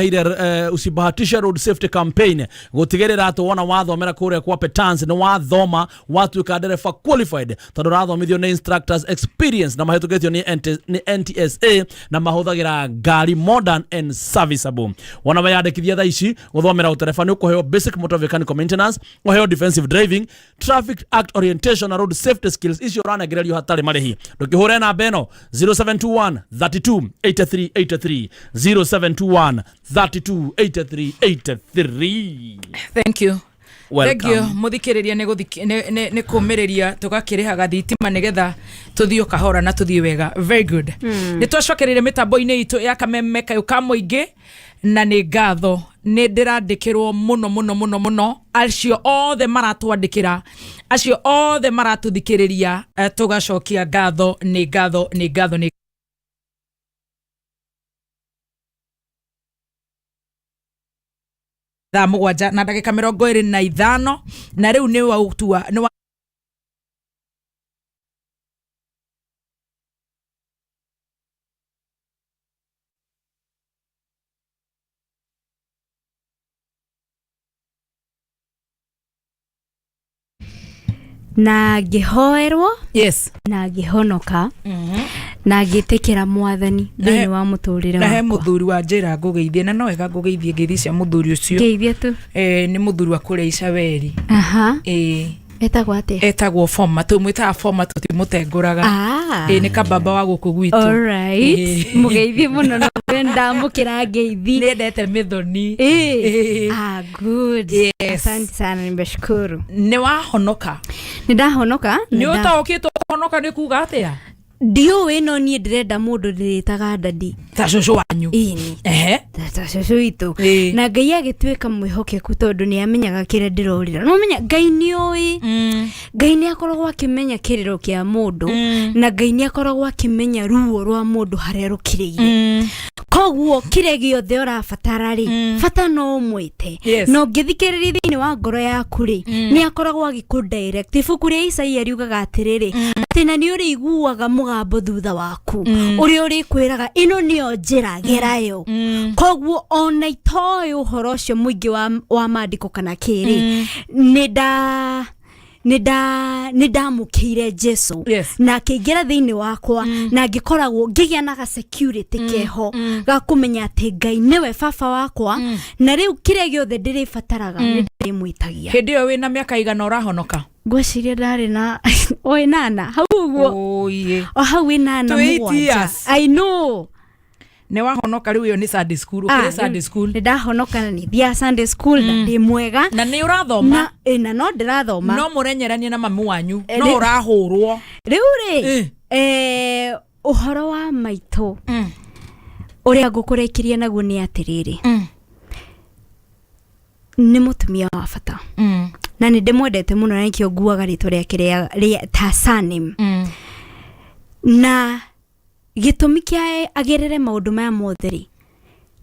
usibahatishe road safety campaign, gũtigĩrĩra atĩ wona wathomera kũrĩa kwa Petans nĩ wathoma watuĩka ndereba qualified, tondũ ũrathomithio nĩ instructors experience na mahĩtũkĩtio nĩ NTSA na mahũthagĩra ngari modern and serviceable. Wona weyandĩkithia thaa ici gũthomera ũtereba, nĩ ũkũheo basic motor mechanical maintenance, ũheo defensive driving, traffic act orientation na road safety skills. Icio ũranengererio hatarĩ marĩhi. Ndũkĩhũre namba ĩno 0721 32 83 83, 0721 32 83 83. Thank you. Welcome. Thank you muthikiriria nĩ kũmĩrĩria tũgakĩrĩhaga thitima nĩgetha tũthiĩ o kahora na tũthiĩ wega. Very good. Nĩ twacokereire mĩtambo-inĩ itũ ya kameme kayũ ka mũingĩ, na nĩ ngatho nĩ ndĩrandĩkĩrwo mũno mũno mũno mũno, acio othe maratwandĩkĩra, acio othe maratũthikĩrĩria, tũgacokia ngatho, nĩ ngatho, nĩ ngatho, nĩ thaa 7:25, na rĩu nĩ wautua nĩ wa Na ngĩhoerwo. Yes. Na ngĩhonoka na ngĩtĩkĩra Mwathani Na thĩinĩ wa mũtũrĩre na he wakwa. Mũthuri wa njĩra ngũgeithie, na no wega ngũgeithie ngeithi cia mũthuri ũcio. Ngeithia tu. Nĩ mũthuri wa kũrĩa Icaweri. Aha. Ĩĩ. Etagwo atĩa? Etagwo Foma, tũmwĩtaga Foma, tũtimũtengũraga. Ah. Ĩĩ, nĩ kababa wa gũkũ gwitũ. Alright. Ĩĩ. Mũgeithie mũno na ndamũkĩra ngeithi. Nĩendete mĩthoni. Ĩĩ. Ah, good. Yes. Asante sana, nimeshukuru. Nĩ wahonoka? Nĩ ndahonoka. Nĩ ũtaũkĩtwo kũhonoka nĩ kuga atĩa? Ndiũĩ, no niĩ ndĩrenda mũndũ ndĩrĩtaga daddy. Ta cũcũ wanyu? Ĩni. Ehe. Ta cũcũ witũ. Ĩĩ. Na Ngai agĩtuĩka mwĩhokeku tondũ nĩ amenyaga kĩrĩa ndĩrorĩra. No menya Ngai nĩ oĩ. Ngai nĩ akoragwo akĩmenya kĩrĩro kĩa mũndũ, na Ngai nĩ akoragwo akĩmenya ruo rwa mũndũ harĩa rũkirĩire. Koguo kĩrĩa gĩothe ũrabatara rĩ, bata no ũmwĩte. Yes. Na ũngĩthikĩrĩria thĩinĩ wa ngoro yaku rĩ, nĩ akoragwo agĩkũ direct. Ibuku rĩa Isaia riugaga atĩrĩrĩ, atĩ na nĩ ũrĩiguaga mũgambo thutha waku ũrĩa ũrĩkwĩraga ĩno nĩyo njĩra, gerayo. Koguo ona itoĩ ũhoro ũcio mũingĩ wa maandĩko kana kĩrĩ, nĩ ndamũkĩire Jesu. Yes. Na akĩingĩra thĩinĩ wakwa na ngĩkoragwo ngĩgĩa na ga security keho ga kũmenya atĩ Ngai nĩwe baba wakwa, na rĩu kĩrĩa gĩothe ndĩrĩbataraga nĩ ndĩrĩmwĩtagia. Hĩndĩ ĩyo wĩna mĩaka igana ũrahonoka? Ngwĩciria ndarĩ na o 8 hau ũguo. Oiye. O hau 8 To eight 7. years. I know. Nĩ wahonoka rĩu ĩyo nĩ Sunday school, Ah, ũkĩrĩ Sunday school. Nĩ ndahonoka na nĩ thiaga Sunday school na ndĩ mwega. Na nĩ ũrathoma? Na no ndĩrathoma. No mũrenyeranie na mamu wanyu, Eh, no ũrahũrwo. Rĩu rĩ, ũhoro wa maitũ ũrĩa ngũkũrĩkĩria naguo nĩ atĩrĩrĩ, nĩ mũtumia wa bata na nĩ ndĩmwendete mũno na nĩkĩo nguaga rĩtwa rĩake rĩa ta surname. Na gĩtũmi kĩa agerere maũndũ maya mothe rĩ,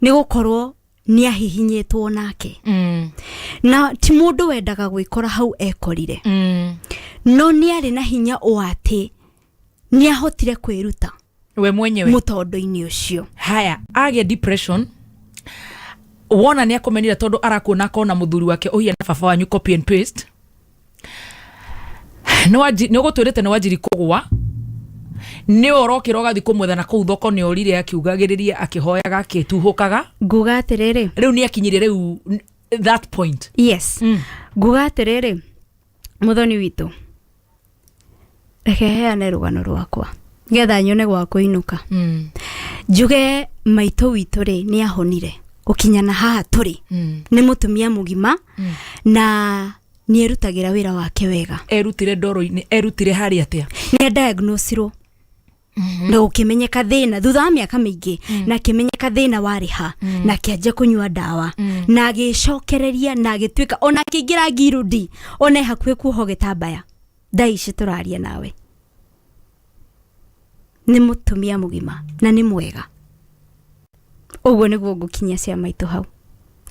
nĩ gũkorwo nĩ ahihinyĩtwo nake, na ti mũndũ wendaga gwĩkora hau ekorire, no nĩ arĩ na hinya ũ atĩ nĩ ahotire kwĩruta we mwenyewe mũtondo-inĩ ũcio. Haya, agĩa depression wona nĩ akũmenire tondũ arakuona akona mũthuri wake ũhiana baba wanyu, copy and paste. Nĩ ũgũtwĩrĩte nĩ wanjiri kũgwa, nĩ ũrokĩra ũgathiĩ kũmwetha na kũu thoko, nĩ orire akiugagĩrĩria, akĩhoyaga, akĩtuhũkaga. Nguga atĩrĩrĩ, Rĩu nĩ akinyire rĩu that point. Yes, nguga atĩrĩrĩ, mũthoni witũ, reke heane rũgano rwakwa ngetha nyone gwa kũinũka. Njuge maitũ witũ rĩ, nĩ ahonire gũkinya na haha tũrĩ. Nĩ mũtumia mũgima na nĩ erutagĩra wĩra wake wega. Erutire ndoro-inĩ, erutire harĩ atĩa? Nĩ diagnosirwo na gũkĩmenyeka thĩna thutha wa mĩaka mĩingĩ, na akĩmenyeka thĩna warĩ ha, na akĩanjia kũnyua ndawa na agĩcokereria na agĩtuĩka ona akĩingĩra ngirudi, ona e hakuhĩ kuohwo gĩtambaya. Thaa ici tũraria nawe nĩ mũtumia mũgima na nĩ mwega. Ũguo nĩguo ngũkinyia cia maitũ hau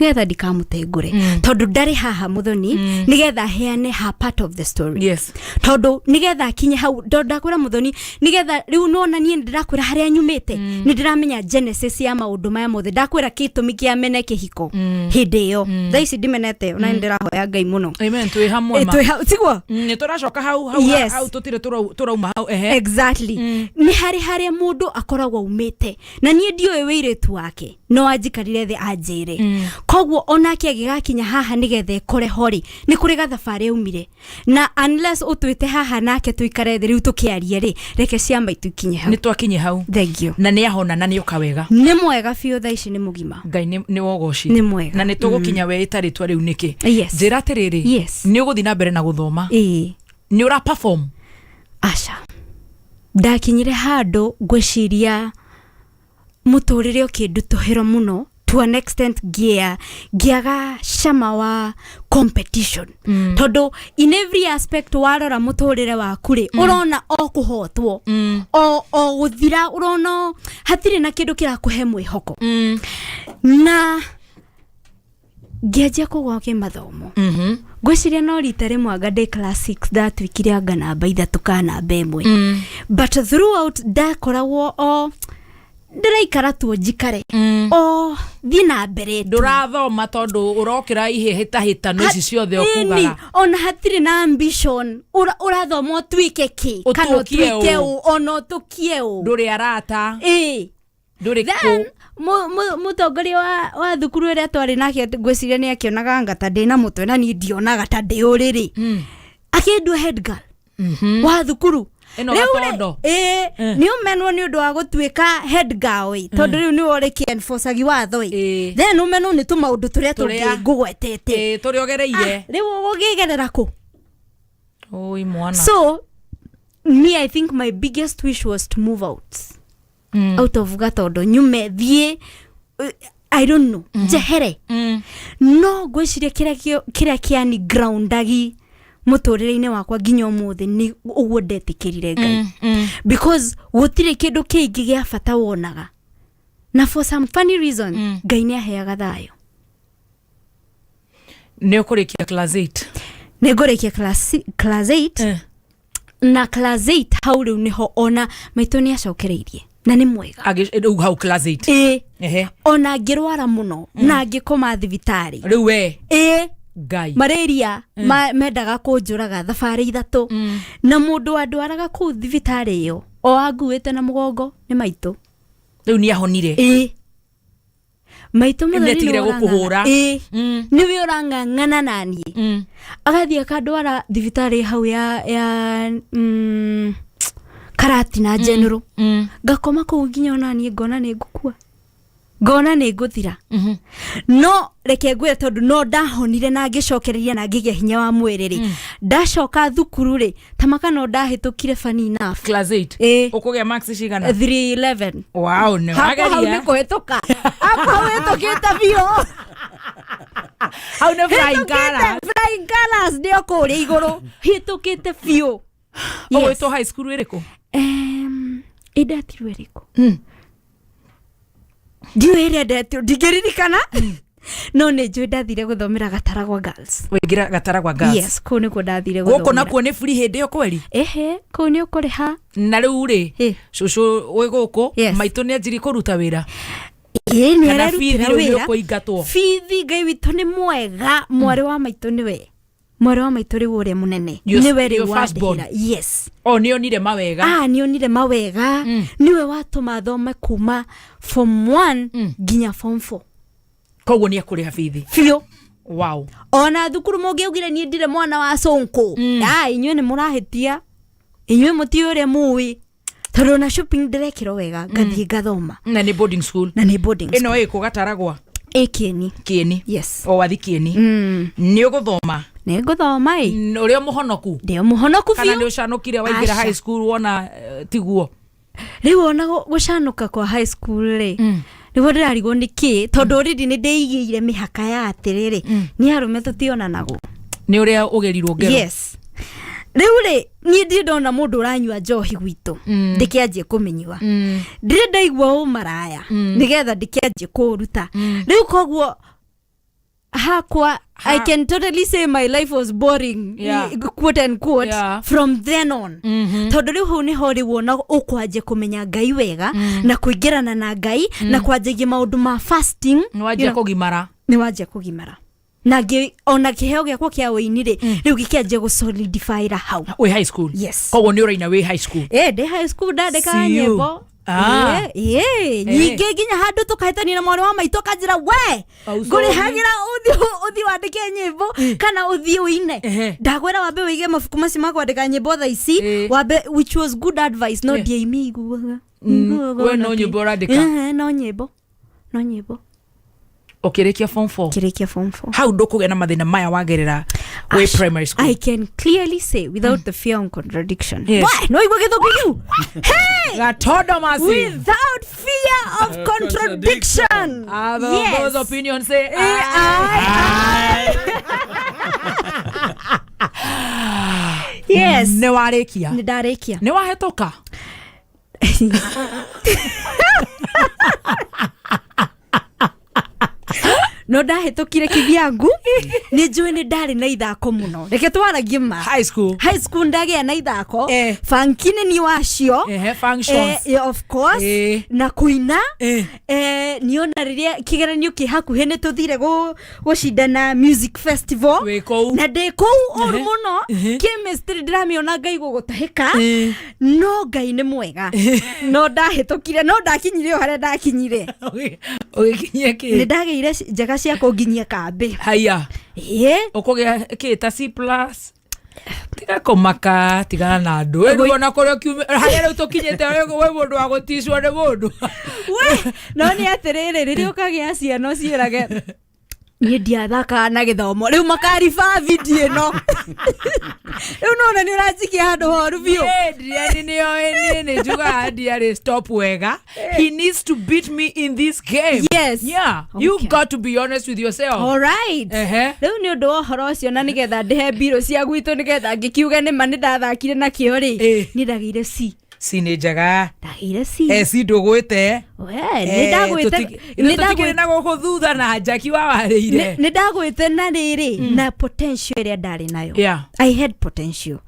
nĩgetha ndikamũtengũre, tondũ ndarĩ haha mũthoni, nĩgetha heane her part of the story. Tondũ nĩgetha akinye hau, tondũ ndakwĩra mũthoni, nĩgetha rĩu nona niĩ ndĩrakwĩra harĩa nyumĩte, nĩ ndĩramenya genesis ya maũndũ maya mothe. Ndakwĩra kĩtũmi kĩa mene kĩhiko hĩndĩ ĩyo. Thaa ici ndimenete, ona nĩ ndĩrahoya Ngai mũno. Amen, twĩ hamwe Eh, ma. tiguo? Nĩ tũracoka hau hau. Hau tũtirĩ tũrauma hau, ehe. Exactly. Nĩ harĩ harĩa mũndũ akoragwo aumĩte, na niĩ ndiũĩ wĩirĩtu wake, no anjikarire thĩ anjĩre. Koguo onake agĩgakinya haha nĩgetha ekore ho rĩ, nĩ kũrĩ gathabarĩ aumire, na unless ũtwĩte haha nake tũikare thĩ rĩu tũkĩarie rĩ, reke cia maitũ ikinye hau. Nĩ twakinye hau. Thank you. Na nĩ ahona na nĩ oka wega. Nĩ mwega biũ, thaa ici nĩ mũgima. Ngai nĩ wogoci. Nĩ mwega. Na nĩ tũgũkinya we ĩtarĩtwa rĩu nĩkĩ. Yes. Njĩra atĩrĩrĩ, nĩ ũgũthiĩ na mbere na gũthoma? Ĩĩ. Nĩ ũra perform? Aca, ndakinyire handũ ngwĩciria mũtũrĩre ũkĩndutũhĩra mũno to an extent ngĩaga cama wa competition, tondũ in every aspect warora mũtũrĩre waku rĩ, ũrona o kũhotwo, o gũthira, ũrona hatirĩ na kĩndũ kĩrakũhe mwĩhoko, na ngĩanjia kũgwa kĩmathomo. Ngwĩciria no rita rĩmwe anga ndĩ class 6 ndatuĩkire anga namba 3 kana namba 1, but throughout ndakoragwo o ndĩraikara tu njikare o thiĩ na mbere tu. Ndũrathoma tondũ ũrokĩra ihĩhĩtahĩtano ici ciothe Ĩni, ũkugaga. Ona hatirĩ na ambition. Ũrathoma ũtuĩke kĩ kana Ũtũkie ũtuĩke ũ. ũ, ona ũtũkie ũ. Ndũrĩ arata. Ĩĩ. Ndũrĩ Then kũ. Mũtongoria wa thukuru ĩrĩa twarĩ nake, ngwĩciria nĩ akĩonaga anga ta ndĩ na mũtwe, na niĩ ndionaga ta ndĩ ũrĩrĩ, akĩndua head girl wa thukuru. Ĩno Rĩu rĩ, gatondo. ĩĩ, nĩ ũmenwo nĩ ũndũ wa gũtuĩka head girl ĩ, tondũ rĩu nĩwe ũrĩkĩ enforcagi watho ĩ. Then ũmenwo nĩ tũmaũndũ tũrĩa Tũrĩa. tũngĩ ngũgwetete. Ĩĩ, tũrĩa ũgereire. Rĩu ũgũkĩgerera kũ? Oi mwana. So me, I think my biggest wish was to move out, out of Gatondo, nyume thiĩ, I don't know, njehere. No ngwĩciria kĩrĩa kĩani groundagi mũtũrĩre-inĩ wakwa nginya ũmũthĩ nĩ ũguo ndetĩkĩrire Ngai, because gũtirĩ kĩndũ kĩngĩ gĩa bata wonaga, na for some funny reason Ngai nĩ aheaga thayũ. Nĩ ũkũrĩkia class 8? Nĩ ngũrĩkia class 8, na class 8 hau rĩu nĩho ona maitũ nĩ acokereirie na nĩ mwega. Rĩu hau class 8? Ĩĩ. Ehe. Ona ngĩrwara mũno na ngĩkoma thibitarĩ. Rĩu we? Ĩĩ. Ngai. Malaria mendaga kũnjũraga thabarĩ 3, na mũndũ wandwaraga kũu thibitarĩ ĩyo o anguĩte na mũgongo nĩ maitũ. Rĩu nĩ ahonire? Ĩĩ, maitũ. Rĩu Mũthoni nĩatigire nĩwe gũkũhũra? ũrang'ang'a- Ĩĩ, nĩwe ũrang'ang'ana naniĩ, agathiĩ akandwara thibitarĩ hau ya Karatina General, ngakoma kũu nginya ona niĩ ngona nĩ ngũkua. Ngona nĩ ngũthira, no reke ngwĩre, tondũ no ndahonire na ngĩcokereria na ngĩgĩa hinya wa mwĩrĩ rĩ, ndacoka thukuru rĩ, tamaka no ndahĩtũkire funny enough. Class 8? Ĩ. Ũkũgĩa marks cigana? 311. Wow, nĩ Hakwa hau wageria. nĩ kũhĩtũka, hakwa hau hĩtũkĩte biũ. Hau nĩ flying Hĩtũkĩte colours. Flying colours nĩ o kũrĩa igũrũ, hĩtũkĩte biũ. Ũgwĩtwo high school ĩrĩkũ? Ĩndetirwo ĩrĩkũ ndiũĩ, ĩrĩa ndetirwo ndingĩririkana, no nĩ njũĩ ndathire gũthomera Gataragwa Girls. Wĩingĩra Gataragwa Girls? Yes, kũu nĩkuo ndathire Gũkũ gũthomera. nakuo nĩ free hĩndĩ ĩyo kweri? Ehe, kũu nĩ ũkũrĩha. Na rĩu rĩ, cũcũ wĩ gũkũ? Yes. Maitũ nĩ anjirie kũruta wĩra? Ĩĩ, nĩ Kana bithi arerutĩra rĩu nĩ wĩra. ũkũingatwo? Bithi, Ngai witũ nĩ mwega, mwarĩ wa maitũ nĩwe, mwarĩ wa maitũ rĩu ũrĩa mũnene nĩwe rĩu Your firstborn. wandĩhĩra, yes. O nĩ onire mawega. Ah, nĩ onire mawega, nĩwe watũma thome kuma form 1 nginya form 4. Koguo nĩ ekũrĩha bithi? Biũ. Wow. Ona thukuru mũngĩaugire niĩ ndirĩ mwana wa cũnkũ, ah, inyuĩ nĩ mũrahĩtia, inyuĩ mũtiũĩ ũrĩa mũĩ, tondũ ona shopping ndĩrekĩrwo wega, ngathiĩ ngathoma. Na nĩ boarding school? Na nĩ boarding. Ĩno ĩkũ Gataragwa? Ĩ Kĩeni. Kĩeni? Yes. O wathi Kĩeni? Nĩ ũgũthoma? Nĩ ngũthoma ĩ. Ũrĩa mũhonoku? Ndĩ o mũhonoku. Kana Biũ. nĩ ũcanũkire waingĩra Aca. high school wona tiguo? Rĩu ona gũcanũka kwa high school rĩ, nĩguo ndĩrarigwo nĩ kĩ, tondũ already nĩ ndĩigĩire mĩhaka ya atĩrĩrĩ, nĩ arũme tũtionanagwo. Nĩ ũrĩa ũgerirwo ngero? Yes. Rĩu rĩ, niĩ ndirĩ ndona mũndũ ũranyua njohi gwitũ ndĩkĩanjie kũmĩnyua, ndirĩ ndaigua ũmaraya nĩgetha ndĩkĩanjie kũũruta rĩu. Koguo hakwa, I can totally say my life was boring, quote and quote, from then on, tondũ rĩu hau nĩho rĩu wona ũkwanjia kũmenya Ngai wega na kũingĩrana na Ngai na kwanjagia maũndũ ma fasting. Nĩ wanjia kũgimara. Nĩ wanjia kũgimara na ona kĩheo gĩakwa kĩa ũini rĩ, rĩu gĩkĩanjia gũsolidifyra hau. Wĩ high school? Yes. Koguo nĩ ũraina wĩ high school? Ĩ, ndĩ high school ndandĩkaga See you. nyĩmbo. Ah. Ĩ, nyingĩ, nginya handũ tũkahĩtania na mwarĩ wa maitũ, akanjĩra, "We, Aucomi. ngũrĩhagĩra ũthiĩ wandĩke nyĩmbo kana ũthiĩ ũine. Ndakwĩra wambe wĩige mabuku macio ma kwandĩka nyĩmbo thaa ici wambe," which was good advice, no ndiaimĩiguaga. We no nyĩmbo ũrandĩka? Ehe, no nyĩmbo, no nyĩmbo. Ũkĩrĩkia form 4? Kĩrĩkia form 4. Hau ndũkũgĩa na mathĩna maya wagerera wĩ primary school? I can clearly say without the fear of contradiction. Yes. Why? No igua gĩthũngũ kĩu. Hey! Gatondo masi. Without fear of contradiction. Yes. Those opinions say aye. Yes. Nĩ warĩkia? Nĩ ndarĩkia. Nĩ wahĩtũka? No ndahĩtũkire kĩbyangu, nĩ njũĩ nĩ ndarĩ na ithako mũno, reke twaragie ma. High school. High school ndagĩa na ithako, banki nĩ niĩ wacio. Ehe, functions. Of course. Na kũina, niona rĩrĩa kĩgeranio kĩ hakuhĩ nĩ tũthire gũcindana music festival. Wĩ kũu? Na ndĩ kũu ũru Ehe. mũno. Chemistry ndĩramĩona ngaigua gũtahĩka, no Ngai nĩ mwega, no ndahĩtũkire, no ndakinyire o harĩa ndakinyire. Ũgĩkinyia kĩ? Nĩ ndagĩire njega cia kũnginyia kambĩ. Haya. Ĩ. Ũkũgĩa kĩ ta C plus? Tiga kũmaka, tigana na andũ. We ona kũrĩa ũkiume harĩa rĩu tũkinyĩte, we mũndũ wa gũticwo nĩ mũndũ. We, no nĩ atĩrĩrĩ, rĩrĩa ũkagĩa ciana ũciĩrage niĩ ndiathakaga na gĩthomo, rĩu makariba video ĩno, rĩu nona nĩ ũranjikia handũ horu biũ. Adrian nĩoĩ niĩ nĩ njugaga ndiarĩ stop wega. He needs to beat me in this game. Yes. Yeah. You got to be honest with yourself. All right. Rĩu nĩ ũndũ wa ũhoro ũcio, na nĩgetha ndĩhe mbirũ cia gwitũ, nĩgetha ngĩkiuge nĩma nĩ ndathakire na kĩo rĩ, niĩ ndagĩire C. C nĩ njega. Ndagĩire C. C ndũgwĩte. We, nĩ ndagwĩte. Nĩ tũtikĩrĩ na gũkũ thutha na njaki wa warĩire. Nĩ ndagwĩte na rĩrĩ na potential ĩrĩa ndarĩ nayo. I had potential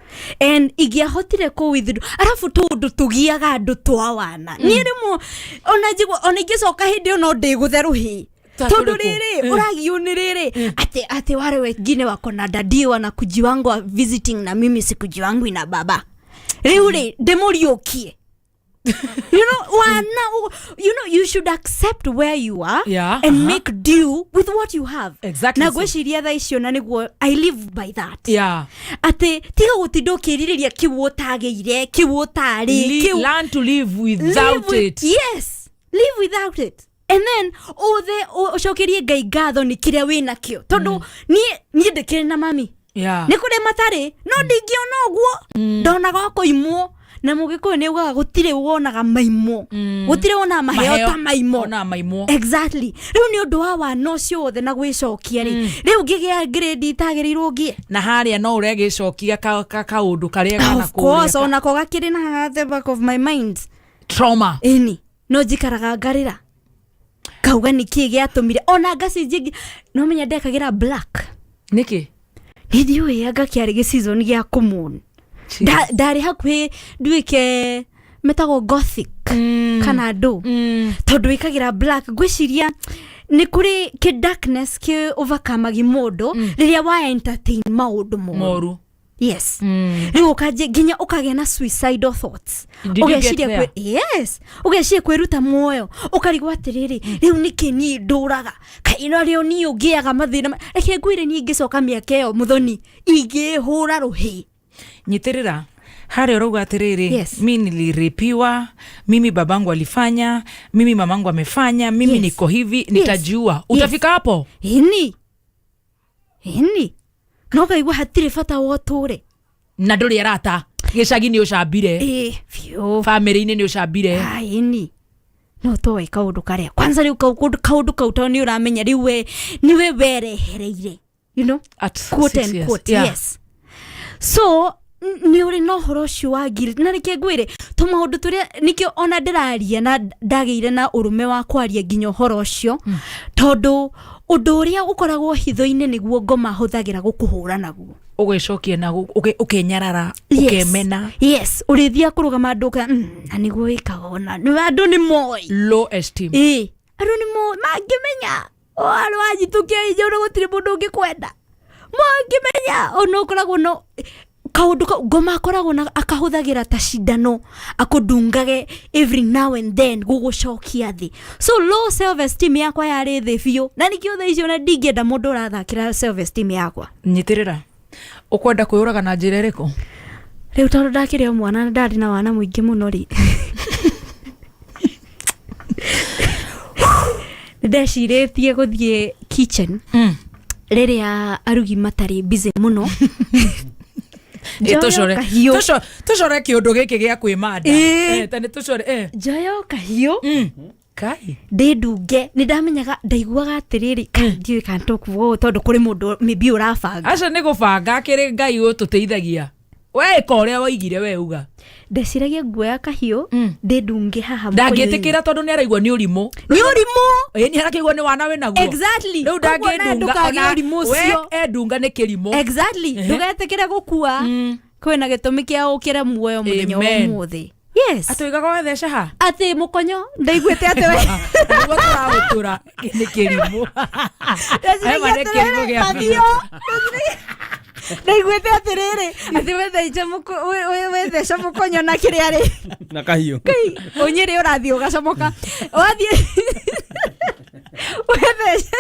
and ingĩahotire kũ withdraw, arabu tũndũ tũgiaga andũ twa wana, niĩ rĩmwe ona njigua ona ingĩcoka hĩndĩ ĩyo no ndĩgũthe rũhĩ, Ta tondũ tũrĩkũ? rĩrĩ ũragio nĩ rĩrĩ atĩ wale wengine wako na daddy wanakujiwangwa visiting, na mimi sikujiwangwi na baba, rĩu rĩ ndĩmũriũkie. You know, wana, you know, you should accept where you are and make do with what you have. Exactly Na so. ngwĩciria thaa icio na nĩguo I live by that, atĩ tiga gũtinda ũkĩrirĩria kĩu ũtagĩire, kĩu ũtarĩ kĩu. Learn to live without Live with- it. Yes, live without it. And then uthe ucokerie Ngai ngatho nĩ kĩrĩa wĩ nakĩo, tondũ niĩ ndĩkĩrĩ na mami. Nĩ kũrĩ matarĩ, no ndingĩona ũguo, ndonaga o kũimwo, na Mũgĩkũyũ nĩ augaga gũtirĩ wonaga maimwo, gũtirĩ wonaga maheo ta maimo. Ona maimwo. Exactly. Rĩu nĩ ũndũ wa wana ũcio wothe na gwĩcokia rĩ, rĩu ngĩgĩa grade itagĩrĩirwo ngĩe. Na harĩa no ũregĩcokia kaũndũ karĩa gana Of course, onako gakĩrĩ na the back of my mind. Trauma. Ĩni, no njikaraga ngarĩra, kauga nĩ kĩĩ gĩatũmire ona ngacenjia no menya ndekagĩra black. Nĩkĩ? Nĩ ndiũĩ, anga kĩarĩ gĩ season gĩa kũmũn. Ndarĩ hakuhĩ nduĩke metagwo gothic kana ndũ, tondũ wĩkagĩra black. Ngwĩciria nĩ kũrĩ kĩ darkness kĩ overcome mũndũ rĩrĩa wa entertain maũndũ moru. Moru. Yes. Rĩu ũkanjia nginya ũkagĩa na suicidal thoughts. Did you get Ũgeciria there? Yes, ũgeciria kwĩruta muoyo, ũkarigwo atĩrĩrĩ, rĩu nĩkĩ niĩ ndũraga kaĩ narĩo niĩ ũngĩaga mathĩna reke ngwĩre, niĩ ingĩcoka mĩaka ĩyo, Mũthoni, ingĩhũra rũhĩ. Nyitĩrĩra harĩa ũrauga atĩrĩrĩ. Yes. Mi niliripiwa, mimi babangu alifanya, mimi mamangu amefanya, mimi niko hivi, nitajiua. Utafika hapo. Ĩni, no kaigua hatirĩ bata wa ũtũre. Na ndũrĩ arata gĩcagi, nĩ ũcambire. Ĩ, biũ. Bamĩrĩ-inĩ nĩ ũcambire. Ĩni, no toĩ kaũndũ karĩa kwanza rĩu kaũndũ kau tondũ nĩ ũramenya rĩu we nĩwe werehereire, At quote 6 and years. quote. Yes, so nĩ ũrĩ na ũhoro ũcio wa guilt, na reke ngwĩre tũmaũndũ tũrĩa nĩkĩo ona ndĩraria na ndagĩire na ũrũme wa kwaria nginya ũhoro ũcio, tondũ ũndũ ũrĩa ũkoragwo hitho-inĩ nĩguo ngoma hũthagĩra gũkũhũra naguo. Ũgĩcokia na ũkenyarara. Yes. Ũkemena. Yes, ũrĩthiaga kũrũgama andũ na nĩguo wĩkaga, ona andũ nĩ moĩ. Low esteem. Ĩ, andũ nĩ moĩ, mangĩmenya andũ wanyitũkia injoro, gũtirĩ mũndũ ũngĩkwenda mangĩmenya. Ona ũkoragwo no kaũndũ kau ngoma akoragwo na akahũthagĩra ta cindano akũndungage every now and then gũgũcokia thĩ. So low self esteem yakwa yarĩ thĩ biũ, na nĩkĩo thaa icio na ndingĩenda mũndũ ũrathakĩra self esteem yakwa. Nyitĩrĩra, ũkwenda kwĩyũraga na njĩra ĩrĩkũ? Rĩu tondũ ndakĩrĩ o mwana na ndarĩ na wana mũingĩ mũno rĩ, nĩ ndecirĩtie gũthiĩ kitchen rĩrĩa arugi matarĩ busy mũno. Ĩ, Njoyo kahiũ. Tũcore kĩũndũ gĩkĩ gĩa kwĩmanda. Ĩ. Eh, ta nĩ tũcore. Njoyo kahiũ. Kai. Ndĩndunge. Nĩ ndamenyaga, ndaiguaga atĩrĩrĩ, kai ndiũĩ kana tũkuga ũũ tondũ kũrĩ mũndũ maybe ũrabanga. Acio nĩ gũbanga akĩrĩ Ngai ũtũteithagia, we ĩka ũrĩa woigire, we uga. Ndeciragia nguoya kahiũ ndĩndunge haha Ndangĩtĩkĩra tondũ nĩ araigua nĩ ũrimũ. Nĩ ũrimũ. Ĩ, nĩ arakĩigua nĩ wana wĩ naguo. Exactly. Rĩu Koguo na ndangĩndunga ndũkagĩe ona ũrimũ we ũcio. endunga nĩ kĩrimũ. Exactly. Ndũgetĩkĩre gũkua kwĩna gĩtũmi kĩa ũkĩre muoyo mũthenya wa Amen. ũmũthĩ. Yes. Atĩ ũigaga watheca ha? Atĩ mũkonyo, ndaiguĩte atĩ we Nĩguo tũraũtũra nĩ kĩrimũ. Ema nĩ kĩrimũ gĩa biũ. Ndaiguĩte atĩrĩrĩ, atĩ wetheca mũkonyo na kĩrĩa rĩ na kahiũ. Kai, ũnyĩrĩ ũrathiĩ ũgacomoka, wathiĩ wetheca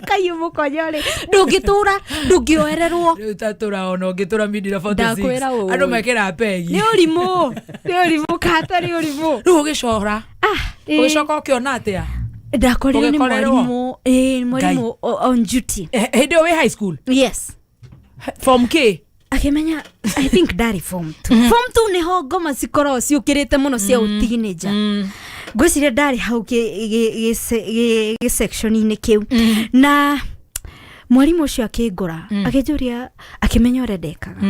kahiũ mũkonyo rĩ, ndũngĩtũra, ndũngĩoererwo. Rĩu tatũra ona ũngĩtũra mindira 46. Ndakwĩra ũũ. Andũ mekĩraga pegi. Nĩ ũrimũ, nĩ ũrimũ, katarĩ ũrimũ. Rĩu ũgĩcora, Ĩ. ũgĩcoka ũkĩona atĩa? Ndakorirwo nĩ Ũgĩkorerwo? mwarimũ, ĩ, mwarimũ on duty. Hĩndĩ ĩyo wĩ high school? Yes. Form K? Akĩmenya, I think ndarĩ form two. Form two nĩho ngoma cikoragwo ciũkĩrĩte mũno cia ũteenager. Ngwĩciria ndarĩ hau gĩ-section-inĩ kĩu, na mwarimũ ũcio akĩngora, akĩnjũria, akĩmenya ũrĩa ndekaga,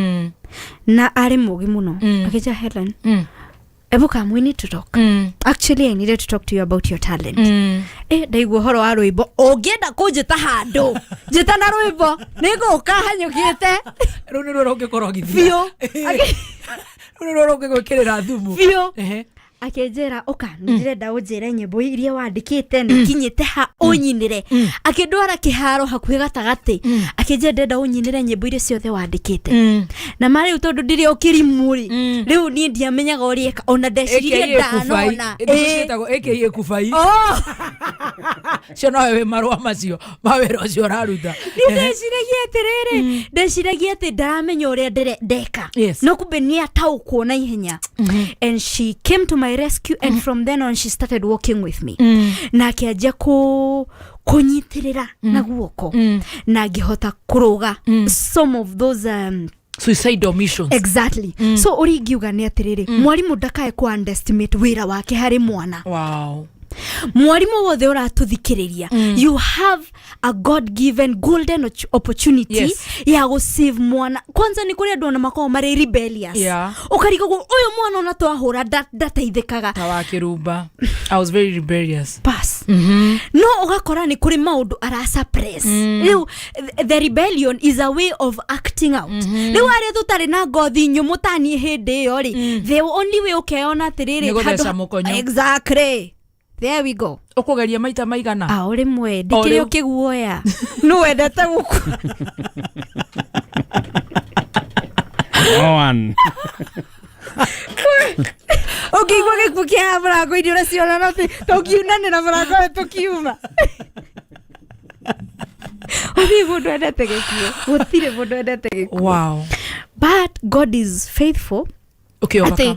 na arĩ mũgĩ mũno, akĩnjĩra, "Helen, ebu come, we need to talk. Actually, I needed to talk to you about your talent." Ndaigua ũhoro wa rwĩmbo, ũngĩenda kũnjĩta handũ, njĩta na rwĩmbo, nĩngũka hanyũkĩte. Rĩu nĩruo rũngĩkorogithia. Biũ. Rĩu nĩruo rũngĩgwĩkĩrĩra thumu. Biũ. Akĩnjĩra, "Ũka, nĩndĩrenda ũnjĩre nyĩmbo iria wandĩkĩte na ikinyĩte ha, ũnyinĩre." Akĩndwara kĩharo hakuhĩ gatagatĩ, akĩnjĩra, "Ndĩrenda ũnyinĩre nyĩmbo iria ciothe wandĩkĩte." Na ma rĩu tondũ ndĩrĩ o kĩrimũ rĩ, rĩu niĩ ndiamenyaga ũrĩa eka, ona ndeciririe ndanona. Ĩ. Ciĩtagwo AKA kubai. Oh! Cio nowe wĩ marũa macio ma wĩra ũcio ũraruta. Niĩ ndeciragia atĩrĩrĩ, ndeciragia atĩ ndaramenya ũrĩa ndeka, Yes. no kumbe nĩ ataũkwo na ihenya. And she came to my my rescue and from then on she started walking with me na akĩanjia kũnyitĩrĩra na guoko na ngĩhota kũrũga some of those suicidal missions. Exactly. So ũrĩa ingiuga nĩ atĩrĩrĩ, mwarimũ ndakae kũ underestimate wĩra wake harĩ mwana. Mwarimũ wothe ũratũthikĩrĩria, you have a God given golden opportunity ya gũ save mwana. Kwanza nĩ kũrĩ andũ ona makoragwo marĩ rebellious, ũkarigagwo ũyũ mwana ona twahũra ndateithĩkaga. Ta wa kĩrumba, I was very rebellious. Pass. No ũgakora nĩ kũrĩ maũndũ arasuppress. Rĩu the rebellion is a way of acting out. Rĩu arĩa tũtarĩ na ngothi nyũmũ taniĩ hĩndĩ ĩyo rĩ, the only way ũkeyona atĩrĩrĩ, Nĩ gũtheca mũkonyo. Exactly, there we go. Ũkũgeria maita maigana? A o rĩmwe O ndĩkĩrĩ rĩu. Ũkĩguoya nũ wendete gũkua. No one. Ũngĩigua gĩkuũ kĩa mũrango-inĩ ũrĩa ciona no tũkiunanĩra mũrango ũyũ tũkiuma. Gũtirĩ mũndũ endete gĩkuũ, gũtirĩ mũndũ endete gĩkuũ. But God is faithful. Ũkĩ Atĩ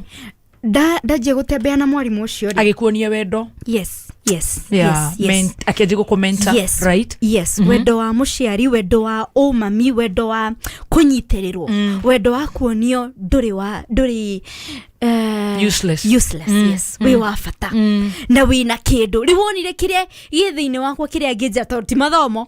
ndanjia gũtembea na mwarimũ ũcio rĩ, agĩkuonia wendo. Yes. Yes. Akĩanjia gũkũmenta. Yes. Right. Yes. Wendo wa mũciari, wendo wa ũmami, wendo wa kũnyitĩrĩrwo, wendo wa kuonio ndũrĩ wa ndũrĩ Useless. Useless. Yes. Wĩ wa bata na wĩna kĩndũ. Rĩu wonire kĩrĩa gĩ thĩinĩ wakwa kĩrĩa ngĩnja, tondũ ti mathomo,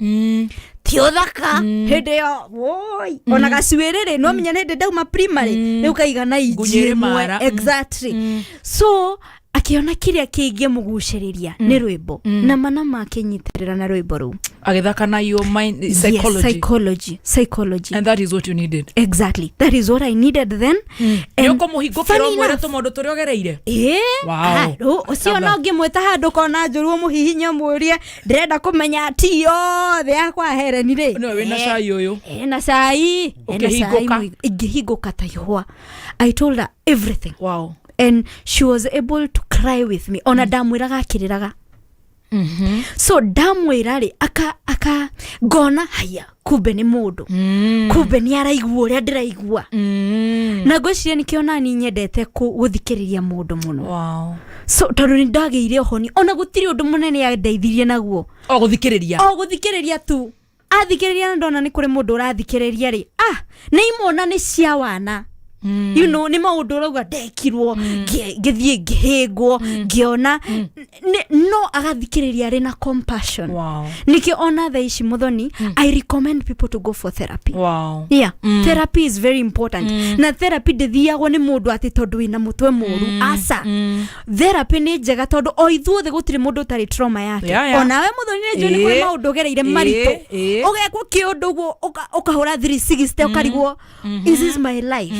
ti ũthaka hĩndĩ ĩyo woi, ona gacuĩrĩ rĩ, no menya nĩ hĩndĩ ndauma primary rĩu kaigana inji Ngunyĩrĩ ĩmwe. mara. Exactly. So akĩona kĩrĩa kĩngĩmũgucĩrĩria nĩ rwĩmbo, na mana makĩnyitĩrĩra na rwĩmbo rũu. Agĩthaka na your mind psychology. Yes, psychology, psychology. And that is what you needed. Exactly, that is what I needed then. Nĩ ũkũmũhingũkĩra Funny ũmwĩre enough- tũmaũndũ tũrĩa ũgereire. Ĩĩ. Wow. Ũcio no ngĩmwĩta handũ kona njũru ũmũhihinye ũmũrie ndĩrenda kũmenya ti yothe yakwa Hereni rĩ. Nĩwe wĩna cai ũyũ. Ena cai, ena cai. Ũkĩhingũka. Ingĩhingũka ta ihũa. I told her everything. And she was able to cry with me. Ona ndamwĩraga akĩrĩraga. So ndamwĩra rĩ, aka ngona haya, kumbe nĩ mũndũ, kumbe nĩ araigua ũrĩa ndĩraigua. Na ngwĩciria nĩkĩo nani nyendete gũthikĩrĩria mũndũ mũno. So tondũ nĩ ndagĩire ũhoni, ona gũtirĩ ũndũ mũnene andeithirie naguo. O gũthikĩrĩria. O gũthikĩrĩria tu. Athikĩrĩria na ndona nĩ kũrĩ mũndũ ũrathikĩrĩria rĩ, ah, nĩ imona nĩ cia wana. Nĩ maũndũ ũrauga ndekirwo, ngĩthiĩ ngĩhĩngwo, ngĩona no agathikĩrĩria arĩ na compassion. Nĩkĩo ona thaa ici mũthoni, I recommend people to go for therapy. Yeah. Therapy is very important. Na therapy ndĩthiagwo nĩ mũndũ atĩ tondũ wĩna mũtwe mũru. Aca, therapy nĩ njega tondũ o ithuothe gũtirĩ mũndũ ũtarĩ trauma yake. Onawe mũthoni nĩ njũĩ nĩ kũrĩ maũndũ ũgereire maritũ, ũgekwo kĩũndũ ũguo ũkahũra 360 ũkarigwo, is this my life?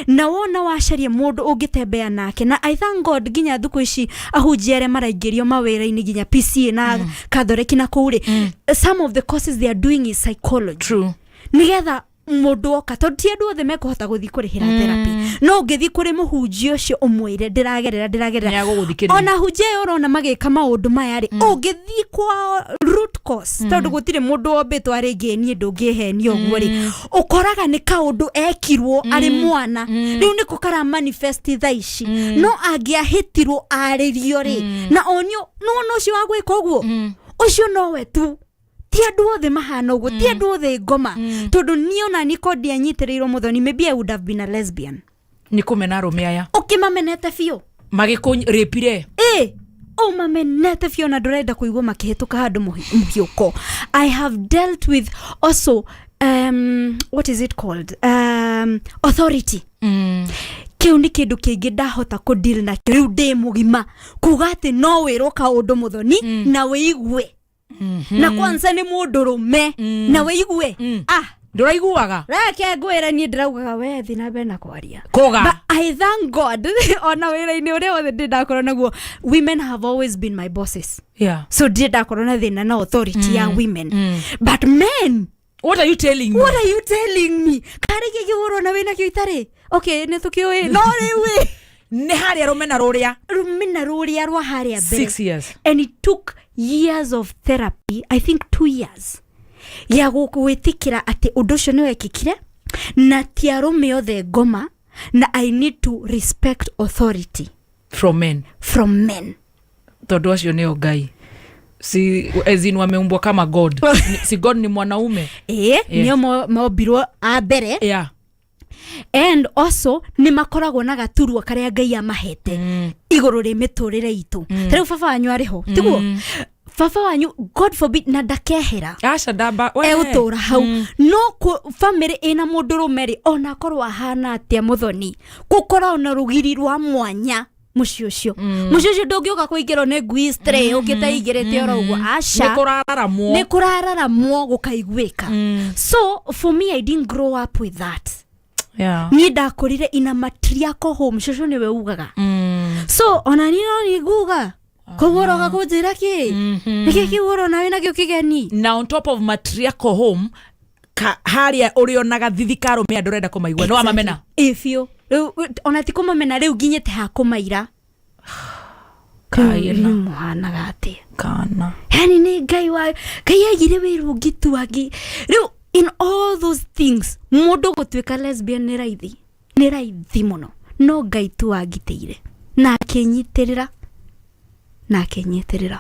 Na wona wacaria mũndũ ũngĩtembea nake, na I thank God nginya thukũ ici ahunjia arĩa maraingĩrio mawĩra-inĩ nginya PCA na Catholic na kũu rĩ, some of the courses they are doing is psychology. True. Nĩgetha mũndũ oka, tondũ ti andũ othe mekũhota gũthiĩ kũrĩhĩra therapy, no ũngĩthiĩ kũrĩ mũhunjia ũcio ũmwĩre ndĩragerera ndĩragerera, Nĩagũgũthikĩrĩria. Ona hunjia ĩyo ũrona magĩka maũndũ maya rĩ, ũngĩthiĩ kwa root cause, tondũ gũtirĩ mũndũ wombĩtwo arĩ ngĩniĩ ndũngĩhenia ũguo rĩ, ũkoraga nĩ kaũndũ ekirwo arĩ mwana, rĩu nĩko kara manifest thaa ici. No angĩahĩtirwo arĩrio rĩ, na onio nĩwona ũcio wa gwĩka ũguo ũcio nowe tu. Ti andũ othe mahana ũguo, ti andũ othe ngoma, tondũ niĩ ona niĩ ko ndianyitĩrĩirwo mũthoni, maybe I would have been a lesbian. Nĩ kũmena arũme aya. Ũkĩmamenete biũ. Magĩkũrĩpire. Ĩ, ũmamenete biũ na ndũrenda kũigua makĩhĩtũka handũ mũhiũko. I have dealt with also what is it called, authority. Kĩu nĩ kĩndũ kĩngĩ ndahota kũ deal nakĩo rĩu ndĩ mũgima, kuga atĩ no wĩrwo kaũndũ mũthoni na wĩigue, na kwanza nĩ mũndũ rũme na wĩigue, ah. Ndũraiguaga. Reke ngwĩre, niĩ ndĩraugaga we thi na mbere na kwaria. Kũga. But I thank God ona wĩra-inĩ ũrĩa wothe ndĩ ndakorwo naguo, women have always been my bosses. So ndirĩ ndakorwo na thĩna na authority ya women. But men, What are you telling me? What are you telling me? Karĩ gĩkĩ na wĩnakĩo itarĩ okay, nĩ tũkĩũĩ no rĩu ĩ Nĩ harĩa rũmena rũrĩa. Rũmena rũrĩa rwa harĩa mbere. 6 years. And it took years of therapy, I think 2 years, ya gwĩtĩkĩra atĩ ũndũ ũcio nĩ wekĩkire na ti arũme othe ngoma na I need to respect authority. From men. From men. Tondå acio nĩo ngai si, as in wameumbwa kama god. Si god ni mwanaume? Ĩĩ. Nĩo mombirwo a mbere. And also nĩ makoragwo na gaturwa karĩa ngai amahete igũrũ rĩ mĩtũrĩre itũ. Ta rĩu baba wanyu arĩ ho, tiguo? Baba wanyu, god forbid, na ndakehera. Aca, ndamba we. Egũtũra hau. No family ĩna mũndũrũme rĩ, ona akorwo ahana atĩa mũthoni, gũkoragwo na rũgiri rwa mwanya mũciĩ ũcio. Mũciĩ ũcio ndũngĩũka kũingĩrwo nĩ ngui stray ũkĩte igĩrĩte oro ũguo, aca. Nĩ kũrararamwo. Nĩ kũrararamwo gũkaiguĩka. So for me, I didn't grow up with that. Niĩ ndakũrire in a matriarchal home. Cũcũ nĩwe ugaga. So ona niĩ no nĩ nguga, koguo ũroka kũnjĩra kĩ? Nĩkĩ kĩu ũrona wĩ nakĩo kĩgeni? Na on top of matriarchal home ka, harĩa ũrĩonaga thithi karũme andũ ũrenda kũmaigua nĩ wamamena. Ĩ biũ. Rĩu ona ti kũmamena, rĩu nginyĩte ha kũmaira. Kaina. Mũhanaga atĩa? Kana. Yani nĩ ngai wa ngai aigire wĩra ũngĩtuangi. Rĩu in all those things, mũndũ gũtuĩka lesbian nĩ raithi, nĩ raithi mũno, no ngai tu angitĩire na akĩnyitĩrĩra na akĩnyitĩrĩra.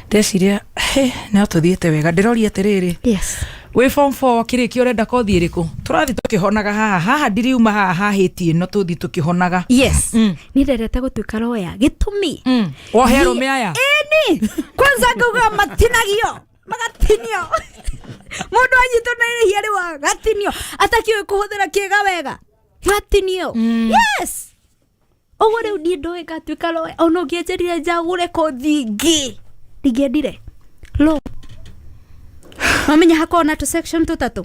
Ndeciria he no tũthiĩte wega, ndĩroria atĩrĩrĩ. Yes. Wĩ form 4 kĩrĩkia, ũrenda kothi ĩrĩkũ? Tũrathiĩ tũkĩhonaga haha haha, ndiriuma haha hahĩtie ĩno, tũthiĩ tũkĩhonaga. Yes. Niĩ ndendete gũtuĩka lawyer, gĩtũmi Wohe arũme aya. Ĩni kwanza ngauga matinagio, magatinio, mũndũ anyitwo na irĩhia rĩu agatinio, atakĩũĩ kũhũthĩra kĩga wega, gatinio. Yes, ũguo rĩu niĩ ndoĩ ngatuĩka lawyer. Ona ũngĩanjĩrire njagũre kothi ingĩ, ndingĩendire law. Mamenya hakoragwo na tũ section tũtatũ.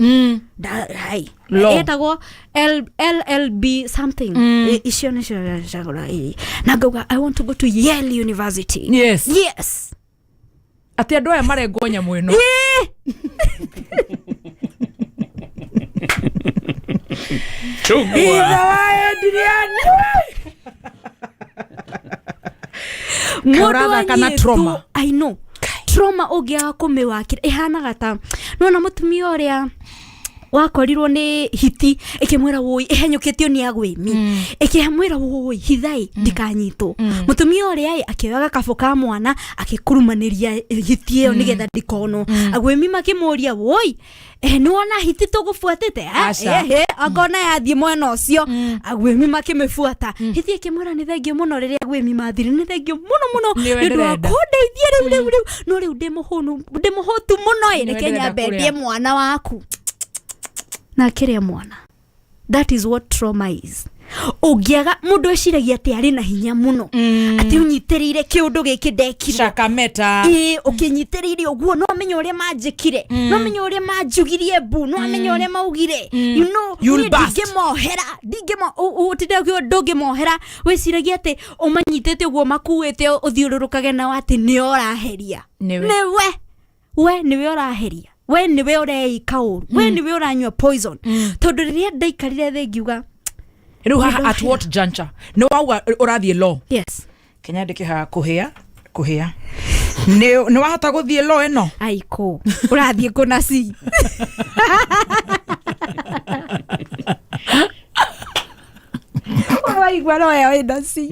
Hai. Law. Ĩtagwo LLB something. Icio nĩcio njagũra. Na ngauga I want to go to Yale University. Yes. Yes. Atĩ andũ aya marengwo nyamũ ĩno. Ĩĩ. Ithe wa Adrian. Mũndũ Ũrathaka na anyitwo- trauma. I know. Trauma ũngĩaga kũmĩwakĩra ĩhanaga ta nona mũtumia ũrĩa wakorirwo nĩ hiti ĩkĩmwĩra wũi ĩhenyũkĩtio nĩ agwĩmi, ĩkĩmwĩra wũi hithai ndikanyitwo. Mũtumia ũrĩa ĩ akĩoya gakabũ ka mwana akĩkurumanĩria hiti ĩyo nĩgetha ndikonwo. Agwĩmi makĩmũria, wũi, nĩwona hiti tũgũbuatĩte? Eh, Aca. akona yathiĩ mwena ũcio, agwĩmi makĩmĩbuata. Hiti ĩkĩmwĩra nĩ thengio mũno rĩrĩa agwĩmi mathire, nĩ thengio mũno mũno Nĩwe nĩ ũndũ wa ndĩrenda. kũndeithia rĩu rĩu rĩu, no rĩu ndĩ mũhũnu, ndĩ mũhũtu mũno ĩ, Nĩwe reke ndĩrenda nyambe kũrĩa. ndĩe mwana waku. Na akĩrĩa mwana. That is what trauma is. Ũngĩaga, mũndũ eciragia atĩ arĩ na hinya mũno, atĩ ũnyitĩrĩire kĩũndũ gĩkĩ ndekirwo. Shakameta. Ĩĩ, ũkĩnyitĩrĩire ũguo, no amenye ũrĩa manjĩkire, no amenye ũrĩa manjugirie mbu, no amenye ũrĩa maugire, you know. You'll Niĩ burst. ndingĩmohera, ndingĩmo ũtinde ũkiuga ndũngĩmohera. Wĩciragia atĩ ũmanyitĩte ũguo makuĩte ũthiũrũrũkage nao atĩ nĩo ũraheria. Nĩwe. Nĩwe, we nĩwe ũraheria, we nĩwe ũreika ũru, we nĩwe ũranyua poison. Tondũ rĩrĩa ndaikarire thĩ ngiuga Rĩu haha at what juncture nĩ wauga ũrathiĩ law? Yes. Kenya ndĩkĩ haha kũhĩa kũhĩa nĩ nĩ wahota gũthiĩ law ĩno? Aiko ũrathiĩ kũna ci ũraigua no ya wĩna ci.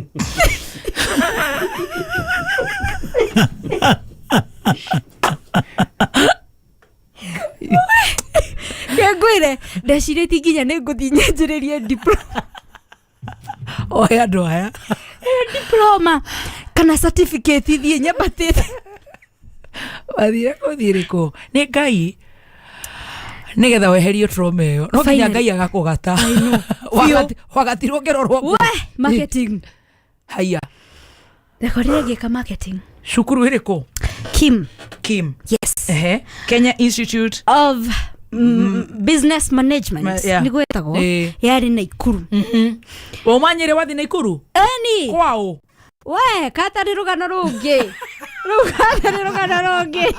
Ngwĩre ndecirĩtie nginya nĩ ngũthiĩ nyanjĩrĩrie diploma. Ohe andũ aya. Diploma kana certificate thiĩ nyambatĩte. Wathire gũthiĩ rĩkũ? Nĩ ngai nĩgetha weherio trauma ĩyo, no nginya Finally. ngai agakũgata. Biũ. Wagatirwo ngĩrorwo. We marketing. Haya. Ndekorire ngĩka marketing. Cukuru ĩrĩkũ? Kim. Kim. Yes. Ehe, Kenya Institute of Business Management. Yeah. Nĩguo ĩtagwo. Ĩĩ. Yarĩ Naikuru. Waumanyire wathi Naikuru? Eni. Kwao? We kata nĩ rũgano rũngĩ rĩu, kata nĩ rũgano rũngĩ.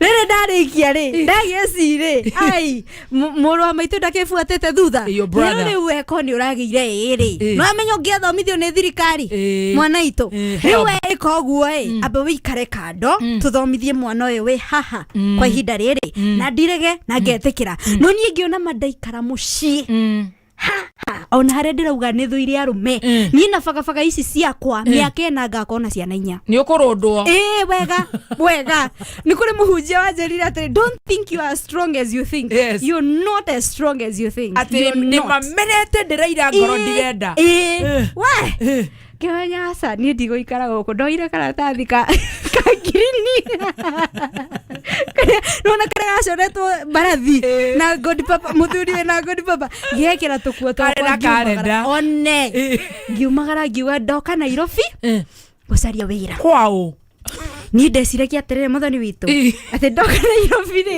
Rĩrĩ ndarĩkia rĩ, ndagĩa cirĩ ai mũrũ wa maitũ ndakĩbuatĩte thutha. Your brother. Rĩu rĩu weko nĩ ũragĩire ĩrĩ. No amenya ũngĩathomithio nĩ thirikari Ĩĩ. mwana itũ. Ĩĩ, Rĩu help. we ĩka ũguo ĩ, amba wĩikare kando tũthomithie mwana ũyũ wĩ haha kwa ihinda rĩrĩ, na ndirege na ngetĩkĩra. No niĩ ngĩona ma ndaikara mũciĩ. Haha ona harĩa ndĩrauga nĩ thũire arũme, niĩ na bagabaga ici ciakwa, mĩaka 4 ngakorwo na ciana 4. Nĩ ũkũrũndwo. Ĩĩ, wega wega. Nĩ kũrĩ mũhunjia wanjĩrire atĩrĩ, "Don't think you are as strong as you think." You're not as strong as you think. Atĩ You're nĩ not. mamenete ndĩraira ngoro ndirenda. Ĩĩ we, ngĩmenya aca, niĩ ndigũikara gũkũ. Ndoire karatathi ka ngirini nona karĩa gacoretwo mbarathi na god papa, mũthuri wĩ na god papa, ngĩekĩra tũkuo Karĩ twakwa na ngiumagara. karenda. One ngiumagara ngiuga ndoka Nairobi gũcaria wĩra. Kwaũ? Niĩ ndeciragia atĩrĩrĩ, mũthoni witũ, atĩ ndoka Nairobi rĩ,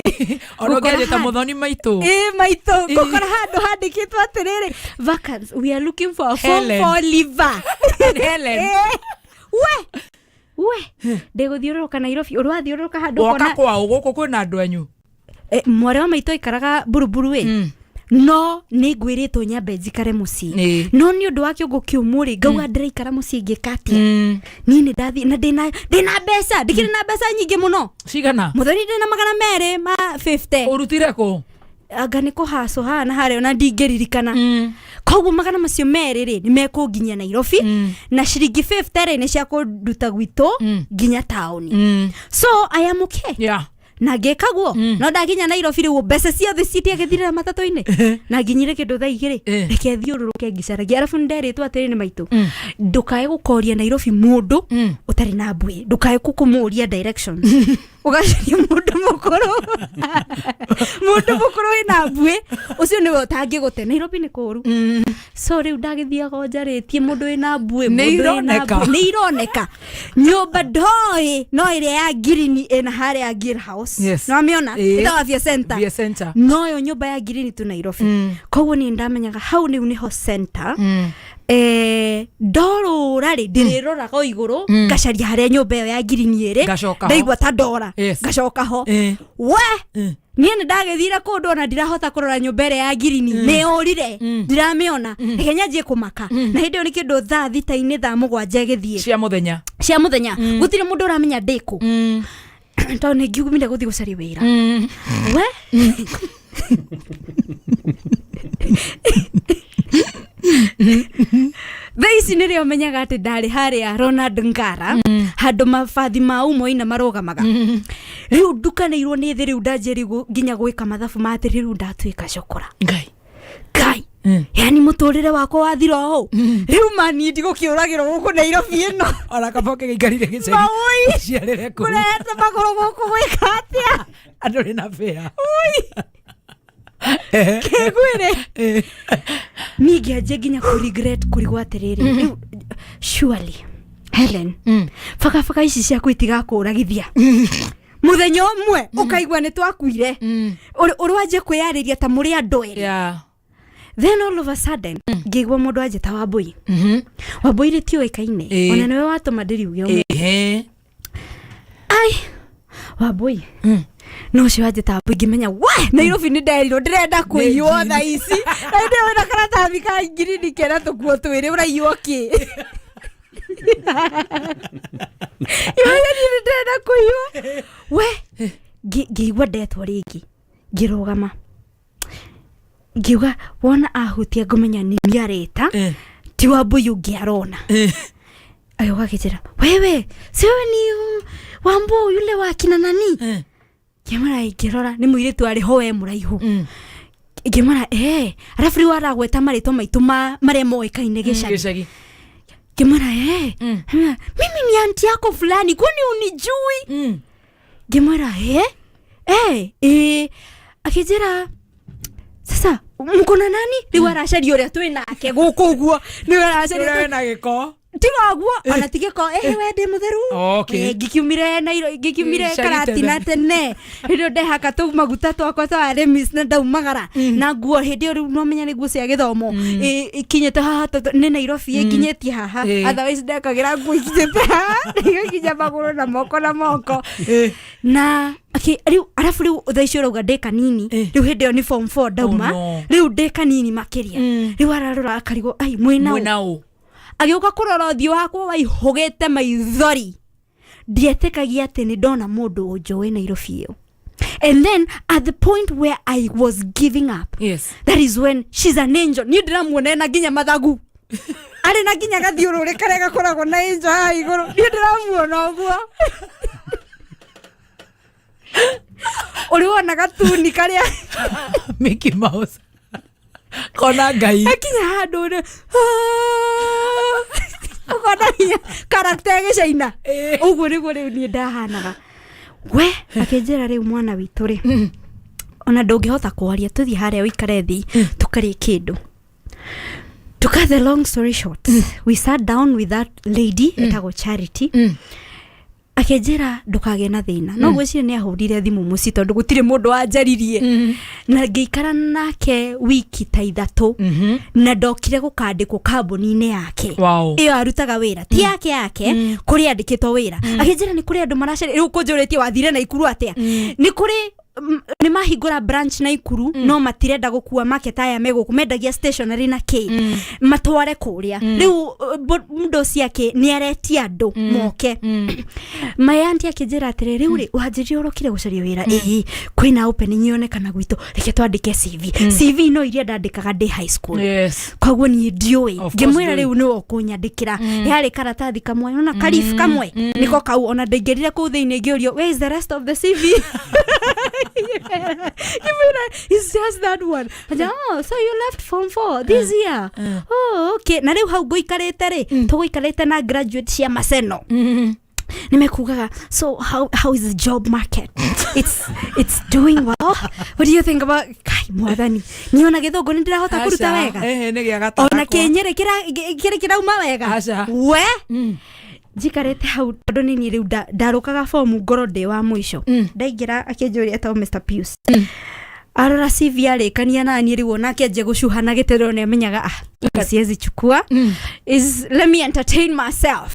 Ona ngũkora ũngĩanjĩta mũthoni maitũ. Ĩ maitũ, ngũkora handũ handĩkĩtwo atĩrĩrĩ, "Vacants, we are looking for a form Helen. 4 leaver." Helen. We we, ndĩgũthiũrũrũka Nairobi, ũrĩ wathiũrũrũka handũ Woka ũkona kwaũ gũkũ kwĩna andũ anyu? Mwarĩ wa maitũ aikaraga Buruburu ĩ, no nĩ ngwĩrĩtwo nyambe njikare mũciĩ. No nĩ ũndũ wa kĩongo kĩũmũ rĩ, ngauga ndĩraikara mũciĩ ngĩka atĩa? Niĩ nĩ ndathiĩ na ndĩna mbeca, ndĩkĩrĩ na mbeca nyingĩ mũno. Cigana? Mũthoni, ndĩna 250. Ũrutire kũ? Anga nĩ kũhacwo haha na harĩa, ona ndingĩririkana. Koguo 200 rĩ, nĩ mekũnginyia Nairobi, na ciringi 50 rĩ, nĩ cia kũnduta gwitũ nginya taũni, so I am okay. Na ngĩka guo, no ndakinya Nairobi rĩu, mbeca ciothe citiagĩthirĩra matatũ-inĩ, na nginyire kĩndũ thaa 2, reke thiũrũrũke ngĩcaragia. Arabu nĩnderĩtwo atĩrĩ nĩ maitũ, ndũkae gũkoria Nairobi mũndũ ũtarĩ na mbui, ndũkae kũmũria directions, ũgacaria mũndũ mũkũrũ, mũndũ mũkũrũ wĩna mbuĩ, ũcio nĩwe ũtangĩgũte. Nairobi nĩ kũũru. So rĩu ndagĩthiaga o njarĩtie mũndũ wĩna mbuĩ. Nĩ Mũndũ wĩna ironeka. mbuĩ. Nĩ ironeka nyũmba ndoĩ no ĩrĩa ya ngirini ĩna harĩa Gear House. Nĩwamĩona? Ĩtagwo Afya Center. Afya Center. Noyo nyũmba ya ngirini tu Nairobi. Koguo niĩ ndamenyaga hau rĩu nĩho center. Ndorũra rĩ, ndĩrĩroraga o igũrũ, ngacaria harĩa nyũmba ĩyo ya ngirini ĩrĩ. Ngacoka ho. Ndaigua ta ndora, ngacoka ho. We, niĩ nĩ ndagĩthire kũndũ ona ndirahota kũrora nyũmba ĩrĩa ya ngirini, nĩ yũrire, ndiramĩona. Reke nyanjie kũmaka. Na hĩndĩ ĩyo nĩ kĩndũ thaa 6-inĩ, thaa 7 ĩgĩthiĩ. Cia mũthenya. Cia mũthenya. Gũtirĩ mũndũ ũramenya ndĩkũ, tondũ nĩ ngiumire gũthiĩ gũcaria wĩra. We, thaa ici nĩrĩo menyaga atĩ ndarĩ harĩa Ronald Ngara, handũ mabathi ma umoina marũgamaga. Rĩu ndukanĩirwo nĩ thĩ, rĩu ndanjĩri nginya gwĩka mathabu ma atĩ rĩu ndatuĩka cokora. Ngai. Ngai, yani mũtũrĩre wakwa wathira ũũ rĩu, mani ndigũkĩũragĩrwo gũkũ Nairobi ĩno. Ona kaba ũkĩgĩikarire gĩcagi. Maũi. Ciarĩre kũu. Kũrehete magũrũ gũkũ gwĩka atĩa? Andũ rĩ na bĩa. Kĩngwĩre, niĩ ngĩanjia nginya kũ regret, kũrigwo atĩrĩrĩ, rĩu surely Helen, bagabaga ici ciaku itigakũragithia mũthenya ũmwe ũkaigua nĩ twakuire. Ũrĩ wanjia kwĩyarĩria ta mũrĩ andũ erĩ. Then all of a sudden ngĩigua mũndũ anjĩta Wambũi. Wambũi rĩtiũĩkaine. Ona nĩwe watũma ndĩriuge ũmũthĩ. Ai, Wambũi no ũcio wanjĩta Wambũi, ngĩmenya we Nairobi nĩ nderirwo ndĩrenda kũiywo thaa ici, na hĩndĩ ĩyo wĩna karatathi ka ngirini kena tũkuo twĩrĩ, ũraiywo kĩ? Ngĩmenya niĩ nĩ ndĩrenda kũiywo. We, ngĩigua ndetwo rĩngĩ, ngĩrũgama, ngiuga wona ahutia ngũmenya nĩ niĩ areta, ti Wambũi ũngĩ arona. Agĩũka akĩnjĩra, "Wewe si wewe ni Wambo yule wa kina nani?" Ngĩmwĩra, ngĩrora nĩ mũirĩtu arĩ ho we mũraihu. Ngĩmwĩra, "Eh." Arabu rĩu aragweta marĩtwa maitũ ma marĩa moĩkaine gĩcagi. Gĩcagi. Ngĩmwĩra, "Eh." Amwĩra, "Mimi ni anti yako fulani, kwani unijui?" Ngĩmwĩra, "Eh, eh, eh." Akĩnjĩra, "Sasa mko na nani?" Rĩu aracaria ũrĩa twĩ nake gũkũ ũguo, nĩwe aracaria. Ũrĩa wĩna gĩko. Tiga ũguo, ona ti gĩko, we ndĩ mũtheru. Ngĩkiumire Nairo, ngĩkiumire Gĩcagi Karatina tene. tene. Hĩndĩ ĩyo ndehaka tũu maguta twakwa twa Remis na ndaumagara na nguo hĩndĩ ĩyo rĩu nomenya nĩ nguo cia gĩthomo. Ikinyĩte haha, tondũ nĩ Nairobi ĩkinyĩtie haha. Otherwise ndekagĩra nguo ikinyĩte haha, igakinya magũrũ na moko na moko na rĩu arabu rĩu thaa ici ũrauga ndĩ kanini. Rĩu hĩndĩ ĩyo nĩ form 4 ndauma. Oh, no. Rĩu ndĩ kanini makĩria. Rĩu ararora akarigwo, ai, mwĩna ũ? Mwĩna ũ? Agĩũka kũrora ũthiũ wakwa waihũgĩte maithori, ndietĩkagia atĩ nĩ ndona mũndũ ũnjũĩ Nairobi ĩyo. And then at the point where I was giving up, that is when she's an angel. Niĩ ndĩramuona na nginya mathagu, arĩ na nginya gathiũrũrĩ karĩa gakoragwo na angel haha igũrũ. Niĩ ndĩramuona ũguo ũrĩ wona gatuni karĩa Mickey Mouse kona Ngai. Akinya handũ rĩ, ũkona hinya karakta ya gĩcaina ũguo nĩguo rĩu niĩ ndahanaga. We akĩnjĩra, "Rĩu mwana witũ rĩ, ona ndũngĩhota kwaria, tũthiĩ harĩa ũikare thĩ tũkarĩe kĩndũ." To cut the long story short, we sat down with that lady etagwo Charity. Akĩnjĩra, "Ndũkagĩe na thĩna." No gwĩciria nĩ ahũrire thimũ mũciĩ tondũ gũtirĩ mũndũ wanjaririe, na ngĩikara nake wiki ta 3 na ndokire gũkandĩkwo kambuni-inĩ yake ĩyo arutaga wĩra, ti yake yake, kũrĩa andĩkĩtwo wĩra. Akĩnjĩra nĩ kũrĩ andũ maracaria. Rĩu kũnjũrĩtie wathire Naikuru atĩa? Nĩ kũrĩ nĩ mahingũra branch Naikuru, no matirenda gũkua market aya me gũkũ mendagia stationery na kĩ matware kũrĩa. Rĩu mũndũ ũcio akĩ nĩ aretia andũ moke. My auntie akĩnjĩra atĩrĩ, "Rĩu rĩ, wanjĩrire ũrokire gũcaria wĩra, ĩĩ kwĩna opening yonekana gwitũ, reke twandĩke CV." CV no iria ndandĩkaga ndĩ high school. Koguo niĩ ndiũĩ. Of course. Ngĩmwĩra ndũĩ. rĩu nĩwe ũkũnyandĩkĩra. Yarĩ karatathi kamwe, ona karif kamwe nĩko kau. Ona ndaingĩrire kũu thĩinĩ ngĩũrio, "Where is the rest of the CV?" Ngĩmwĩra, "It's just that one." Anja, "Oh, so you left form 4 this year? Oh, okay." Na rĩu hau ngũikarĩte rĩ, tũgũikarĩte na graduate cia Maseno nimekugaga, "So how is the job market? It's doing well? What do you think about?" Kai mwathani, niona gĩthũngũ nĩ ndĩrahota kũruta wega. Ehe, nĩ gĩa gatarakwa. Ona kĩnyĩrĩ kĩrĩ kĩrauma wega. Aca. We njikarĩte hau tondũ nĩ niĩ rĩu ndarũkaga fomu ngorwo ndĩ wa mũico. Ndaingĩra akĩnjũria etagwo Mr Pius. Arora CV, arĩkania naniĩ, rĩu onake anjia gũcuha na gĩtĩro nĩ amenyaga, ah, siwezi chukua is let me entertain myself.